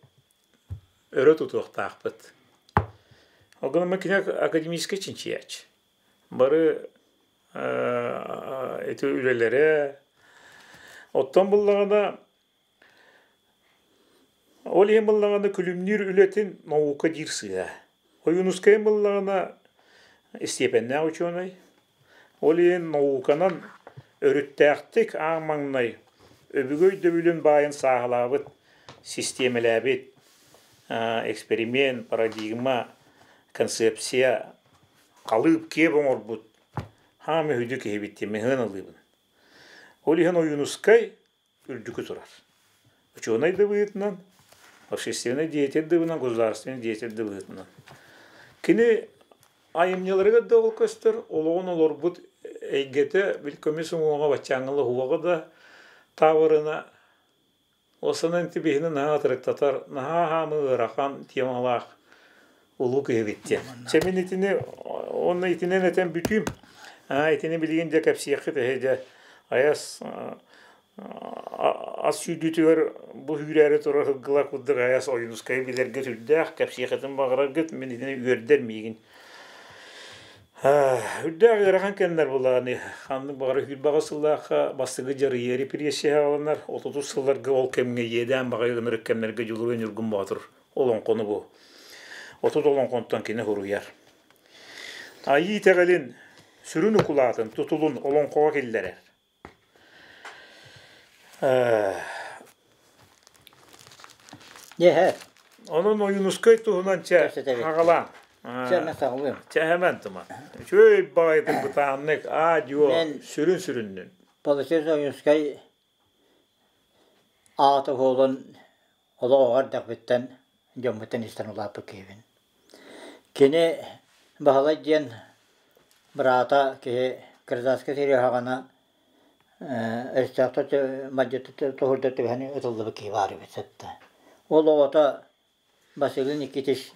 A: өрө тутуохтаахпыт. Ол гынан кини академическай чинчийээччи. Бары ити үлэлэрэ оттон буллаҕына Ол иһин буоллаҕына күлүмнүүр үлэтин наука диир сыыһа. Ойуунускайын буоллаҕына истиэпэннээх учуонай. Ол иһин науканан өрүттээхтик аан маҥнай өбүгэ өйдөбүлүн баайын сааһылаабыт, систиэмэлээбит эксперимент, парадигма, концепция, халыып киэп оҥорбут хаамыы үһүдү киһибит диэн мин ылыыбын. Ол иһин Ойуунускай үрдүкү турар. Учуонай да быһыытынан, общественный деятель да быһыытынан, государственный деятель да быһыытынан. Кини айымньыларыгар да ол көстөр, олоҕун олорбут эйгэтэ бил көмүс уҥуоҕа баччааҥҥыла уһуоҕа да таабырына осынан ити биһини наһаа ытырыктатар, наһаа хаамыы ыарахан темалаах улуу киһибит диэн. Чэ мин итини онно итинэн этэн бүтүүм. Итини билигин дьэ кэпсиэххит эһи дьэ айас ас сүүрдүүтүгэр бу үүрээри турар сылгылар курдук айас Ойуунускайы билэргэ сүрдээх кэпсиэххитин баҕараргыт мин итини үөрдэр миигин. Үрдээх ыарахан кэмнэр булааны ханнык баҕара сүүрбэҕэ сыллаахха бастакы дьарыйыы репрессия аҕаланар 30 сылларга ол кэмҥэ иэдээн баҕайы ынырык кэмнэргэ Дьулуруй Ньургун Боотур олоҥхону бу 30 олоҥхонтон кини суруйар. Айыы итэҕэлин сүрүн укулаатын тутулун олоҥхоҕо киллэрэр.
B: Дьэ,
A: Онон Ойуунускай туһунан чэ
B: кэпсэтэбит.
A: хаҕалаан.
B: Чэ, мен саҕалыым.
A: Чэ хэмэн тума. Үчүгэй баҕайытык бытааннык аа-дьуо
B: Мен
A: сүрүн сүрүннүн.
B: Полосес Ойуунускай аата буолан олох оҕо эрдэхпиттэн дьоммуттан истэн улааппыт киһибин. Кини Баһылай диэн быраата киһи гражданскай сэрии аһаҕана өстөөхтөр мадьыты туһурда түбэһэн ытыллыбыт киһи баар эбит сытта. Ол оҕото Василий Никитич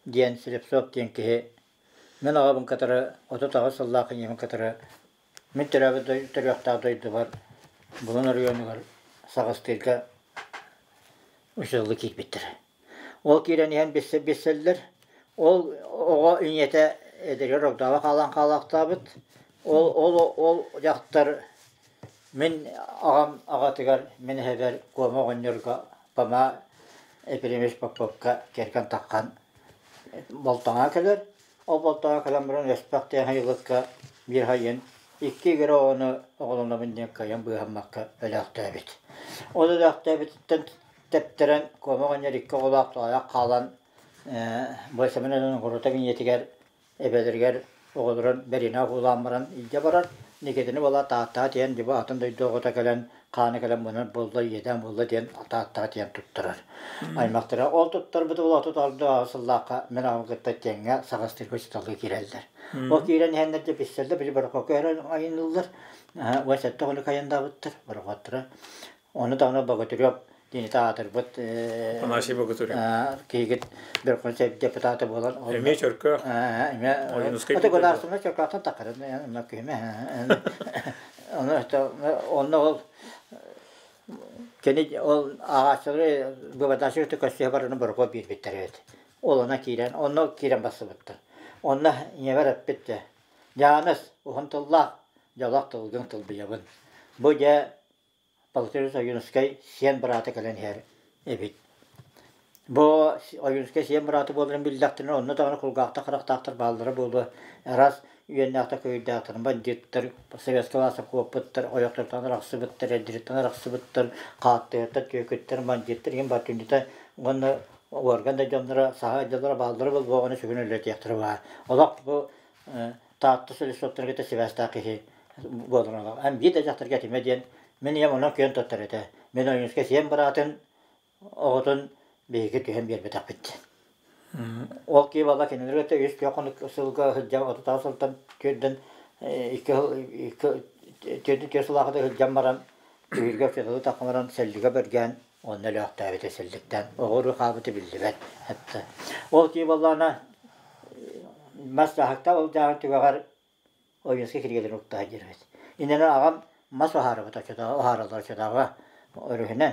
B: диэн Слепцов диэн киһи мин аҕабын кытары 38 сыллаах ийэбин кытары мин төрөөбүт төрүөхтээх дойдубар Булун оройуонугар Саҕастыырга учууталлыы киирбиттэрэ. Ол киирэн иһэн билсэллэр. Ол оҕо ийэтэ эдэригэр огдообо хаалан хаалаахтаабыт. Ол ол ол дьахтар мин аҕам аҕатыгар мин эһэбэр Куома оҕонньорго Фома Ефремович Поповка кэргэн таххан Болтоҥоҕо кэлэр. Ол Болтоҥоҕо кэлэн баран Өспөх диэн сайылыкка биир сайын икки игирэ оҕону оҕолонобун диэн кыайан быыһаммакка өлөөхтөөбүт. Ол өлөөхтөөбүтүттэн тэптэрэн Куома оҕонньор икки оҕолоох тулаайах хаалан бу Сэмэн Орута ийэтигэр эбэлэригэр оҕолорун бэринэ уһуулаан баран илдьэ барар. Никитини буола Тааттаҕа тиийэн дьэ бу атын дойду оҕото кэлэн хаана кэлэн мунан буолла иэдээн буолла диэн Тааттаҕа тиийэн туттарар. Аймахтара ол туттарбыт уол 36 сыллаахха мин аҕам кытта тэҥҥэ Саҕастыырга учууталлыы киирэллэр. Ол киирэн иһэннэр дьэ билсэллэр били Борокуокка эрэ айанныыллар. 17 хонук айаннаабыттар Борокуоттара. Ону даҕаны Богатырев диэни аатырбыт
A: Афанасий Богатырев.
B: Киһигит Верховный депутата буолан
A: эмиэ Чөркөөх.
B: Эмиэ
A: Ойуунускай
B: Ата государственный Чөркөөхтөн таххарын күһүмэ. Ону онно ол кини ол ааҕааччылары быбадааччы көстүһэ барыны борокуоп биэрбиттэр эбит. Ол онно киирэн, онно киирэн бассыбыттар. Онно ийэбэр эппит дьэ, Дьааныс, уһун тыллаах, дьолох тылгын тылбыйабын. Бу дьэ Полтавец Ойуунускай сиэн быраата кэлэн иһэр эбит. Бу Ойуунускай сиэн быраата буоларын биллэхтэринэ, онно даҕаны кулгаахтар харахтаахтар бааллара буолуо. Раз үөннээхтэр көйүүрдээхтэр бандьыыттар, советскай влаастар куоппуттар, ойохтортон арахсыбыттар, эрдириттэн арахсыбыттар, хааттыһыттар, түөкүттэр, бандьыыттар иһин бар түндүтэ уонна уорган да дьонноро, саха дьонноро бааллара буолуоҕуна сүгүн үлэлэтиэхтэрэ баар. Олох бу Таатта солисоттарын кытта сибээстээх киһи буолан эн биир да дьахтарга этимэ диэн мин ийэм онон күөн туттар этэ. Мин Ойуунускай сиэн быраатын оҕотун биһиги түһэн биэрбэтэхпит диэн. Ол киһи буолла кинилэр кытта үс түөрт хонук сылга сылдьан 36 сылтан түөрдэн икки сыл икки түөртүн түөрт сылаахыта сылдьан баран түһүлгэ учууталы таххан баран сэллигэ бэргээн онно өлөөхтөөбүтэ сэлликтэн оҕо хаабыта биллибэт этэ. Ол киһи буоллаҕына мас дьааһыктаах ол дьааһын түгэҕэр Ойуунускай кинигэлэрин уктаһа диэбит. Иннинэ аҕам мас уһаарбыта оччотооҕу уһаараллар оччотооҕу өрүһүнэн.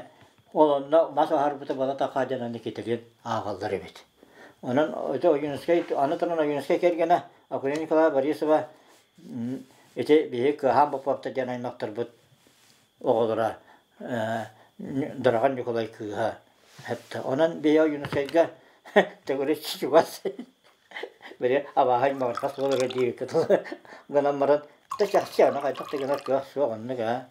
B: Ол онно мас уһаарбыта буола тахаа диэн аны Никиталиин ааҕаллар эбит. Онон ити Ойуунускай аны туран Ойуунускай кэргэнэ Акулина Николаевна Борисова ити биһиги Кыаһаан Поповтар диэн аймахтарбыт оҕолоро Дораҕан Ньукулай кыыһа эттэ. Онон биһи Ойуунускайга төгүрүк чугас били абааһы аймаҕырҕас буолара диэбиккэ дылы гынан баран да чахчы аны хайдах да гынар кыах суох оннук аа.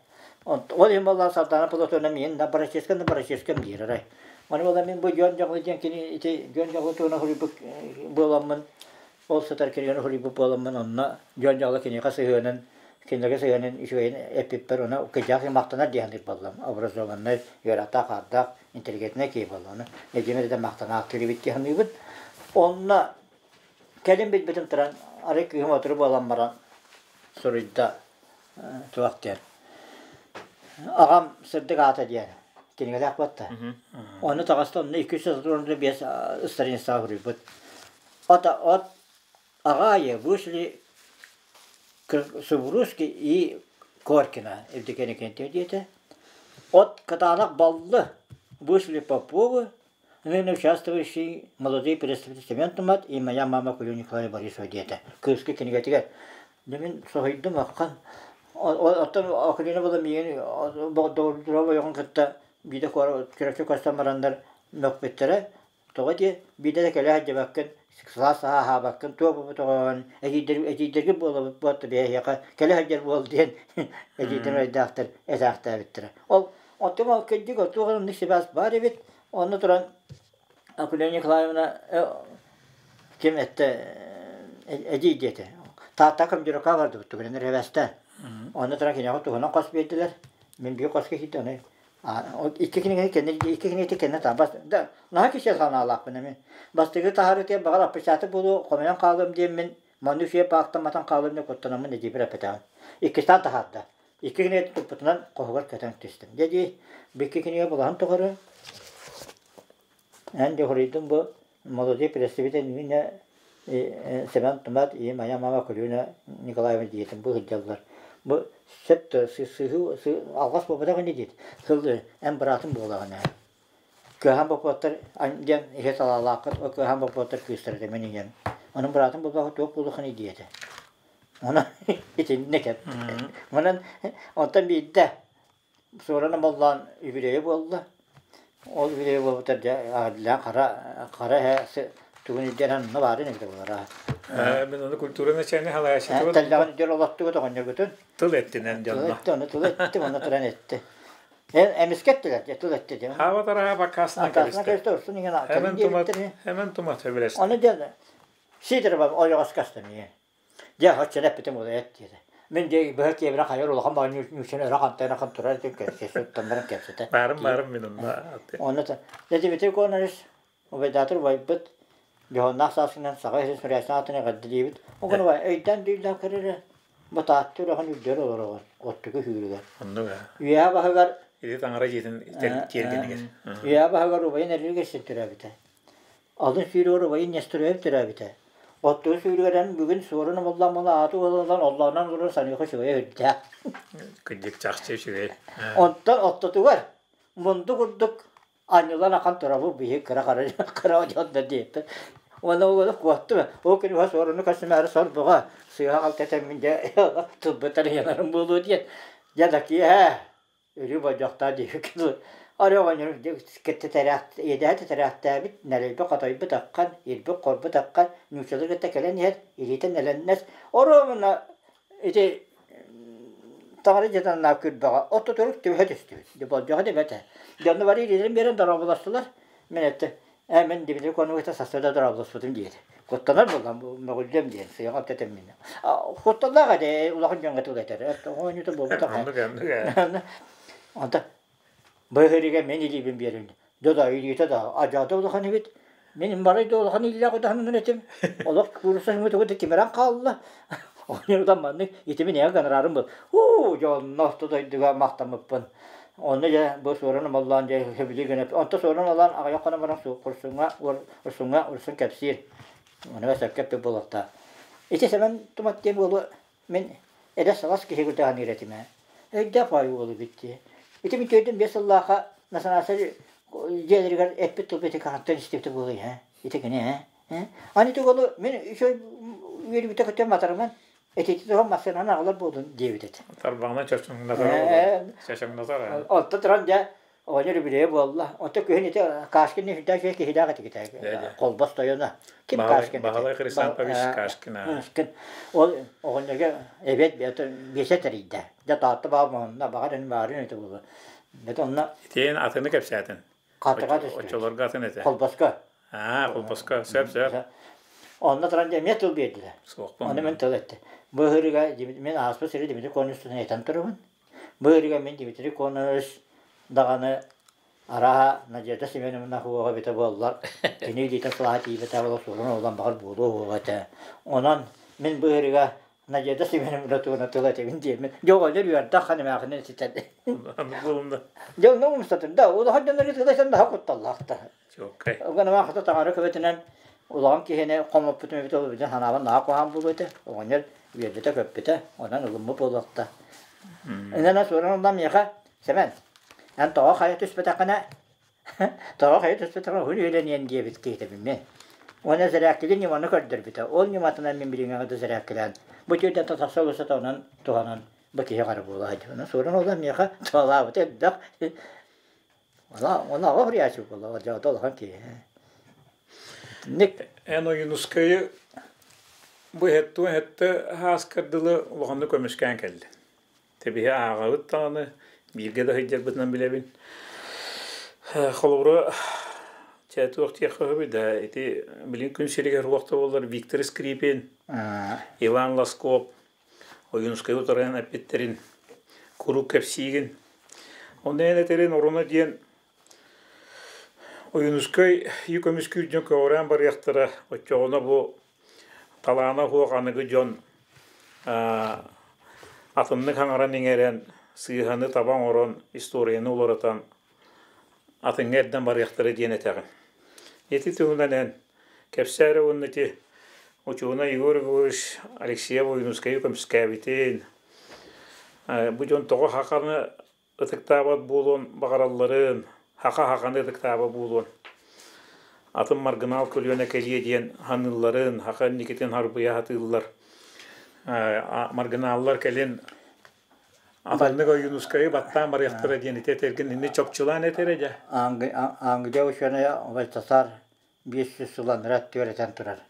B: Ол иһин буоллаҕа Сардаана Платоновна миигин на братишкам на братишкам диир арай. Ону буолла мин бу Дьуон Дьоҕу диэн кини ити Дьуон Дьоҕу туһунан суруйбут буоламмын ол сытар кинигэни суруйбут буоламмын онно Дьуон Дьоҕу киниэхэ сыһыанын кинилэргэ сыһыанын үчүгэйин эппиппэр ону кыдьаах махтанар дии саныыр буоллам. Образованнай, үөрэхтээх, аардаах, интеллигентнэй киһи буолла. Ону эдьиийим эрдэ махтанаахтыыр эбит дии саныыбын. Онно кэлин билбитим туран, арай кыыһым отуру буолан баран суруйда туох диэн. Аҕам сырдык аата диэн кинигэлээх буолта. Ону таҕыста онно 235 страницаҕа суруйбут. От, от аҕаайы вышли Субуруски и Коркина Евдокия Иннокентьевна диэтэ. От кытаанах баллы вышли Поповы, ныне участвующий молодые представители Семен Тумат и моя мама Кулю Николаевна Борисова диэтэ. Кыыска кинигэтигэр. Дьэ мин соһуйдум аххан. Оттон Акулина буола миигин доҕордоро ойоҕун кытта биирдэ Чурапчы көстөн бараннар мөхпүттэрэ. Тоҕо диэ, биирдэ да кэлэ сылдьыбаккын, сылаас аһаабаккын, туох буолбут эдьиийдэр эдьиийдэргит буолабыт буолта биһиэхэ кэлэ сылдьар буол диэн эдьиийдэр өйдөөхтөр этээхтээбиттэрэ. Ол оттон ол кырдьык туох оннук сибээс баар эбит. Онно туран Акулина Николаевна ким эттэ эдьиий диэтэ. Таатта Комдюрака бардыбыт түгэнэн эрэбэстэ. Онно туран киниэхэ туһунан хос биэрдилэр. Мин биир хоско киирдэ ону икки кинигэни кэннэ икки кинигэти кэннэ таабас да наһаа кичээ санаалаахпын эмин бастакы таһаарытыгар баҕар аппечаток буолуо хомойон хаалыам диэммин манны үчүгэй паактамматан хаалыам диэн куттанаммын эдьиийбэр эппэтэҕим иккистээн таһаарда икки кинигэти туппутунан хоһугар көтөн түстүм дьэ дии икки кинигэ булаһын тухары эн дьэ хоруйдум бу Молодой представитель Нина Семен Тумат и моя мама Кулюна Николаевна диэтим бу сылдьаллар. Бу сөп сыһыы алҕас буолбатах ини диэт. Сыл эн быраатым буолаҕын ээ. Кыаһаан Боппуоттар диэн иһэ салаалааххыт, ол Кыаһаан Боппуоттар кыыстара этэ мин ийэм. Онон быраатым буолбакка туох буолуоххун диэтэ. Онон итиннэ кэп. Онон онтон биирдэ Суоран Омоллоон үбүлүөйэ буолла. Ол үбүлүөйэ буолбута дьэ аҕыйах хара хара эһэ тугун илдьэн онно баарын эбитэ буолара.
A: Мин ону культура начальник халааччытыбын.
B: Тэллэҕин дьон олохтугут оҕонньоргутун.
A: Тыл эттинэн дьонно.
B: Тыл этти, ону тыл эттим, онно туран этти. Эмискэ эттилэр, дьэ тыл этти дьэ.
A: Хаабатараha бакаасынан
B: кэбистэ. Кэбистэ, урсун иҥэн
A: Hemen тумат сөбүлэстэ.
B: Ону дьэ Сидорова ойоҕос кастым ийэ. Дьэ, оччону эппитим буолуо эт диэтэ. Мин дьэ быһа киэбирэ хайар улахан баҕа ньүүсүн өрө хантайан ахан турар этим кэпсэтэ баран кэпсэтэ.
A: Баарым баарым мин онно.
B: Онно Дмитрий Конорович убайдаатыр убайбыт дьоһуннаах сааскынан саха сирин суруйааччы аатын эҕэрдэлиибит. Огон убай өйдөөн дүүллээх көрөрө бытаатты үрэҕин үрдүгэр олороҕун оттугу сүүрүгэр.
A: Оннук
B: Үөһэ баһыгар
A: Ити таҥара дьиэтин тиэргэнигэр.
B: Үөһэ баһыгар убайын эрилигэр син төрөөбүтэ. Алын сүүрүгэр убайын Нестероев төрөөбүтэ. Оттугу сүүрүгэрэн бүгүн суорун омуллан була ааты уолунан оллоонон олорон саныыха үчүгэйэ үрдээх.
A: Кырдьык чахчы үчүгэй.
B: Онтон оттотугар мунду курдук анньылан ахан турабы биһи кыра хара кыра дьон да диэппит. Уонна ол куоттум. Ол күн уһа суоруну көрсүмээри сор бөҕө сыыһа халта этэммин дьэ тылбытар ыйанарым буолуо диэн. Дьэ да киэһэ Өрүү болдьохтоо диэбиккэ дылы. Арыы оҕонньорум иэдэһэ тэтэрээхтээбит, нэлэйбит-хотойбут аххан, ирбит-хорбут аххан, нууччалыы кытта кэлэн иһэр, илиитэ нэлэннэс. Оруобуна ити таҥара дьиэтин аннаах күрбэҕэ оттотурук түбэһэ түстүбүт. Дьэ болдьоҕо диэбэтэ. Дьонно бары илиилэрин биэрэн дорооболостулар. Мин эттим, ээ мин Дмитрий Коновичка сарсыарда дорооболоспутум диэтэ. Куттанар буоллам, мөҕүллүөм диэн, сыыһа этим мин. Кутталлаах этэ, улахан дьоҥҥо тыл этэр. Оонньуута буолбатах. Онто быһырыга мен илиибин биэрин. Да да илиитэ да адьаата улахан эбит. Мин барай да улахан илиилээх удаһанын этим. Олох куурусса тугу да тимирэн хаалла. Оонньуутан маннык итимин эҕэ гонорарым был. Уу, дьонно дойдуга махтаммыппын. Онно дьэ бу суорун омоллоон дьэ сөбүлүү гына онто суорун ылан аҕыйах хонон баран курсуҥҥа урсуҥҥа урсун кэпсиир. Ону сөпкө эппит буолуохтаах. Ити Сэмэн Тумат диэн уолу мин эдэр саҕас киһи курдук этим ээ. Өйдөөх баай уолу эбит дии. Ити мин төрдүм биэс сыллаахха национальнай дьиэлэригэр эппит тылбыт ити хантан истибитэ буолуой ээ? Ити кини ээ? Аны ити уолу мин үчүгэй үөрүүбүтэ көтөн матарыман Этити туһан массыынаны аҕалар буолун диэбит этэ.
A: Тарбаҕынан чочоҥнотор
B: Онто туран дьэ оҕонньор үбүлүөйэ буолла. Онто күһүн ити Кашкин үрдээх үчүгэй киһилээх этигитэ. Холбос тойоно. Ким Кашкин?
A: Баһылай Хрисанпович Кашкин.
B: Ол оҕонньорго эбиэт биэсэ тэрийдэ. Дьэ Таатта баал моһунна баҕар эн баарын этэ буолуо. Бэт онно
A: Итиэн атыны кэпсээтин.
B: Хатыга түстүбүт.
A: Оччолорго атын этэ.
B: Холбоско.
A: Аа, холбоско. Сөп, сөп.
B: Онно туран эмиэ тыл биэрдилэр.
A: Суохпун.
B: Ону мин тыл этте. Бу ыһырыга мин ааспыт сири Дмитрий Конович этэн турабын. Бу ыһырыга мин Дмитрий Конович даҕаны арааһа Надежда Семеновна хуоҕа эбитэ буоллар, кини илиитэ сылаа тиийбэтэ буолуох суорун олон баҕар буолуо уоҕа этэ. Онон мин бу ыһырыга Надежда Семеновна туһунан тыл этэбин диэммин. Дьэ оҕонньор үөрдэх хан эмээхинин ситэн.
A: Буолумна.
B: Дьэ онно умсатын да улахан дьоннору тыла этэн наһаа кутталлаах да.
A: Чуоккай.
B: Огон хата таҥара көбөтүнэн улахан киһини хомоппутум эбит ол бүтүн санаабын наһаа куһаҕан буолуо этэ. Оҕонньор үөрбүтэ-көппүтэ, онон ылыммыт буолуохта. Иннэнэ суоран ыллам миэхэ, Сэмэн, эн тоҕо хайа түспэтэххинэ Тоҕо хайа түспэтэҕин уһун үөлэниэн диэбит киһитэбин мин. Уонна зэрээккилин ньыманы көрдөрбүтэ. Ол ньыматынан мин билиҥҥэ да зэрээккилээн бу түүрдэн тахса олорсо онон туһанан бу киһи хара буола сылдьар. Онон суорун уола миэхэ туһалаабыта элбэх. Она она аҕа суруйааччы буолла, дьоото улахан киһи. Итинник
A: Эн Ойуунускайы бу эһэттуон эһэттэ ааскар дылы улаханнык көмүскээн кэллин. Тэбиһи ааҕабыт даҕаны, бииргэ да сылдьарбытынан билэбин. Холобура, чэ туох диэххэ сөбүй да, ити билин күн сиригэр уохта буоллар Виктор Скрипин, Иван Лоскоп, Ойуунускай утаран эппиттэрин куруук кэпсиигин. Онно эн этэрин оруна диэн Ойуунускай yu көмүскүүр дьон көҕүрээн барыахтара, оччоҕуна бу талаана суох аныгы дьон атыннык хаҥаран-иҥэрэн, сыыһаны таба оҥорон, историяны уларытан атыҥҥа эрдэн барыахтара диэн этэҕин. Ити туһунан эн кэпсээ эрэ уонна ити учуонай Егор Егорович Алексеев Ойуунускайы көмүскээбитин, бу дьон тоҕо хаханы ытыктаабат буолуон баҕаралларын, хаха-хаханы ытыктаабат буолуон, атын маргынаал көлүөнэ кэлиэ диэн саныылларын, хаха инникитин харбыйа сатыыллар. Маргынааллар кэлин атыннык Ойуунускайы баттаан барыахтара диэн ити этэргин инни чопчулаан этэрэ дьэ.
B: Англия учуонайа Вальтасар 500 сыл анараа өттүгэр этэн турар.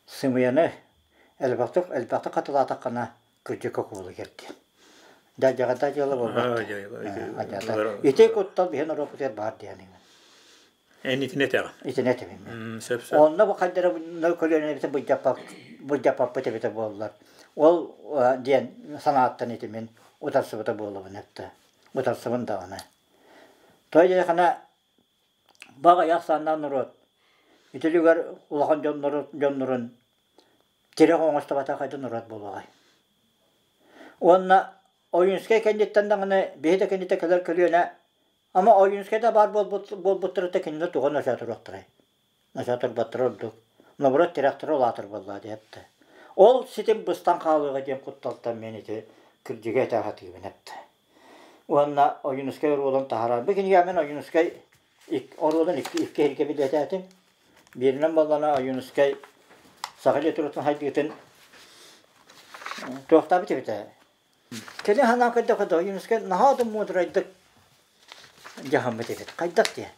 B: Сымыйаны элбэхтик элбэхтик хатылаатаххына кырдьыкка куолу кэрдиэн. Дьадьаҕата дьыала буолбат. Ити куттал биһи норуоппутугар баар диэн.
A: Эн итини этэҕин.
B: Итини этэбин.
A: Сөп сөп.
B: Онно бу хайдара көлүөнэбитин былдьаппаппыт эбитэ буоллар. Ол диэн санааттан ити мин утарсыбыта буолабын эттэ. Утарсыбын даҕаны. Той диэхэнэ баҕайах санаан норуот итилигэр улахан дьоннорун тирэх оҥостубатах хайда норуот буолуоҕай. Уонна Ойуунскай кэнниттэн даҕаны биһи да кэнниттэн кэлэр көлүөнэ ама Ойуунскай да баар буолбуттара кинилэр тугу ночоо туруохтарай? Ночоо турбаттара ордук. Наоборот тирэхтэрэ улаатар буоллаа диэттэ. Ол ситим быстан хаалыаҕа диэн кутталтан мин ити кырдьыгы этэ сатыыбын эттэ. Уонна Ойуунускай оруолун таһаарар. Бу кинигэ мин Ойуунускай оруолун икки иһиргэ билиэтээтим. Бииринэн буоллаҕына Ойуунускай саха литературатын хайдыытын туохтаабыт эбитэ. Кэлин санаан көрдөххө Ойуунускай наһаа да муодурайдык дьаһаммыт эбит. Хайдах диye.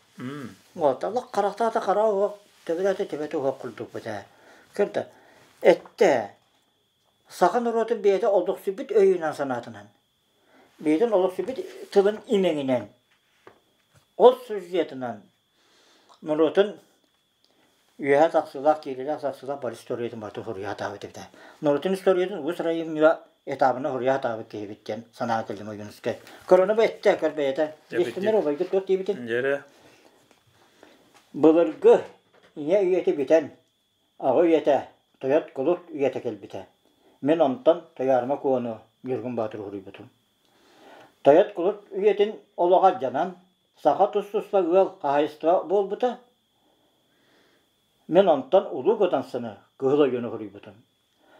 B: Вот, олох харахтаата хара уһуох, төбөлөөтө төбөтө уһуох курдукпут ээ. Көрдө, эттэ, саха норуотун бэйэтэ олохсуйбут өйүнэн-санаатынан бэйэтин олохсуйбут тылын имэҥинэн, ол сюжетынан норуотун үөһэ тахсыылаах, киириилээх тахсыылаах бары историятын барытын суруйа сатаабыт эбит. Норуотун историятын уус айымньыга этабына суруйа сатаабыт киһибит диэн санаа кэллим Ойуунускай. Корона бу эттэ, көр бэйэтэ. Истиннэр убайгыт туох диэбитин?
A: Дьэрэ.
B: Былыргы ийэ үйэтэ бүтэн, Аҕа үйэтэ, тойот кулут үйэтэ кэлбитэ. Мин онтон Туйаарыма Куону Ньургун Боотуру суруйбутум. Тойот кулут үйэтин олоҕо алдьанан, саха тус-туспа ыал хаһаайыстыба буолбута. Мин онтон Улуу Кудаҥсыны Кыһыл Ойууну суруйбутум.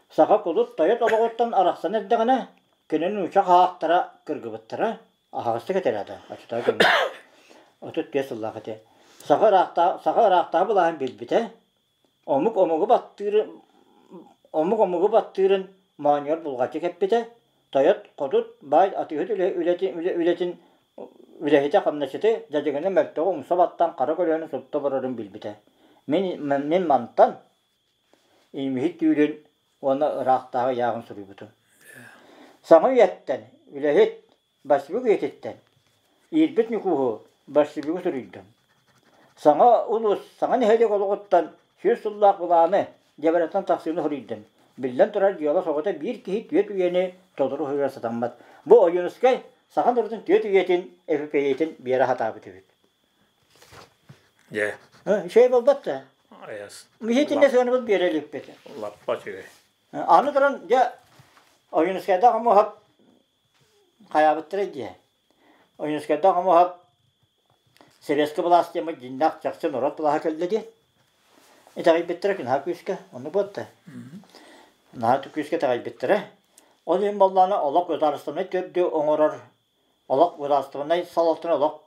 B: Саха кулут тойот олоҕуттан арахсан эрдэҕинэ, кини нуучча хаһаахтара кыргыбыттара, аһаҕастык этэр аата, оччотооҕу кэмҥэ 35 сыллаах этэ. Саха ыраахтааҕы былааһын билбитэ, омук омугу баттыырын омук омугу баттыырын моонньугар булҕаччы кэппитэ, тойот, хотут, баай атыыһыт үлэтин үлэһитэ хамначчыты дьадьыгыны мөлтөҕү умса баттаан хара көлөһүнү сутта барарын билбитэ. Мин мантан Имиһит түүлүн уонна ыраахтааҕы ыйааҕын суруйбутум. Саҥа үйэттэн, үлэһит, большевик үйэтиттэн иирбит Ньукууһу большевигы суруйдум. Саҥа улуус, саҥа нэһилиэк олоҕуттан 100 сыллаах былааны дьэбэрэттэн тахсыыны суруйдум. Биллэн турар, дьыала соҕото биир киһи түөрт үйэни толору суруйар сатаммат. Бу Ойуунускай саха норуотун түөрт үйэтин эпопеятын биэрэ сатаабыт эбит.
A: Дьэ.
B: Үчүгэй буолбат да?
A: Айас.
B: Миһитинне сыанабыл биэрэ иликпит.
A: Лаппа үчүгэй.
B: Аны туран, дьэ, Ойуунускайдаах Омуоһап хайаабыттара дии. Ойуунускайдаах Омуоһап советскай былаас диэн дьиннээх чахчы норуот былааһа кэллэ дии. Итэҕэйбиттэрэ наһаа күүскэ, оннук буолта. Наһаа күүскэ итэҕэйбиттэрэ. Ол иһин буоллаҕына олох государственнай төрдү оҥорор олох государственнай салалтаны олох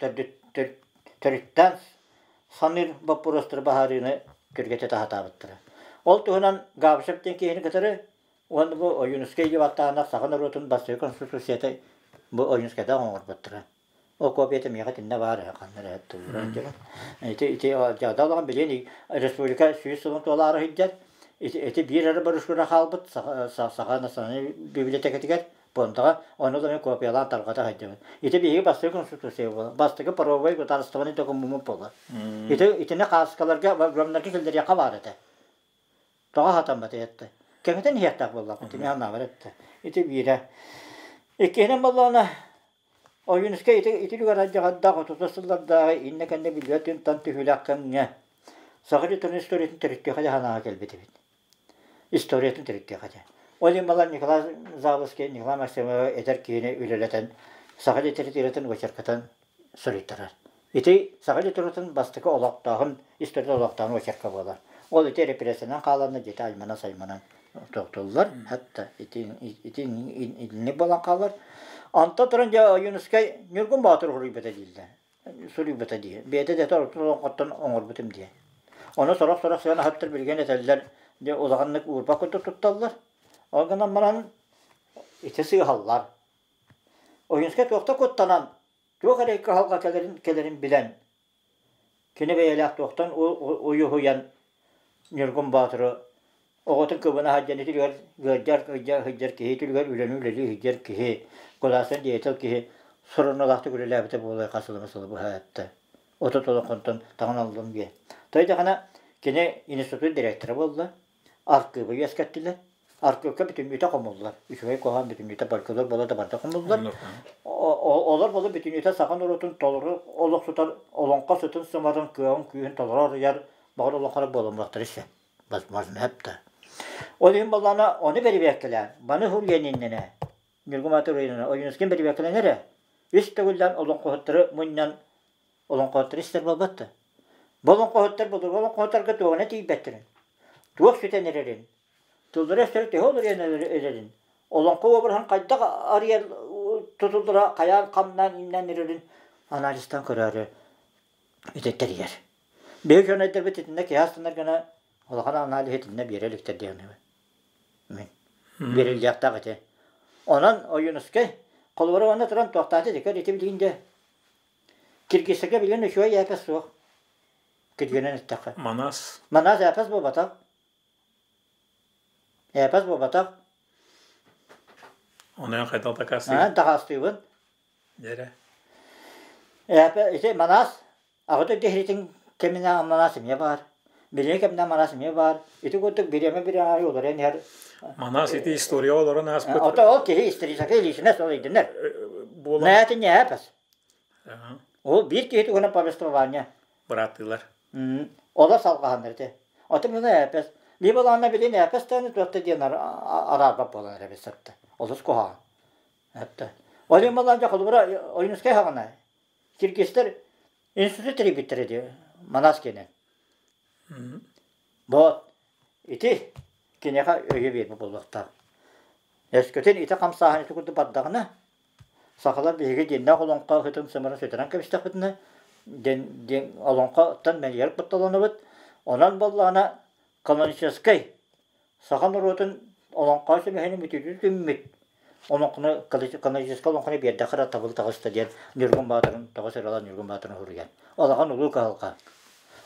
B: төрүттээн саныыр боппуруостары баһаарыыны түргэтэтэ сатаабыттара. Ол туһунан Габышев диэн киһини кытары уонна бу Ойуунускай дебаттаанах саха норуотун бастакы конституцията бу Ойуунускайдаах оҥорбуттара. Ол копията миэхэ итиннэ баар ханна эрэ тыллара Ити ити дьадаалаҕын билиэн республика 100 сылын туолаары сылдьар. Ити ити биир эрэ брошюра хаалбыт Саха национальнай библиотекатыгар пуондаҕа ону да копиялаан тарҕата сылдьабыт. Ити биһиги бастакы конституция буолар. Бастакы правовой государственный документ буолар. Ити итини хааскаларга вагоннарга киллэриэххэ баар этэ. Тоҕо хатаммат этэ. Кэҥэтэн иһиэхтээх буоллахпын, тимиһ анаабар этэ. Ити биирэ. Иккиһинэн буоллаҕына, Ойуунускай ити ити үлүгэр алдьархайдаах отутус сыллардааҕы иннэ-кэннэ биллибэт тыынтан түһүүлээх кэмҥэ саха литературнай историятын төрүттүөххэ дьаһанаҕа кэлбит эбит. Историятын төрүттүөх этэ. Ол иһин балар Николай Заболоцкий, Николай Максимовы эдэр киһини үлэлэтэн саха литературатын очеркатын суруйтарар. Ити саха литературатын бастакы олохтооһун, история олохтооһун очерка буолар. Ол ити репрессиянан хааланна дьиэтэ аймана-сайманан тохтуллар. Hatta ити ити итинник буолан хаалар. Онтон туран дьэ Ойуунускай Ньургун Боотур суруйбута дииллэр. Суруйбута дии. Бэйэтэ да олоҥхоттон оҥорбутум дии. Ону сорох-сорох сыан аһыттар билигин этэллэр, дьэ улаханнык уурбат курдук тутталлар. Ол гынан баран ити сыыһаллар. Ойуунскай туохта куттанан, туох эрэ кыһалҕа кэлэрин, кэлэрин билэн, кини бэйэлээх туохтан уйуһуйан Ньургун Боотуру оҕотун кыбына сылдьан үтүлүгэр ыалдьар сылдьар киһи үтүлүгэр үлэни үлэлии сылдьар киһи, кылаастан деятель киһи сорунуулаахтык үлэлээбитэ буолуой хас сылы сылы быһа эттэ. Отут олоҥхонтон таҥан аллым диэн. Тойдохына кини институт директора буолла, архыыбы үөскэттилэр. Аркыыкка бүтүннүүтэ хомуллар. Үчүгэй куһаҕан бүтүннүүтэ фольклор буола да барыта хомуллар. Олор буола бүтүннүүтэ саха норуотун толору олохсутар олоҥхо сытын-сымарын, кыаҕын-күүһүн толору арыйар баҕар олоҥхолор буолумуохтара сөп. Возможно, да. Ол иһин буоллаҕына, ону бэрэбиэркэлээн, маны уһуллуон иннинэ, Ньургун Баатыр Ойуунускай бэрэбиэркэлэнэр эрэ, үс төгүллээн олоҥхоһуттары мунньан олоҥхоһуттары истэр буолбат да. Бу олоҥхоһуттар былыргы олоҥхоһуттарга туоҕуна тиийбэттэрин, туох сүтэн эрэрин, тыллара-өстөрө төһө уларыйан эрэрин, олоҥхо уобараһын хайдах арыйар тутуллара хайаан хамнаан имнээн эрэрин анализтаан көрөөрү ити тэрийэр. Биһиги учуонайдарбыт итиннэ киһи астынар гына улахан аналиһы итиннэ биэрэ иликтэр диэн мин биэриллиэхтээх ити. Онон Ойуунускай холобура уонна туран туохтаата дикэр ити билигин дьэ Киргизскэ билигин үчүгэй эпос суох. Киргинэн эттэххэ.
A: Манас.
B: Манас эпос буолбатах. Эпос буолбатах.
A: Онон хайдах дакаастыыбын?
B: Дакаастыыбын.
A: Дьэрэ.
B: Эпэ ити Манас аҕа дойду иһитин кэминэ Манас эмиэ баар. Билиҥҥи кэмнэ Манас эмиэ баар. Ити курдук бириэмэ бириэмэ аайы уларыйан иһэр.
A: Манас ити история олорон ааспыт.
B: Ото ол киһи историческай личность ол өйдөнөр.
A: Буолан.
B: Это не эпос. Ол биир киһи туһунан повествование.
A: Бырааттыылар.
B: Олор салҕаһаннар ити. Ото мына эпос. Либо лаана билин эпос таны туотта диэн араарбат буолан эрэ сытта. Олус куһаҕан. Этте. Ол малан дьэ холобура Ойуунускай хаҕана киргизтэр институт тэрийбиттэрэ дии Манас киэнэ. Вот ити киниэхэ өйө биэрбит буолуохтаах. Өскөтүн ити хамсааһын ити курдук бардаҕына сахалар биһиги диэннээх олоҥхо ыһытын сымарын сүтэрэн кэбистэхпитинэ диэн диэн олоҥхоттон мэлийэр кутталанабыт. Онон буоллаҕына каноническай саха норуотун олоҥхо сүмэһинин бүтүтү түммүт олоҥхону каноническай олоҥхону биэрдэххэ эрэ табыл таҕыста диэн Ньургун Баатырын тоҕо сыралаан Ньургун Баатырын суруйан. Улахан улуу кыһалҕа.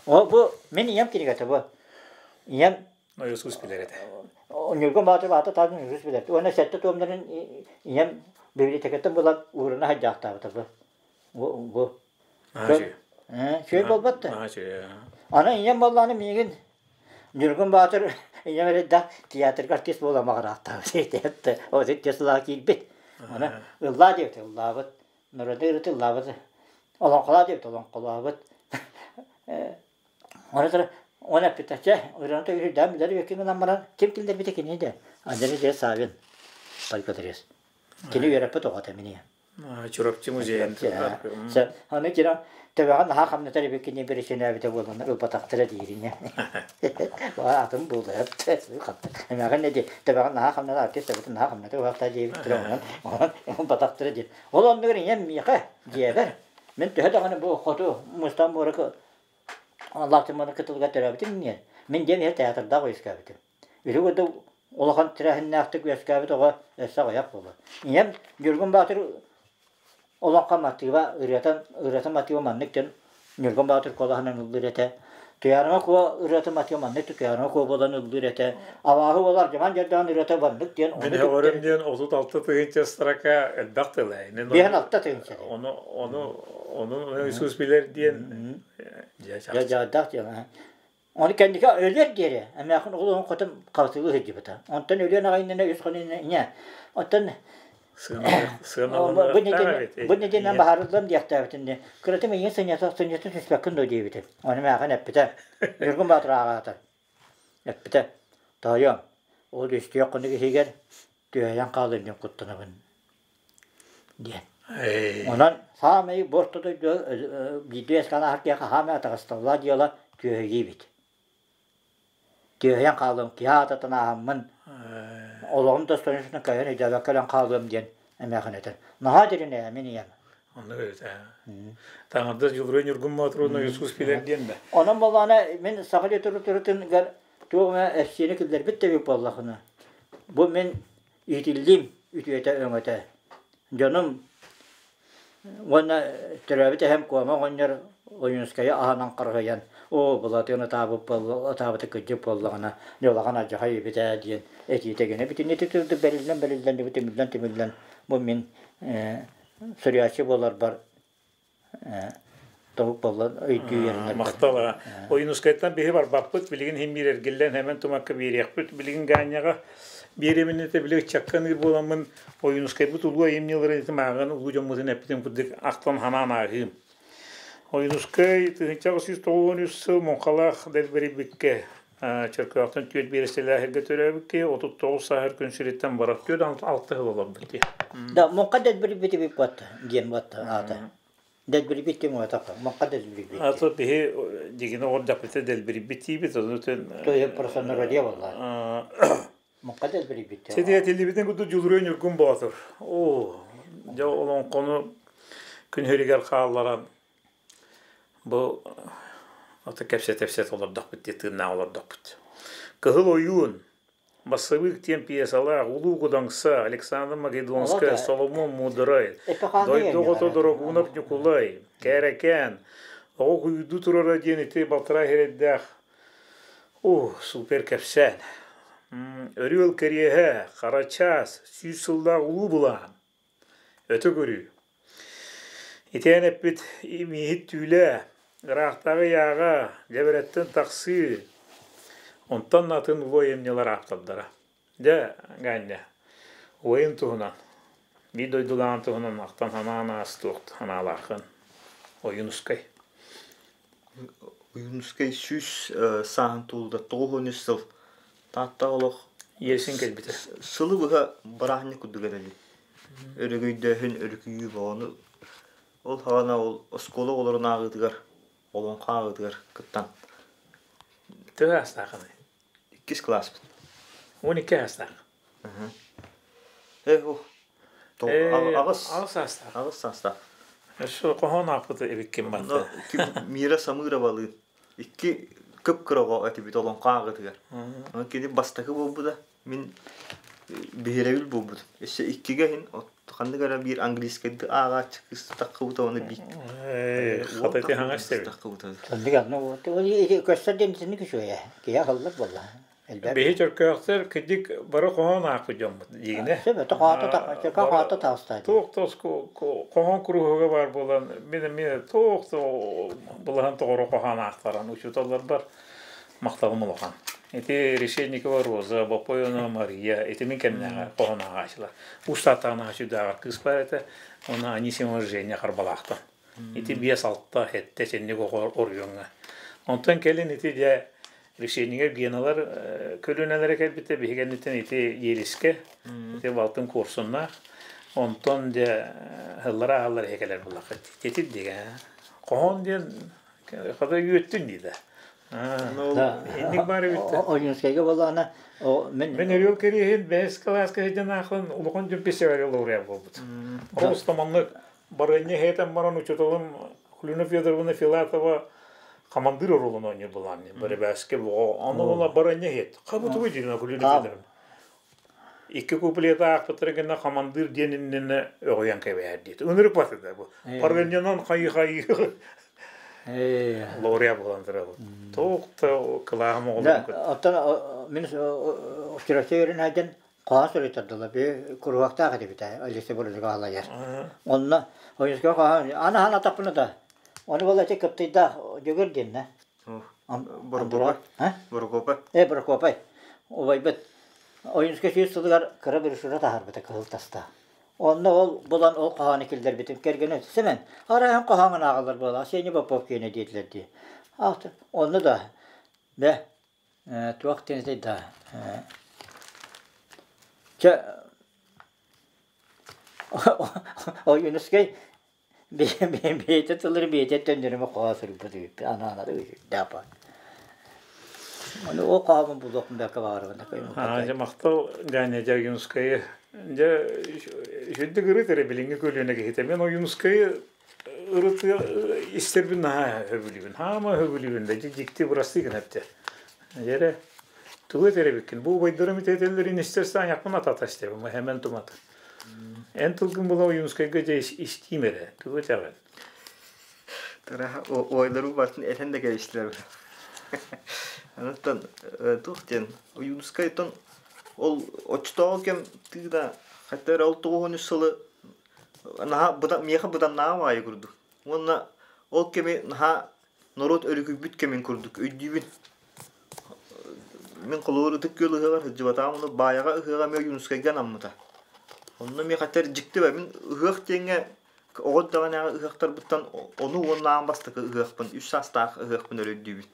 B: О бу мин ийэм кинигэтэ бу. Ийэм
A: Иисус билэр этэ.
B: Ньургун Баатыр аата таатын Иисус билэр. Уонна сэттэ туомнарын ийэм библиотекаттан булан уурана сылдьаахтаабыта бу. Бу бу. Үчүгэй буолбат да. Аны ийэм буоллаҕына миигин Ньургун Баатыр ийэм эрэйдээх театрга артист буола маҕыраахтаабыт. Ол сылаа киирбит. Аны ыллаа диэбит ыллаабыт. Народы ырыты ыллаабыт. Олоҥхолоо диэбит олоҥхолообут. Оны туран оны эппитэ, чэ, ырыаны төгүрүйдээн билэр үөккүн гынан баран, ким киллэрбитэ кини да, Андрей Ильич Савин, Палькотрез. Кини үөрэппит оҕото мин ийэм.
A: Чурапчы музейын
B: Аны кини төбөҕө наһаа хамнатар эбит кини биричинээбитэ буолан ылбатахтара диирине. Атын буолар. Эмэҕин эди төбөҕө наһаа хамнатар артист төбөтүн наһаа хамнатар уһахта диэбиттэрэ онон онон ылбатахтара диир. Ол оннугар ийэм миэхэ дьиэбэр мин төһө даҕаны бу хоту мустан муора Лаптыманы кытылыгар төрөөбүтүм диэн. Мин дьиэм иһэ театрдаах үөскээбитим. Үһү курдук улахан тэрээһиннээхтик үөскээбит оҕо өссө аҕыйах буолуо. Ийэм Ньургун Баатыр олоҥхо матыыба ырыатын ырыатын матыыба маннык диэн Ньургун Баатыр куолаһынан ыллыыр этэ. Туйаарыма Куо ырыатын матыыба маннык Туйаарыма Куо буолан ыллыыр этэ. Абааһы уола Ардьаман Дьардаан ырыата маннык диэн
A: Мин өҕөрүм диэн 36 тыһыынча строка элбэх тыл ээ.
B: 56 тыһыынча.
A: Ону ону ону Иисус билэр диэн
B: дьэ дьаардаах диэн. Ону кэнники өлүөр диэри эмээхин оҕолорун хотун халтылыы сылдьыбыта. Онтон өлүөн аҕай иннинэ үс хонун иннинэ оттон бу нэдиэлэнэн баһаарыллыам диэхтээбитин дии. Кыратым ийэ сынньата сынньата түспэккин дуо диэбитим. Ону эмээхин эппитэ. Ньургун Баатыр ааҕаатар. Эппитэ, тоойуом, ол үстүөх хонук иһигэр түһэйэн хаалыам диэн куттанабын диэн. Онон саамай бу орто дойду биирдэ үөскээн ааһар киһиэхэ саамай атаҕастабыллаах дьыала түөһэйии эбит. Түөһэйэн хаалыам, киһи аатыттан ааһаммын, олоҕум достоинствотын кыайан өйдөөбөккө өлөн хаалыам диэн эмээхин этэр. Наһаа дириҥ ээ, мин ийэм.
A: Оннук эбит ээ. Таҥарда Дьулуруй Ньургун Боотуруна Иисус билэр диэн да.
B: Онон буоллаҕына мин саха литературатын туох эмэ эссиэни киллэрбит да эбит буоллахына, бу мин иитиллиим үтүөтэ өҥөтө. Дьонум уонна төрөөбүт эһэм Куома оҕонньор Ойуунускайы аһынан харыһыйан, оо, Былатыан ытаабыт буолла, ытаабыта кырдьык буоллаҕына, дьолаҕан алдьархай эбит ээ диэн этиитэ гинэ бүтүннүү тылдык бэриллэн бэриллэн түмүллэн түмүллэн бу мин суруйааччы буоларбар тобук буолла өйдүү үөрэнэрбэр.
A: Махтал. Ойуунускайтан биһи барбаппыт, билигин иһин биир эргиллэн Хэмэн Тумакка биэриэхпит. Билигин Гаанньаҕа. Биэримин этэ били ыччакка аныыр буоламмын Ойуунускайбыт улуу айымньыларын ити мааҕын улуу дьоммутун эппитин курдук ахтан санаан ааһыым. Ойуунускай 1893 сыл Муҥхалаах Дэлбэрийбиккэ Чөркөөхтөн түөрт биэрэстэлээһиргэ төрөөбүт киһи 39 сааһар күн сириттэн барар 46 сыл олорбут дии.
B: Да, Муҥха Дэлбэрийбит эбит буотта диэн буотта аата. Дэлбэрийбит диэн буотах, Муҥха Дэлбэрийбит.
A: Ато биһи дигини оҕордохпута дэлбэрийбит диибит, ону
B: То есть просто народе буолла. Муҥха Дэлбэрийбит.
A: Сити этиллибитин курдук Дьулуруй Ньургун Боотур. Оо, дьэ олоҥхону күн сиригэр хаалларан бу ото кэпсэтэ-кэпсэтэ олордохпут дии тыыннаах олордохпут. Кыһыл ойуун, Бассабыык диэн пьесалаах Улуу Кудаҥса, Александр Македонскай, Соломон Муударай, Дойду оҕото Дорогунов Ньукулай, Кээрэкээн, Оҕо куйуурдуу турара диэн ити балтараа сирэйдээх Оо, супер кэпсээн. Өрүөл кэриэһэ, Харачаас, 100 сыллаах улуу былаан. Өтө көрүү. Итээн эппит имииһит түүлэ, ыраахтааҕы ыйааҕа, дьэбэрэттэн тахсыы, онтон атын улуу айымньылар ааптардара. Дьэ, Ганя, убайын туһунан, биир дойдулааҕын туһунан ахтан санаан аастуох санаалааххын. Ойуунускай.
C: Ойуунускай 100 сааһын туолда 93 сыл Таатта олох
A: Иэсин кэлбитэ.
C: Сылы быһа бырааһынньык курдук этэ Өрөгөйдөөһүн, өрүкүйүү бөҕөнү ол саҕана ол оскуола оҕолорун ааҕыытыгар, олоҥхо ааҕыытыгар кыттан.
A: Төһө аастааххыный?
C: Иккис кылааспыт.
A: 12 аастаах.
C: Э, аҕыс
A: аҕыс саастаах.
C: Аҕыс саастаах.
A: Өссө хоһоон аахпыт эбиккин барда.
C: Мира Самыровалыын икки кып-кыра оҕо этибит олоҥхо ааҕыытыгар. Онон кини бастакы буолбута, мин биһирэбил буолбутум. Өссө иккигэ иһин ханнык эрэ биир английскайды ааҕааччы кыыс таххыбыта уонна биир
A: Хата ити хаҥас тэбит.
C: таххыбыта.
B: Көстөр диэн итинник үчүгэйэ. Киһи аһыллар буолла.
A: Биһи чөркөөхтөр кырдьык бары хоһоон аахпыт дьоммут диигинэ.
B: Сөп, хоһоото таҕыста.
A: Туох тос хоһоон куруһуга баар буолан мин эмиэ туох былаһын тоҕоро хоһоон аахтаран учууталларбар махталым улахан. Ити Решетникова Роза, Боппойонова Мария, ити мин кэмнээҕэ хоһоон ааҕааччылар. Устааттаҕын аҕа кыыс баар этэ, уонна Анисимова Женя Харбалаахтан. Ити 5-6 сэттэ синник оҕо оройуоҥҥа. Онтон кэлин ити дьэ Решениегэ Геналар көлүөнэлэрэ кэлбитэ биһиги кэнниттэн ити Елискэ, ити балтым Куорсуннаах. Онтон дьэ ыллара ааллар иһэ кэлэр буллахха тетит дигэ. Хоһоон диэн хата үөттүн дида. Инник баар эбит.
B: Ойуунскайга буоллаҕына
A: мен Мен өрүөл кэриэһин бэһис кылааска сылдьан аахын улахан дьон фестивальга лауреат буолбут. Ол маннык барыанньа иһэтэн баран учууталым Хлюна Федоровна Филатова хамандыыр оруолун оонньуур былаанныы бэрэбээскэ ону ону барыанньа иһит хабытыбы диэн Хлюна Федоровна икки куплеты аахпыттара гына хамандыыр диэн иннинэ өҕүйэн кэбиһэр диэт ынырык батыда бу барыанньанан хайы-хайы лауреат буолан турабыт туох да кылааһым оҕолорун
B: Оттон мин Чурапчы үөрэнээден хоһоон суруйтардылар би куруһуоктаах этибит Алиса Борисова алайар. Онно Ойуска хоһоон ана атаппына да Оны буолла ити кыптыйдаах Дьөгүөр диэннэ.
C: Борокуопай. Борокуопай.
B: Э, Борокуопай. Убайбыт Ойуунускай 100 сылыгар кыра брошюра таһаарбыта кыһыл таста. Онно ол булан ол хоһоону киллэрбитим. Кэргэнэ Сэмэн, арааһын хоһооҥун ааҕаллар буолла. Сеня Попов киэнэ диэтилэр дии. Онно да бэ туох диэн этэй да чэ Ойуунускай бэйэтэ тыллары бэйэтэ төннөрүмэ хоһоо суруйбут үһү анаанары үһү Ону ол хоһоомун булуохпун бэркэ баҕарабын
A: Дьэ махтал Ганя дьэ Ойуунускайы дьэ үчүгдүк ырыт эрэ билиҥҥи көлүөнэ киһитэ мен Ойуунускайы ырытыы истэрбин наһаа сөбүлүүбүн хаама сөбүлүүбүн да дьэ дьикти бырастыы гына эптэ дьэ эрэ тугу этэр эбиккин бу убайдарым итэтэллэрин истэр сааньахпын атата истэбин хэмэн тумат Эн тылгын була Ойуунускайга дьэ истиим эрэ, тугу этэҕин?
C: Тараха уойлару бартын этэн да кэбистилэр. Анаттан туох диэн Ойуунускайтан ол оччотооҕу кэм тыына хотя эрэ ол 93 сылы наһаа быдан миэхэ быданнааҕым аайы курдук. Уонна ол кэми наһаа норуот өрүкүйбүт кэмин курдук өйдүүбүн. Мин холобур Ытык Күөл ыһыаҕар сылдьыбатаҕым, ону Баайаҕа ыһыаҕа эмиэ Ойуунускайга анаммыта. Онно эмиэ хатар дьикти бай, мин ыһыах диэҥҥэ оҕо эрдэҕинээҕи ыһыахтарбыттан ону уонна аан бастакы ыһыахпын, үс саастаах ыһыахпын өрө өйдүүбүн.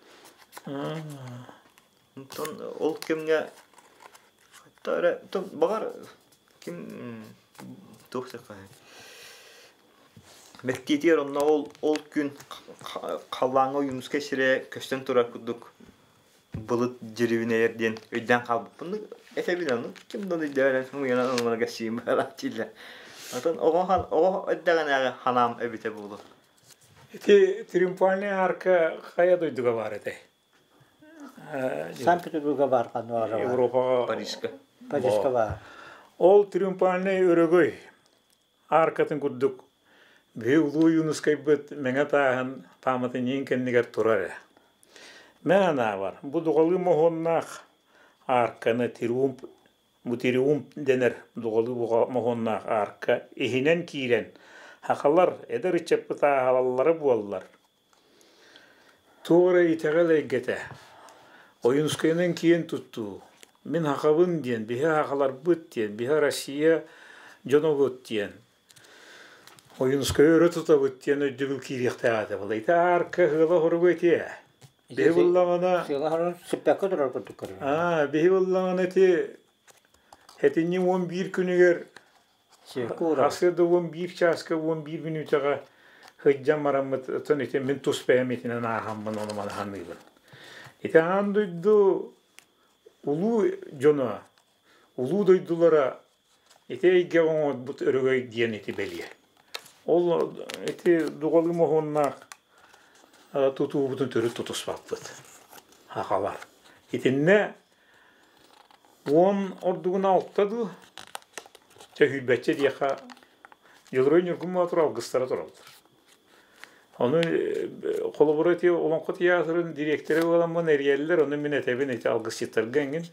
C: Онтон ол кэмҥэ эрэ баҕар ким туох диэххэ Мэктиэтигэр онно ол ол күн халлааҥҥа Ойуунускай сирэ көстөн турар курдук былыт дьирибинэйэр диэн өйдөөн хаалбыппын этэбин ону ким да өйдөөн ымыйанан ылымана кэпсиим баҕалаах Оттон оҕо оҕо эрдэҕинээҕи ханаам эбитэ буолуо.
A: Ити Триумфальная арка хайа дойдуга баар этэй?
B: Санкт-Петербурга баар ханна
A: Европаҕа
C: Парижка.
B: Парижка баар.
A: Ол Триумфальнай өрөгөй аркатын курдук биһи Улуу Юнускайбыт мэҥэ тааһын пааматынньыгын кэннигэр турар ээ. Мэ анаабар, бу дуҕалыы моһуоннаах арканы триумф бу триумф дэнэр дуҕалыы моһуоннаах арка иһинэн киирэн сахалар эдэр ыччаппыт ааһалаллара буоллар Туох эрэ итэҕэл эйгэтэ, Ойуунускайынан киэн туттуу, мин сахабын диэн, биһи сахаларбыт диэн, биһи Россия дьонобут диэн, Ойуунускайы өрө тутабыт диэн өйдөбүл киириэхтээх этэ буолла. Ити аарка ыала хоруга ити ээ. Биһи буллаҕына
B: Сыала сиппэккэ турар курдук көрөр.
A: Аа, биһи буллаҕына ити сэтинньи 11 күнүгэр Сарсыарда 11 чааска 11 мүнүүтэҕэ сылдьан бараммыт, оттон ити мин тус бэйэм итинэн ааһаммын ону маны саныыбын. Ити аан дойду улуу дьоно, улуу дойдулара ити эйгэҕэ оҥорбут өрөгөй диэн ити бэлиэ. Ол ити дуҕалыы моһуоннаах тутуубутун төрүт тутуспаппыт сахалар. Итиннэ Уон ордугун алта дуу, чэ сүүрбэччэ диэххэ Дьулуруй Ньургун Боотур алгыстара тураллар. Ону холобура ити Олоҥхо тыйаатырын дириэктэрэ буоламмын эрийэллэр, ону мин этэбин ити алгысчыттарга эҥин,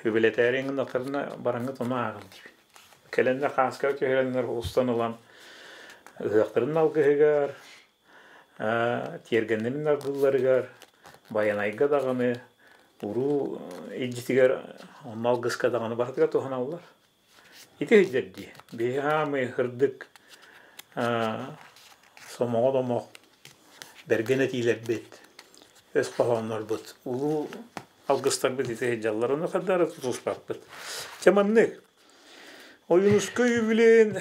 A: үбүлэтээри эҥин атарына бараҥҥыт ону ааҕын диибин. Кэлэннэр хааскаҕа түһэрэннэр устан ылан ыһыахтарын алгыһыгар, Тиэргэннэрин аргылларыгар, Байанайга даҕаны, уруу илдьитигэр онно алгыска даҕаны барытыгар туһаналлар. Ити сылдьар дии. Биһи хаамыы сырдык сомоҕо домох бэргэн этиилэрбит, өс хоһооннорбут, улуу алгыстарбыт ити сылдьаллар. Ону хардары тутуспаппыт. Чэ маннык. Ойуунускай үбүлүөйүн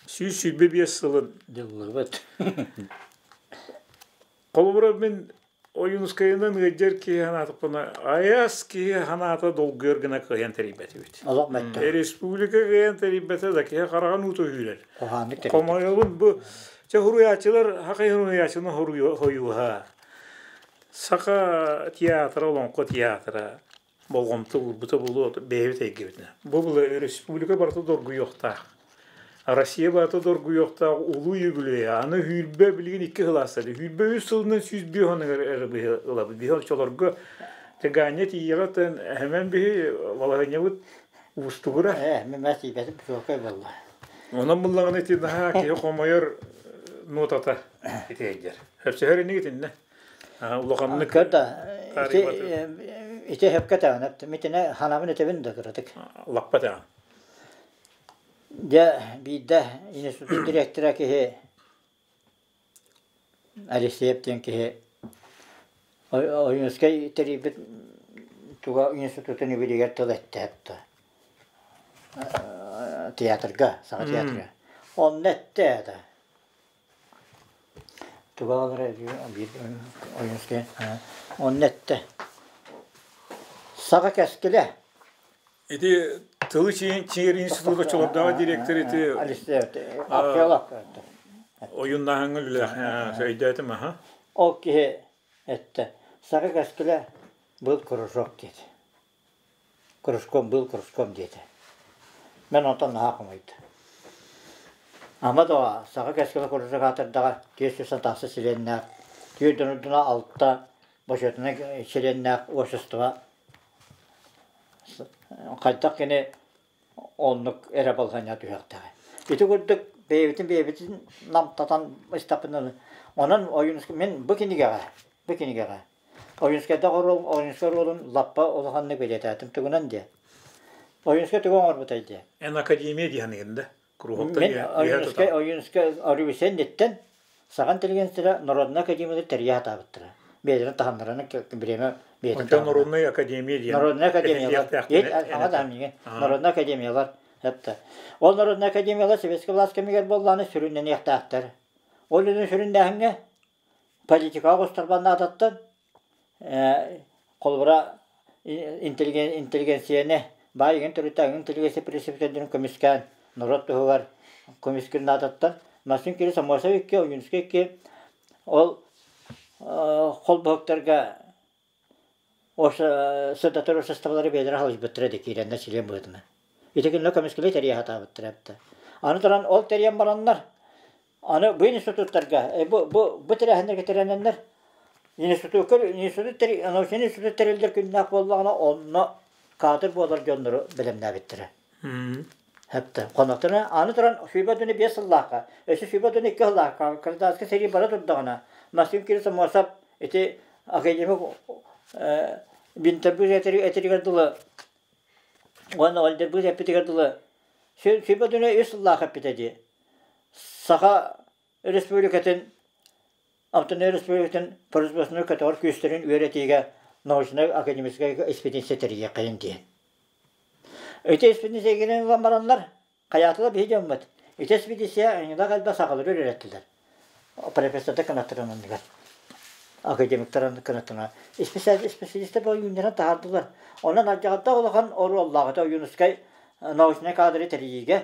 A: 125 сылын
B: Дьыллыбыт.
A: Холобура мин Ойуунускайынан ыалдьар киһи санаатахпына, айаас киһи санаата долгуйар гына кыайан тэрийбэтибит.
B: Олох мөттө.
A: Республика кыайан тэрийбэтэ да киһи хараҕын уута үүрэр.
B: Хоһооннук тэрийбит.
A: Хомойобун бу чэ суруйааччылар хахай суруйааччыны хойууһа. Саха театра, олоҥхо театра болҕомто уурбута буолуо бэйэбит эйгэбитинэ. Бу была республика барыта доргуйуохтаах. Россия барыта доргуйуохтаах улуу юбилейа. Аны сүүрбэ билигин икки сыл ааста. Сүүрбэ үс сылынан 105 оныгар эрэ ылабыт. Биһи оччолорго Тэгаанньа тиийэҕэ тэн хэмэн биһи балаһыанньабыт уустугура.
B: Ээ, мен мас тиийбэтим чуолкай буолла.
A: Онон буллаҕына ити наһаа киһи хомойор нуотата ити эйдер. Хөпсөһөр инигитиннэ. Улаханнык
B: Көр да, ити ити хөпкө тэҕин митинэ ханабын этэбин да кыратык.
A: Лаппа тэҕин.
B: Дьэ, биирдэ институт директора киһи Алексеев диэн киһи Ойуунускай тэрийбит туга институтун үбүлүгэр тыл эттэ театрга, саха театрга. Онно эттэ да Туга биир Ойуунускай онно эттэ Саха кэскилэ
A: Ити тылы чиэр института чолордооҕу директор ити
B: археолог
A: ойуннааһыҥҥа үлэлээх өйдөөтүм аха
B: Ол киһи эттэ Саха кэскилэ был кружок диэтэ Кружком был кружком диэтэ. Мен онтон наһаа хомойдум. Ама да саха кэскилэ кружок аатырдаҕа 400 тахса чилиэннээх, түөрт алта бочуотунай чилиэннээх общество хайдах кини оннук эрэ балаһыанньа түһүөхтээх. Ити курдук бэйэбитин бэйэбитин намтатан истэхпинэ онон Ойуунускай мин бу кинигэҕэ бу кинигэҕэ Ойуунскайдаах оруол Ойуунскай оруолун лаппа улаханнык бэлиэтээтим тугунан диэ. Ойуунскай тугу оҥорбутай диэ.
A: Эн академия диэхиниген да? Кругоктан
B: Мин Ойуунскай Ойуунскай Орюсен диттен Сахан интеллигенция Народная академияны тэрийэ сатаабыттара. Бэйэлэрин таһымнарынан бириэмэ бэйэтин
A: Онтон Народная академия диэн
B: Народная академиялар Народная академиялар это. Ол Народная академиялар советскай власть кэмигэр буоллааны сүрүннэниэхтээхтэр. Ол үлэни сүрүннээһиҥҥэ политикаҕа оҕустарбан наадаттан холобура интеллигенцияны баай игин төрүттээх интеллигенция принциптэрин көмүскээн норуот туһугар көмүскүүр наадаттан Максим Кирилл Самосов икки, Ойуунускай икки ол холбоһуктарга сырдатар уопсастыбалары бэйэлэрэ халыйбыттара да киирэннэр силиэн быһыытынан. Ити күннэ көмүскэли тэрийэ сатаабыттара эбитэ. Аны туран ол тэрийэн бараннар Аны бу институттарга, бу тэрээһиннэргэ тэрэнэннэр институкка институт научнай институт тэриллэр күннээх буоллаҕына, онно каадыр буолар дьоннору бэлэмнээбиттэрэ. Хэптэ. Хоноторо аны туран сүүрбэ отуну биэс сыллаахха, өссө сүүрбэ отуну икки сыллаахха гражданскай сэрии бара турдаҕына, Максим Кириллович Аммосов ити академик Винтербуз этэригэр дылы уонна Ольдербуз эппитигэр дылы сүүрбэ отуну үс сыллаах эппитэ дии. Саха Республикатын Автономия Республикатын производственнай көтөҕөр күүстэрин үөрэтиигэ научнай академическай экспедиция тэрийиэххэйин диэн. Ити экспедиция ылан бараннар, хайаатылар биһи дьоммут. Ити экспедиция аньыылаах элбэх сахалары үөрэттилэр. Профессордар кынаттарын анныгар. Академиктар кынаттарынан. Специалистер ойууннарын таһаардылар. Онон алдьархайдаах улахан оруоллаах Ойуунускай научнай кадры тэрийиигэ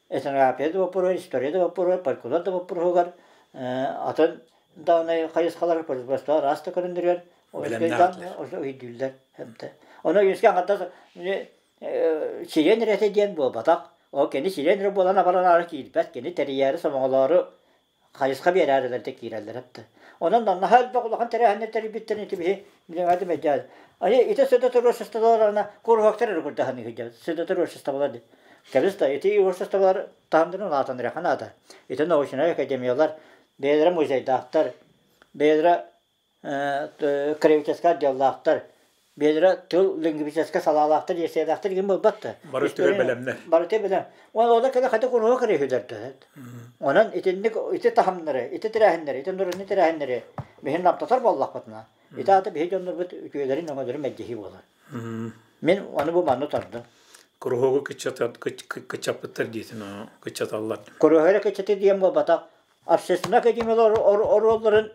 B: этнография да боппуруоһугар, история да боппуруоһугар, фольклор да боппуруоһугар, атын даҕаны хайысхалар производство араас да көрүҥнэригэр өйдүүллэр. Ону Ойуунскай аҥардас сириэн эрэ диэн буолбатах. Ол кини сириэн эрэ буолан абаранаары киирбэт, кини тэрийээри сомоҕолоору хайысха биэрээрилэр да киирэллэр этэ. Онон наһаа элбэх улахан тэрээһиннэр тэрийбиттэрин ити биһи билиҥҥэ мэлдьи Ани ити сыдатыр обществоларына куруһуоктар эрэ курдаһан иһдьэ сыдатыр обществолар Кэбис да ити обществолар таһымдарын улаатан эрэ наада. Ити научнай академиялар бэйэлэрэ музейдаахтар, бэйэлэрэ краеведческай отделлаахтар, Биэлэрэ тыл лингвистическэй салаалаахтар, иэстэйэлээхтэр игин буолбат да.
A: Бары өттүгэр бэлэмнэр.
B: Барыта бэлэм. Уонна ол кэлэ хата куруһуок эрэ Онон итинник ити таһымнары, ити тэрээһиннэри, ити нурунни тэрээһиннэри биһин намтатар буоллахпытына, ити аата биһи дьоннорбут үтүөлэрин өҥөлөрүн мэлдьэһии буолар. Мин ону бу манны тардым.
A: Куруһуогу кыччаппыттар диэтин, кыччаталлар.
B: Куруһуогу кыччаты диэн буолбатах. Общественнай академиялар оруолларын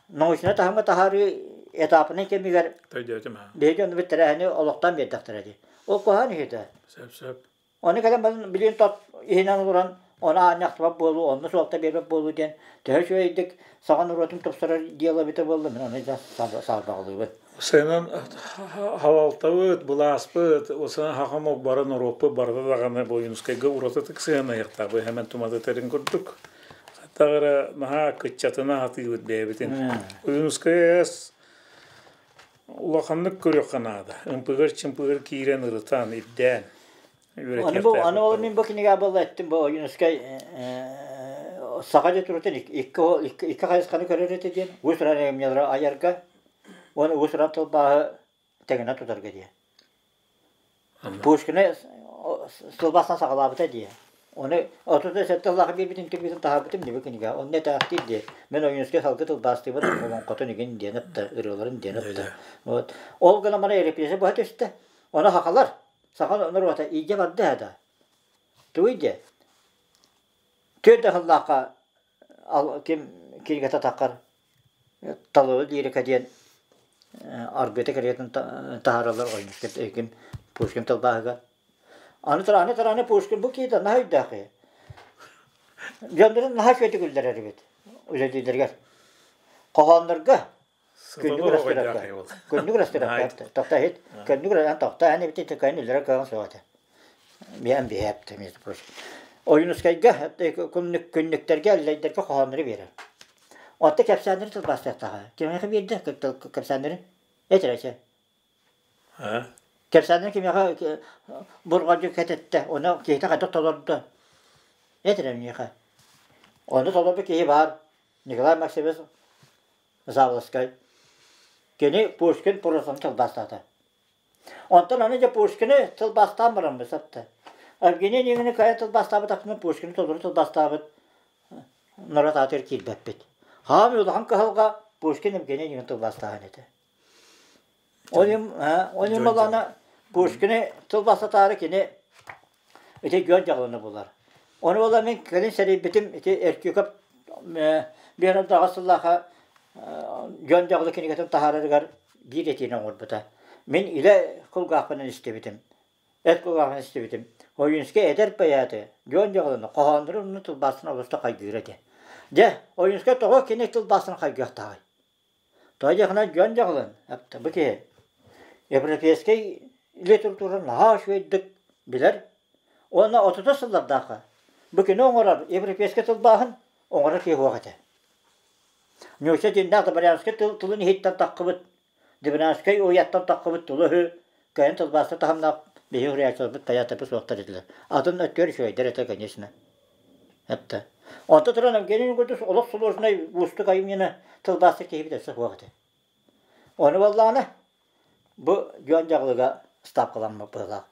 B: научнай таһымҥа таһаарыы этапынай кэмигэр
A: Өйдөөтүм аа.
B: биһиги оннубут тэрээһини олохтоон биэрдэхтэрэ дии. Ол куһаҕан үһү
A: Сөп сөп.
B: Ону кэлэн баран билигин тот иһинэн олорон ону аанньахтыбат буолуу, онно суолта биэрбэт буолуу диэн төһө үчүгэйдик саҥа норуотун тупсарар дьыала эбитэ буолла мин ону да саарбаҕалыыбын.
A: Сыанан халалтабыт, былааспыт, осына хахам бары норуоппут барыта даҕаны Бойунскайга уратытык сыһыаннаһыахтаах хэмэн туматытарын курдук. Тагыра наһаа кыччатына хатыыбыт бэйэбитин. Ойуунускай улаханнык көрүөххэ наада. Ымпыгар-чымпыгар киирэн ырытан, ирдээн
B: Аны бу аны ол мин бу кинигэ буолла эттим бу Ойуунускай саха литературатын икки икки хайысханы көрөр этэ диэн уус-уран айымньылары айарга уонна уус-уран тылбааһы тэҥинэн тутарга диэн. Пушкины тылбаастан саҕалаабыта дии. Ону 37 сыллаах биэрбитин түмүгүн таһаарбытым дии бу кинигэ. Онно этээхтиир дии. Мин Ойуунускай салгы тылбаастыыбын олоҥхотун игин диэн ытта, ырыаларын диэн ытта. Вот. Ол гынан баран репрессия быһа түстэ. Ону сахалар, саха норуота иидьэ барда да. Тугуй диэ? Түөрт сыллаахха ким кинигэтэ таххар Талылы лирика диэн аргыта кэриэтин таһаараллар Ойуунускай ким Пушкин тылбааһыгар. Аны туран, аны Пушкин бу киһи наһаа өйдөөх киһи. Дьоннорун наһаа үчүгэйдик үллэрэр эбит үлэлииллэригэр. Хоһооннорго күннүк ырастырарга. Күннүк ырастырарга. Тохто иһит. Күннүк ырастырарга тохто эн эбит кыайан үллэрэр кыаҕын суох этэ. Биһэн биһээпти между прочим. Ойуунускайга күннүктэргэ, эллэйдэргэ хоһооннору биэрэр. Онто кэпсээннэри тылбаастыахтааҕа. Кимиэхэ биэрдэ кэпсээннэри? Этэрэ Кэпсээннэри кимиэхэ бурҕадьы кэтэттэ, ону киһитэ хайдах толордо? Этэрэ миэхэ. Ону толорбут киһи баар. Николай Максимович Заболоцкай. Кини Пушкин прозаны тылбаастаата. Онтон аны дьэ Пушкины тылбаастаан бараммыт сапта. Евгений Онегины кыайан тылбаастаабатахпына Пушкины толору тылбаастаабыт норуот аатыгар киирбэппит. Хаам улахан кыһалҕа Пушкин Евгений Онегин тылбаастааһын этэ. Ол иһин ол иһин буоллаҕына Пушкины тылбаастатаары кини ити дьон дьаҕылана булар. Ону буолла мин кэлин сэрэйбитим ити Эртюков биир аҕыс сыллаахха дьон дьаҕылы кинигэтин таһаарарыгар биир этиини оҥорбута. Мин илэ кулгаахпынан истибитим. Эт кулгаахпынан истибитим. Ойуунскай эдэр поэты дьон дьаҕыланы хоһооннорун онно тылбаастан олус да хайгыыр этэ. Дьэ, Ойуунскай тоҕо кини тылбаастан хайгыахтааҕый? Тоҕо диэххинэ дьон дьаҕылын, бу киһи европейскай литература наһаа үчүгэйдик билэр уонна отутус сыллардаахха бу кини оҥорор европейскай тылбааһын оҥорор киһи суох этэ. Ньууча дьиҥнээх Добрянскай тылын иһиттэн таххыбыт, Добрянскай уйаттан таххыбыт тылы-өһү кыайан тылбааста таһымнаах биһи суруйааччыларбыт тайаатаппыт суохтар этилэр. Атын өттүгэр үчүгэйдэр этэ, конечно. Эттэ. Онто туран Евгений Николаевич олох сложнай уустук айымньыны тылбаастык киһибит өссө суох этэ. Ону буоллаҕына бу дьон дьаҕылыга ставкаламмыт быһыылаах.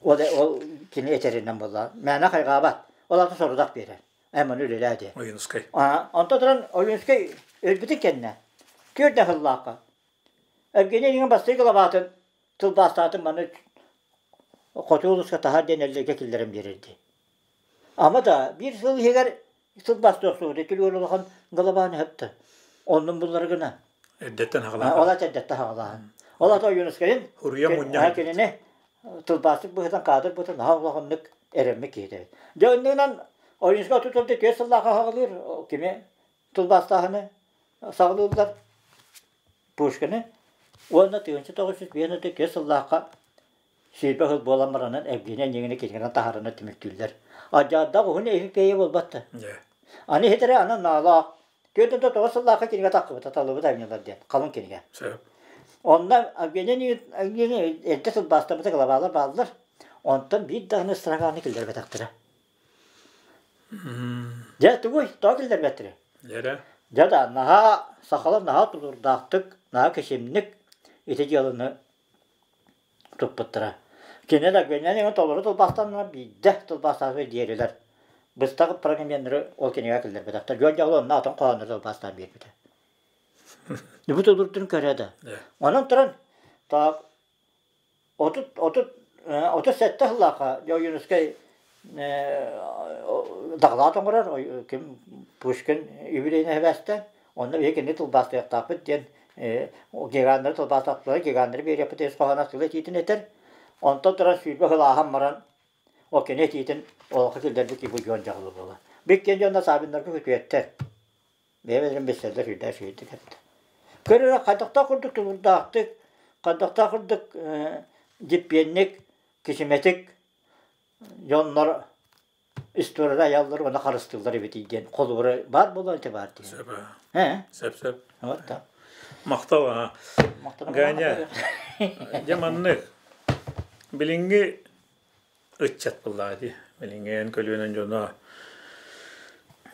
B: Ол, ол кини этэринэн буолла. Мээнэ хайҕаабат. Ол аты сорудах биэрэр. Эн маны үлэлээ диэн.
A: Ойуунускай.
B: Онто туран Ойуунускай өлбүтүн кэннэ түөрт да сыллаахха Евгений Ильин бастакы главатын тылбаастаатын маны хоту улууска таһаар диэн эллэргэ киллэрэн биэрэрди. Ама да биир сыл иһигэр сылбастыах суох түлүгэр улахан голобааны хөптө. Оннун буллар гына.
A: Эрдэттэн хаҕалаан.
B: Ол ат эрдэттэн хаҕалаан. Ол ата Ойуунускайын
A: Хуруйа мунньах.
B: Кинини тылбаастык быһытан каадыр быһытан наһаа улаханнык эрэммит киһи эбит. Дьэ оннунан Ойуунускай отут түөрт сыллаах хаҕалыыр кими тылбаастааһыны саҕалыыллар Пушкины уонна 1954 сыллаахха 20 сыл буолан баранан Евгений Онегины кинигэнэн таһаарана түмүктүүллэр. Адьааддаах уһун эпипея буолбат да. Аны иһитэрэ аны наалаах 49 сыллаахха кинигэ таххыбыта талыбыт айымньылар диэн халыҥ кинигэ. Онно Евгений Онегин эрдэ тылбаастаммыта главалар бааллар. Онтон биир даҕаны строканы киллэрбэтэхтэрэ. Дьэ тугуй, тоҕо киллэрбэттэрий?
A: Дьэ
B: Дьэ да, наһаа сахалар наһаа тулуурдаахтык, наһаа кэчимник ити дьыаланы туппуттара. Кини да гүөннээн толору тылбаастанна биирдэ тылбаастаабыт диэрилэр. Быстах программеннары ол кинигэ киллэрбэтэхтэр. Дьон дьаҕыл онно атын хоһооннору тылбаастаан биэрбитэ. Бу тулуурдун көрө да. Онон туран так 37 сыллаахха Ойуунускай доклад оҥорор ким Пушкин юбилейнай эбээстэ онно биһиги кини тылбаастыахтаахпыт диэн гиганнары тылбаастаахтара гиганнары биэриэхпит ис хоһооно тыл этиитин этэр онтон туран 20 сыл ааһан баран ол кини этиитин олоххо киллэрбит киһи дьон дьаҕылы буолар биккиэн дьонно Савиннарга күтүөттэр бэйэ-бэйэлэрин билсэллэр сүрдээх үчүгэйдик эттэ көрөрө хайдахтаах курдук тулуурдаахтык хайдахтаах курдук дьиппиэнник кисимэтик дьоннор историяны айаллар уонна харыстыыллар эбитий диэн холобура баар буолуон этэ баар диэн.
A: Сөп.
B: Ээ?
A: Сөп сөп.
B: Вот так.
A: Махтал аа. Ганя, дьэ маннык билиҥҥи ыччат буоллаҕа дии. Билиҥҥи эн көлүөнэн дьоно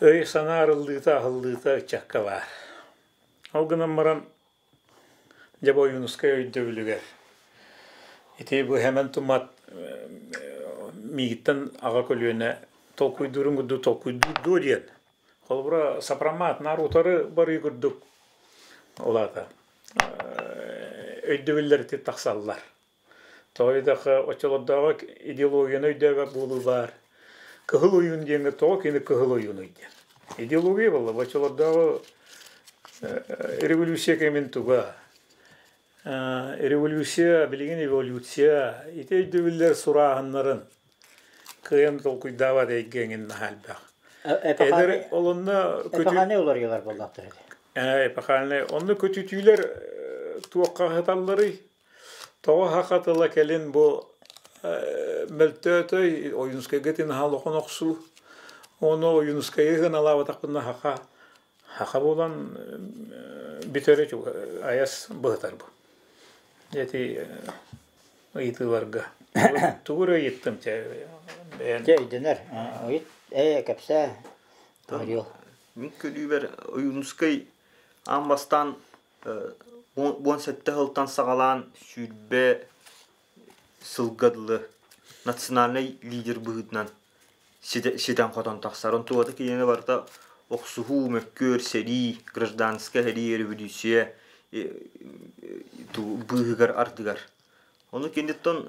A: өй-санаа арыллыыта, аһыллыыта ыччакка баар. Ол гынан баран Дьэ бу Ойуунускай өйдөбүлүгэр ити бу Хэмэн Тумат миигиттэн аҕа көлүөнэ толкуйдуурун курдук толкуйдуур дуо диэн. Холобура, сопромат наар утары барыы курдук ол аата өйдөбүллэр ити тахсаллар. Тоҕо диэтэххэ, оччолордооҕу идеологияны өйдөөбөт буолуу баар. Кыһыл ойуун диэҥҥэ тоҕо кини кыһыл ойуунуй диэн. Идеология буолла. Оччолордооҕу революция кэмин туга? Революция, билигин эволюция ити өйдөбүллэр сурааһыннарын кыайан толкуйдаабат эйгэ эҥин наһаа элбэх. Эдэр олонно
B: Эпохальнай уларыйыылар буоллахтар ити.
A: Эпохальнай. Онно көтүтүүлэр туохха аһаталларый? Тоҕо саха тыла кэлин бу мөлтөөтөй Ойуунускайга итин аһа охсуу. Ону Ойуунускайы ыналаабатахпына саха саха буолан бүтэрэ айас быһытар бу. Эти ыйытыыларга. Тугу эрэ ыйыттым чэ бэйэн.
B: Дьэ өйдөнөр. Ыйыт ээ кэпсээ. Орел.
C: Мин көрүүбэр Ойуунускай аан бастаан 17 сылтан саҕалаан 20 сылга дылы национальнай лидер быһыытынан ситэн-хотон тахсар. Онтугата кинини барыта охсуһуу, мөккүөр, сэрии, гражданскай сэрии, революция быыһыгар ардыгар. Ону киниттэн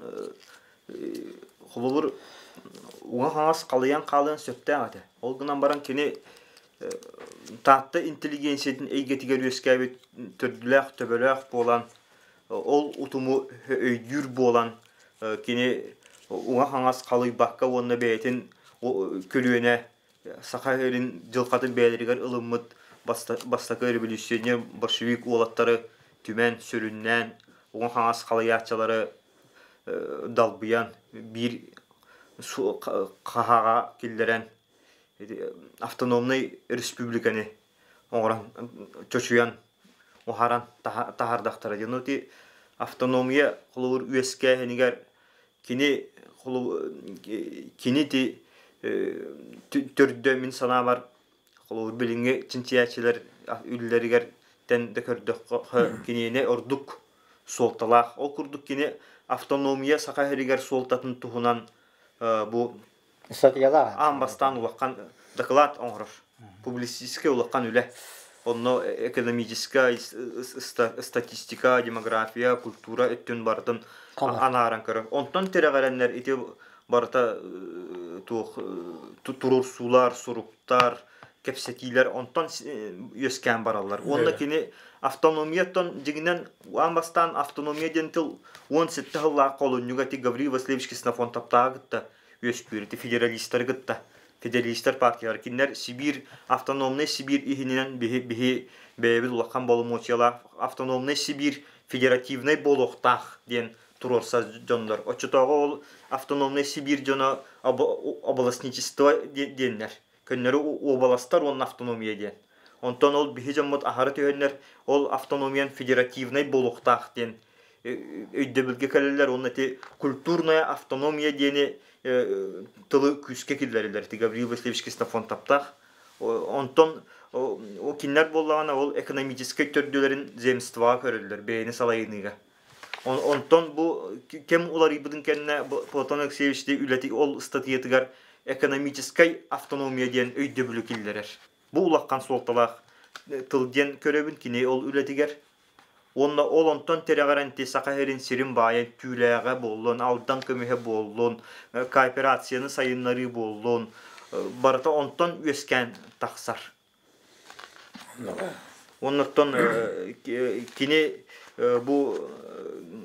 C: холобур уҥа-хаҥас халыйан хаалыан сөптөөх этэ. Ол гынан баран кини Таатта интеллигенциятын эйгэтигэр үөскээбит төрдүлээх төбөлөөх буолан, ол утуму өйдүүр буолан, кини уҥа-хаҥас халыйбакка уонна бэйэтин көлүөнэ Саха сирин дьылҕатын бэйэлэригэр ылыммыт бастакы революционер большевик уолаттары түмэн, сүрүннээн, уҥа-хаҥас халыйааччылары далбыйан, биир хаһааҕа киллэрэн автономнай республиканы оҥорон, чочуйан, уһаран таһаардахтара диэн. Ити автономия холобур үөскээһинигэр Кини кини ити төрдө мин санаабар холобур билиҥҥи чинчийээччилэр үлэлэригэр тэн да көрдөххө киниэнэ ордук суолталаах. Ол курдук кини автономия Саха сиригэр суолтатын туһунан бу аан бастаан улахан доклад оҥорор. Публицистическай улахан үлэ. Онно экономическай, статистика, демография, культура өттүн барытын анааран көрөр. Онтон тирэҕирэннэр ити барыта туох туруорсуулар, суруктар, кэпсэтиилэр онтон үөскээн бараллар. Уонна кини автономияттан дьиҥинэн аан бастаан автономия диэн тыл 17 сыллаах холунньуга ити Гаврил Васильевич Ксенофонтовтааҕы кытта үөскүүр ити федералистары кытта федералистар партиялар кинилэр Сибиир автономнай Сибиир иһинэн биһи биһи бэйэбит улахан боломуочуйалаах автономнай Сибиир федеративнай буолуохтаах диэн туруорсар дьоннор. Оччотооҕу ол автономнай Сибиир дьоно областничество диэннэр. Көннөрү уобаластар уонна автономия диэн. Онтон ол биһи дьоммут аһары түһэннэр ол автономиян федеративнай буолуохтаах диэн өйдөбүлгэ кэлэллэр уонна ити культурная автономия диэни тылы күүскэ киллэрэллэр. Ити Гаврил Васильевич Ксенофонтовтаах. Онтон кинилэр буоллаҕына ол экономическай төрдүлэрин земствоҕа көрөллөр, бэйэни салайыныыга. Онтон бу кэм уларыйбытын кэннэ Платон Алексеевич үлэти ол ыстатыйатыгар экономическай автономия диэн өйдөбүлү киллэрэр. Бу улахан суолталаах тыл диэн көрөбүн кини ол үлэтигэр. Уонна ол онтон тирэҕирэн ити Саха сирин сирин баайын түүлээҕэ буоллун, Алдан көмүһэ буоллун, кооперацияны сайыннарыы буоллун, барыта онтон үөскээн тахсар. Оннуттан кини бу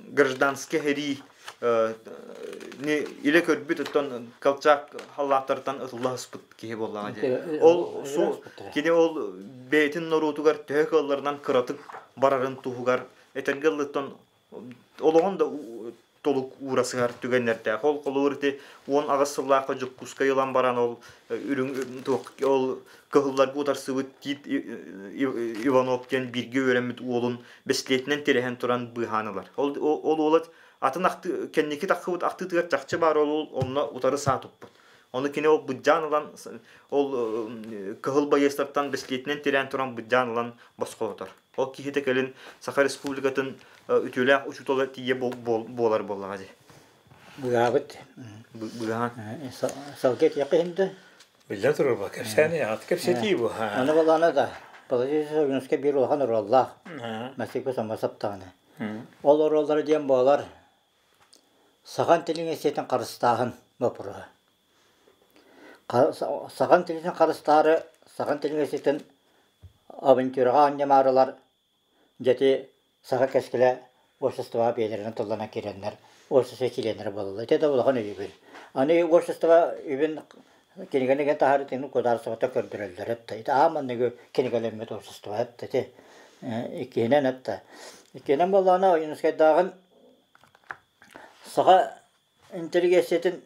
C: гражданскай сэрии илэ көрбүт оттон Колчак халлааттартан ытыллаһыспыт киһи буоллаҕа дии. Ол кини ол бэйэтин норуотугар төһө кыалларынан кыратык барарын туһугар этэргэ дылыттан олоҕун да толук уура сыһар түгэннэрдээх. Ол холобур ити 18 сыллаахха Дьокуускай ылан баран ол үрүҥ туох ол кыһылларга утарсыбыт Тит Иванов диэн бииргэ үөрэммит уолун бэстилиэтинэн тирэһэн туран быыһаан ылар. Ол ол уола атын ахты кэнники таххыбыт ахтыытыгар чахчы баар ол онно утары саа туппут. Ону кини ол быдьаан ылан ол кыһыл байыастартан бэстилиэтинэн тирээн туран быдьаан ылан босхолотор. Ол киһитэ кэлин Саха Республикатын үтүөлээх учуутала тиийэ буолар буоллаҕа дии.
B: Быгаабыт.
C: Быгаан.
B: Салгы этиэххэ иһин да.
A: Биллэн турар ба, кэпсээни ат кэпсэтии бу.
B: Аны балаана да, Положительный Ойуунускай биир улахан оруоллаах. Масыйка Самасаптаҕына. Ол оруоллара диэн буолар Сахан тилин сиэтин харыстааһын боппуруоһа. Сахан тилин харыстаары Сахан тилин сиэтин Авантюраҕа анньымаарылар дьэти саха кэскилэ обществоҕа бэйэлэринэн тылланан киирэннэр общество чилиэннэрэ буолаллар. Ити да улахан өйөбүл. Аны общество үбүн кинигэни ген таһаарыы тигин государствота көрдөрөллөр этэ. Ити аан манныгы кинигэлэммит общество этэ ити. Иккиһинэн этэ. Иккиһинэн буоллаҕына Ойуунускайдааҕын саха интеллигенциятын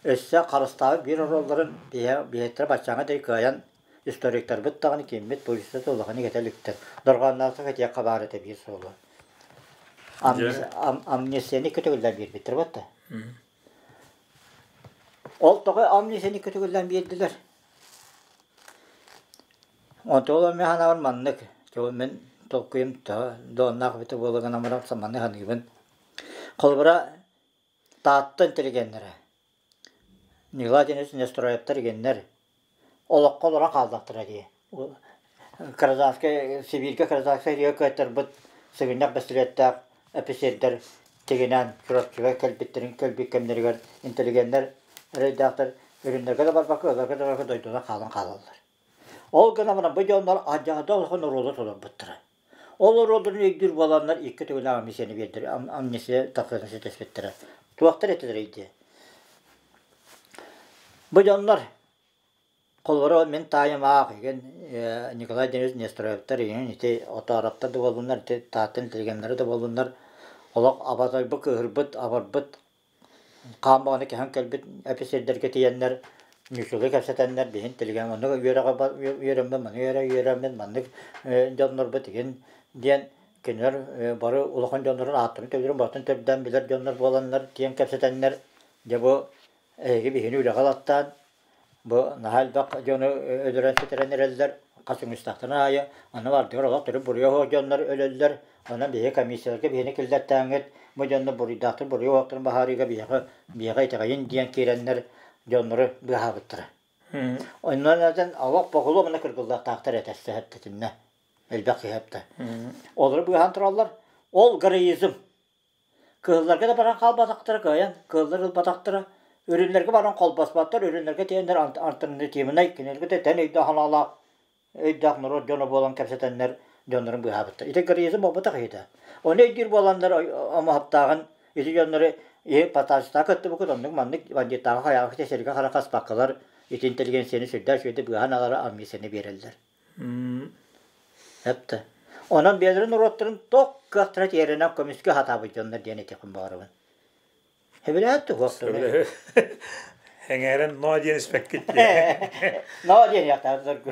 B: Өссө харыстаабыт биир оруолларын биһиэттэрэ баччааҥҥа диэри кыайан историктарбыт даҕаны киммит публициста улаханнык этэ иликтэр. Дорҕоонноохтук этиэххэ баар этэ биир суолу. Амнистияны көтөгүллэн биэрбиттэр буотта. Ол тоҕо амнистияны көтөгүллэн биэрдилэр? Онтон ол мин санаабар маннык. Мин толкуйум дуоннаах эбитэ буола гынан баран саманы саныыбын. Холобура, Таатта интеллигеннэрэ Николай Денисович Нестроевтар игиннэр олоххо олорон хааллахтара дии. Казахскай, Сибииргэ Казахскай рига кыайтарбыт сыгынньах бэстилиэттээх эписиэрдэр тигинээн Чурапчыга кэлбиттэрин кэлбит кэмнэригэр интеллигеннэр эрэйдээхтэр үрүҥнэргэ да барбакка, ыалларга да барбакка дойдулар хаалан хаалаллар. Ол гынан баран бу дьоннор алдьархайдаах улахан оруолу толорбуттара. Ол оруолларын өйдүүр буоланнар икки төгүлээх амнистияны биэрдэр, амнистия тахсыытын ситиспиттэрэ. Туохтар этилэрий диye. Бу дьоннор холобура мин таайым аах игин Николай Денисович Нестроевтар игин ити Отооровтар да буоллуннар, ити Тааттын интеллигеннэрэ да буоллуннар олох абатайбыт, кыыһырбыт, абарбыт Хаан баҕаны кэһэн кэлбит эписиэрдэргэ тиийэннэр ньучулу кэпсэтэннэр биһин тилигэн оннук үөрэҕи үөрэммин маны үөрэ үөрэммин маннык дьоннорбут игин диэн кинилэр бары улахан дьоннорун ааттарын төбөлөрүн барытын төрдөөн билэр дьоннор буоланнар тиийэн кэпсэтэннэр дьэ бу эһиги биһини үлэҕэ ылаттаан Бу наһаа элбэх дьону өлөрөн сүтэрэн эрэллэр, хас үҥүстэхтэрин аайы аны ардыгар олох төрүт буруйа суох дьоннор өлөллөр, онон биһиги комиссияларга биһини киллэртээҥҥит бу дьоннор буруйдаахтар буруйа суохтарын быһаарыыга биһиэхэ биһиэхэ итэҕэйин диэн киирэннэр дьоннору быыһаабыттара. Онон атын олох бокулуо мына кыргыллыахтаахтар этэ сэһэптэтиннэ элбэх киһи эптэ. Олору быыһаан тураллар. Ол героизм. Кыһылларга да баран хаалбатахтара кыайан, кыһыллар ылбатахтара, үрүҥнэргэ баран холбоспоттор, үрүҥнэргэ тиийэннэр альтернативнай, кинилэргэ да тэн өйдөөх санаалаах, өйдөөх норуот дьоно буолан кэпсэтэннэр дьоннорун быыһаабыттар. Ити героизм буолбатах иһитэ. Ону өйдүүр буоланнар омоһоптааҕын ити дьоннору и потенциалга кыттыбыккыт оннук маннык бандьыыттааҕы хайаҕа сиргэ хара хаспаккалар ити интеллигенцияны сүрдээх үчүгэйдик быыһаан алары амнистияны биэрэллэр. Эптэ. Онон бэйэлэрин норуоттарын туох кыахтара тиэрэнэн көмүскүү сатаабыт дьоннор диэн этиэхпин баҕарабын. Сөбүлэһэр туһуохтара.
A: Эҥээрэн ноо диэн испэккит
B: Ноо диэн яхтаабыт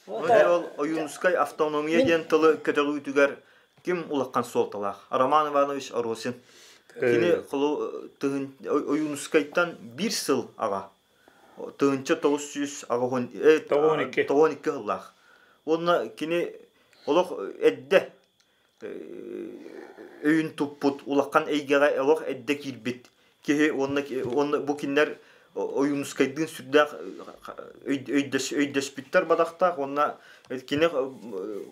C: Ол Ойуунускай автономия диэн тылы көтөҕүүтүгэр ким улахан суолталаах? Роман Иванович Оросин. Кини Ойуунускайтан биир сыл аҕа. 1992 сыллаах. Уонна кини олох эрдэ өйүн туппут, улахан эйгэҕэ олох эрдэ киирбит киһи уонна уонна бу кинилэр Ойуунускайдыын сүрдээх өйдөспүттэр бадахтаах уонна кини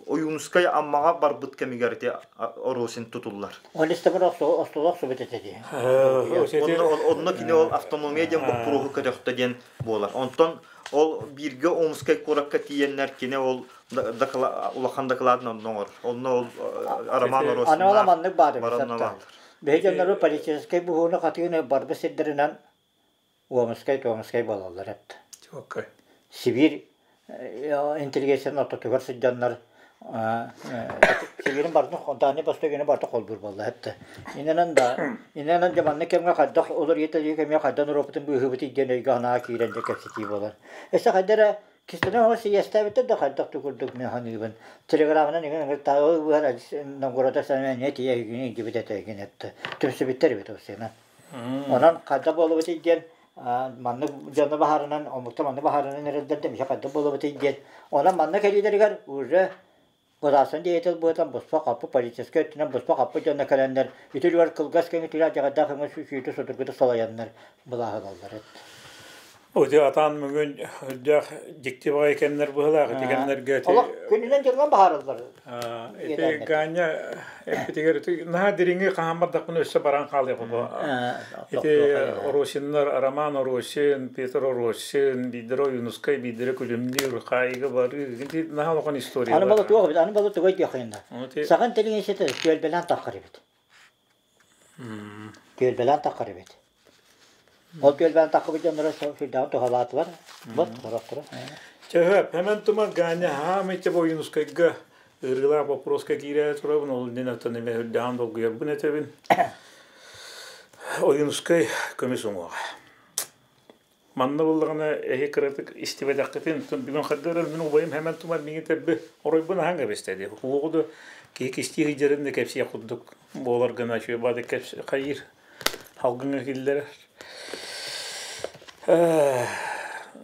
C: Ойуунускай Аммаҕа барбыт кэмигэр ити Оросин тутуллар.
B: Ол истэбэр остуол охсубут этэ дии.
C: Онно кини ол автономия диэн боппуруоһу көтөхтө диэн буолар. Онтон ол бииргэ Омскай куоракка тиийэннэр кини ол улахан дакылаатын онно оҥор. Онно ол Роман Оросиннаах
B: Аны ол маннык баар Биһи дьоннору политическай буһууну хатыыны барбы сирдэринэн Омскай, Томскай буолаллар эбит. Сибиир интеллигенциятын ортотугар сылдьаннар Сибиирин барытын Дальний Восток ини барыта холбуур буолла эбит. Инэнэн да инэнэн дьэ маннык кэмҥэ хайдах уларыйа кэмҥэ хайдах норуоппутун быыһыыбытый диэн өйгө санаа киирэн дьэ кэпсэтии буолар. Өссө хайда эрэ кистэнэ оҥо сийиэстээбиттэр да хайдах да курдук мин саныыбын. Телеграмынан иҥин ыҥыртааҕы быһан Новгородов санаа эмиэ тиийэ игин илдьибит этэ игин этте. Түмсүбүттэр эбит осена. Онон хайдах буолубутуй диэн маннык дьону баһарынан, омуктар маннык баһарынан эрэллэр да миэхэ хайдах буолубутуй диэн. Онон манна кэлиилэригэр уже государственный деятель быһыытынан буспа-хаппы политическай өттүнэн буспа-хаппы дьонно кэлэннэр ити үлүгэр кылгас кэмҥэ түүлээх дьаҕайдаах өҥө сүүтү судургутук салайаннар былааһы ылаллар эт.
A: Ити атаан бүгүн үрдээх дьикти баҕайы кэмнэр быһыылаах ити кэмнэргэ ити
B: Олох күнүнэн дьылынан баһаараллар.
A: Ити Ганя эппитигэр ити наһаа дириҥи хаһан бардахпына өссө баран хаалыах бу. Ити Оросиннар Роман Оросин, Петр Оросин, биирдэрэ Ойуунускай, биирдэрэ Күлүмнүүр, хаайыга барыы ити наһаа улахан история.
B: Аны бала туох эбит, аны бала тугай диэххин да. Сахан интеллигенцията түөлбэлээн таххар эбит. Түөлбэлээн таххар эбит. Ол түөлбээн таххыбыт дьонноро сүрдээҕин туһалаатылар. Вот, сорохторо.
A: Чөһөп, хэмэн тума Ганя хаамыйча Ойуунускайга ыарыылаах боппуруоска киирэ турабын, ол иннин оттон эмэ үрдээҕин долгуйарбын этэбин. Ойуунускай көмүс уҥуоҕа. Манна буллаҕына эһи кыратык истибэтэххитин, бүгүн хардыырар мин убайым хэмэн тумар миҥи тэрби оройбун аһаҥ эбистэ дии. Уоҕу да киһи кистии сылдьарын да кэпсиэх курдук буолар гына үчүгэй баады кэпс хайыыр халгыҥҥа киллэрэр.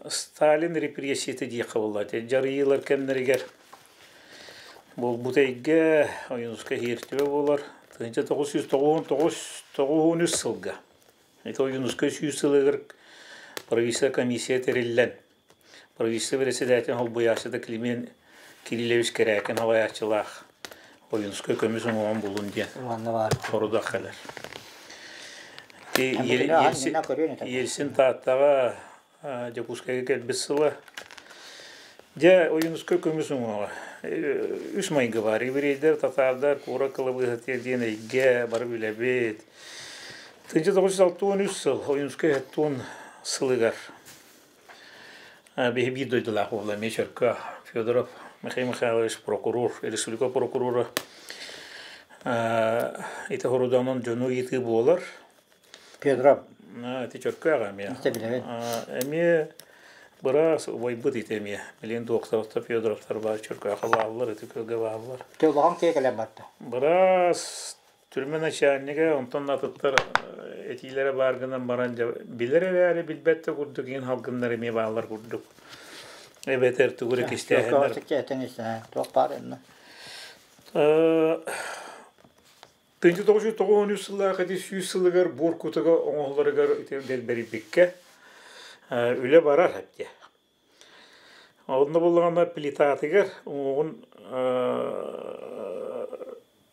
A: Сталин репрессията диэххэ буолла. Дьарыйыылар кэмнэригэр. Буолбут эйгэ Ойуунускай иһиэртибэ буолар. 1999 93 сылга. Ити Ойуунускай сүүс сылыгар правительство комиссия тэриллэн, правительство председателин холбуйааччыта Климент Кириллович Кэрээкин салайааччылаах Ойуунускай көмүс уҥуоҕун булун диэн сорудах кэлэр. Ельцин Тааттаҕа Дьокуускайга кэлбит сыла. Дьэ, Ойуунускай көмүс уҥуоҕа. Үс майгы баар. Еврейдэр, татаардар, куорат кылабыыһатыгар диэн эйгэ бары билэбит. 1963 сыл Ойуунускай 70 сылыгар биһи биир дойдулаах буолла эмиэ Чөркө Федоров Михаил Михайлович прокурор, республика прокурора ити хоруданан дьону ыйытыы буолар.
B: Федоров.
A: Ити Чөркө аҕа эмиэ. Эмиэ быраас убайбыт ити эмиэ. Билигин Докторовтар, Федоровтар баар Чөркөөхө бааллар, ити көлгө бааллар.
B: Улахан киһи кэлэн барда.
A: Быраас түрмэ начальнига, онтон атыттар этиилэрэ баар гынан баран билэр эрээри билбэт да курдук иин халгыннар эмиэ бааллар курдук. Эбэтэр тугу эрэ кистээһиннэр.
B: Туох баар инна.
A: 1993 сыллаах ити 100 сылыгар буор кутуга оҥоһулларыгар ити дэлбэрийбиккэ үлэ барар эбит. Онно буоллаҕына плитатыгар уҥуоҕун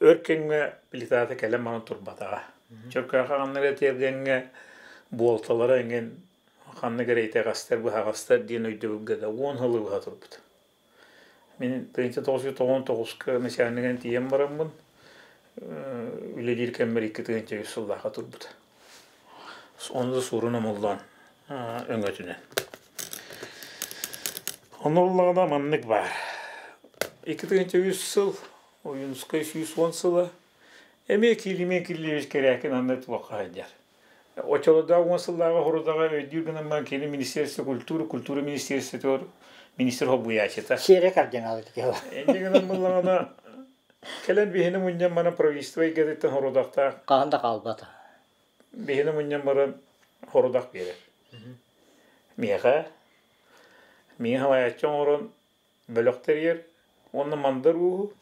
A: өр кэмҥэ плитата кэлэн баран турбатаҕа. Чөркөөхө ханнык эрэ тиэргэҥҥэ буолталара эҥин ханнык эрэ итэҕэстэр, быһаҕастар диэн өйдөбүлгэ да 10 сылы быһа турбут. Мин 1999-ка начальнигынан тиийэн бараммын үлэлиир кэммэр 2 3 сыллаахха турбута. Ону да суорун омуллаан өҥөтүнэн. Ону ыллаҕына маннык баар. 2 3 сыл, Ойуунускай 110 сыла эмиэ Килимиэн Кириллович Кэрээкин анны туохха сылдьар. Оччолордоох 10 сыллааҕы хорудаҕа өйдүүр гынан баран кини Министерство культуры, культура министерствотыгар министр холбуйааччыта.
B: Сиэрэ кардинал ити.
A: Инньэ гынан буллаҕына кэлэн биһини мунньан баран правительство эйгэтиттэн хорудахтаах.
B: Хаһан да хаалбата.
A: Биһини мунньан баран хорудах биэрэр. Миэхэ, миэхэ салайааччы оҥорон бөлөх тэрийэр уонна Мандар Ууһу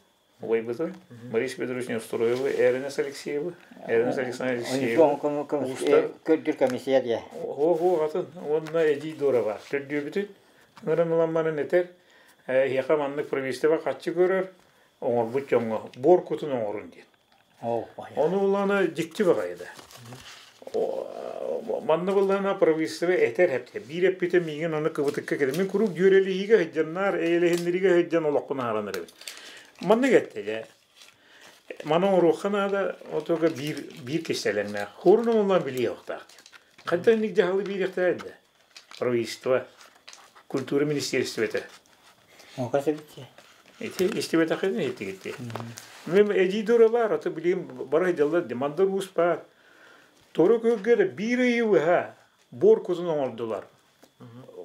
A: убайбытын Борис Петрович Неустроевы, Эрнест Алексеевы, Эрнест Александрович Алексеевы
B: уустар көрдүүр комиссия диye.
A: Оһо атын уонна эдьиий Дора бар. Төрдүөбүтүн ыҥыран ылан баран этэр, эһиэхэ маннык правительство хаччы көрөр, оҥорбут дьоҥҥо буор кутун оҥорун диэн. Ону буллаҕына дьикти баҕайы да. Манна буллаҕына правительство этэр эптэ. Биир эппитэ миигин аны кыбытыкка кэлэн. Мин куруук дьүөрэлиһиигэ сылдьаннаар, эйэлэһиннэриигэ сылдьан олохпун аһаран эрэбин. Маннык эттэ дьэ. Маны оҥоруохха наада, отуга биир биир кистэлэҥнээх. Хуорун оҥоллоон билиэ уохтаах диэн. Хайдах инник дьаһалы биэриэхтээх да? Правительство, культура министиэристибэтэ. Ити истибэтэххинэ иһиттигит Мин эдьиий Дора баар, аты билигин бары сылдьаллар дии. Мандар Уус баар. Тору көргөр биир ыйы быһа буор кутун оҥордулар.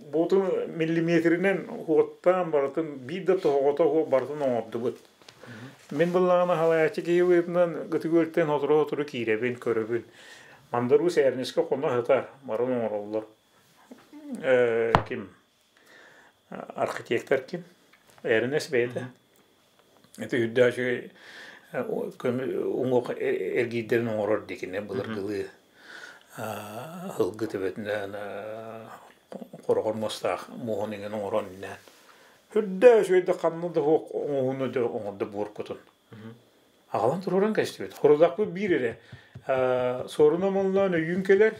A: Буотун миллиметринэн уоттаан барытын биир да тоһоҕото суох барытын оҥордубут. Мин быллаҕына халайааччы киһи быһыытынан Ытык Күөлтэн сотору-сотору киирэбин, көрөбүн. Мандар Уус Эрнискэ хоно сытар, барын оҥороллор. Ким? Архитектор ким? Эрнес бэйэтэ. Ити үрдээх үчүгэй уҥуох эргиирдэрин оҥорор диэкинэ былыргылыы һылгы төбөтүнэн хороҕор муостаах муоһун иҥин оҥорон иннээн үрдээх үчүгэйдик ханна да суох оҥоһууну оҥордо буор кутун аҕалан туруоран кэстибит хорудахпыт биир эрэ суорун омоллоон өйүүн кэлэр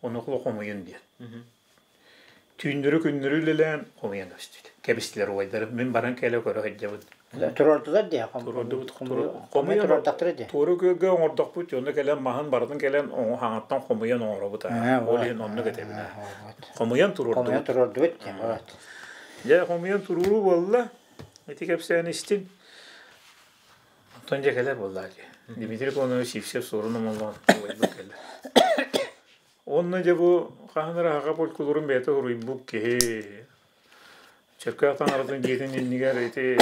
A: ону хомуйун диэн Түүннэри-күннэри үлэлээн хомуйан кэбистибит. Кэбистилэр убайдарым. Мин баран кэлэ көрө сылдьабын.
B: Туруордулар дии.
A: Туруордубут.
B: Хомуйан туруордахтара дии.
A: Туору күөлгэ оҥордохпут, онно кэлэн маһын барытын кэлэн хаҥаттан хомуйан оҥоробут. Ол иһин оннук этэбин. Хомуйан туруордубут.
B: Хомуйан туруордубут дии.
A: Дьэ, хомуйан туруоруу буолла. Ити кэпсээн истин. Оттон дьэ кэлэр буоллаа дии. Дмитрий Кононович Сивцев суорун омоллоон убайбыт кэллэ. Уонна дьэ бу хаһан эрэ саха фольклорун бэйэтэ суруйбут киһи Чөркөөх таҥаратын дьиэтин иннигэр ити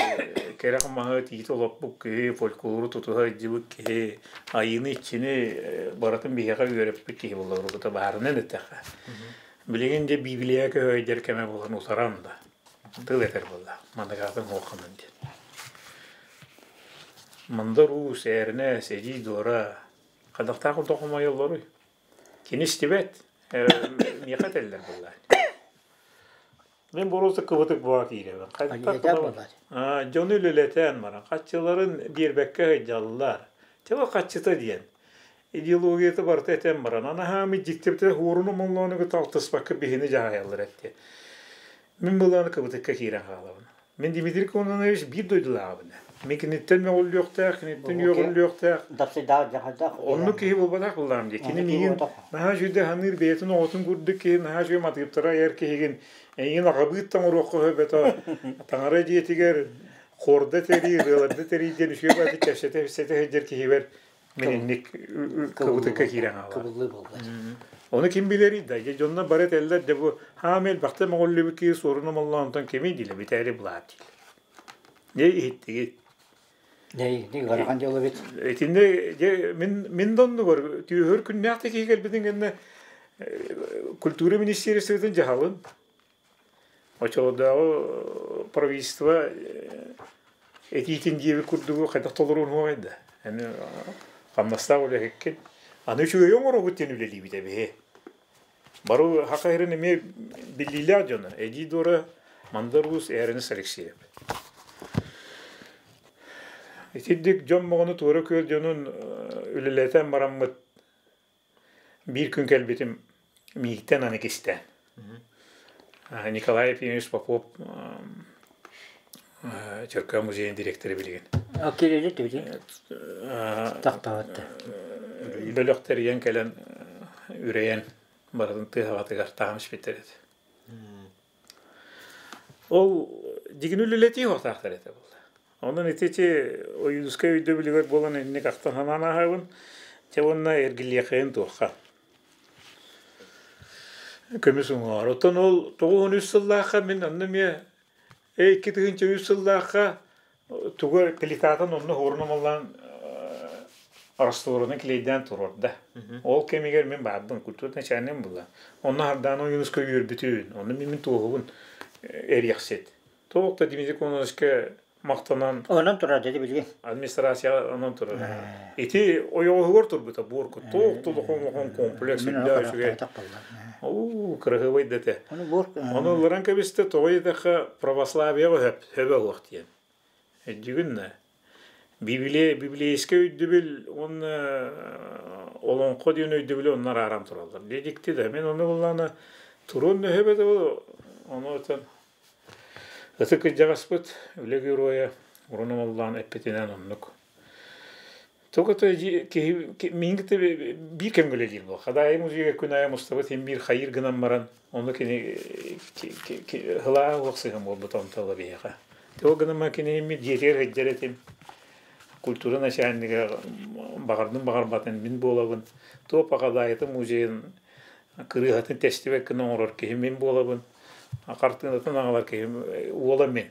A: кэрэх маһы тиити олоппут киһи, фольклору тутуһа илдьибит киһи, айыыны-иччини барытын биһиэхэ үөрэппит киһи буолла уруккута баарынан эттэххэ. Билигин дьэ Библия көһөйдөр кэмэ буолан утаран да тыл этэр буолла. Маныгаатын уохханан диэн. Мандар Уус, Эрнэс, Эдьиий Дора хайдахтаах курдук хомойоллоруй? Кини истибэт, миэхэ этэллэр буоллаҕа. Мин боруоса кыбытык буола киирэбин. Хайдах дьону үлэлэтэн баран, хаччыларын биэрбэккэ сылдьаллар. Чэ хаччыта диэн. Идеологията барыта этэн баран, анаһаамый дьиктибитэ хуоруну моллоону кытта алтыспакка биһини дьаһайаллар этти. Мин былааны кыбытыкка киирэн хаалабын. Мин Дмитрий Кононович биир дойдулааҕыбын. Мин киниттэн мөҕүллүөхтээх, киниттэн үөҕүллүөхтээх. Оннук киһи буолбатах буллаам дии. Кини миигин наһаа үчүгэй саныыр бэйэтин оҕотун курдук киһи, наһаа үчүгэй матыыптара айар киһигин. Эйигин аҕабыыт оҥоруохха сөп этэ. Таҥара дьиэтигэр хорда тэрий, ырыаларда тэрий диэн үчүгэй баҕайытык кэпсэтэ-кэпсэтэ сылдьар киһибэр мин инник кыбытыкка киирэн хаалар.
B: Кыбыллыы буолла.
A: Ону ким билэрий да, дьэ дьонно бары этэллэр дьэ бу хаама элбэхтэ моҕоллубут киһи суоруна моллоонтон кимий диилэ бүтээри былаат диилэр. Дьэ иһиттигит.
B: Дьэ ити ыарахан дьыала эбит.
A: Итиннэ дьэ мин мин да оннугар түөһүр күннээх да киһи кэлбитин кэннэ культура министиэристибэтин дьаһалын Оччолордооҕу правительство этиитин диэбит курдугу хайдах толоруон уоҕай да. Аны хамнастаах үлэһиккин. Аны үчүгэйи оҥоробут диэн үлэлиибит эбиһи. Бары Саха сирин эмиэ биллиилээх дьоно. Эдии Дора, Мандар Уус, Эрнест Алексеев. Итирдик дьон моҕону туора күөл дьонун үлэлэтэн бараммыт Биир күн кэлбитим миигиттэн аны кистээн. Николай Ефимович Попов Чөркөөн музейын директора билигин.
B: Кирилли түбүтүн тахтаабатта.
A: Бөлөх тэрийэн кэлэн үрэйэн барытын тыаһаҕатыгар таһам испиттэр этэ. Ол дигин үлэлэтии хуохтаахтар этэ буолла. Онон ити ити Ойуунускай өйдөбүлүгэр буолан инник ахтан санаан ааһабын. Чэ уонна эргиллиэххэйин туохха. Көмүс уҥуоҕар. Оттон ол 93 сыллаахха мин онно эмиэ 2003 сыллаахха тугу плитатын онно хуорунамаллаан растворунан клейдээн туруорда. Ол кэмигэр мин баарбын, культура начальнигым буолла. Онно Хардаана Ойуунускай үөрбүтүн, онно мин туоһубун эриэхсит. Туох да Дмитрий Кононовичка махтанан
B: Онон турар деді билигин.
A: Администрация онон турар. Ити ойоҕоһугар турбута буор туох тулухон комплекс үрдэ үчүгэй. Уу, кыраһыабай да этэ. Ону ылларан кэбистэ, тоҕо диэтэххэ православияҕа сөп, сөбө суох диэн. Өйдүүгүн да? Библия, библейскэй өйдөбүл уонна олоҥхо диэн өйдөбүлү онно арааран тураллар. Дьэ дьикти да, мин ону буллаҕына туруон да сөп этэ ону этэн Ытык кырдьаҕаспыт, үлэ геройа Уран Омоллоон эппитинэн оннук. Тоҕо киһи миигин кытта биир кэмҥэ үлэлиир буол. Хадаайы музейга күн аайы мустабыт син биир хайыыр гынан баран, ону кини һылаа уох сыһым буолбут онто ыла биһиэхэ. Ол гынан баран кини дьиэтигэр сылдьар этим. Культура начальнига баҕардым баҕарбатын мин буолабын. Туох Хадаайытын музейын кырыыһатын тэстибэт гына оҥорор киһи мин буолабын. Хартыынатын аҕалар киһим уола мин.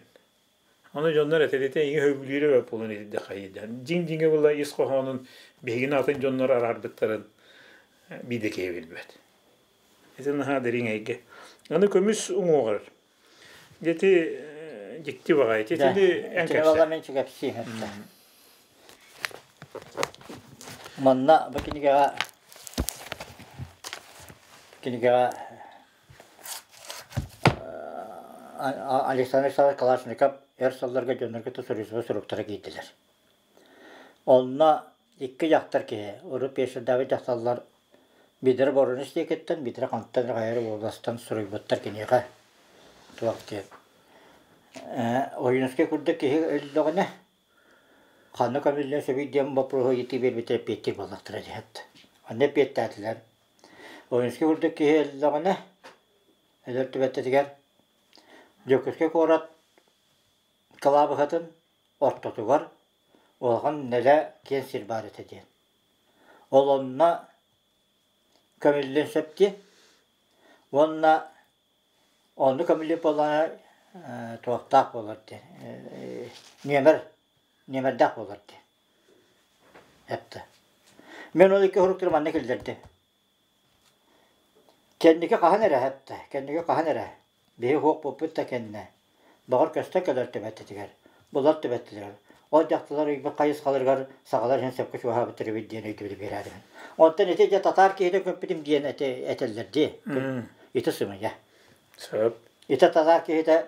A: Ону дьоннор этэлитэ иҥи сөбүлүүрэ бэрт буолан итирдэ хайыйдан. Дьиҥ-дьиҥэ була ис хоһоонун биһигини атын дьоннор араарбыттарын биир да киһи билбэт. Ити наһаа дириҥ эйгэ. Аны көмүс уҥуоҕар. Ити дьикти баҕайы. Итини эн кэпсээ.
B: Мен кэпсиэм Манна бу кинигэҕэ кинигэҕэ Александр Александрович Калашников өр сылларга дьоннорго суруйсубут суруктара киирдилэр. Онно икки дьахтар киһи, урут пьесадаабыт дьахталлар биирдэрэ Воронеж диэкиттэн, биирдэрэ хантан хайа уобаластан суруйбуттар киниэхэ туох диэн. Ойуунускай курдук киһи өллөҕүнэ ханна көмүллүөн сөбүй диэн боппуруоһу ыйытыы биэрбитэ эппиэттиир буоллахтара диэт. Онно эппиэттээтилэр. Ойуунускай курдук киһи өллөҕүнэ, өлөр түбэлтэтигэр Дьокуускай куорат кылаабыһатын ортотугар улахан нэлэ киэҥ сир баар этэ диэн. Ол онно көмүллүөн сөп дии. Уонна онно көмүллүө буоллаҕына туохтаах буолар диэн нүөмэр нүөмэрдээх буолар диэн эптэ. Мин ол икки суруктары манна киллэрдим. Кэнники хаһан эрэ эптэ, кэнники хаһан эрэ биһи суох буолбут да кэннэ, баҕар көстө кэлэр түбэлтэтигэр, булар түбэлтэтигэр. Ол дьахталлар ыйбыт хайысхаларыгар сахалар иһин сөпкө чугаһаабыттар эбит диэн өйдөбүлү биэрээримин. Онтон ити дьэ татаар киһитэ көмпүтүм диэн этэллэр дии. Ити сымыйа.
A: Сөп.
B: Ити татаар киһитэ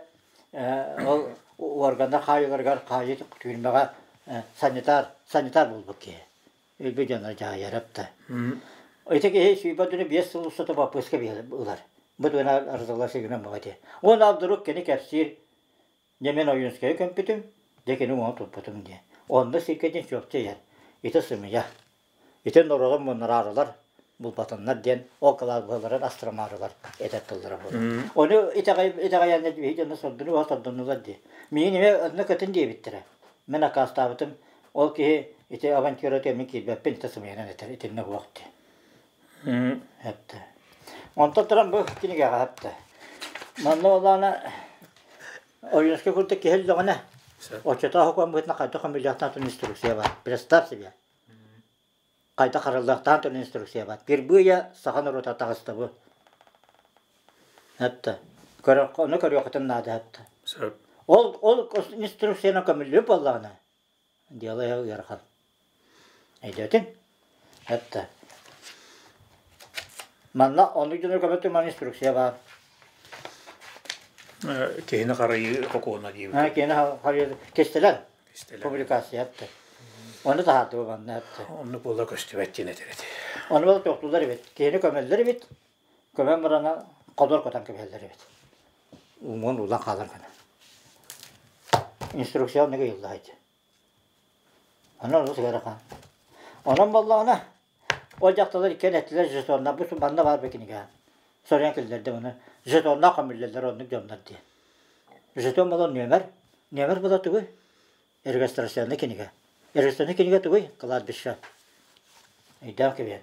B: ол уорганнар хаайыыларыгар хаайыы түүрмэҕэ санитар санитар буолбут киһи. Өлбүт дьоннор дьаһайарап да. Ити киһи сүүрбэ дүнү 5 сыл устата баппыска ылар. Бу тугуна арзалла сигинэн баҕа ити. Уонна вдруг кини кэпсиир Дьэ мин Ойуунскайы көмпүтүм, дьэ кини уҥа туппутум диэн. Онно сиргэ диэн чуопча иһэр. Ити сымыйа. Ити норуотун муннараарылар, булбатыннар диэн ол кылаабыһаларын астрамаарылар этэр тыллара буолар. Ону итэҕэйэннэр биһи дьоно сордунуу сордоннулар дии. Миигин эмиэ онно кытын диэбиттэрэ. Мин аккаастаабытым. Ол киһи ити авантюрата мин киирбэппин, ити сымыйанан этэр, итиннэ уох дии. Эттэ. Онтон туран бу кинигэҕэ эттэ. Манна олаана Ойуунускай курдук киһи өллөҕүнэ, оччотооҕу быһыытынан хайдах көмүллүөхтээх туһунан инструкция баар. Представь себе. Хайдах хараллыахтаах туһунан инструкция баар. Впервые саха норуота таҕыста бу. Эттэ. Ону көрүөххүтүн наада эттэ.
A: Сөп.
B: Ол ол инструкцияны көмүллүү буоллаҕына, дело ыарахан. Өйдөөтүҥ? Эттэ. Манна оннук дьону көмөтүн манна инструкция баар.
A: Киһини харайыы хокуона диэбит.
B: Киһини харайыы кистэлэҥ публикация эттэ. Ону таһаардыбы манна эттэ.
A: Оннук буола көстүбэт диэн этэр этэ.
B: Ону буола тохтуулар эбит. Киһини көмөллөр эбит. Көмөн барана ходор котон кэбиһэллэр эбит. Уҥуон улан хаалар гына. Инструкция оннук ыйыллаайды. Онон олус ыарахан. Онон буоллаҕына, ол дьахталлар иккиэн эттилэр жетоннар бу манна баар бу кинигэ. Соруйан киллэрдим ону. Жетоннаах көмүллэллэр оннук дьоннор диэн. Жетон буолар нүөмэр. Нүөмэр буолар тугуй? Регистрационный кинигэ. Регистрационный кинигэ тугуй? Кладбище. Өйдөөх кэбиһэн.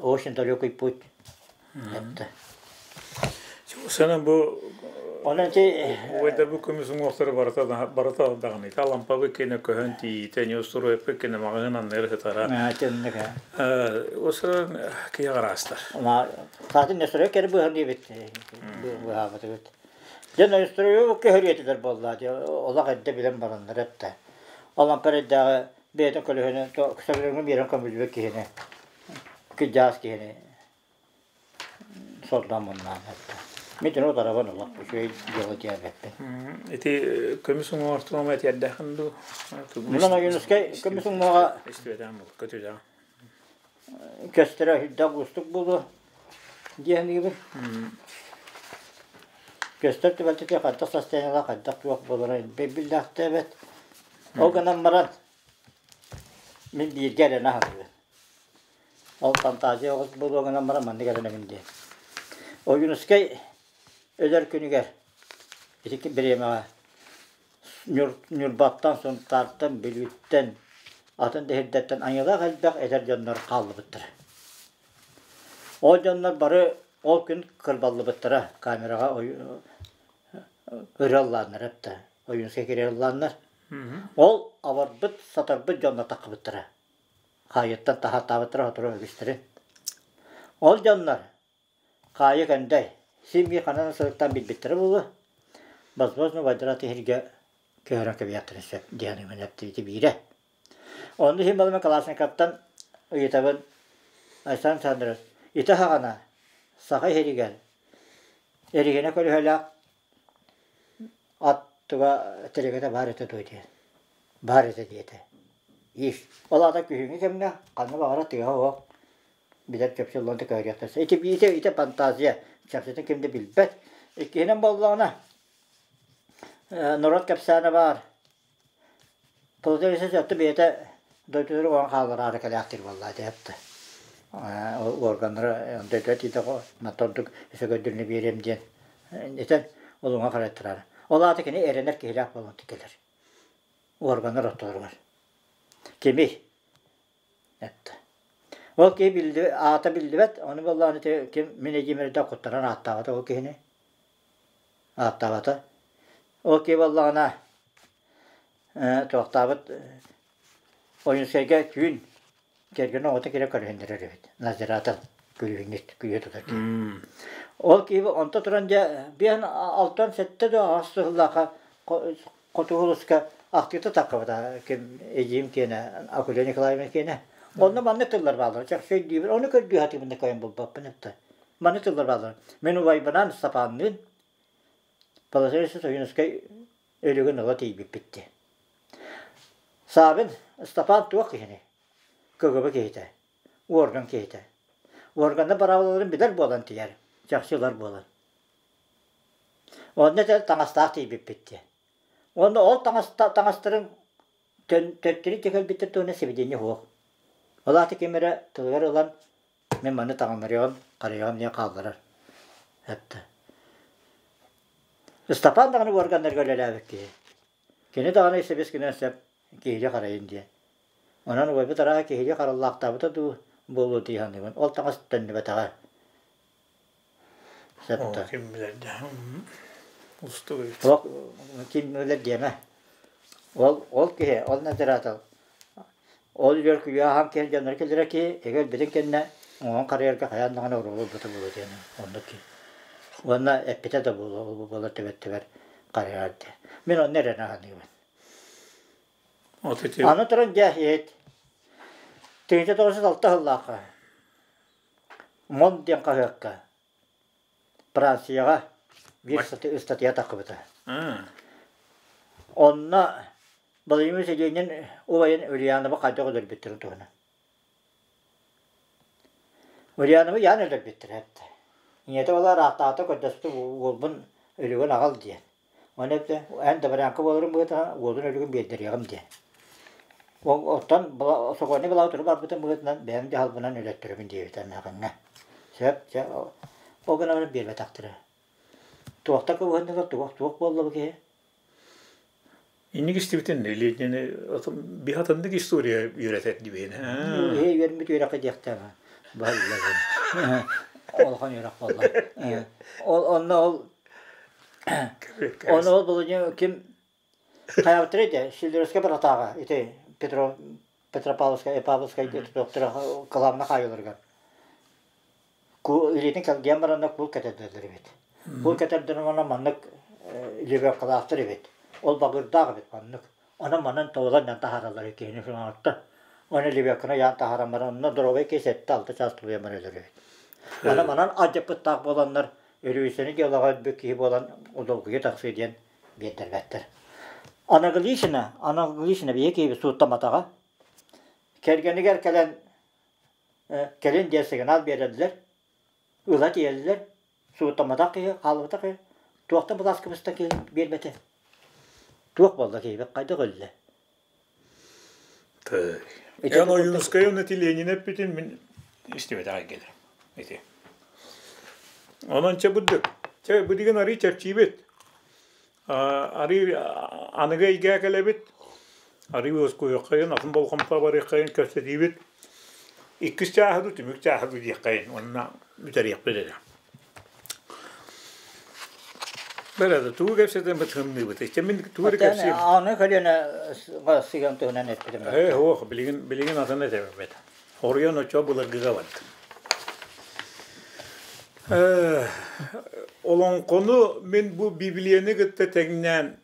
B: Очень далекий путь. Это.
A: Сенен бу
B: Онон ити
A: Убайдарбыт көмүс уҥуохтара барыта барыта даҕаны Алампабыт кэнэ көһөн тиийиитэ Неустроевпыт кэнэ маҕаһыын анныгар сытара.
B: Тинник.
A: Осыран киһи араастар.
B: Саатын Неустроев кэри быһан диэбит быһаабытыбыт. Дьэ Неустроеву көһөрүөтүлэр буолла олох эрдэ билэн бараннар эттэ. Алампа эрдээҕи бэйэтин көлөһүнү сөбүлэҥҥэ биэрэн көмүллүбүт киһини кырдьаҕас киһини сордоон муннаан эттэ. Мин итини утарабын олох үчүгэй дьыала диэбэппин.
A: Ити көмүс уҥуоҕар туом этиэрдээхин дуу?
B: Мунан Ойуунускай көмүс уҥуоҕа
A: Истибэтэҕим буолуо, көтүтэҕим.
B: Көстөрө сүрдээх уустук буолуо диэн саныыбын. Көстөр түбэлтэтэ хайдах состояниелаах, хайдах туох буолара биллээхтээбэт. Ол гынан баран мин бииргэ эрэнэ сатыыбын. Ол фантазия оҕус буолуо гынан баран маннык эрэнэбин диэн. Ойуунускай өлөр күнүгэр ити бириэмэҕэ Ньурбаттан, Сунтаартан, Бүлүүттэн, атын да сирдэртэн айылаах элбэх эдэр дьоннор хааллыбыттара. Ол дьоннор бары ол күн кырбаллыбыттара камераҕа ырыаллааннар эптэ Ойуунскай кириэллааннар. Ол абарбыт, сатарбыт дьонно таххыбыттара. Хаайыттан таһааттаабыттара сотору үгүстэри. Ол дьоннор хаайы кэнтэй син биир ханан сылыктаан билбиттэрэ буолуо. Возможно, Вайдара тиһиргэ көһөрөн кэбиһиэхтэрин сөп диэн эптибити биирэ. Онно иһин балыма Калашниковтан ыйытабын Александр Александрович, ити хаҕана саха иһиригэр эригинэ көлөһөлөөх Ат туга тэрэгэтэ баар этэ дуо диэн. Баар этэ диэтэ. Ис. Ол аата күһүҥҥү кэмҥэ ханна баҕарар тыаһа суох билэр чэпчэллон да көһөрүөхтэр. Ити ити ити фантазия чахчытын ким да билбэт. Иккиһинэн буоллаҕына норуот кэпсээнэ баар. Получается, өттө бэйэтэ дойдутугар оҥорон хааллараары кэлээхтиир буоллаа диэт. Органнара дойдуга тиийдэх ордук өссө көрдөрүнэ биэриэм диэн этэн олуҥа харайтарар. Ол аата кини эрэнэр киһилээх буолан кэлэр. Органнар ортолоругар. Кимий? Эттэ. Ол киһи билли, аата биллибэт, ону буоллаҕына ити ким мин эдьиийим куттанан ааттаабата ол киһини. Ааттаабата. Ол киһи буоллаҕына туохтаабыт Ойуунскайга түүн кэргэнэ оҕото кэлэ көрүһүннэрэр эбит. Надзиратель күлүүһүнньүт күлүүһү тутар киһи. Ол киһи онто туран дьэ биэн алтан сэттэ да аҕыс сыллаахха хотугу улууска Ахтыыта таххыбыта ким эдьиийим киэнэ Акулина Николаевна киэнэ. Онно маннык тыллар бааллар. Чахчы өйдүүбүн. Ону көрдүү сатыыбын да кыайан булбаппын эттэ. Маннык тыллар бааллар. Мин убайбынаан Степанныын Полосевич Ойуунускай өлүгүн ыла тиийбиппит дии. Саабын Степан туох киһиний? КГБ киһитэ, орган киһитэ. Органнар быраабылаларын билэр буолан тиийэр, чахчы ылар буолан. Онно этэ таҥастаах тиийбиппит дии. Уонна ол таҥастарын төттөрү кэлбиттэр туһунан сибидиэнньэ суох. Ол аата ким эрэ тылыгар ылан мин маны таҥыннарыаҕым, харайыаҕым диэн хаалларар. Эттэ. Ыстапаан даҕаны уорганнарга үлэлээбит киһи. Кини даҕаны сэбис гынан сөп киһили харайын диэн. Онон убайбыт арааһа киһили хараллаахтаабыта дуу буолуо дии саныыбын. Ол таҥас төннүбэтэҕэ. Сөп
A: Оо,
B: да.
A: ким билэр дьэ. Устук эбит.
B: Ол ким билэр диэмэ. Ол ол киһи, ол надзиратель ол үөр күлү киһи дьоннор кэлэрэ киһи эгэ өлбүтүн кэннэ оҥон харыйарга хайаан даҕаны оруолу ылбыта буолуо диэн оннук киһи. Уонна эппитэ да буолуо, ол буолар төбөттөбөр харыйар диэн. Мин онно эрэнэ саныыбын.
A: От ити
B: Аны туран дьэ иһит 1906 сыллаахха Мон диэн хаһыакка Францияҕа биир ыстатыйа таххыбыта. Онно Владимир Ленин убайын Ульяновы хайдах өлөрбүттэрин туһунан. Ульяновы яан өлөрбүттэрэ эттэ. Ийэтэ ол арааттаата көрдөстө уолбун өлүгүн аҕал диэн. Ону эттэ эн дворянка буоларым быһыытынан уолун өлүгүн биэрдэриэҕим диэн. Оттон сокуоннай былааҕы туру барбытым быһыытынан бэйэм дьаһалбынан өлөттөрөбүн диэбитэ эмээхиҥҥэ. Сөп, чэ, ол гынан баран биэрбэтэхтэрэ. Туохта кыбыһынныгар туох туох буолла бу киһи?
A: Инник истибитин Ленини биһатыннык история үөрэтэр дибиэн.
B: Иһи үөрмүт үөрэххэ диэхтээх. Баһылла. Улахан үөрэх буолла. Ол онно ол Онно ол булунньу ким хайаабыттара ити Сильверскай быратааҕа ити Петро Петропавловскай Павловскай доктора кылаамна хаайыларыгар илиитин кэлгийэн баранна куул кэтэрдэллэр эбит. Куул кэтэрдэн уонна маннык лебедкалаахтар эбит. Ол багырдаах эбит маннык. Онон манан тобулан таһаараллар киһини сыҥааҕыттан. Уонна лебедканы ыйаан таһааран баран онно доруобай киһи сэттэ-алта чаас тулуйан баран өлөр эбит. Онон манан алдьаппыттаах буоланнар Өрүүсэни дьыалаҕа өлбүт киһи буолан долгуйа тахсыы диэн биэрдэрбэттэр. Анаглишина, Анаглишина биһиги киһибит сууттамматаҕа. Кэргэнигэр кэлэн кэлин диэн сигнал биэрэллэр, ыла тиийэллэр, сууттамматах киһи, хаалбатах киһи туохтан былааскыбыста киһи биэрбэтэ. Туох буолла киһибит хайдах өллө?
A: Эн Ойуунускай уонна Ленин эппитин мин истибэтэх кэлэр. Ити. Онон чэ бурдук. Чэ билигин арыы чэрчиибит. Арыы аныгы эйгээ кэлэбит. Арыы уоскуйуоххайын, атын болҕомто барыаххайын кэпсэтиибит. Иккис чааһы дуу, түмүк чааһы дуу диэххэйин. Уонна бүтэриэхпит эрэ. Бэрэ тугу кэпсэтэн бытыһынныыбыт. Иччэ мин тугу эрэ кэпсиэм.
B: Аны көлүөнэ сыган туһунан эппитим.
A: Ээ, суох, билигин билигин атын этэбэт. Хоруйан оччо былыргыга барда. Олоҥхону мин бу Библияны кытта тэҥнээн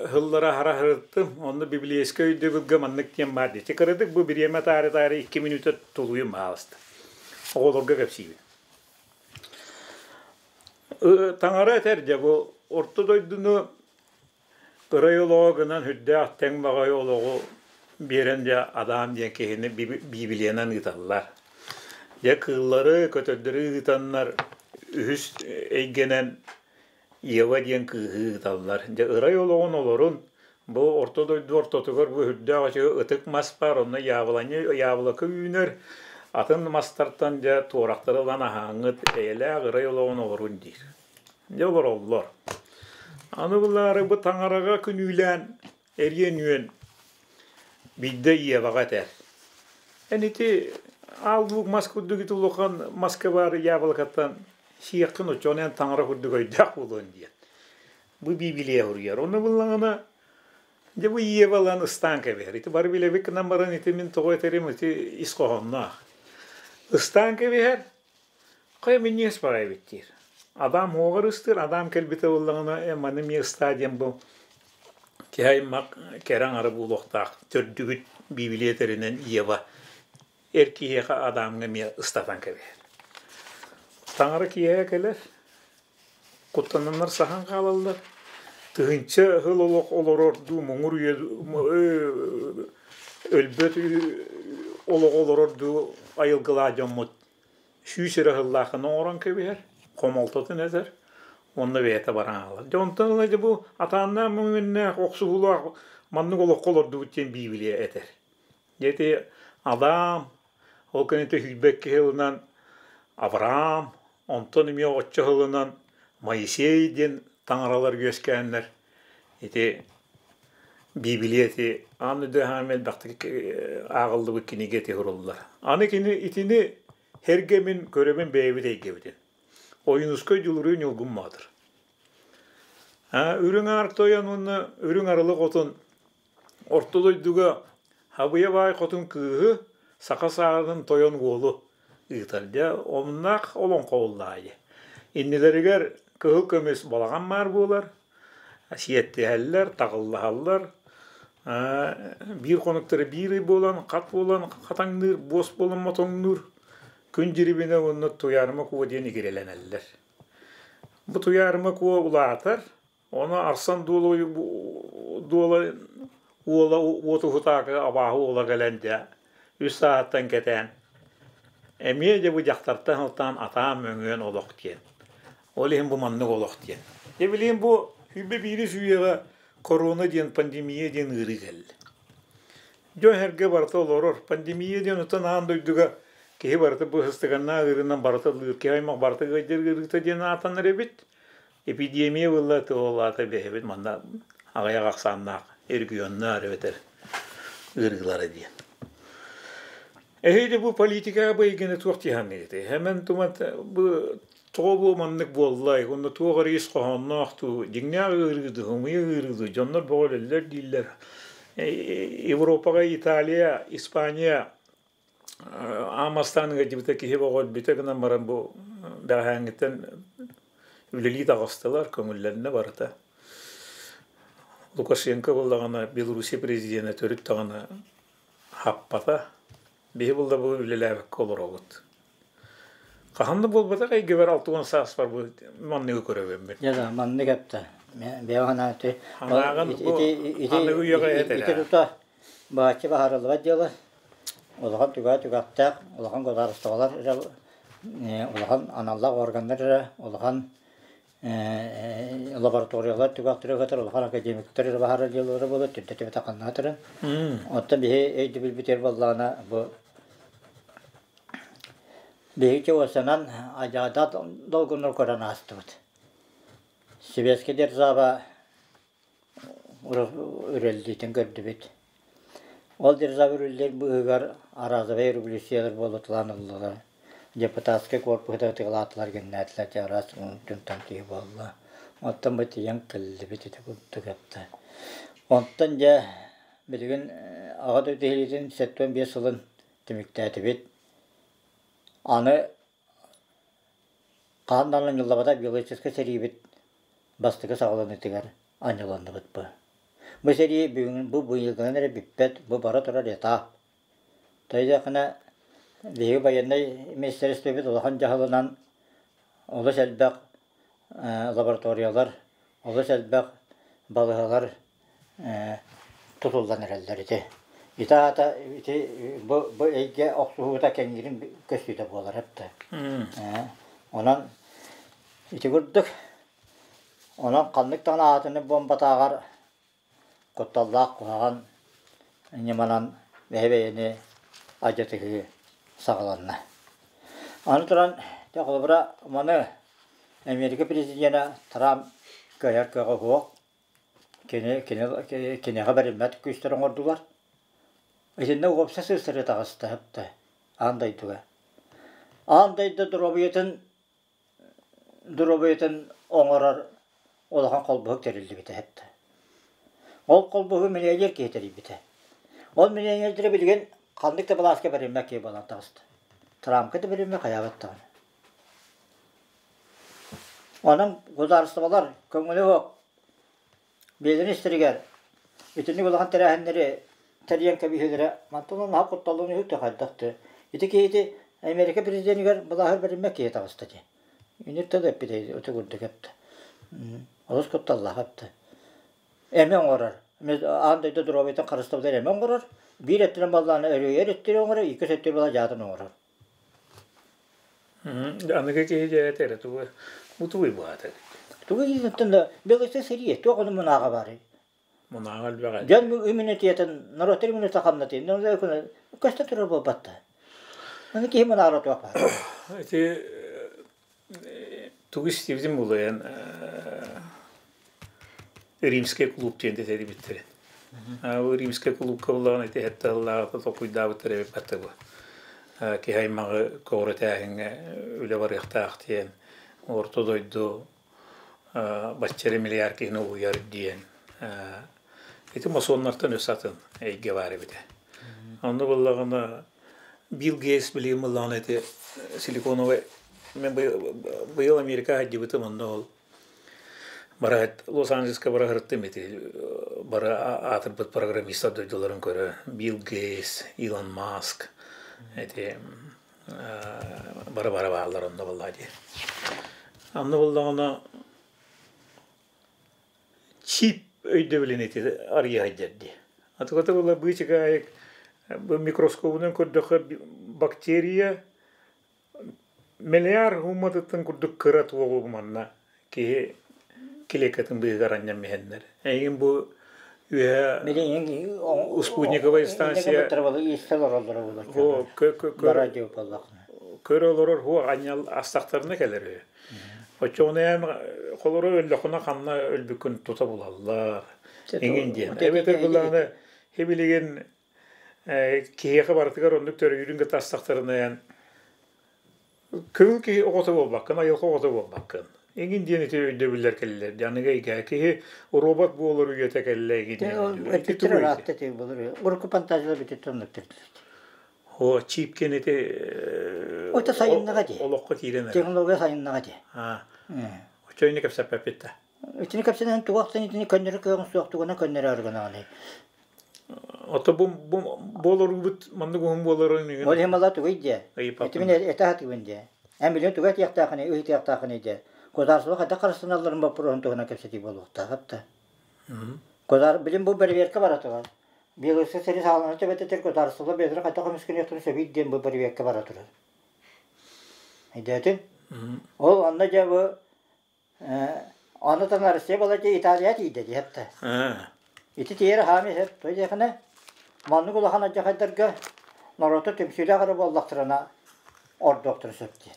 A: һыллара хараһырыттым. Онно библейскэй өйдөбүлгэ маннык диэн баар дии. Кыратык бу бириэмэ таары-таары 2 мүнүүтэ тулуйум хаалыста. Оҕолорго кэпсиибин. Таҥара этэр дьэ бу орто дойдуну ырай олоҕо гынан сүрдээх тэҥ баҕайы олоҕу биэрэн дьэ Адам диэн киһини Библиянан ыыталлар. Дьэ кыыллары, көтөрдөрү ыытаннар үһүс эйгэнэн Ева диэн кыыһы ыыталлар. Дьэ ырай олоҕун олорун бу орто дойду ортотугар бу үрдээх үчүгэй ытык мас баар, онно яблоня, яблоко үүнэр, атын мастартан дьэ туорахтары ылан аһааҥҥыт эйэлээх ырай олоҕун олорун диир. Дьэ олороллор. Аны булаары бу таҥараҕа күнүүлээн эриэн үөн биирдэ Еваҕа этэр. Эн ити аал луук мас курдук ити улахан маска баар яблокоттан сиэххин оччоҕуна эн таҥара курдук өйдөөх буолуон диэн. Бу Библия суруйар. Онно буллаҕына дьэ бу Ева ылан ыстаан кэбиһэр. Ити бары билэбит гынан баран ити мин тоҕо этэрим ити ис хоһоонноох. Ыстаан кэбиһэр, хайа минньигэс баҕайы эбит диир. Адам уоҕар ыстыыр, Адам кэлбитэ буоллаҕына, э маны эмиэ ыстаа диэн бу. Киһи аймах кэрэ аҥара буолуохтаах төрдүгүт Библия этэринэн Ева эр киһиэхэ Адамҥа эмиэ ыстатан кэбиһэр. Таҥара киэһэ кэлэр, куттананнар саһан хаалаллар. Тыһыынча сыл олох олорордуу муҥур үйэ өлбөт олоҕу олорордуу айылгылаах дьоммут 100 эрэ сыллаахын оҥорон кэбиһэр, хомолтотун этэр уонна бэйэтэ баран хаалар. Дьэ онтон ыла дьэ бу атааннаах мөҥүөннээх, охсуһуулаах маннык олоххо олордубут диэн Библия этэр. Дьэ ити Адам, ол кэнниттэн сүүрбэккэ сылынан Авраам, онтон эмиэ оччо сылынан Моисей диэн таҥаралар үөскээннэр ити Библия ити аан дойду аһаан элбэхтик ааҕыллыбыт кинигэ ити суруллар. Аны кини итини сэргэ мин көрөбүн бэйэбит эйгэбитин. Ойуунускай Дьулуруй Ньургун Боотур. Үрүҥ Аар Тойон уонна Үрүҥ Арылы Хотун Орто дойдуга Хабыйа баай хотун кыыһы, саха сааһын тойон уолу ыытар. Дьэ, омуннаах олоҥхо буоллаҕа дии. Иннилэригэр кыһыл көмүс балаҕан баар буолар, сиэттиһэллэр, таҕыллаһаллар. Биир хонуктара биир ый буолан, хат буолан хатаҥныыр, буос буолан мотоҥнуур. Күн дьирибинэ уонна Туйаарыма Куо диэн игирэлэнэллэр. Бу Туйаарыма Куо улаатар, Ону Арсан Дуола Дуола уола уотуһутаакы абааһы уола кэлэн дьэ үс сааһыттан кэтээн эмиэ дьэ бу дьахтартан сылтаан атаан мөҥүөн олох диэн. Ол иһин бу маннык олох диэн. Дьэ билигин бу 21 үйэҕэ корона диэн пандемия диэн ыарыы кэллэ. Дьон эргэ барыта олорор. Пандемия диэн оттон аан дойдуга киһи барыта бу сыстыганнаах ыарыынан барыта ыллыыр, киһи аймах барыта ыалдьар ыарыыта диэн ааттанар эбит. Эпидемия буолла ол аата бэйэбит манна аҕыйах ахсааннаах регионнар эбэтэр ыарыылара диэн. Эһиги бу политикаҕа бу эйгэни туох дии саныыгытый? Хэмэн тумат бу тоҕо бу маннык буоллай? Уонна туох эрэ ис хоһоонноох дуу, дьиҥнээх ыарыы дуу, хомуйа ыарыы дуу, дьоннор бөҕө өлөллөр дииллэр. Европаҕа Италия, Испания Аан бастаан ыалдьыбыта киһи бөҕө өлбүтэ гынан баран бу бэҕэһээҥҥиттэн үлэлии таҕыстылар, көҥүллэннэ барыта. Лукашенко буоллаҕына Белоруссия президенэ төрүт даҕаны хаппата. Биһи булла бу үлэлээбэккэ олоробут. Хаһан да буолбатах эйгэбэр 60 сааспар бу манныгы көрөбүн.
B: Дьэ да, маннык эптэ. Бэйэ санааты.
A: Санааҕын бу аныгы үйэҕэ
B: ити тута Бааччы баһаарыллыбат дьыала. Улахан түгэҕэ түгэхтээх, улахан государстволар эрэ, улахан аналлаах органнар эрэ, улахан лабораториялар түгэхтэрэ кытары улахан академиктар эрэ баһаарар дьыалалара буолар, төрдө төбөтө ханнаатырын. Оттон биһи өйдөбүлбүтүгэр буоллаҕына бу биһиги чугасынан адьаадат долгуннар көрөн аастыбыт. Советскай держава үрэллиитин көрдүбүт. Ол держава үрүллэр быыһыгар араазабай революциялар буолуталаан ыллылар. Депутатскай корпуһу да ытыгылаатылар гэннээтилэр дьэ араас түҥ-таҥ киһи буолла. Оттон бу тиийэн кэллибит ити курдук этэ. Онтон дьэ билигин Аҕа дойду иһилиитин 75 сылын түмүктээтибит. Аны хаһан даҕаны анньыллыбатах биологическай сэриибит бастакы саҕаланыытыгар анньыланныбыт бу. Бу сэрии бүгүн бу быйылгынан эрэ бүппэт, бу бара турар этап. Тойдохуна биһиги байыаннай министиэристибэбит улахан дьаһалынан олус элбэх лабораториялар, олус элбэх балыыһалар тутуллан эрэллэр ити. Ити аата ити бу, бу эйгэ охсуһуута кэҥиирин көстүүтэ буолар эбит. Онон ити курдук Онон ханнык даҕаны аатыны буомбатааҕар кутталлаах куһаҕан ньыманан бэйэ-бэйэни алдьатыһыы саҕаланна. Аны туран, дьэ холобура, маны Америка президенэ Трамп кыайар кыаҕа суох. Кини, кини, киниэхэ бэриммэт күүстэр оҥордулар. Итиннэ уопсай сыыстарыы таҕыста аан дойдуга. Аан дойду доруобуйатын доруобуйатын оҥорор улахан холбоһук тэриллибитэ эттэ. Ол холбоһугу миллионер киһи тэрийбитэ. Ол миллионердэрэ билигин ханнык да былааска бэриммэт киһи буолан таҕыста. Трампка да бэриммэт хайаабат даҕаны. Онон государстволар көҥүлэ суох бэйэлэрин истэригэр Итинник улахан тэрээһиннэри тэрийэн кэбиһиилэрэ мантан наһаа кутталлан үһү хайдах да. Ити киһити Америка президенигэр былааһыр бэриммэт киһи таҕыста дии. Үнүр да эппитэ ити курдук эптэ. Олус кутталлаах эптэ. Эми оҥорор. Аан дойду доруобуйатын харыстабытыгар эми оҥорор. Биир өттүнэн баллааны өрүһүйэр өттүнэн оҥорор, иккис өттүнэн була дьаатын оҥорор.
A: Аныгы киһи дьээт эрэ тугу бу тугуй баата?
B: Тугу иититтэн да белыста сэрии туох ону мунааҕа баарый?
A: Мунааҕа элбэҕэ.
B: Дьон иммунитетын, норуоттар иммунитета хамнатыы, көстө турар буолбатта. Аны киһи мунааҕа туох баар?
A: Ити тугу истибитим булуйан Римскэй клуб диэн этэрибиттэрин. Бу Римскэй клубка буллаҕына ити сэттэ сыллааҕыта толкуйдаабыттар эбит батта бу. Киһи аймаҕы көҕүрэтээһиҥҥэ үлэ барыахтаах диэн орто дойду бачча эрэ миллиард киһини угуйар диэн ити масоннартан өссө атын эйгэ баар эбитэ. Онно буоллаҕына Билл Гейтс билигин буоллаҕына ити силиконовай мен быйыл Америка сылдьыбытым онно ол бара Лос-Анджелеска бара сырыттым ити бары аатырбыт программистар дойдуларын көрө Билл Гейтс, Илон Маск ити бары бара бааллар онно буоллаҕа дии. Онно буоллаҕына чип өйдөбүлүн ити арыйа сылдьар дии. Атыгата буолла быычыкаайык микроскобунан көрдөххө бактерия миллиард уматыттан курдук кыра туоҕу манна киһи клеткатын быыһыгар анньан иһэннэр. Эйигин бу үөһэ спутниковая станция көрө олорор хуо анньал астахтарына кэлэр үһү. Оччоҕуна эм холоро өллөхүнэ ханна өлбүккүн тута булаллар. Эҥин диэн. Эбэтэр былааны хибилигин киһиэхэ барытыгар оннук төрүүрүн кытта астахтарына эн Көҥүл киһи оҕото буолбаккын, айылҕа оҕото буолбаккын. Эҥин диэн ити өйдөбүллэр кэллилэр. Аныгы эйгэ киһи робот буолар үйэтэ кэллэ эҥин диэн өйдөбүл. Ити
B: Эппиттэр
A: тугуй ити?
B: ыраатта ити былыр. Урукку фантазиялар бүтүттэн оннук төрдүлэр.
A: О, чип ити
B: Ото сайыннаҕа дии.
A: олоххо киирэн эрэр.
B: Технология сайыннаҕа дии.
A: Аа. Оччону кэпсэппэппит да.
B: Итини кэпсэнэн тугу ахсын итини көннөрөр кыаҕыҥ суох тугунан көннөрөөр гынаҕыный?
A: Ото бу бу буолорубут маннык уһун буоларын
B: Ол иһин мала тугуй диэ? Ити мин этэ сатыыбын диэ. Эн билигин тугу этиэхтээххиний, ыйытыахтааххыный диэ. Государство хайдах харыстаналларын боппуруоһун туһунан кэпсэтии буолуохтаах эбитэ. Государ билин бу бэрэбиэркэ бара турар. Белоруссия сири саалана төбөтөтөр государство бэйэлэрэ хайдах көмүскэниэхтэрин сөбүй диэн бу бэрэбиэркэ бара турар. Өйдөөтүҥ? Ол онно дьэ бу Аны тан Россия балачча Италия тиийдэ диэхтэ. Ити тиийэр хаами сөп. Той диэхинэ маннык улахан алдьархайдарга норуоту түмсүүлээх эрэ буоллахтарына ордуохтарын сөп диэн.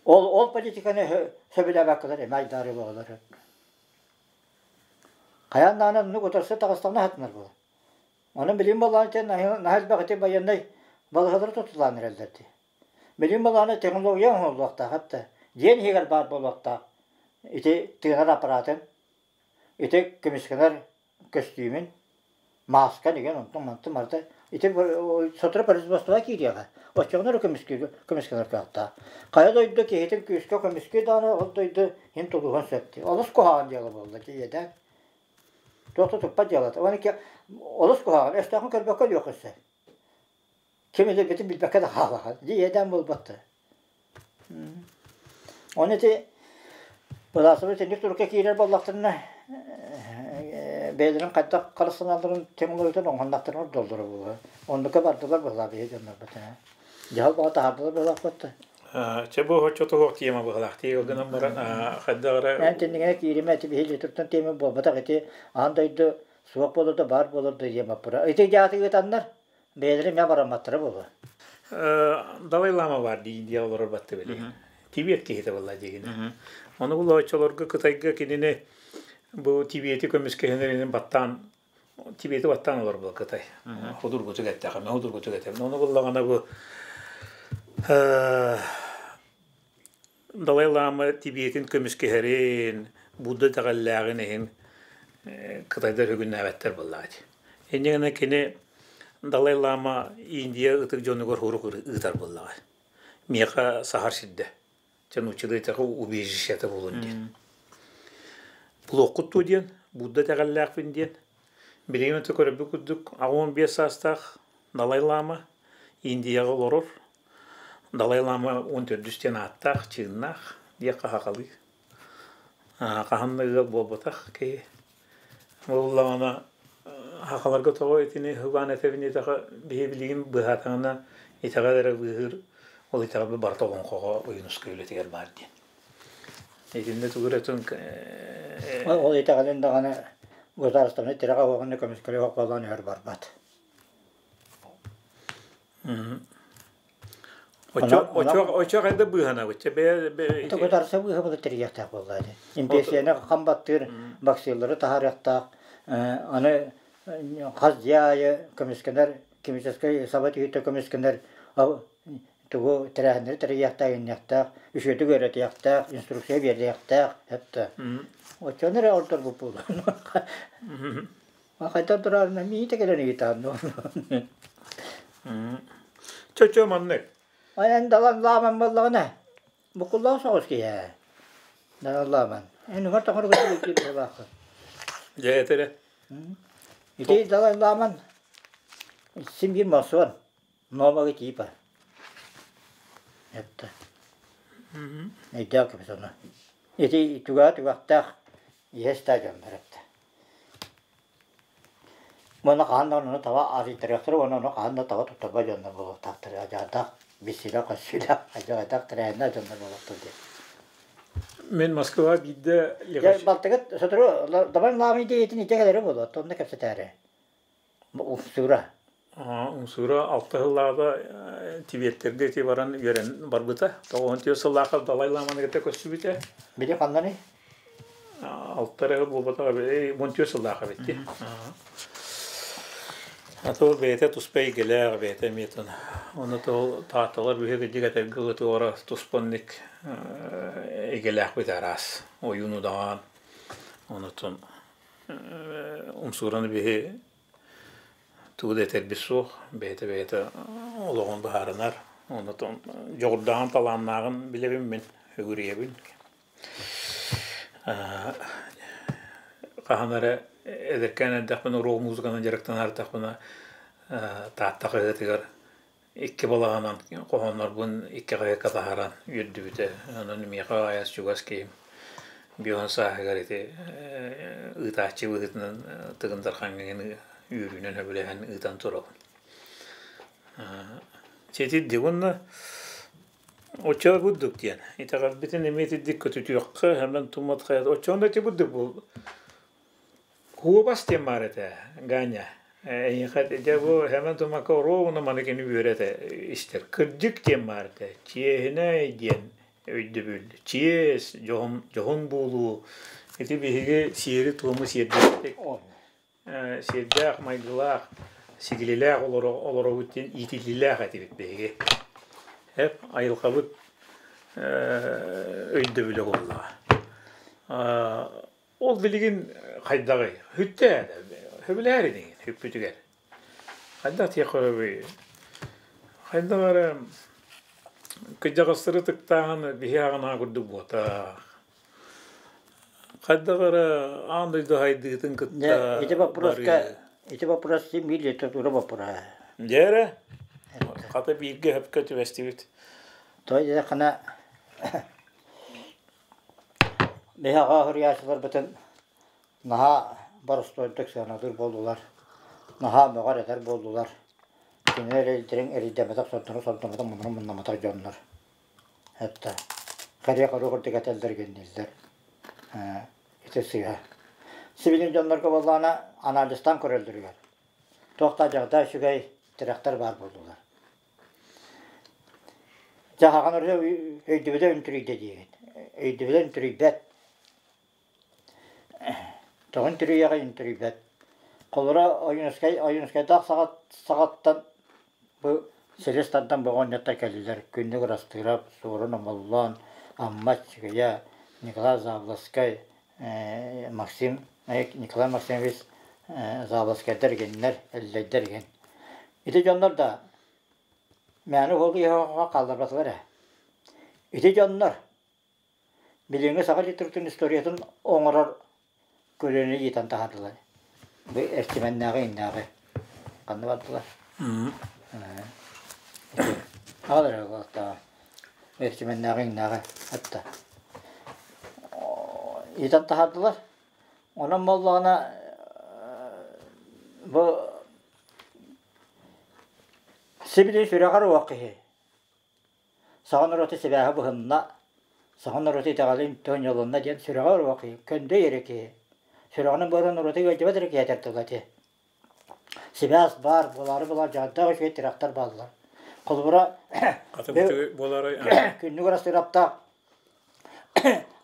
B: Ол ол политиканы сөбүлээбэккэлэр эмэ айдаары буолалар. Хайаан даҕаны оннук утарса таҕыстаҕына сатанар буолар. Онон билим буоллаҕына ити наһаа элбэх ити байыаннай балыыһалары тутулаан эрэллэр дии. Билим балаҕана технология оҥоһуллуохтаах эбитэ. Дьиэн иһигэр баар буолуохтаах. Ити тыынар аппаратын, ити көмүскэнэр көстүүмүн, мааска деген онтон мантан барыта ити сотору производствоҕа киириэҕэ. Оччоҕуна эрэ көмүскүүр көмүскэнэр кыахтаах. Хайа дойду киһитин күүскэ көмүскүү даҕаны ол дойду иһин тулуһуон сөп дии. Олус куһаҕан дьыала буолла дии иэдээн. Туох да туппат дьыалата. Уонна олус куһаҕан. Өстөөхүн көрбөккө өлүөххэ сөп. Ким өлөрбүтүн билбэккэ да хаалаҕын. Дьэ иэдээн буолбат да. Ону ити Былаасабы итинник турукка киирэр буоллахтарына бэйэлэрин хайдах харыстаналларын тэҥ оҥоһуннахтарына ордоллоро буолуо. Оннука бардылар быһылаах биһи дьоннорбут. Дьаһал баҕа таһаардылар быһылаахпыт да.
A: Чэ бу оччотуһуох тиэмэ быһылаах тиэ гынан баран хайдах эрэ
B: Эн тиннигинэ кииримэ ити биһи туртан тиэмэ буолбатах ити аан дойду суох буолар да баар буолар да диэн баппыра. Ити дьааты ыытаннар Бэйэлэрэ эмиэ барамматтара буолуо.
A: Далай Лама бар дии Индия олорор батты били. Тибет киһитэ буолла диигин. Ону бу оччолорго Кытайга кинини бу Тибети көмүскэһинэринин баттаан Тибети баттаан олор була Кытай. Худургутук эттэхэ, худургутук этем. Ону буллаҕына бу Далай Лама Тибетин көмүскэһэрин, Будда итэҕэллээҕин иһин кытайдар үгүннээбэттэр буоллаҕа дии. Инньэ гынан кини Далай Лама Индия ытык дьонугар хурук ыытар буоллаҕа. Миэхэ саһар сирдэ. Чэ нууччалыы этэх убежищета буолун диэн. Булуоххут дуо диэн, Будда итэҕэллээхпин диэн. Билигин өтө көрөрбүт курдук 85 саастаах Далай Лама Индияҕа олорор. Далай Лама 14 диэн ааттаах, чыыннаах диэххэ сахалыы. Хаһан да ыал буолбатах киһи. Буоллаҕына сахаларга тоҕо итини сыбаан этэбин диэтэххэ, биһи билигин быһаатаҕына итэҕэл эрэ быыһыыр, ол итэҕэл барыта олоҥхоҕо Ойуунускай үлэтигэр баар диэн. Итиннэ тугу эрэ
B: Ол итэҕэлин даҕаны государственнай тирэҕэ уоҕунна көмүскэлэ суох буолан өр барбат.
A: Очо хайда быыһанабыт?
B: Государство быыһа була тэрийиэхтээх буолла ити. Импиэрсийэни хам баттыыр баксыылары таһаарыахтаах. Аны хас дьиэ аайы көмүскэнэр, химическэй саба түһүүтэ көмүскэнэр тугу тэрээһиннэри тэрийиэхтээх, инниэхтээх, үчүгэйдик үөрэтиэхтээх, инструкция биэриэхтээх эптэ. Оччону эрэ ордорбут буолуо. Хайдах турарына миитэ кэлэн ыйытаан.
A: Чочо маннык.
B: Эн далан лааман буоллаҕына, букуллаах соҕус киһи ээ. Далан лааман. Эн уҥар тоҥор көтүрү быһалааххын.
A: Дьэ этэрэ.
B: Ити далан лааман син биир мосуон. Нового типа. Это. Өйдөөх кэбис ону. Ити түгэҕэ түгэхтээх иһэ стадионнар эттэ. Уонна хаһан да ону таба арыйтарыахтара уонна ону хаһан да таба туттарба дьоннор буолуохтаахтар. Адьаатах, бисилэх, өссүлэх, адьаҕайдах тэрээһиннээх дьоннор буолуохтар диэн.
A: Мин Москваҕа биирдэ
B: Балтыгыт сотору Давай лаамый диэтин итэ кэлэрэ буолуо, онно кэпсэтээри. Умсуура.
A: Умсуура алта сыллааҕыта Тибеттэргэ ити баран үөрэн барбыта. 94 сыллаахха Далай Ламаны кытта көрсүбүтэ.
B: Били ханнаный?
A: Алта эрэ буолбатах 14 сыллаах эбит дии. А то бэйэтэ туспа эйгэлээх бэйэтэ эмиэ Оны то таатталар бүһү кырдьык этэргэ ытыора туспаннык эйгэлээхпит араас. Ойууну даҕаан онутун Умсуураны биһи тугу да этэрбит суох, бэйэтэ-бэйэтэ олоҕун быһаарынар, онтон дьоҕурдааҕын, талааннааҕын билэбин мин, үгүрүйэбин. Хаһан эрэ эдэркээн эрдэхпинэ рок музыканан дьарыктанардахпына Таатта хаһыатыгар икки балаҕанан хоһооннорбун икки хаһыакка таһааран үөрдүбүтэ. Онон миэхэ айас чугас киһим бион сааһыгар ити ыытааччы быһыытынан Тыгын Дархаҥҥа үөрүүнэн сөбүлэһэн ыытан турабын. Ити уонна оччо курдук диэн итэҕэлбитин эмиэ итирдик көтүтүөххэ хэмэн тумат хайа оччоҕуна ити курдук бу Куобас диэн баар этэ, Ганя. Эйиэхэ дьэ бу Сэмэн Тумакка оруобуна маны кини үөрэ этэ истэр. Кырдьык диэн баар этэ, чиэһинэй диэн өйдөбүл. Чиэс, дьоһун, дьоһун буолуу. Ити биһиги сиэри-туому сиэрдээхтик, сиэрдээх, майгылаах, сигилилээх олоробут диэн иитиллиилээх этибит биһиги. Эп айылҕабыт өйдөбүлэ буоллаҕа. Ол билигин хайдаҕый? Бүттэ сөбүлэһэр инигин бүппүтүгэр. Хайдах диэххэ сөбүй? Хайдах эрэ кырдьаҕастары ытыктааһын биһи аҕынаа курдук буотах. Хайдах эрэ аан дойду сайдыытын кытта
B: Ити боппуруоска ити вопрос биир литература боппуруоһа.
A: Дьэ эрэ, хата бииргэ сөпкө түбэстибит.
B: Той диэтэххинэ Биһиэхэ суруйааччыларбытын наһаа боростуойдук сыаналыыр буоллулар, наһаа мөҕөр-этэр буоллулар. Кинилэр эрэйдэрин эрэйдэммэтэх, сордоно сордоммотох, муннарын муннамматах дьоннор. Это кэриэ-хоруо курдук этэллэр гэннииллэр. Ити сыыһа. Сибилин дьоннорго буоллаҕына анализтаан көрөллөрүгэр туох да дьаҕда үчүгэй тирэхтэр баар буоллулар. Дьаһаҕын өйдөбүлэ үнтүрүйдэ диигин. Өйдөбүлэ үнтүрүйбэт. Тоҕо үнтүрүйэҕэй үнтүрүйбэт. Холобура Ойуунускай Ойуунускайдаах саҕаттан бу силис тардан бөҕө оҕонньоттор кэллилэр. Күннүк Ырастыырап, Суорун Омоллоон, Амма Аччыгыйа, Николай Заболоцкай, Максим Николай Максимович Заболоцкайдар игиннэр, Эллэйдэр игин. Ити дьоннор да мээнэ уһугу иһэ хаалларбатылар ээ. Ити дьоннор билиҥҥи саха литературатын историятын оҥорор көлүөнэ иитэн таһаардылар. Бу Эрчимэннээҕи иннээҕи ханна бардылар? Аҕал эрэ уолаттааҕа. Эрчимэннээҕи иҥнээҕи атта. Ыытан таһаардылар. Онон буоллаҕына бу сибилигин сүрэҕэр уох киһи. Саха норуота сибээһэ быһынна, саха норуота итэҕэлин тонньолунна диэн сүрэҕэр уох киһи, көндөй эрэ киһи. Сүрэҕинэн быарын норуота ыалдьыбат эрэ киһи этэр тыла ити. Сибээс баар, буолаары буолар дьаһалдаах үчүгэй тирэхтэр бааллар. Холобура, күннүк Ырастыыраптаах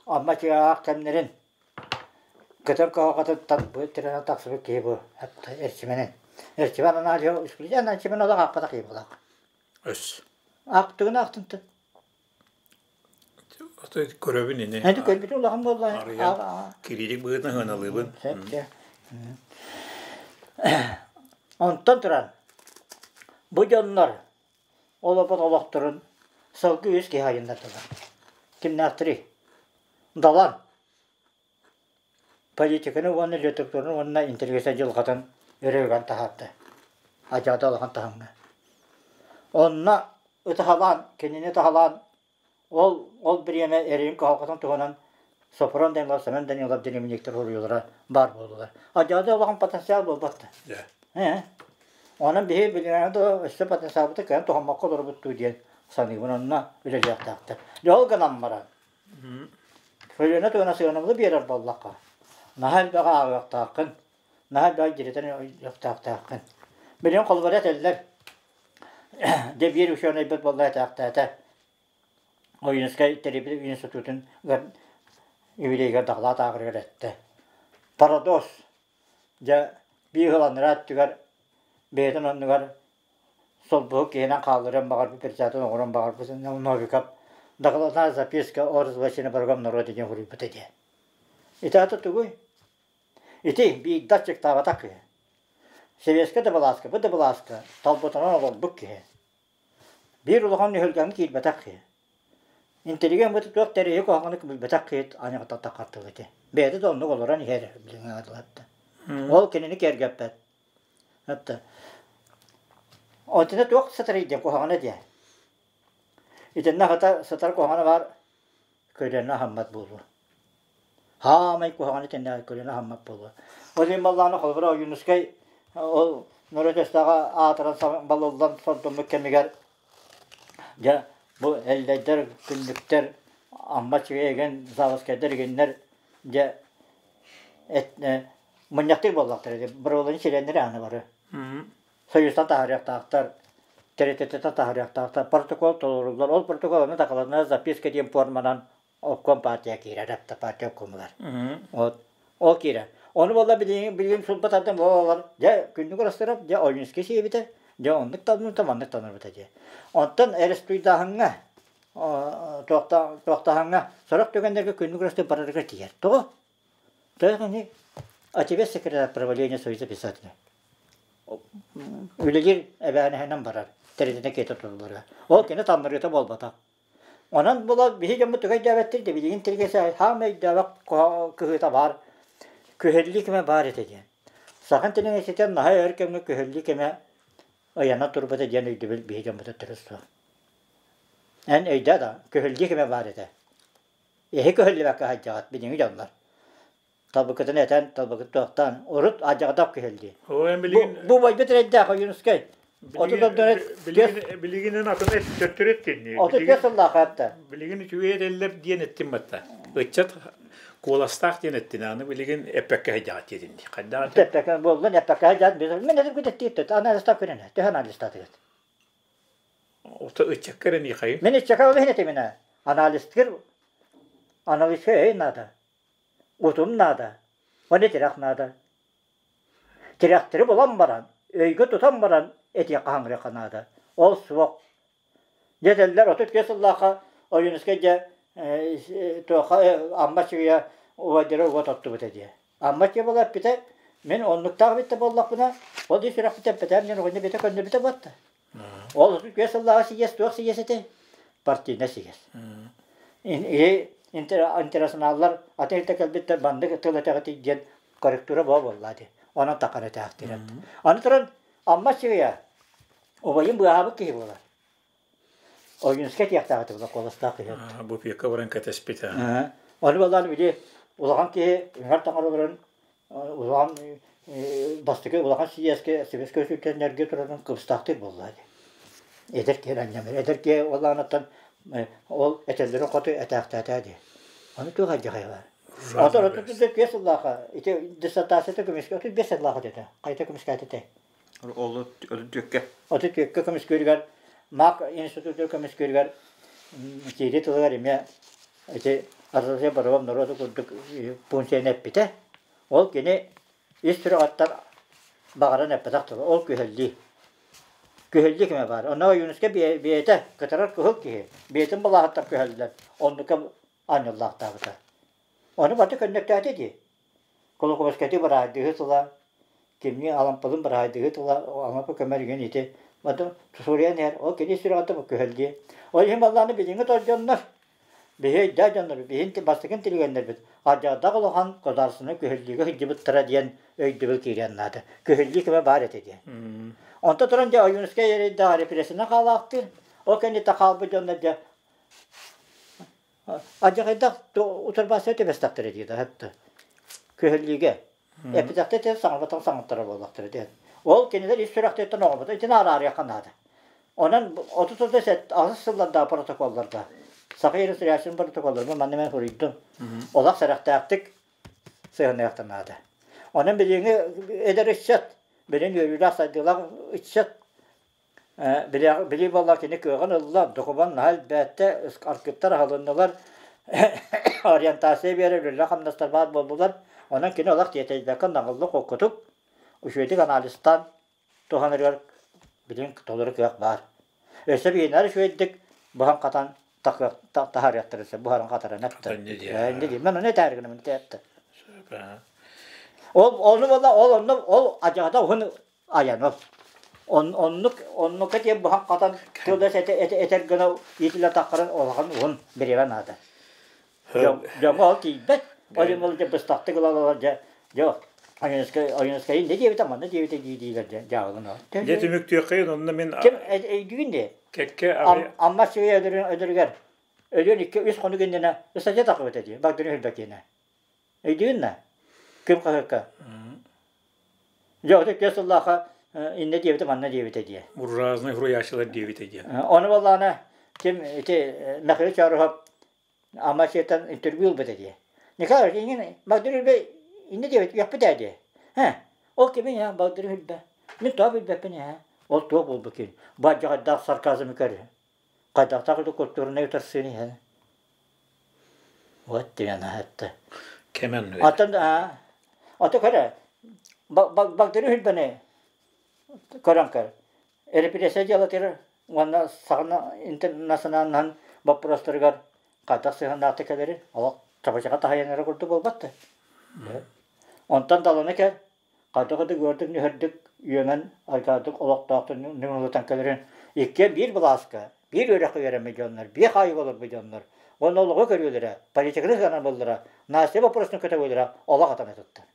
B: Амма Чыаах кэмнэрин көтөр кыһалҕатыттан бу тирэнэн тахсыбыт киһи бу Эрчимэнин. Эрчимэн анаалиһа исключительно Эрчимэн олох аахпатах киһи буолаах.
A: Өс.
B: Аахтыгын аахтынты.
A: Көрөбүн ини.
B: Эти көрбүтү улахан буолла.
A: Арыйан кириитик быһыытынан сыаналыыбын.
B: Онтон туран бу дьоннор олоппот олохторун сылгы үс киһи айыннардылар. Кимнээхтэрий? Далан политиканы уонна литератураны уонна интеллигенция дьылҕатын өрө ыган таһаарда. Адьаада улахан таһымҥа. Онно ытаһалаан, кинини таһалаан ол ол бириэмэ эрэйин кыһалҕатын туһунан Сопрун Данилов, Семен Данилов дневниктэр суруйуулара баар буоллулар. Адьаада улахан потенциал буолбат да. Онон биһи билигин да өссө потенциалбытын кыайан туһаммакка олоробут дуу диэн саныыбын онно үлэлиэхтээхтэр. Дьэ ол гынан баран Көлүөнэ туһунан сыанабылы биэрэр буоллахха, наһаа элбэҕи ааҕыахтааххын, наһаа элбэҕи дьиэтэн өлүөхтээхтээххин. Билигин холобура этэллэр, дьэ биир учуонайбыт буолла этээхтээтэ, Ойуунускай тэрийбит институтун юбилейыгар дакылаат ааҕарыгар эттэ. Парадокс, дьэ биир сыл анараа өттүгэр бэйэтин оннугар солбуһук киһинэн хаалларыан баҕарбыт председатель оҥорон баҕарбыт Новиков докладная записка о разоблачении врагом народа диэн суруйбута диэн. Ити аата тугуй? Ити биирдэ аччыктаабатах киһи. Советскай да былааска, бу да былааска талбытынан олорбут киһи. Биир улахан нүһүлгэҥҥэ киирбэтэх киһи. Интеллигент быта туох тэриэһи куһаҕаны билбэтэх киһи аныгыта таххартыга ити. Бэйэтэ да оннук олорон иһэр билиҥҥи Ол кинини киэргэппэт. Этэ. Отина туох сытарый диэн куһаҕана диэн. Итиннэ хата сытар куһаҕана баар көлүөнэ аһаммат буолуо. Хаамай куһаҕана итиннэ көлүөнэ аһаммат буолуо. Ол иһин баллааны холобура Ойуунускай ол норуот өстөөҕө аатыран балыллан сордоммут кэмигэр дьэ бу эллэйдэр, күннүктэр, Амма Чүгэйигин, Заводскайдар игиннэр дьэ мунньахтыыр буоллахтара дии боруобаларын чилиэннэрэ аны бары союзтан таһаарыахтаахтар тэрилтэтиттэн таһаарыахтаахтар протокол толоруллар ол протокол аны докладная записка диэн форманан обком партия киирэр апта партия обкомугар вот ол киирэр ону буолла билигин билигин сулба тардан буолалар дьэ күннүк ырастырап дьэ Ойуунскай сиэбитэ дьэ оннук танырбыта маннык танырбыта дьэ онтон эрэстуйдааһыҥҥа туохтааһыҥҥа сорох түгэннэргэ күннүк ырастыр барарыгар тиийэр тоҕо Тойон а тебе секретарь правления Союза писателей. Үлэлиир эбээнэһинэн барар, тэрилтэтэ киэтэ тутулларга. Ол кини таннарыыта буолбатах. Онон була биһи дьоммут тугу өйдөөбөттөр да билигин тиргэсэ хаамай өйдөөбөт кыһыыта баар. Күһэллии кэмэ баар этэ диэн. Сахан тилин этитэн наһаа өр кэмҥэ күһэллии кэмэ ыйана турбата диэн өйдөбүл биһи дьоммут төрүт суох. Эн өйдөө да, күһэллии кэмэ баар этэ. Эһи көһөллүбэккэ сылдьаҕыт билиҥҥи дьоннор. Талбыккытын этэн, талбыккытын туохтаан, урут алдьаҕытах күһэллии. Бу убайбыт эрэйдээх Ойуунускай.
A: Билигинэн атын төттөрү эттинни.
B: 35 сыллаах этте.
A: Билигин үчүгэй этэллэр диэн эттим батта. Ыччат куоластаах диэн эттин аны билигин эппэккэ сылдьаҕыт диэтин. Хайдаах
B: Эппэккэ буоллун, эппэккэ сылдьаат, мен этим күтэттиир анализтаах күнэнэ, төһө анализтаатыгыт?
A: Ото ыччакка эрэ миэхэ.
B: Мин ыччакка ол иһин этиминэ. Анализтыыр анализка өй наада, утум наада, уонна тирэх наада. Тирэхтэри булан баран, өйгө тутан баран этиэххэ хаҥырыахха наада. Ол суох. Дьэ этэллэр 35 сыллаахха Ойуунускай дьэ туохха Амма Чыгыйа убайдара уот оттубута диye. Амма Чыгыйа эппитэ, мин оннуктаах эбит да буоллахпына, ол дии сүрэхпит эппэтэм диэн оҕонньор бэйэтэ көннөрбүтэ буолта. Ол 35 сыллааҕы сийиэс туох сийиэс этэй? Партийнай сийиэс. Интернационаллар атын илтэ кэлбиттэр маннык тыл этэҕитий диэн корректура буола буолла дии. Онон тахар этээхтирэр. Аны туран Амма сирийэ убайым быаһаабыт киһи буолар. Ойуунускай тиэхтээх этэ була куоластаах киһи.
A: Бу пиэккэ баран кэтэспит.
B: Ону балаан били улахан киһи үҥэр таҥара олорон улахан бастакы улахан сийиэскэ Советскай Союзтан турарын кыбыстаахтык буолла дии. Эдэр киһи анньамыр. Эдэр киһи олаанаттан ол этэллэрин хоту этээхтээтээ дии. Ону туох алдьархайа баар. Отон 35 сыллааха ити диссертацията көмүскэ 35 сыллааха дэтэ. Хайта көмүскээтэ
C: Ол түөккэ.
B: Оту түөккэ көмүскүүрүгэр МАК институту көмүскүүрүгэр киири тылыгар эмиэ ити Арассыыйа боруом норуоту курдук пункцияны эппитэ. Ол кини ис сүрэҕиттэн баҕаран эппэтэх тыла. Ол күһэллии. Күһэллии кимэ баар. Онно Ойуунускай бэйэтэ кытарар кыһыл киһи. Бэйэтин балааһыттан күһэллэн оннука анньыллаахтаабыта. Ону барыта көннөртөөтө дии. Колокольскайты быраһайдыһы тыла, кимни Алампалын быраһайдыһы тыла, Алампа көмөр игин ити. Бады суруйан иһэр, ол кини сүрэҕиттэн бу күһэллии. Ол иһин баллааны билиҥҥи дьоннор, биһи өйдөөх дьоннор, биһин бастакын тилигэннэрбит алдьардаах улахан государственнай күһэллиигэ сылдьыбыттара диэн өйдөбүл киириэн наада. Күһэллии кэмэ баар этэ диэн. Онто туран дьэ Ойуунускай эрэйдээх репрессияны хаалаахтыыр. Ол кэнниттэн хаалбыт дьоннор дьэ Адьаҕайдах утарбаасса түбэстэхтэрэ дии да Күһэллиигэ. Эппитэхтэ те саҥарбатах саҥаттара буоллахтара диэн. Ол кинилэр ис сүрэхтэриттэн оҕобото итини араарыахха наада. Онон 38 сыллардаах протоколларга Саха Ресурсун протоколларга манна мен суруйдум. Олох сэрэхтээхтик сыһыаныахтан наада. Онон билиҥҥи эдэр ыччат, билин үөрүүлээх сайдыылаах ыччат Били буолла кини кыаҕын ылла, докумуон наһаа элбээттэ, аркыттар аһылыннылар, ориентация биэрэр үлэ-хамнастар баар буоллулар. Онон кини олох тиэтэйбэккэ наҕыллык холкутук, үчүгэйдик анализтаан туһанарыгар билигин толору кыах баар. Өссө биһинэр үчүгэйдик буһан-хатан таһаарыахтара сөп, буһаран-хатаран эптэр. Инньэ дии. Мен ону этээри гынабын эттэ. Ол ону буолла ол онно ол адьаҕата уһун айан ол. Оннук оннука диэн буһан-хатан тылдас этэр гына иитиллэ таххарын улахан уһун бириэмэ наада. Дьоҥҥо ол тиийбэт. Ол иһин ол дьэ быстахтык ылалалар дьэ дьэ Ойуунускай иннэ диэбитэ манна диэбитэ дии-диилэр дьэ дьаабылын ол.
A: Дьэ түмүктүөххэйин онно мин
B: Ким өйдүүгүн дии?
A: Кэккэ
B: Амма сыыйа өлөрүгэр өлүөн икки үс хонук иннинэ ыстатыйа тахсыбыта дии Багдырын Хүлбэкиэнэ. Өйдүүгүн да? Ким хаһыакка? Дьэ, отут түөрт сыллаахха иннэ диэбитэ, манна диэбитэ диэ.
A: Буржуазный хуруйааччылар диэбитэ диэн.
B: Ону буоллаҕына, ким ити Михаил Чаруһап Амма сиэтэн интервью ылбыта диэ. Николай иҥин Багдыр Үрбэ иннэ диэбит үөхпүт ээ диэ. Һэ, ол кимин ээ Багдыр Үрбэ. Мин тоҕо билбэппин ээ. Ол туох буолбут кин. Бадьаҕайдаах сарказмы көр. Хайдахтаах курдук культурнай утарсыыны иһэн. Вот диэн аһатта.
A: Кэмэн
B: Атын аты көрө Багдыры Хүлбэни көрөн көр. Репрессия дьыалатыгар уонна саҕана интернациональнан боппуруостарыгар хайдах сыһыаннаахтык кэлэрин олох чабачаҕа таһыйан эрэ курдук буолбат да. Онтон даланы кэр хайдах да үөрдүк-нүһэрдик үөмэн айгаардык олохтоохтук ньыҥылытан кэлэрин иккиэн биир былааска, биир үөрэххэ үөрэммит дьоннор, биир хаайыыга олорбут дьоннор уонна олоҕу көрүүлэрэ, политиканы сыанабыллара, нация боппуруостарын көтөҕүүлэрэ олох атана туттар.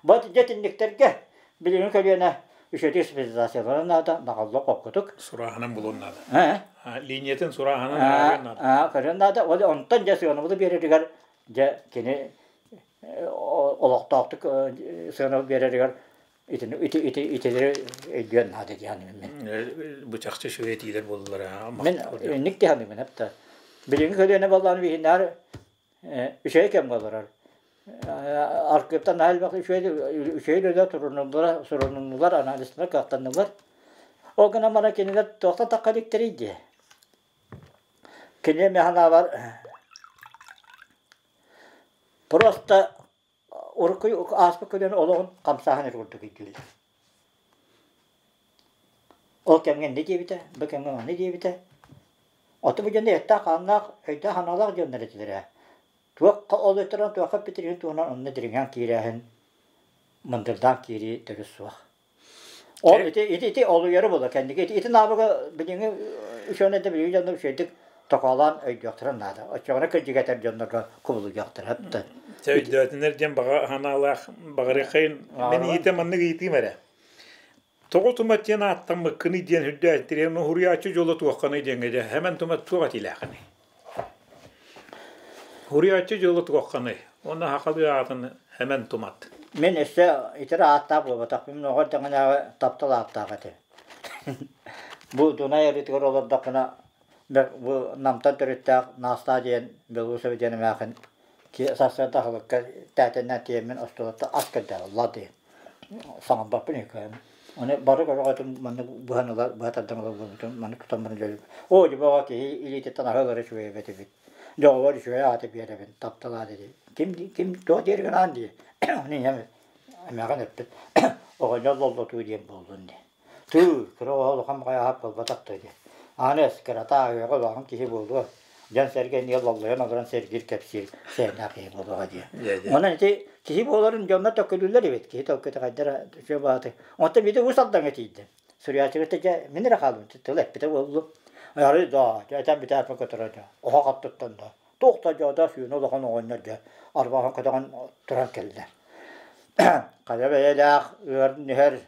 B: Бу дьэ итинниктэргэ билиҥҥи көлүөнэ үчүгэй специализациялара наада, наҕыллык хоккутук.
A: Сурааһынан булуон наада. Линиятын сурааһынан ааҕыан
B: наада. Көрүөн наада. Ол онтон дьэ сыанабылы биэрэригэр дьэ кини олохтоохтук сыана биэрэригэр итини ити ити итилэри өйдүөн наада дии саныыбын мин.
A: Бу чахчы үчүгэй этиилэр буоллулар.
B: Мин инник дии саныыбын эптэ. Билиҥҥи көлүөнэ буоллаҕына биһиннээр үчүгэй кэмҥэ олорор. Аркыыптан наһаа элбэх үчүгэй үчүгэй үлэлэр турунуллар, сурунуллар, анализтанар кыахтаннылар. Ол гынан баран кинилэр туохтан тахха иликтэрий дии. Кини эмиэ санаабар Просто урукку ааспыт көлүөнэ олоҕун хамсааһын эрэ курдук өйдүүллэр. Ол кэмҥэ иннэ диэбитэ, бу кэмҥэ манна диэбитэ. Оттон бу дьоннор эттээх-хааннаах, өйдөөх-санаалаах дьоннор этилэр ээ. Туохха ол өттүнэн туохха эппитин туһунан онно дириҥээн киирээһин, мындырдаан киирии төрүт суох. Ол ити ити ити олуйары буолар кэнники ити ити наабыга билиҥҥи учуонайда билиҥҥи дьоннор үчүгэйдик токоолоон өйдүөхтэрин наада. Оччоҕуна кырдьык этэр дьоннорго кубулуйуохтара.
A: Чэ өйдөөтүнэр диэн баҕа санаалаах баҕарыаххайын мин иитэ маннык ыйытыым эрэ. Тоҕо тумат диэн ааттаммыккыный диэн үрдээттириэн уһуруйааччы дьоло туохханый диэҥҥэ дьэ хэмэн тумат туох этиилээххиний? Уһуруйааччы дьоло туохханый? Уонна сахалыы аатын хэмэн тумат.
B: Мин өссө итир ааттаах буолбатахпын, мин оҕо эрдэҕинээҕи таптал ааттаах этим. Бу Дунай арыытыгар олордохпуна бу Намтан төрүттээх Наастаа диэн Белоусова диэн эмээхин сарсыарда аһылыкка тээтэннээн тиийэммин остуолаттан ас көрдөөх ла диэн саҥарбаппын үкэм. Оны бары көрөҕөтүн маннык быһан ылар, быһа тардан ылар буолбутун маннык тутан баран дьэ оо дьэ киһи илиититтэн аһы ылар үчүгэй эбит эбит. Дьоҕобор үчүгэй ааты биэрэбин, таптал ааты дии. Ким ким туох диэри гынаан дии. Ону ийэм эмээҕин эппит оҕонньор лоллотуу диэн буоллун дии. Тыы, кыра оҕо улахан баҕайы аһап буолбатах дуо диэн. Ааныс, кырата ааһыаҕа улахан киһи буолуо. Дьон-сэргэ эмиэ лоллойон олорон сэргиир кэпсиир сээннээх киһи буолуоҕа диэн. Онон ити киһи буоларын дьоннор төккөлүүллэр эбит. Киһи төлкөтө хайдара үчүгэй баҕаты. Онтон биирдэ Уус Алдаҥҥа тиийдим. Суруйааччыга дьэ мин эрэ хааллым тыл эппитэ буоллум. Арый доо, дьэ этэн бүтээппин көтөрө доо, оһох аттыттан доо. Туох да дьоодоо сүүнэ улахан оҕонньор дьэ арбаҕын көтөҕөн туран кэллэ. Хайа бэйэлээх ыар нүһэр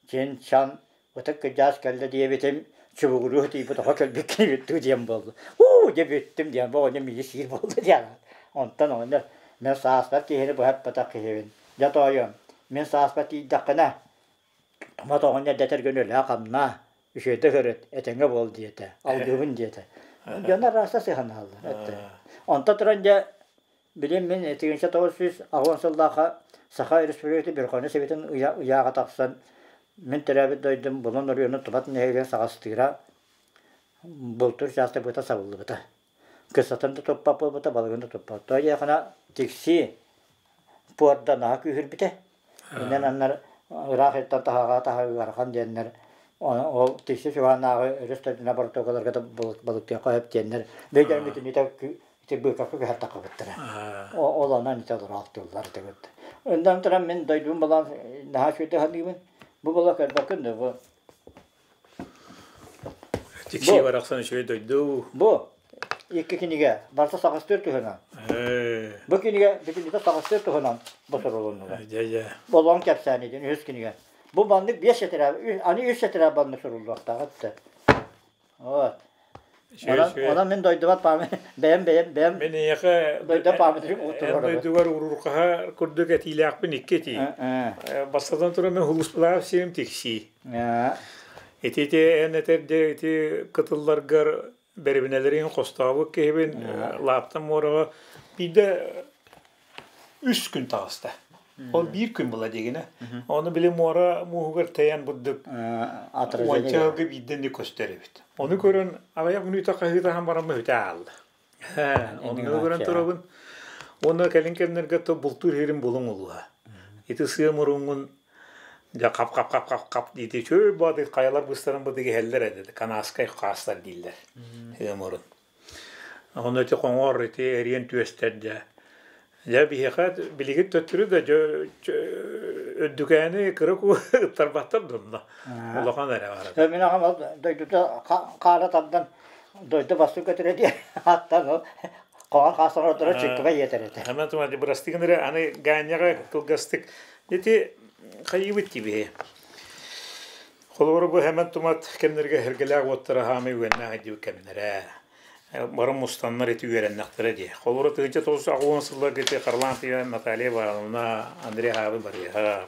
B: Чин-чан ытык кырдьаас кэллэ диэбитим, чубугуруу тиийбит оҕо кэлбит киһибит диэн буолла. Уу, дьэ бүттүм диэн, бу оҕонньор миигин сиир буолла диэн. Онтон оҕонньор мин сааспар киһини быһаппатах киһибин. Дьэ тоойуом, мин сааспар тиийдэххинэ, тумат оҕонньор дэтэр гына үлээ-хамнаа, үчүгэйдик ырыт, этэҥҥэ буол диэтэ, алгыыбын диэтэ. Дьоно араста сыһанааллар. Онтон туран дьэ Билим мин 1980 сыллаахха Саха Өрөспүүбүлүкэтин Верховнай Советын ыйааҕа тахсан, мин төрөөбүт дойдум Булун оройуонун Тумат нэһилиэгин саҕастыыра бултуур учаастак быта сабыллыбыта. Кыстатын да туппат буолбута, балыгын да туппат. Тоҕо диэххинэ Тиксии пуорда наһаа күүһүрбүтэ. Иннин аннар ыраах иттэн таһаҕа таһа ыарахан диэннэр ол Тикси чугаһынааҕы өрүс төрдүнэ боротуокаларга да балыктыахха сөп диэннэр бэйдэрин бүтүннүүтэ ити быыкапка көһөр таххыбыттара. Ол онон ити олороохтууллар этибит. Онтон туран мин дойдум балаан наһаа үчүгэй саныыбын. Бу була көрбөккүн да бу.
A: Тиксии барахсан үчүгэй дойду.
B: Бу икки кинигэ барыта саҕастыыр туһунан. Бу кинигэ бүтүннүүтэ саҕастыыр туһунан бу сурулуннулар. Болон кэпсээни диэн үһүс кинигэ. Бу маннык биэс этэрээ, аны үс этэрээ маннык суруллуохтаах этэ. Вот. Онон мин дойдубар память бэйэм бэйэм бэйэм
A: Мин эйиэхэ
B: дойду памятник
A: эн дойдугар уруурҕаһа курдук этиилээхпин икки этии. Бастатан туран мин Хулуспалаах сирим тиксии. Ити ити эн этэрде ити кытылларгар бэрэбинэлэрин хостообут киһибин лааптан муораҕа биирдэ үс күн таҕыста. Ол биир күн була дигинэ. Ону били муора мууһугар тэйэн бурдук уонча ыалга биирдэ көстөр эбит. Ону көрөн аҕыйах мүнүүтэ хаһыытаһан баран мүһүтэ аалла. Онну көрөн турабын. Уонна кэлин кэмнэргэ то бултуур иһирин булуҥ улуһа. Ити сыа муруҥҥун дьэ хап хап хап хап хап диити чөй баады хайалар быстарын быдык иһэллэр эдэ канааскай хаастар дииллэр. Сыа мурун. Ону ити хоҥор, ити эриэн түөстэр дьэ. Дьэ биһиэхэ билигин төттөрү да дьэ үрдүкээни кыра куу ыттарбаттар донно. Улахан эрэ барар.
B: Мин аҕам ол дойдута хаара тардан дойду бастыҥ көтөрө диэн ааттаан ол хоҥор хаас оҥордоро чыккыба иэтэр этэ.
A: Ханан туман бырастыгын эрэ аны Ганяҕа кылгастык ити хайыыбыт тибиһи. Холобура бу Хэмэн Тумат кэмнэргэ Сэргэлээх уоттара хаамай үгэннээх диэбит кэмнэрэ. Бары мустаннар ити үөрэннэхтэрэ дии. Холобура 1980 сылларга ити Харлампьева Наталья Ивановна, Андрей Хаабы Барыһа,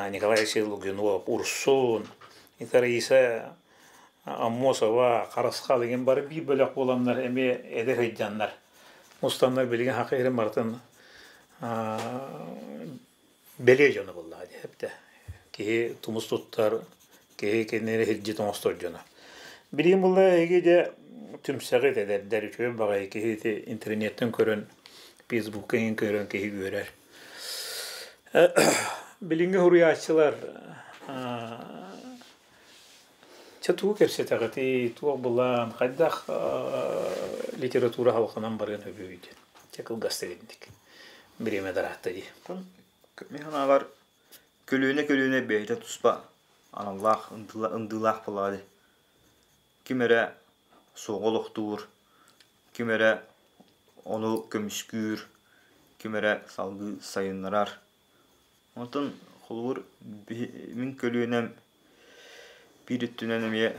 A: Николай Алексеевич Лугинов, Урсун, ити Раиса Аммосова, Харысхал игин бары биир бөлөх буоланнар эмиэ эдэр сылдьаннар мустаннар билигин хакы иһин барытын бэлиэ дьоно буоллаҕа дии эптэ. Киһи тумус туттар, киһи кинини сирдьит оҥостор дьоно. Билигин буолла эһиги дьэ түмсэҕит эдэрдэр үчүгэй баҕайы киһи ити интернеттэн көрөн, фейсбукка иҥин көрөн киһи үөрэр. Билиҥҥи суруйааччылар чэ тугу кэпсэтэҕитий, туох былаан, хайдах литература халҕанан барыан сөбүй диэн. Чэ кылгастык инник. Бириэмэ тараатта дии.
C: Мин санаабар, көлүөнэ-көлүөнэ бэйэтэ туспа аналлаах, ындыылаах буолаҕа дии. Ким эрэ суоҕу олохтуур, ким эрэ ону көмүскүүр, Ким эрэ салгыы сайыннарар. Онтон холобур мин көлүөнэм биир өттүнэн эмиэ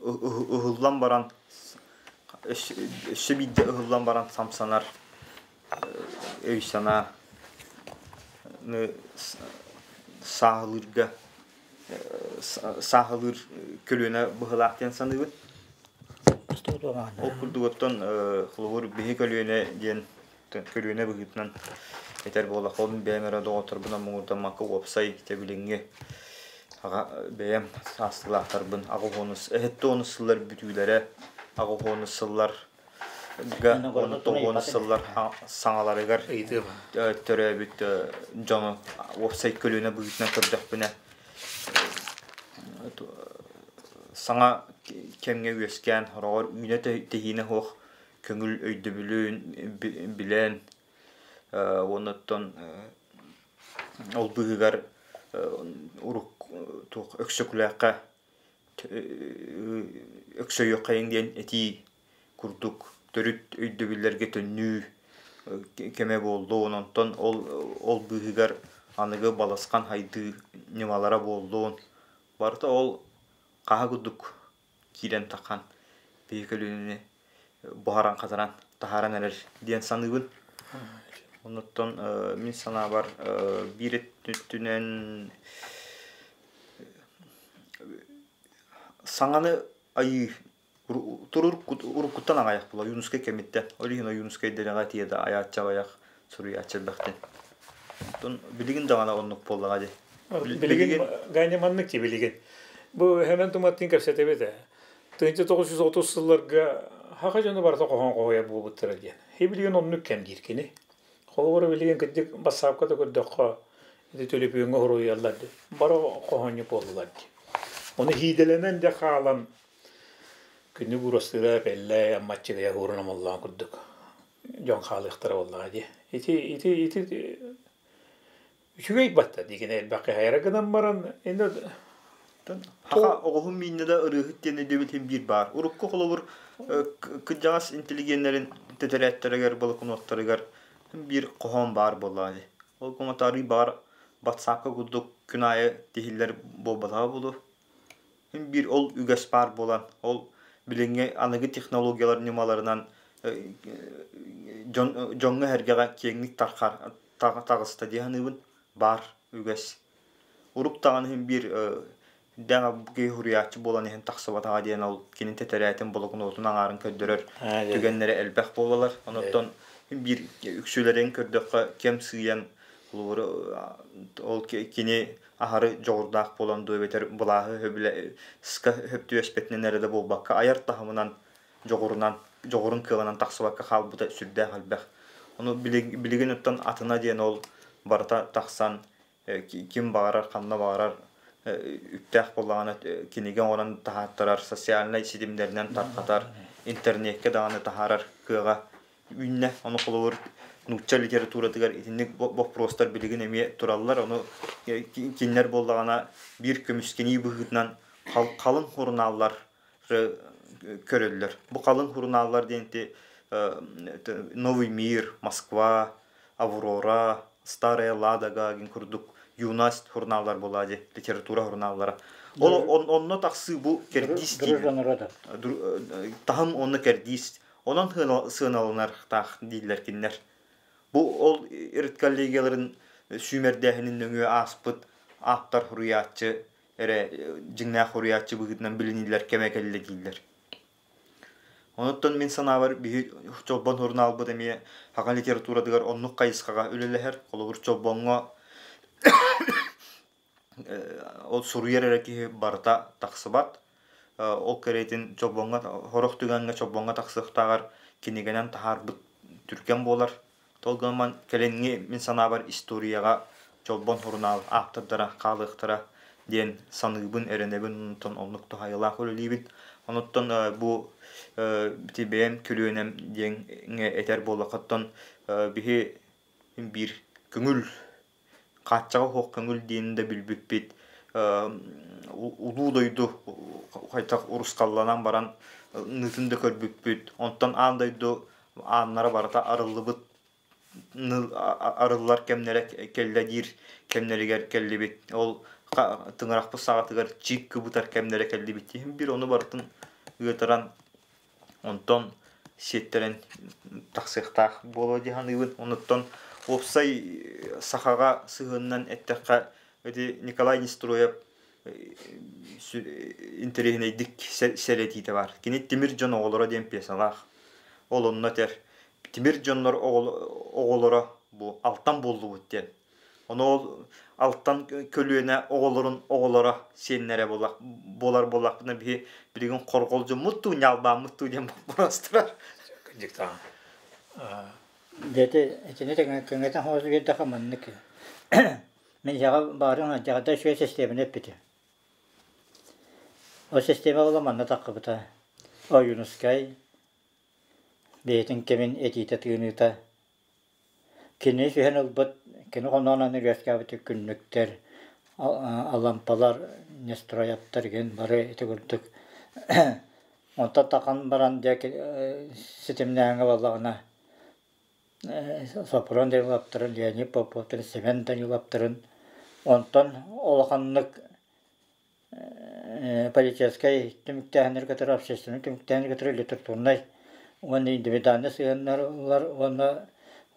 C: ыһыллан баран өссө биирдэ ыһыллан баран самсанар өй-санаа сааһылыырга сааһылыыр көлүөнэ быһыылаах диэн саныыбын. Ол курдук оттон холобур биһи көлүөнэ диэн көлүөнэ быһыытынан этэр буоллахха, ол бэйэм эрэ доҕотторбунан муҥурдаммакка уопсай тэбилиҥҥи аҕа бэйэм саастыылаахтарбын 80-ус 70-ус сыллар бүтүүлэрэ 80-ус сыллар 19-ус сыллар саҥаларыгар төрөөбүт дьону уопсай көлүөнэ быһыытынан көрдөхпүнэ саҥа кэмҥэ үөскээн хороҕор үүнэ тэһиинэ суох көҥүл өйдөбүлүн билэн уонна оттон ол быыһыгар урук туох Өксөкүлээххэ өксөйүөххэйиҥ диэн этии курдук төрүт өйдөбүллэргэ төннүү кэмэ буоллун, онтон ол ол быыһыгар аныгы балысхан хайдыы ньымалара буоллун, барыта ол хаһа курдук киирэн таххан биһи көлүөнэни буһаран-хатаран таһааран эрэр диэн саныыбын. Онуттан мин санаабар биир өттүнэн саҥаны айыы уруккуттан аҕайах була Ойуунускай кэмиттэн. Ол иһин Ойуунускай дэлэҕэ этиэ да айааччы аҕыйах, суруйааччы элбэхтэн. Оттон билигин даҕаны оннук буоллаҕа дии.
A: Билигин Ганя маннык дии билигин. Бу Хэмэн Туматтыын кэпсэтэбит ээ. 1930 сылларга хаха дьоно барыта хоһоон хоһуйар буолбуттара диэн. Хи билигин оннук кэм диир кини. Холобура билигин кырдьык бассаапка да көрдөххө ити төлөпүөҥҥэ хоруйаллар дии. Бары хоһоонньук буоллулар дии. Ону хиидэлэнэн дьэ хаалан күнү буурастыыра пэллэй аммаччыгыйа уурун омоллоон курдук дьон хаалыахтара буоллаҕа дии. Ити ити ити үчүгэй батта диигин элбэх киһи гынан баран инде
C: Хаха оҕуһун мииннэ да ырыаһыт диэн өйдөбүл иһин биир баар. Урукку холобур кырдьаҕас интеллигеннэрин тэтэрээттэригэр, болокунуоттарыгар биир хоһоон баар буоллаҕа дии. Ол комментарий баар батсаапка курдук күн аайы тиһиллэр буолбатаҕа буолуо. Биир ол үгэс баар буолан, ол билиҥҥи аныгы технологиялар ньымаларынан дьон дьоҥҥо-сэргэҕэ киэҥник тархар таҕыста дии саныыбын. Баар үгэс. Урук даҕаны иһин биир дэҥ киһи суруйааччы буолан иһэн тахсыбатаҕа диэн ол кини тэтэрээтин болокунуотун аҥаарын көрдөрөр түгэннэрэ элбэх буолалар. Онуттан биир үксүлэрин көрдөххө кэм сыыйан холобур ол кини аһары дьоҕурдаах буолан дуу эбэтэр былааһы сөбүлэ сөп түбэспэтинэн эрэ да буолбакка айар таһымынан дьоҕурунан дьоҕурун кыаҕынан тахсыбакка хаалбыта сүрдээх элбэх. Ону билигин оттон атына диэн ол барыта тахсан ким баҕарар ханна баҕарар үптээх буоллаҕына кинигэ оҥорон таһааттарар, социальнай ситимнэринэн тарҕатар, интернеккэ даҕаны таһаарар кыаҕа үүннэ. Ону холобур нуучча литературатыгар итинник боппуруостар билигин эмиэ тураллар. Ону кинилэр буоллаҕына биир көмүскэнии быһыытынан халыҥ сурунааллар көрөллөр. Бу халыҥ сурунааллар диэн ити Новый мир, Москва, Аврора, Старая Ладога диэн курдук юность сурунааллар буолаа дии, литература сурунааллара. Ол онно тахсыы бу кэрдиис дииллэр. Таһым онно кэрдиис. Онон сыаналанардаах дииллэр кинилэр. Бу ол редколлегияларын сүүмэрдээһинин нөҥүө ааспыт ааптар суруйааччы эрэ дьиҥнээх суруйааччы быһыытынан билиниллэр кэмэ кэллэ дииллэр. Онуттан мин санаабар биһи Чолбон сурунаалбыт эмиэ саха литературатыгар оннук хайысхаҕа үлэлэһэр. Холобур, Чолбоҥҥо ол суруйар эрэ киһи барыта тахсыбат. Ол кэриэтин Чолбоҥҥо сорох түгэҥҥэ Чолбоҥҥо тахсыахтааҕар кинигэнэн таһаарбыт түргэн буолар. Ол гынан кэлиҥҥи мин санаабар историяҕа Чолбон сурунаал ааптардара хаалыахтара диэн саныыбын, эрэнэбин, онтон оннук туһаайыылаах үлэлиибин. Онуттан бу ити бэйэм көлүөнэм диэҥҥэ этэр буоллаххыттан биһи биир көҥүл хааччаҕа суох көҥүл диэни да билбиппит улуу дойду хайдах урусхалланан баран ныытын да көрбүппүт онтон аан дойду ааннара барыта арыллыбыт. Арыллар кэмнэрэ кэллэ диир кэмнэригэр кэллибит. Ол тыҥырахпыт саҕатыгар чиик кыбытар кэмнэрэ кэллибит. Биир ону барытын ыатаран онтон сиэттэрэн тахсыахтаах буолуо дии саныыбын. Онуттан уопсай сахаҕа сыһыанынан эттэххэ, ити Николай Нестроев интэриэһинэйдик сэрэтиитэ баар. Кини «Тимир дьон оҕолоро» диэн пьесалаах. Ол онно этэр тимир дьоннор оҕолоро бу алтан буоллубут диэн. Ону ол алтан көлүөнэ оҕолорун оҕолоро сиэннэрэ буолар буоллахпына биһи билигин хорҕолдьуммут дуу, ньаалбааммыт дуу диэн боппуруостар.
A: Диктант.
B: Дьэ итини кэҥэтэн хоос биэрдэххэ маннык. Мин дьэҕэ баарын дьаҕада үчүгэй систиэмэни эппитим. Ол систиэмэ буола манна таххыбыта. Ойуунускай бэйэтин кэмин этиитэ-тыыныыта кини түһэн ылбыт, кини хоноонон үөскээбит күннүктэр, Алампалар, Нестрояптар игин бары ити курдук онтон тахан баран дьэ ситимнээҥҥэ буоллаҕына Сопрун Даниловтарын, Леонид Поповтарын, Семен Даниловтарын онтон улаханнык политическай түмүктээһиннэри кытары общественнай түмүктээһиннэри кытары литературнай уонна индивидуальнай сыһыаннар уонна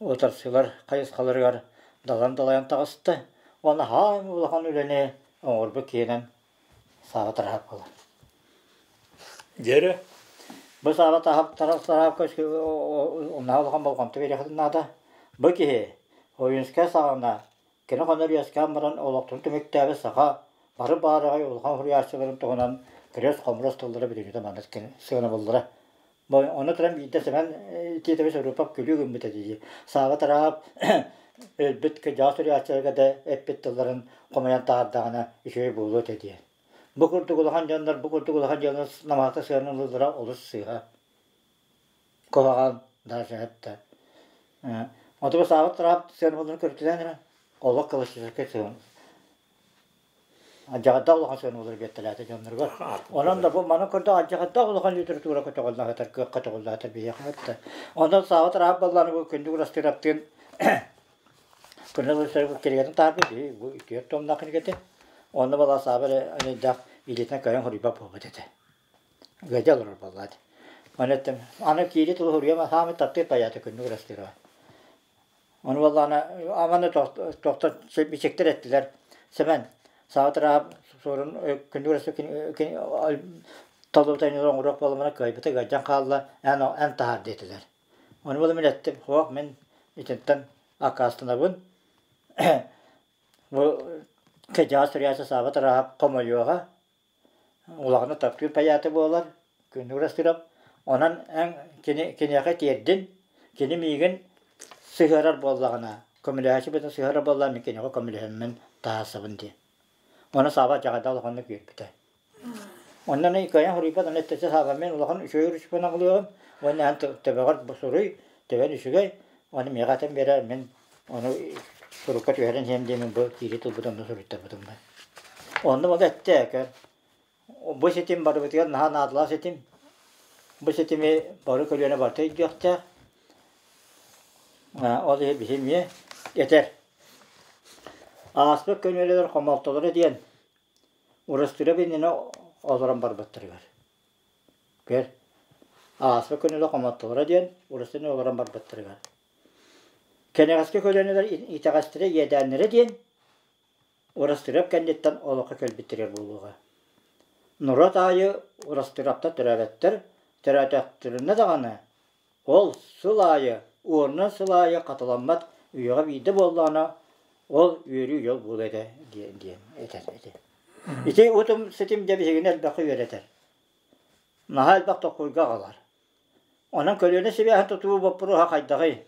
B: утарсыылар хайысхаларыгар далан далайан таҕыста уонна хаан улахан үлэни оҥорбут киһинэн Сааба Тараһап буолар.
A: Дьэрэ?
B: Бу Сааба Тараһапка наһаа улахан болҕомто биэриэххитин наада. Бу киһи Ойуунскай саҕана Кини хонор үөскээн баран олохтун түмүктээбит саха бары баараҕай улахан суруйааччыларын туһунан кириэс-хомурас тыллара билиҥҥитэ маннык сыанабыллара. Ону туран биирдэ Сэмэн Титович Рупов күлүү гыммыта дии. Сааба Тараап өлбүт кырдьаҕас суруйааччыларга да эппит тылларын хомуйан таһаардаҕына үчүгэй буолуо этэ диэн. Бу курдук улахан дьоннор бу курдук улахан дьоннор намыһахта сыаналыыллара олус сыыһа. Куһаҕан даже этэ. Оту саабыт тараап сыанабылын көрүтүлээн эрэ олох классическай сыан. Адьаҕадда улахан сыанабылы биэртэлээтэ дьонноругар. Онон да бу маны көрдө адьаҕадда улахан литература көтөҕүллаһытар, кыах көтөҕүллаһытар биһиэхэ этэ. Онон саабыт тараап баллааны бу күндү Урастыраптыын күндү кинигэтин таһаарбыт бу үтүөр томнаах кинигэтин. Онно бала саабы эрэ анайдаах илиитинэн кыайан хоруйбат буолбут этэ. Ыалдьа олорор буоллаат. Аны эттим, аны киири тылы суруйам, саамай таптыыр паята күннүк ырастыыра. Ону буоллаҕына, аманы тохтон бичиктэр эттилэр. Сэмэн, саатыраап суорун күннүк ырастыыр толуутайын оҥоруох буоламына кыайбыта ыалдьан хаалла, эн эн таһаар диэтилэр. Ону буола мин эттим, суох, мин итинтэн аккаастанабын. Бу кыдьаҕас суруйааччы Сааба Тараһап хомойуоҕа, Улаханнык таптыыр паята буолар, күннүк Ырастыырап. Онон эн кини киниэхэ тиэрдин, кини миигин сыһыарар буоллаҕына, көмөлөһөөччү бытын сыһыарар буоллаҕына мин киниэхэ көмөлөһөммүн таһаарсабын диэн. Ону Сааба дьаҕайда улаханнык үөрбүтэ. Онно кыайан суруйбат, онно эттэ Сааба мин улахан үчүгэй ручканы аҕалыаҕым уонна эн төбөҕөр суруй, төбөн үчүгэй, ону миэхэ этэн биэрээр, мин ону сурукка түһэрэн иһэм диэмин бу киири тылбытын онно суруйтарбытым. Онно ол эттэ көр бу ситим барыбытыгар наһаа наадалаах ситим. Бу ситими бары көлүөнэ барыта өйдүөхтээх. Ол иһин биһи эмиэ этэр. Ааспыт көнүөлэлэр хомолтолоро диэн Урастыра иннинэ олорон барбыттарыгар. Көр, ааспыт көнүөлэ хомолтолоро диэн Урастыра олорон барбыттарыгар. Кэнэҕэски көлүөнэлэр итэҕэстэрэ иэдээннэрэ диэн Урастырап кэнниттэн олоххо кэлбиттэрэ буолуоҕа. Норуот аайы Урастыраптар төрөөбөттөр, төрөөтөхтөрүнэ даҕаны, ол сыл аайы, уонунан сыл аайы хатыламмат үйэҕэ биирдэ буоллаҕына, ол үөрүү дьол буолуо этэ диэн диэн этэр этэ. Ити утум ситим дьэ биһигини элбэххэ үөрэтэр. Наһаа элбэх толкуйга аҕалар. Онон көлүөнэ сибээһин тутуу боппуруоһа хайдаҕый?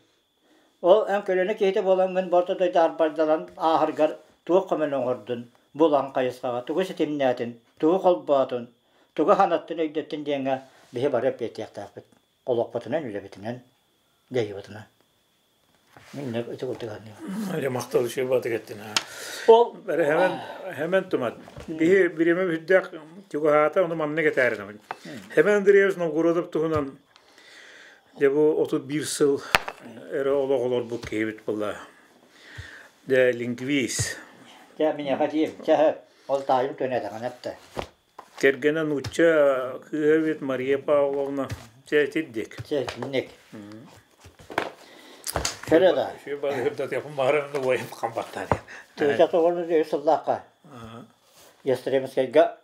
B: Ол эн көлүөнэ киһитэ буолаҥҥын бу орто дойду арбайданан ааһаргар туох көмөнү оҥордун, булан хайысхаҕа тугу ситимнээтин, тугу холбоотун, тугу санаттын, өйдөттүн диэҥҥэ биһи бары эппиэттиэхтээхпит. Олохпутунан, үлэбитинэн, дьайыыбытынан. Мин ити курдук саныыбын.
A: Дьэ махтал үчүгэй баатык эттин.
B: Ол
A: Бары хэмэн тумат. Биһи бириэмэ бүддээх чугаһаата ону маннык этээринэбин. Хэмэн Андреевич Новгородов туһунан дьэ бу 31 сыл Эрэ олох олорбут киһибит буолла. Дэ лингвист.
B: Чэ, миниэхэ тиийим. Чэ, ол таайым түөнэтэҕин эттэ.
A: Кэргэнэ нуучча кыыһа эбит Мария Павловна. Чэ, итирдик.
B: Чэ, итинник. Көрө да.
A: Үчүгэй балыырдатыахпын баҕарар да уойум хамбаттаа диэн.
B: Тыыча тоҕону үс сыллаахха Ястремскайга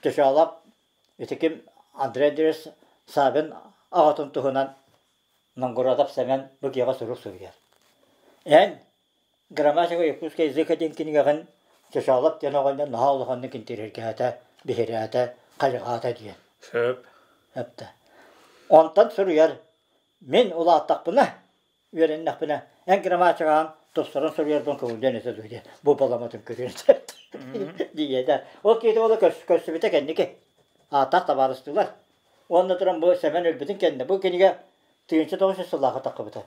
B: Чочоолоп ити ким Андрей Андреевич Савин аҕатын туһунан Новгородов Сэмэн бу киэҕэ сурук суруйар. Эн Грамматика якутского языка диэн кинигэҕин Чочоолоп диэн оҕонньор наһаа улаханнык интэриэһиргээтэ, биһирээтэ, хайҕаата диэн.
A: Сөп.
B: Эптэ. Онтон суруйар мин улааттахпына үөрэннэхпинэ эн грамматикаҕын тупсаран суруйарбын көҥүллүөн этэ дуо диэн бу баламатын көрүөн диэдэ. Ол киһи ола көрсүбүтэ кэнники ааттаах табаарыстыылар. Уонна туран бу Сэмэн өлбүтүн кэннэ бу кинигэ 1900 сыллааҕы таххыбыта.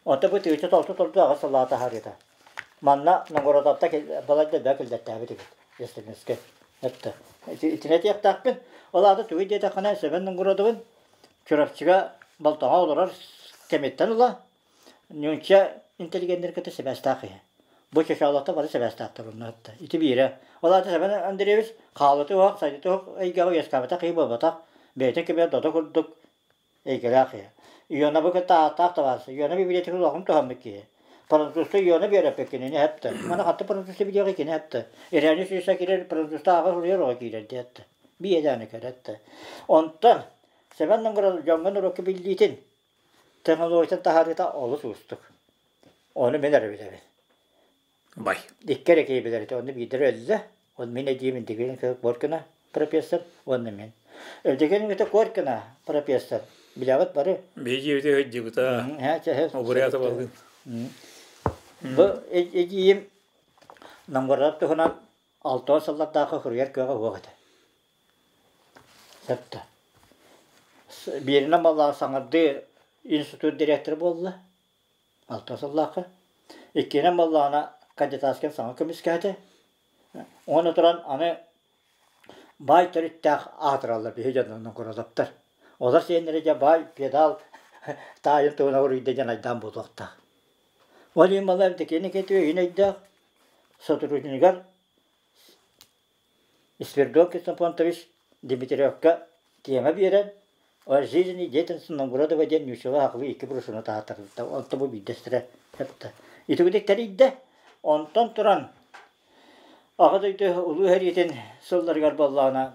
B: Онто бу 1998 сыллааҕы таһаарыыта. Манна Новгородовта балайда да киллэртээбит эбит Ястребинскэй. Эттэ. Итини этиэхтээхпин. Ол аата тугуй диэтэххинэ Сэмэн Новгородовын Чурапчыга Болтоҥо олорор кэмиттэн ыла нуучча интеллигеннэр кытта сибээстээх киһи. Бу чочоолохто бары сибээстээхтэр онно ытта. Ити биирэ. Ол аата Семен Андреевич хаалыты уһах, сайдыты уһах эйгэҕэ үөскээбэтэх киһи буолбатах. Бэйэтин кэмигэр дото курдук эйгэлээх киһи. Ионабы кытта ааттаах табаарыс. Иона библиотека улахан туһаммыт киһи. Французскай Иона биэрэппит кинини эптэ. Маны хатты французскай видеоҕа кини эптэ. Ирэни сүүсэ киирэр французта ааҕа суруйар оҕо киирэр диэтэ. Биэдэни кэрэтте. Онтон Семен Новгородов дьоҥҥо норуокка биллиитин технологиятын таһаарыыта олус уустук. Ону мин эрэ билэбин.
A: Бай.
B: Икки эрэ киһи билэр этэ. Онно биирдэрэ өллө. Ол мин эдьиийим Интигрин Коркина профессор уонна мин. Евдокия Коркина профессор. Билэҕит бары.
A: Биһиги сылдьыбыта. Обурята балгын.
B: Бу эдьиийим Новгород туһунан 60 сыллардаахха суруйар кыаҕа суох этэ. Сөптө. Бииринэн буоллаҕа саҥардыы институт дириэктэрэ буолла 6 сыллаахха. Иккиһинэн буоллаҕына кандидатскай саҥа көмүскээтэ. Уонна туран аны баай төрүттээх аатыраллар биһи дьоннорунан куралаптар. Олор сиэннэрэ дьэ баай педал таайын туһунан уруйда диэн айдаан буолуохтаах. Ол иһин балар кини өйүн өйдөөх сотруднигар Свердлов Ксенофонтович Дмитриевка тиэмэ биэрэн «О жизни деятельности Новгородова» диэн нууччалыы аҕалыы икки брошюраны таһааттарбыта. Онтон бу биирдэстэрэ эттэ. Итигитик тэрийдэ. Онтон туран Аҕа дойду Улуу сэриитин сылларыгар буоллаҕына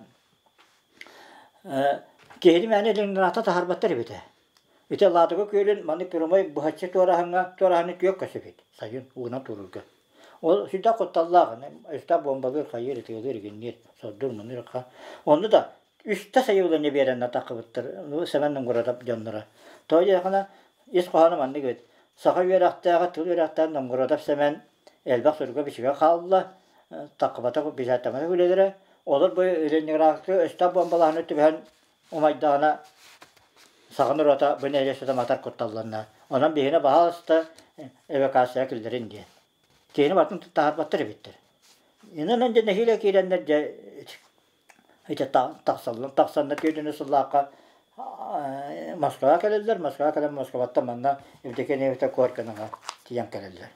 B: киһини мээнэ Ленинградка таһаарбаттар эбитэ. Ити Ладога күөлүн маннык прямой быһаччы туораһыҥҥа туораһыны күөх көсүбүт сайын уунан туруурга. Ол сүрдээх кутталлаах, өстөөх буомбалыыр, хайыыр, ытыалыыр, игинниир, сордуур, муннуур Онну да үстэ сайылыны биэрэн атаххыбыттар Сэмэн Новгородов дьонноро. Тоҕо диэтэххинэ, ис хоһооно маннык эбит. Саха үөрэхтээҕэ, тыл үөрэхтээҕэ Новгородов Сэмэн элбэх суруга-бичигэ хаалла, таххыбатах бэчээттэммэтэх үлэлэрэ. Олор бу Ленинградка өстөөх буомбалааһыны түбэһэн умайдаҕына саха норуота бу нэһилиэстибэтэ матар кутталланна. Онон биһиэнэ баһаалыста эвакуацияҕа киллэрин диэн. Киһини барытын таһаарбаттар эбиттэр. Инэн дьэ нэһиилэ киирэннэр дьэ ити тахсаллар тахсаннар күөдүнү сыллаахха Москваҕа кэлэллэр. Москваҕа кэлэн Москваттан манна Евдокия Невта Коркинаҕа тиийэн кэлэллэр.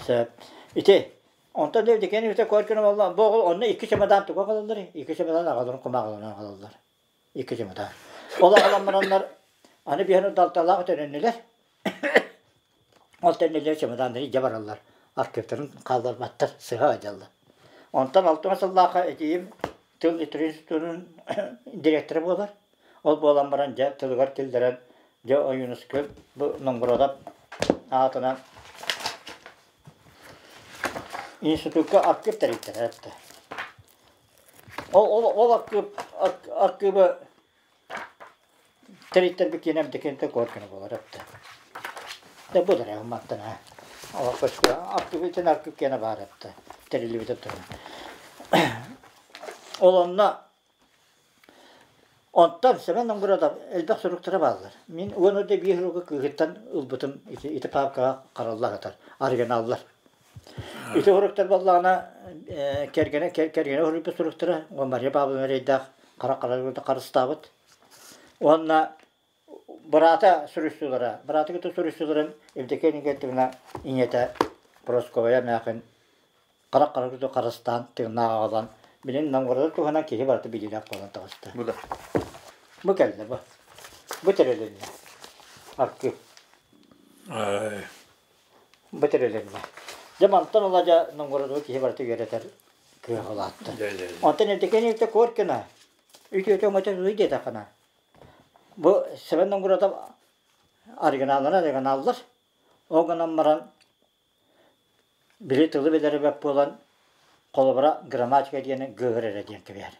B: Сөп. Ити Онтон Евдокия Невта Коркина буолла бу оҕол онно икки чемодан тугу аҕалаллар? Икки чемодан аҕаларын кумааҕыларын аҕалаллар. Икки чемодан. Ол аҕалан бараннар аны биһэн далталаах төнөннүлэр. Ол төннөллөр чемоданнары илдьэ бараллар. Архивтарын хаалларбаттар, сыһа дьаллар. Онтон алтыма сыллаахха этиим тыл институтун директора буолар. Ол буолан баран дьэ тылыгар киллэрэн дьэ Ойуунускай бу Новгородов аатынан институкка архив тэрийтэрэр этэ. Ол ол ол архив архивы тэрийтэрбит киэнэ эбдикинтэ Коркина буолар этэ. Дэ бу дара маттан аа. Ол көскө архив итин архив киэнэ баар этэ. Тэриллибитэ туһунан. Ол онно Онтон Семен Новгородов элбэх суруктара бааллар. Мин уон ордо биир суругу кыыһыттан ылбытым ити, ити паапкаҕа харалла сытар, оригиналлар. Ити суруктар буоллаҕына кэргэнэ кэргэнэ суруйбут суруктара Мария Павловна эрэйдээх хара хара харыстаабыт. Уонна Быраата суруйсуулара, быраата кытта суруйсууларын Евдокия Никитовна ийэтэ Прасковья эмээхин харах хара курдук харыстаан тыыннаах аҕалан, билин Новгород туһунан киһи барыта билиилээх буолан таҕыста.
C: Бу да.
B: Бу кэллэ бу. Бу тэрилиннэ. Аркы.
A: Ай.
B: Бу тэрилиннэ. Дьэ мантан ыла дьэ Новгородову киһи барыта үөрэтэр кыаҕа улаатта. Онтон Евдокия Никитовна Коркина үтүөтэ өҥөтө тугуй диэтэххинэ, бу Севен Новгородов оригиналлара оригиналлар. Ол гынан баран били тылы билэрэ буолан холобура грамматика диэни гыһыр эрэ диэн кэбиһэр.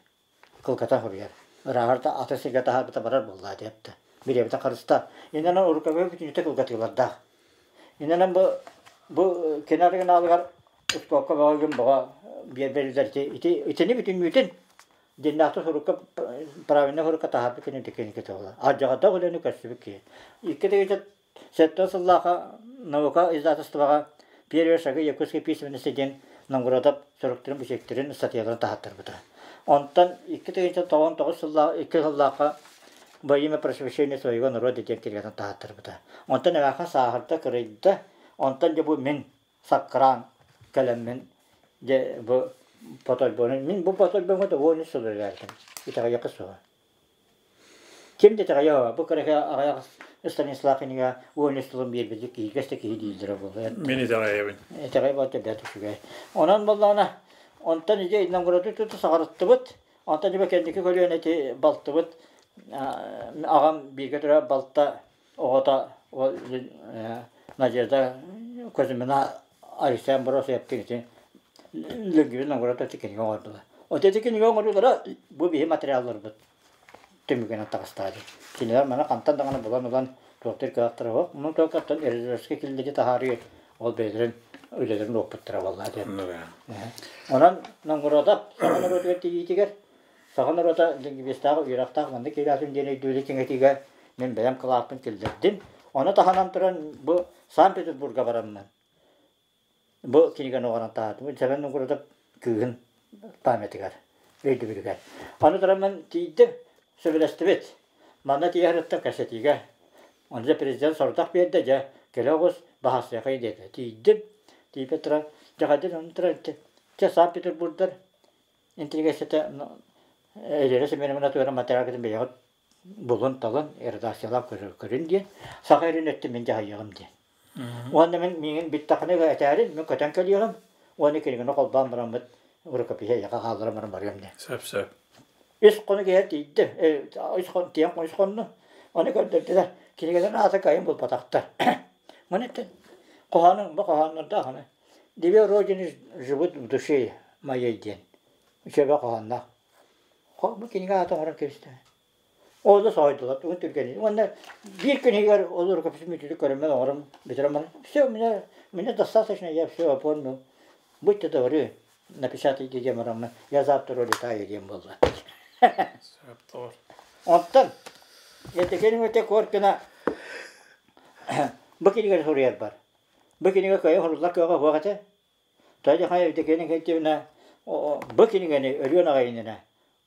B: Кылгатан суруйар. Ырааҕар да атын сиргэ таһаарбыта барар буоллаа диэбитэ. Бириэмэтэ харыста. Иннэнэн уруккабы бүтүннүүтэ кылгатыылардаах. Иннэнэн бу бу кини оригиналыгар ускуопка бөҕө күн бөҕө биэрбэрилэр ити ити итини бүтүннүүтүн дьиннээхтик сурукка правильно сурукка таһаарбыт кини кини буолар. Алдьархайдаах үлэни көрсүбүт киһи. Икки тыһыынча сэттэ сыллаахха наука издательствоҕа Первые шаги якутской письменности диэн Новгородов суруктарын, бичиктэрин, ыстатыйаларын таһааттарбыта. Онтон 2099 сыллаах икки сыллаахха Во имя просвещения своего народа диэн кинигэтин таһааттарбыта. Онтон эмээххин сааһырда, кырыйда. Онтон дьэ бу мин саккыраан кэлэммин дьэ бу потойбону мин бу потойбоҥҥо да 13 сыл үлэлээтим. Итэҕэйиэххэ суоҕа. Ким да итэҕэйиэ бу кыраһа аҕыйах Станислав кинигэ 13 сылын биэрбит киһи да киһи дииллэрэ буолуо.
A: Мин итэҕэйэбин.
B: Итэҕэй буолта бэрт үчүгэй. Онон буоллаҕына онтон ити Новгороду тута саҕарыттыбыт. Онтон дьэ кэнники көлүөнэ ити балтыбыт аҕам бииргэ төрөөбүт балта оҕото Надежда Кузьмина Алексей Амбросов ити Лүҥкүбүт Новгород ити кинигэ оҥордулар. Вот ити кинигэ оҥоруулара бу биһи материалларбыт түмүгүнэн таҕыстаҕа дии. Кинилэр маны хантан даҕаны булан ылан туохтуур кыахтара суох. Онон туохтан режиссерскэй киллэри таһаарыы ол бэйэлэрин үлэлэрин уоппуттара буолла диэн. Онон Новгородов саха норуотугар тиийиитигэр саха норуота лингвистаах үөрэхтээх маннык киилээтин диэн өйдөбүлү кэҥэтиигэ мин бэйэм кылааппын киллэрдим. Ону таһынан туран бу Санкт-Петербурга бараммын бу кинигэни оҥорон таһаардым. Сэмэн Новгородов кыыһын памятыгар, өйдөбүлүгэр. Аны туран тиийдим, сөбүлэстибит. Манна тиийэ кэпсэтиигэ. Онно дьэ президент сорудах биэрдэ, дьэ, кэлэ оҕус, баһассыахай диэтэ. Тиийдим, тиийбит туран, дьэ хайдах онно туран, чэ Санкт-Петербурдар интеллигенцията Елена Семеновна туора материалгытын бэйэҕит булун-талын, редакциялаах көрүн диэн, саха эрин өттүн мин дьаһайыаҕым диэн. Уонна мин миигин бүттэххинэ этээрин, мин көтөн кэлиэҕим, уонна кинигэни холбоон бараммыт рукопиһы эйиэхэ хаалларан баран барыам диэн.
A: Сөп сөп.
B: Үс хонук иһэр тиийдим, үс хон тиийэн үс хонну. Ону көрдөрдүлэр, кинигэлэрин аата кыайан булбатахтар. Маны эттэн хоһоонуҥ бу хоһооннордоох аны. Две родины живут в душе моей диэн үчүгэй хоһоонноох. Бу кинигэ аата оҥорон кэбистэ. Ол да соһуйдулар, тугун түргэнин. Уонна биир күн иһигэр ол рукописи мүтүтү көрөммүн оҥорон бүтэрэн баран, все, у меня, мне достаточно, я все оформил. Будьте добры, напечатайте диэн бараммын, я завтра улетаю диэн буолла. Онтон Евдокия Өтө Коркина бу кинигэни суруйар бар. Бу кинигэ кыайан суруллар кыаҕа суох этэ. Тоҕо диэххэ Евдокия Никитична бу кинигэни өлүөн аҕай иннинэ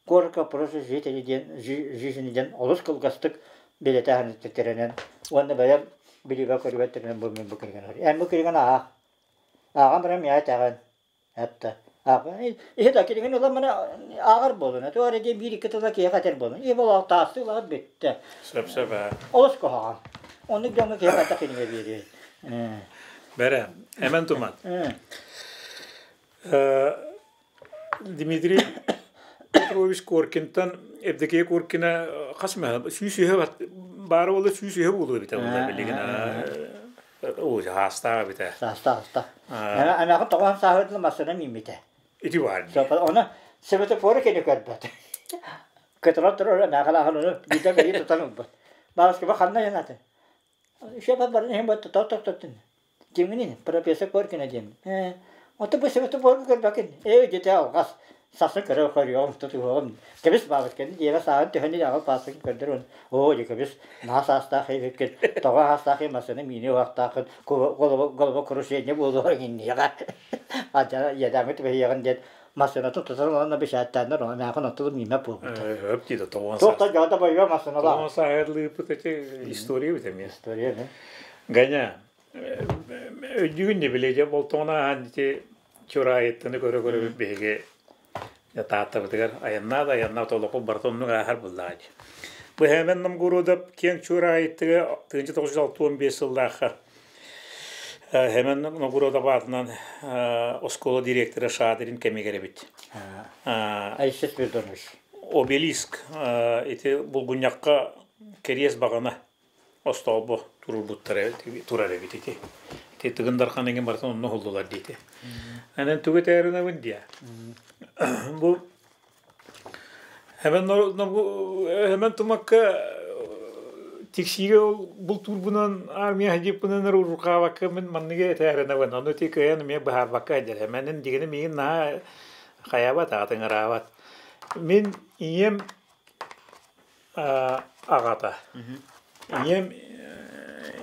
B: Коротко просто жители диэн жизни диэн олус кылгастык бэлиэтээһин уонна бэйэм билиибэ көрүбэттэринэн бу мин бу кинигэни эн бу кинигэни аах ааҕан баран миэхэ этэҕин этте иһи да кинигэни ылан маны ааҕар буолун туох эрэ диэн биир икки тыла киһиэхэ этэр буолун и буолаах таастыы ылаҕыт бүттэ
A: сөп сөп ээ
B: олус куһаҕан оннук дьоҥҥо киһи хайдах кинигэ биэриэй
A: бэрэ эмэн туман Дмитрий Петрович Коркинтан Евдокия Коркина хас эмэ сүүс үһэ баара буолла сүүс үһэ буолуо эбитэ буолла билигин хаастаах эбитэ
B: саастаах саастаах эмээхин тоҕо сааһырдын массыына мииммитэ
A: ити баар
B: оны светофору кини көрбөт көтөрөн турар эмээхин ахан ону биирдэ биир тутан ылбыт бабушка ханна янаты еще барын иһин бот тот тот тот Дьиҥинин, профессор Коркина диэн. Ээ, оттон бу светофору көрбөккүн. Ээ, дьэ алҕас сарсын көрө көрүөҕүм, тутуһуоҕум. Кэбис баабысканы дьиэҕэ сааһын төһөнү аҕал пааскатын көрдөр уон. Оо, дьэ кэбис, наһаа саастаах эбиккин. Тоҕо саастаах массыына миини уһахтааххын, головокрушение буолуо инниэҕэ. Адьа иэдээҥҥэ түбэһиэҕин диэн. Массыыната тутан ылан бэчээттээннэр ону мээхин оттулум миимэ буолбута.
A: Өп диде тоҕон
B: Туох да дьоҕо бойуо массыыналаах.
A: Тоҕон сааһырлыыппыт эти история бит эмиэ.
B: История эмиэ.
A: Ганя, өйдүүгүн не биле дьэ болтоҕуна аан ити Чураайыттаны көрө-көрө биһиги Тааттабытыгар айаннаа да айаннаа толоку барыта оннук ааһар буллаҕа дии. Бу Хэмэн Намгурудов киэҥ Чураайыттыга 1965 сыллаахха Хэмэн Новгородов аатынан оскуола директора Шадрин кэмигэр эбит.
B: Алексей Спиридонович.
A: Обелиск ити булгунньахха кэриэс баҕана остоолбо туруорбуттара турар эбит ити. Ити Тыгын Дархан эҥин барытын онно уһуллулар диэти. Анан тугу этээринэбин диэ. Бу Хэмэн Хэмэн Тумакка тиксиигэ ол бултуурбунан армия хадьыппынан эрэ урукаабакка мин манныгы этээринэбин. Ону ити кыайан эмиэ быһаарбакка сылдьар. Хэмэнин дигини миигин наһаа хайаабат, аҕатыҥыраабат. Мин ийэм аҕата. Ийэм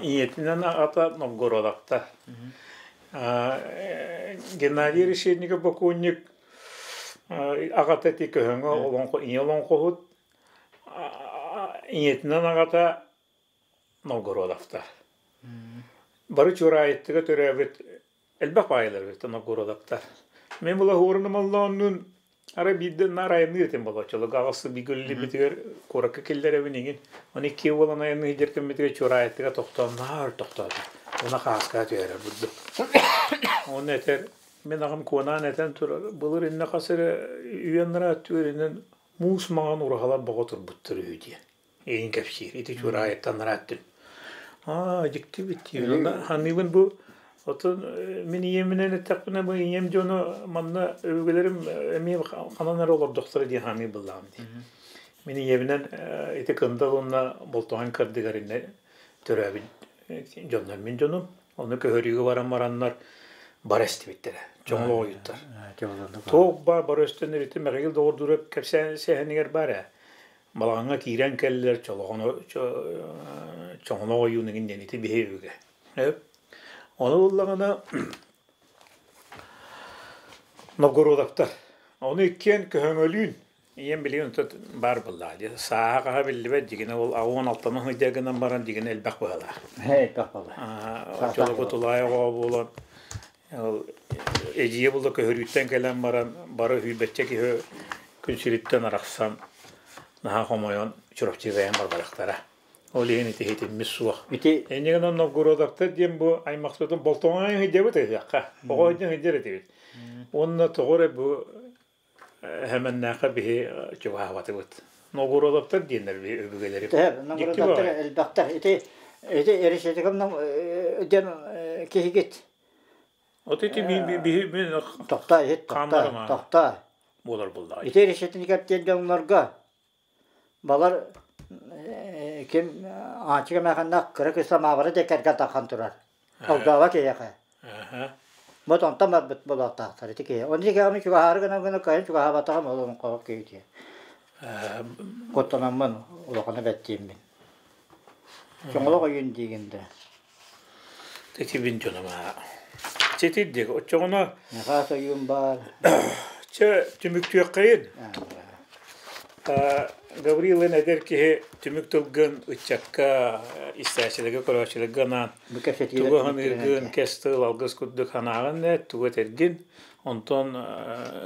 A: ийэтинэн аҕата Новгородовта. Геннадий Решетников бокуонньук аҕата ити көһөҥө олоҥхо ийэ олоҥхоһут ийэтинэн аҕата Новгородовтар. Бары Чураайыттыга төрөөбүт элбэх баайылар эбит Новгородовтар. Мин була уһуурунум оллооннуун арай биирдэ наар айанныыр этим болоччулук аҕыс бигүллибитигэр куоракка киллэрэбин игин. Оны икки буолан айанныы сылдьар кэммитигэр Чураайыттыга тохтоон наар тохтоото. Уна хааска түһэрэр бурдук. Оны этэр Мин аҕам куонаан этэн турар, былыр иннэ хас эрэ үйэннэрэ өттүгэринэн муус маҥан ураһалар боҕо турбуттар үһү диэн. Эйин кэпсиир. Ити Чураайыттан ырааттым. Аа, дьикти бит диир. Ханыыбын бу отон мин ийэминэн эттэхпинэ бу ийэм дьоно манна өбүгэлэрим эмиэ ханан эрэ олордохторо диэн хааныы быллаҕым дии. Мин ийэбинэн ити Кындал уонна Болтоҕон кырдыгар иннэ төрөөбүт дьоннор мин дьонум. Ону көһөрүүгэ баран бараннар бара истибиттэрэ. Чоҥолоҕо ойуттар. Туох баар бары өстөнөр ити Михаил Доҕордуурап кэпсээн сэһэнигэр баар ээ. Балаҕаҥҥа киирэн кэллилэр чолоҕону чоҥолоҕо ойуунугун диэн ити биһи өбүгэ. Ону буллаҕына Новгородовтар. Ону иккиэн көһөҥөлүүн Ийэм билигин онто баар буоллаҕа дии. Сааһа хаһа биллибэт, дьигинэ ол 16 сылдьар гынан баран дьигинэ элбэх быһалаах.
B: Элбэх буолла.
A: Оччолорго тулаайах оҕо буолан ол эдьиийэ буолла көһөрүүттэн кэлэн баран бары үһүйбэччэ киһи күн сириттэн арахсан наһаа хомойон Чурапчыга айан барбатахтара. Ол иһин ити иһитиммит суох.
B: Ити
A: Инньэ гынан Новгородовтар диэн бу аймахсытын болтоҥо сылдьабыт ыһыахха. Оҕо сылдьан сылдьар этибит. Уонна тоҕо эрэ бу Хэмэннээххэ биһи чугаһаабатыбыт. Новгородовтар диэннэр өбүгэлэри.
B: Новгородовтар элбэхтэр. Ити ити Решетиков диэн киһигит.
A: От ити биһи мин
B: Тохта иһит тохта тохта.
A: Буолар буллаҕа.
B: Ити Решетников диэн дьоннорго балар ким Аанчык эмээхиннээх кыра кыыс Маабара декерге тахан турар. Огдообо киһиэхэ. Вот онтон барбыт буолуохтаахтар ити киһи. Оны киһи чугаһаары гынан гына кыайан чугаһаабатаҕым ол олоҥхоһут киһи дии. Куттанаммын улахана бэттииммин. Чоҥолох ойуун диигин да.
A: Ити дьонум аа. Ситирдик. Оччоҕуна
B: Нахаас ойуун баар.
A: Чэ, түмүктүөххэйин. Гаврил эн эдэр киһи түмүк тылгын ыччакка, истээччилэргэ, көрөөччүлэргэ анаан тугу саныыргын, кэс тыл, алгыс курдук санааҕын эт, тугу этэргин. Онтон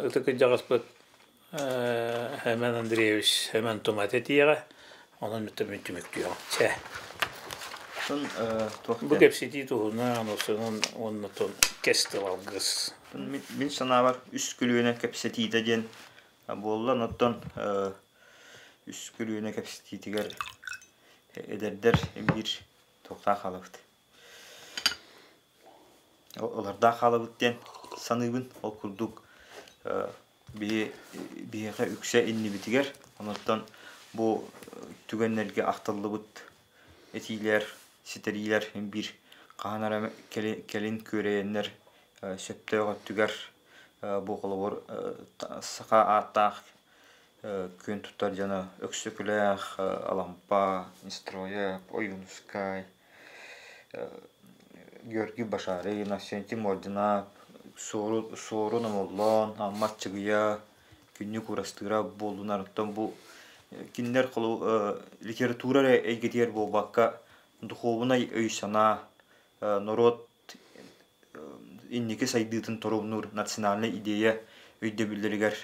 A: ытык кырдьаҕаспыт Хэмэн Андреевич Хэмэн Тумат этиэҕэ. Онон бүтүн түмүктүөҕүм. Чэ. Бу кэпсэтии туһунан, осунун уонна кэс тыл алгыс.
C: Мин санаабар үс көлүөнэ кэпсэтиитэ диэн буолла. Оттон үс көлүөнэ кэпсэтиитигэр эдэрдэр биир туохтаах хаалабыт. Олордоох хаалабыт диэн саныыбын. Ол курдук биһи биһиэхэ үксэ иннибитигэр. Онуттан бу түгэннэргэ ахтыллыбыт этиилэр, ситэриилэр биир хаһан эрэ кэлин күөрэйэннэр сөптөөх өттүгэр бу холобур саха ааттаах күөн туттар дьоно Өксөкүлээх, Алампа, Нестроев, Ойуунускай, Георгий Башарин, Арсентий Мординов. Суорун Омоллоон, Амма Аччыгыйа, Күннүк Уурастыыра буоллунар. Оттон бу кинилэр литература эрэ эйгэтигэр буолбакка, духуобунай өй-санаа, норуот инники сайдыытын торумнуур национальнай идея өйдөбүллэригэр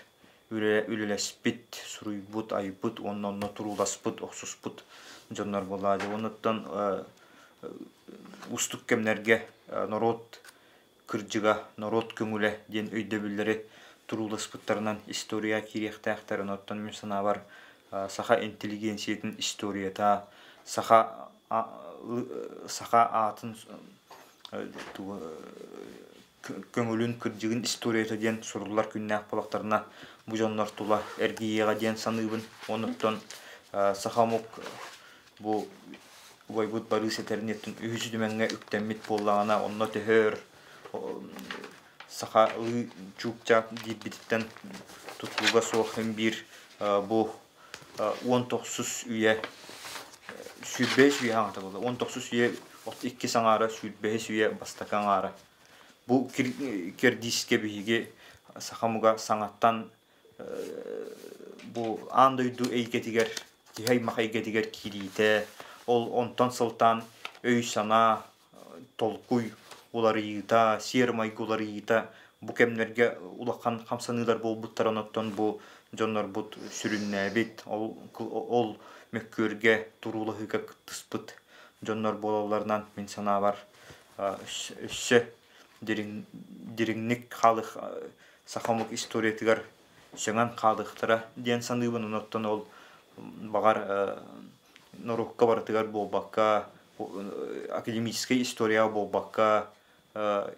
C: үлэлэспит, суруйбут, айбыт уонна онно турууласпыт, охсуспут дьоннор буоллаҕа. Оннуттан уустук кэмнэргэ норуот кырдьыга, норуот көҥүлэ диэн өйдөбүллэри турууласпыттарынан история киириэхтээхтэр. Онуттан мин санаабар саха интеллигенциятын историята, саха саха аатын көҥүлүн, кырдьыгын историята диэн суруллар күннээх буоллахтарына бу дьоннор тула эргийиэҕэ диэн саныыбын. Онуттан саха омук бу убайбыт Барыыс этэрин үһүс түмэҥҥэ үктэммит буоллаҕына, онно төһөр сахалыы чуукчаак диирбититтэн тутулуга суох биир бу 19 үйэ 25 үйэ аҥата буолла. 19 үйэ иккис аҥаара, 25 үйэ бастакы аҥаара. Бу кэрдиискэ биһиги саха омуга саҥаттан бу аан дойду эйгэтигэр, киһи аймах эйгэтигэр киириитэ, ол онтон сылтаан өй-санаа, толкуй уларыйыыта, сиэр-майгы уларыйыыта бу кэмнэргэ улахан хамсаныылар буолбуттар, онон бу дьоннорбут сүрүннээбит, ол, ол мөккүөргэ, туруулаһыыга кыттыспыт дьоннор буолалларынан мин санаабар өссө дириҥ, дириҥник хаалых саха омук историятыгар сөҥөн хаалыахтара диэн саныыбын. Онон ол баҕар норуокка барытыгар буолбакка, академическай историяҕа буолбакка,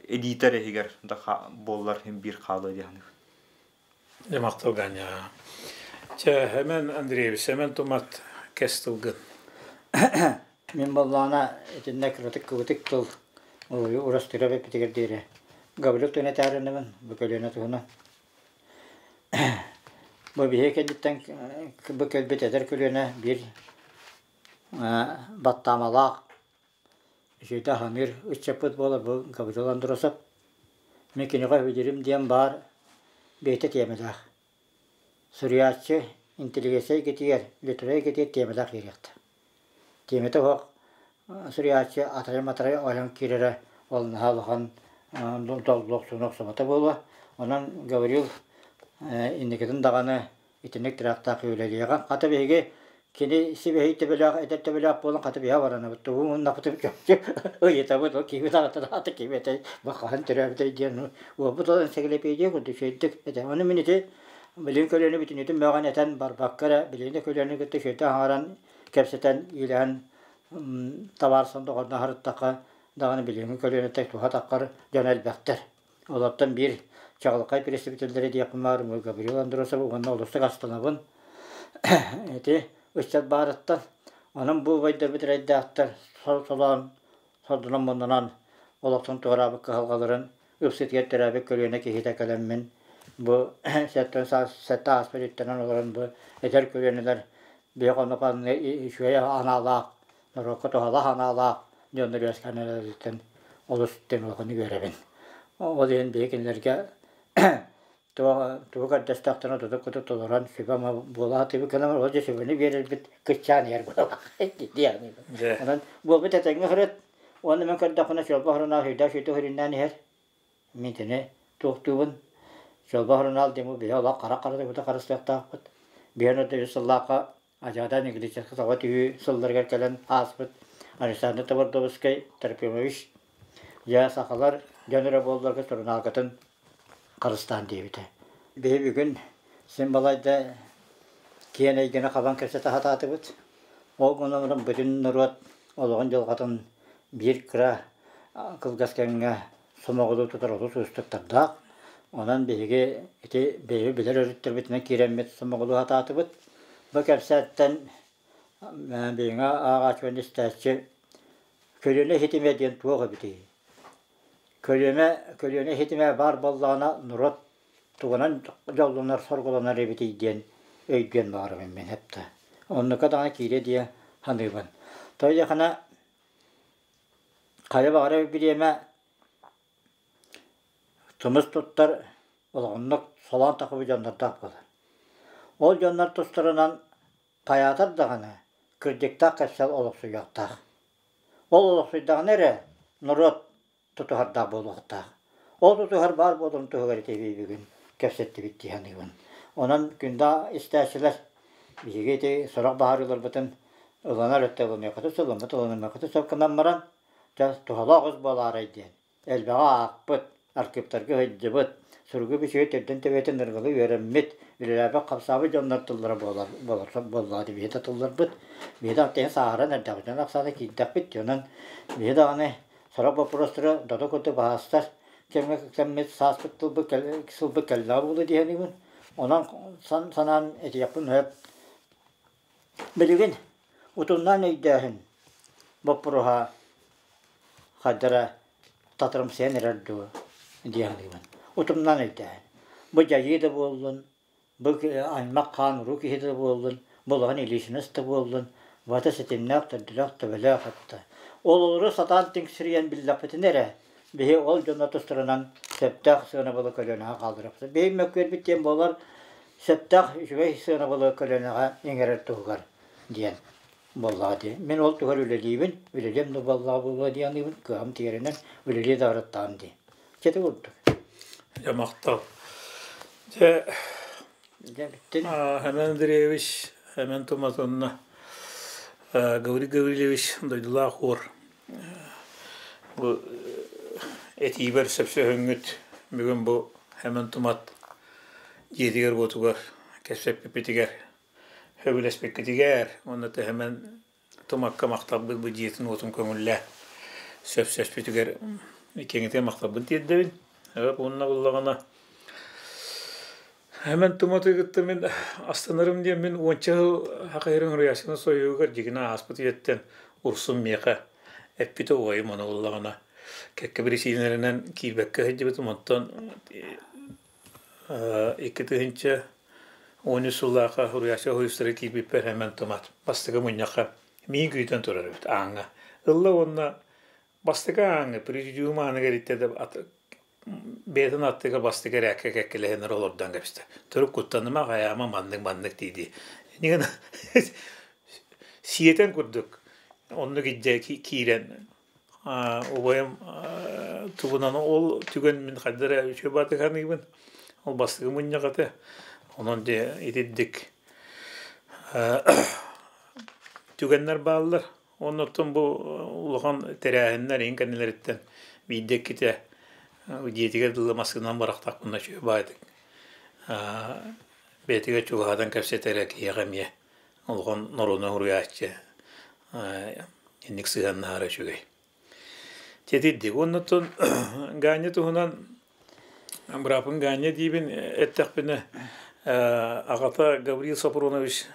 C: элита эрэ иһигэр да буоллар биир хаалыа дии саныыбын.
A: Махтал Ганя. Чэ, Семен Андреевич, Семен Тумат кэс тылгын.
B: Мин боллаана итиннэ кыратык кыбытык тыл урастыра бэппитигэр диэри Гаврил Төнөтаарыныбын бу көлүөнэ туһунан. Бу биһиги кэнниттэн бу кэлбит эдэр көлүөнэ биир баттаамалаах үчүгэйдик аһыныыр ыччаппыт буолар бу Гаврил Андросов. Мин кинигэ билэрим диэн баар бэйэтэ тиэмэлээх. Суруйааччы интеллигенция эйгэтигэр, литература эйгэтигэр тиэмэлээх киириэхтээх. Тиэмэтэ суох суруйааччы атарай-матарай ойон киирэрэ ол наһаа улахан доллуох охсубата буолуо. Онон Гаврил инникитин даҕаны итинник тыраахтаах үлэлиэҕэ. Хата биһиги кини сибэһий төбөлөөх, эдэр төбөлөөх буолан хата биһа баранабыт. Тугу муннахпытын чопчу ыйытабыт. Ол киһибит аҕатын аата ким этэй, бу хаһан төрөөбүтэй диэн уолбут ол энциклопедия курдук үчүгэйдик этэ. Ону мин ити билин көлүөнэ бүтүннүүтүн мөҕөн этэн барбакка эрэ билин да көлүөнэ кытта үчүгэйдик аҥаран кэпсэтэн иилэһэн табаарыстан доҕордоһо сырыттахха даҕаны билиҥҥи көлүөнэттэн туһа таххар дьон элбэхтэр. Олортон биир чаҕылхай представителлэрэ диэхпин баар Гаврил Андросов уонна олустук астынабын. Ити ыччат баарыттан. Онон бу убайдарбыт эрэйдээхтэр солоон сордонон-муннунан олохтон туораабыт кыһалҕаларын ыпсытыгар төрөөбүт көлүөнэ киһитэ кэлэммин бу сэттэн саас сэттэ ааспыт үттэнэн олорон бу эдэр көлүөнэлэр биһиги онно үчүгэй анаалаах норуокка туһалаах анаалаах дьоннор үөскээн эрэллэриттэн олус диэн улаханнык үөрэбин. Ол иһин биһиги кинилэргэ тугу көрдөстөхтөрүнэ тутук кутук толорон сүбэ-ама буола сатыыбыт гынан ол дьэ сүбэни биэрэрбит кыччаан иһэр буоллаҕа дии Онон буолбут этэҥҥэ сырыт уонна мин көрдөхпүнэ Чолбо сурунаал сүүрдээх сүүрдэ сүрүннээн иһэр. Мин итини туохтуубун Чолбо сурунаал диэн бу биһи олох харах харата харыстыахтаахпыт. Биһи онно үс сыллаахха Ажадан Игрическай саба түһүү сылларыгар кэлэн ааспыт Александр Твардовскай Трофимович дьэ сахалар дьон эрэ буолларга сурунаалгытын харыстаан диэбитэ. Биһи бүгүн син балайда киэн эйгэни хабан кэпсэтэ сатаатыбыт. Ол гынан баран бүтүн норуот олоҕун дьылҕатын биир кыра кылгас кэмҥэ сомоҕолуу тутар олус уустуктардаах. Онон биһиги ити бэйэбит билэр өрүттэрбитинэн киирэммит сомоҕолуу сатаатыбыт. Бу кэпсээттэн биһиги ааҕааччыбын истээччи көлүөнэ ситимэ диэн туох эбитий? Көлүөнэ көлүөнэ ситимэ баар буоллаҕына норуот тугунан дьоллонор, соргуланар эбитий диэн өйдүөн баҕарабын мин эптэ. Оннука даҕаны киирэ диэ саныыбын. Тоҕо диэххинэ хайа баҕарар бириэмэ. Тумус туттар улаханнык солоон тахыбы дьоннордоох буолар. Ол дьоннор тустарынан хайаатар даҕаны кырдьыктаах кэпсэл олохсуйуохтаах. Ол олохсуйдаҕына эрэ норуот тутуһардаах буолуохтаах. Ол тутуһар баар буоларын туһугар ити бүгүн кэпсэттибит дии саныыбын. Онон күндү истээччилэр, биһиги ити сорох баһаарыыларбытын ылынар өттө ылыныаххытын сөп, ылыммыт ылынымыаххытын сөп гынан баран, дьэ туһалаах ус буолаарай диэн элбэҕи аахпыт, архивтарга сылдьыбыт, суругу-бичиги төрдүн-төбөтүн ыргылыы үөрэммит, үлэлээбит-хамсаабыт дьоннор тыллара буолар буолар буоллаҕа дии биһи да тылларбыт. Биһи да алтыһа сааһыран эрдэхпитинэ ахсаана киирдэхпит дии. Онон биһи даҕаны сорох боппуруостары додо курдук баһаастар кэмҥэ кэммит сааспыт тылбыт сылбыт кэллэҕэ буолуо дии саныыбын. Онон санаан этиэхпин сөп. Билигин утумнаан өйдөөһүн боппуруоһа хайдара татырымсыйан эрэр дуо дии саныыбын. Утумнаан өйдөөһүн. Бу дьайыы да буоллун, бу аймах хаан уруу киһи да буоллун, бу улахан личность да буоллун, бата ситимнээх, төрдүлээх, төбөлөөх этэ. Ол олору сатаан тиҥсирийэн биллэхпитинэ эрэ, биһи ол дьоно тустарынан сөптөөх сыанабылы көлүөнэҕэ хаалларыахпыт. Биһи мөккүөрбүт диэн буолар сөптөөх үчүгэй сыанабылы көлүөнэҕэ иҥэрэр туһугар диэн буоллаҕа дии. Мин ол туһугар үлэлиибин, үлэлиэм да буоллаҕа буолуо дии саныыбын, кыаҕым тиийэринэн үлэлии да барыттаҕым дии. Чэ ити курдук.
A: Дьэ махтал. Дьэ,
B: Дьэ бүттүн.
A: Семен Андреевич, Семен Туматовна, Гаврил Гаврильевич дойдулаах уор бу этиибэр сөпсөһөҥҥүт бүгүн бу Семен Тумат дьиэтигэр-уотугар кэпсэппиппитигэр сөбүлэспиккитигэр уонна Төһөмөн Тумакка махталбыт бу дьиэтин-уотун көҥүллээн сөпсөспүтүгэр киэҥэтигэр махталбын тиэрдэбин. Уонна буллаҕына Һэмэн Туматы кытта мин астынарым диэн мин уонча сыл Хахайрын Руясина сойуугар дьигинэ ааспыт үйэттэн Урсун миэхэ эппитэ уойум ону буллаҕына кэккэ биричиинэлэринэн киирбэккэ сылдьыбытым онтон 2013 сыллаахха суруйааччы уһуйустара киирбиппэр Һэмэн Тумат бастакы мунньахха миин күүтэн турар эбит ааҥҥа ылла уонна бастакы ааҥҥа президиум ааныгар иттэ да бэйэтин аттыгар бастакы эрээккэ кэккэлэһиннэр олордон кэбистэ. Турук куттаныма, хайаама маннык-маннык дии-дии. Иннигин сиэтэн курдук оннук илдьэ киирэн убайым тугунан ол түгэн мин хайда эрэ үчүгэй баатык саныыбын. Ол бастакы мунньах этэ. Онон дьэ итирдик түгэннэр бааллар. Оннуттан бу улахан тэрээһиннэр иһин кэннилэриттэн биирдэ иккитэ дьиэтигэр дылы массыынанан бырахтахпына үчүгэй баайдык бэйэтигэр чугаһатан кэпсэтэрэ киһиэхэ эмиэ улахан норуотунай суруйааччы инник сыһыаннаһара үчүгэй. Тиэтийдик. Оннуттан Ганя туһунан бырааппын Ганя диибин эттэхпинэ аҕата Гаврил Сопрунович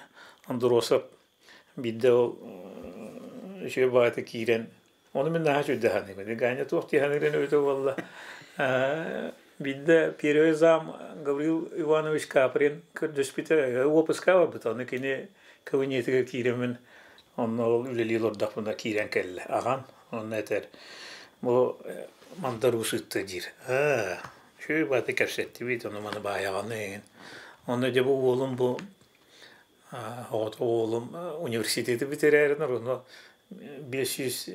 A: Андросов Биирдэ ол үчүгэй баҕайытык киирэн, ону мин наһаа үчүгэйдик саныыбын. Ганя туох дии саныырын эбитэ буолла. Биирдэ первый зам Гаврил Иванович Каприн көрдөспүтэ, уоппуска барбыта. Ону кини кабинетыгар киирэммин, онно ол үлэлии олордохпуна киирэн кэллэ. Аҕам онно этэр, бу мандар уус ыытта диир. Аа, үчүгэй баҕайытык кэпсэттибит, ону маны баайаҕаны эҥин. Онно дьэ бу уолум бу Оҕото уолум университеты бүтэрээрин ону 500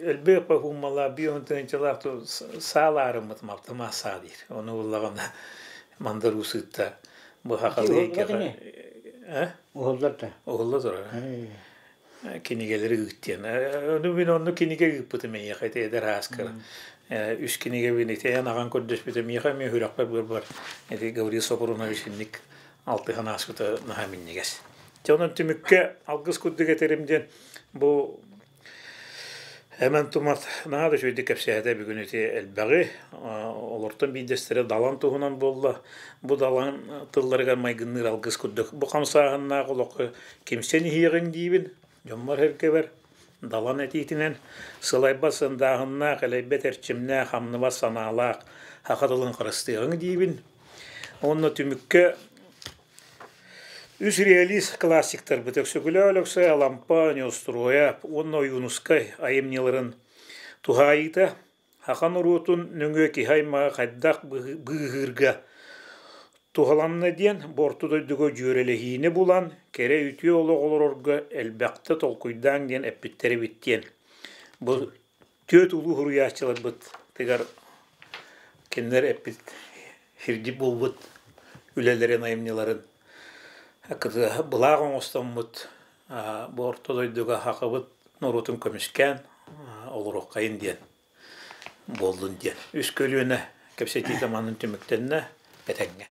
A: элбэх пахуммалаах биир тыһыынчалаах саалаарыммыт малтыма саа диир. Ону буллаҕына мандар уусытта бу хахалыы
B: Э? Уһуллар да.
A: Уһулла турар. Кинигэлэри ыыт диэн. Ону мин онно кинигэ ыыппытым эйиэхэ ити эдэр ааскар. Үс кинигэ бин ити эн аҕаҥ көрдөспүтэ миэхэ эмиэ сүрэхпэр быарбар ити Гаврил Сопрунович инник алтыһан ааспыта наһаа минньигэс. Дьэ онон түмүккэ алгыс курдук этэрим диэн бу Эмэн Тумат наһаа да үчүгэйдик кэпсээтэ бүгүн ити элбэҕи. Олортон биирдэстэрэ Далан туһунан буолла. Бу Далан тылларыгар майгынныыр алгыс курдук. Бу хамсааһыннаах олоххо кимсэн иһиэҕиҥ диибин, дьоммор-сэргэбэр Далан этиитинэн сылайбат сындааһыннаах, элэйбэт эрчимнээх, хамныбат санаалаах саха тылын харыстыаҕыҥ диибин. Уонна түмүккэ үс реалист классиктарбыт Өксөкүлээх Өлөксөй, Алампа, Неустроя уонна Ойуунускай айымньыларын туһаайыыта. Саха норуотун нөҥүө киһи аймаҕы хайдах быыһыырга туһаланна диэн бу орто дойдуга дьүөрэлэһиини булан, кэрэ үтүө олох олорорго элбэхтэ толкуйдааҥ диэн эппиттэр эбит диэн. Бу түөрт улуу суруйааччыларбытыгар кинилэр эппит сирдьит буолбут үлэлэрин, айымньыларын былаах оҥостоммут бу орто дойдуга сахабыт норуотун көмүскээн олоруоххайын диэн буоллун диэн. Үс көлүөнэ кэпсэтии таманын түмүктэннэ этэҥҥэ.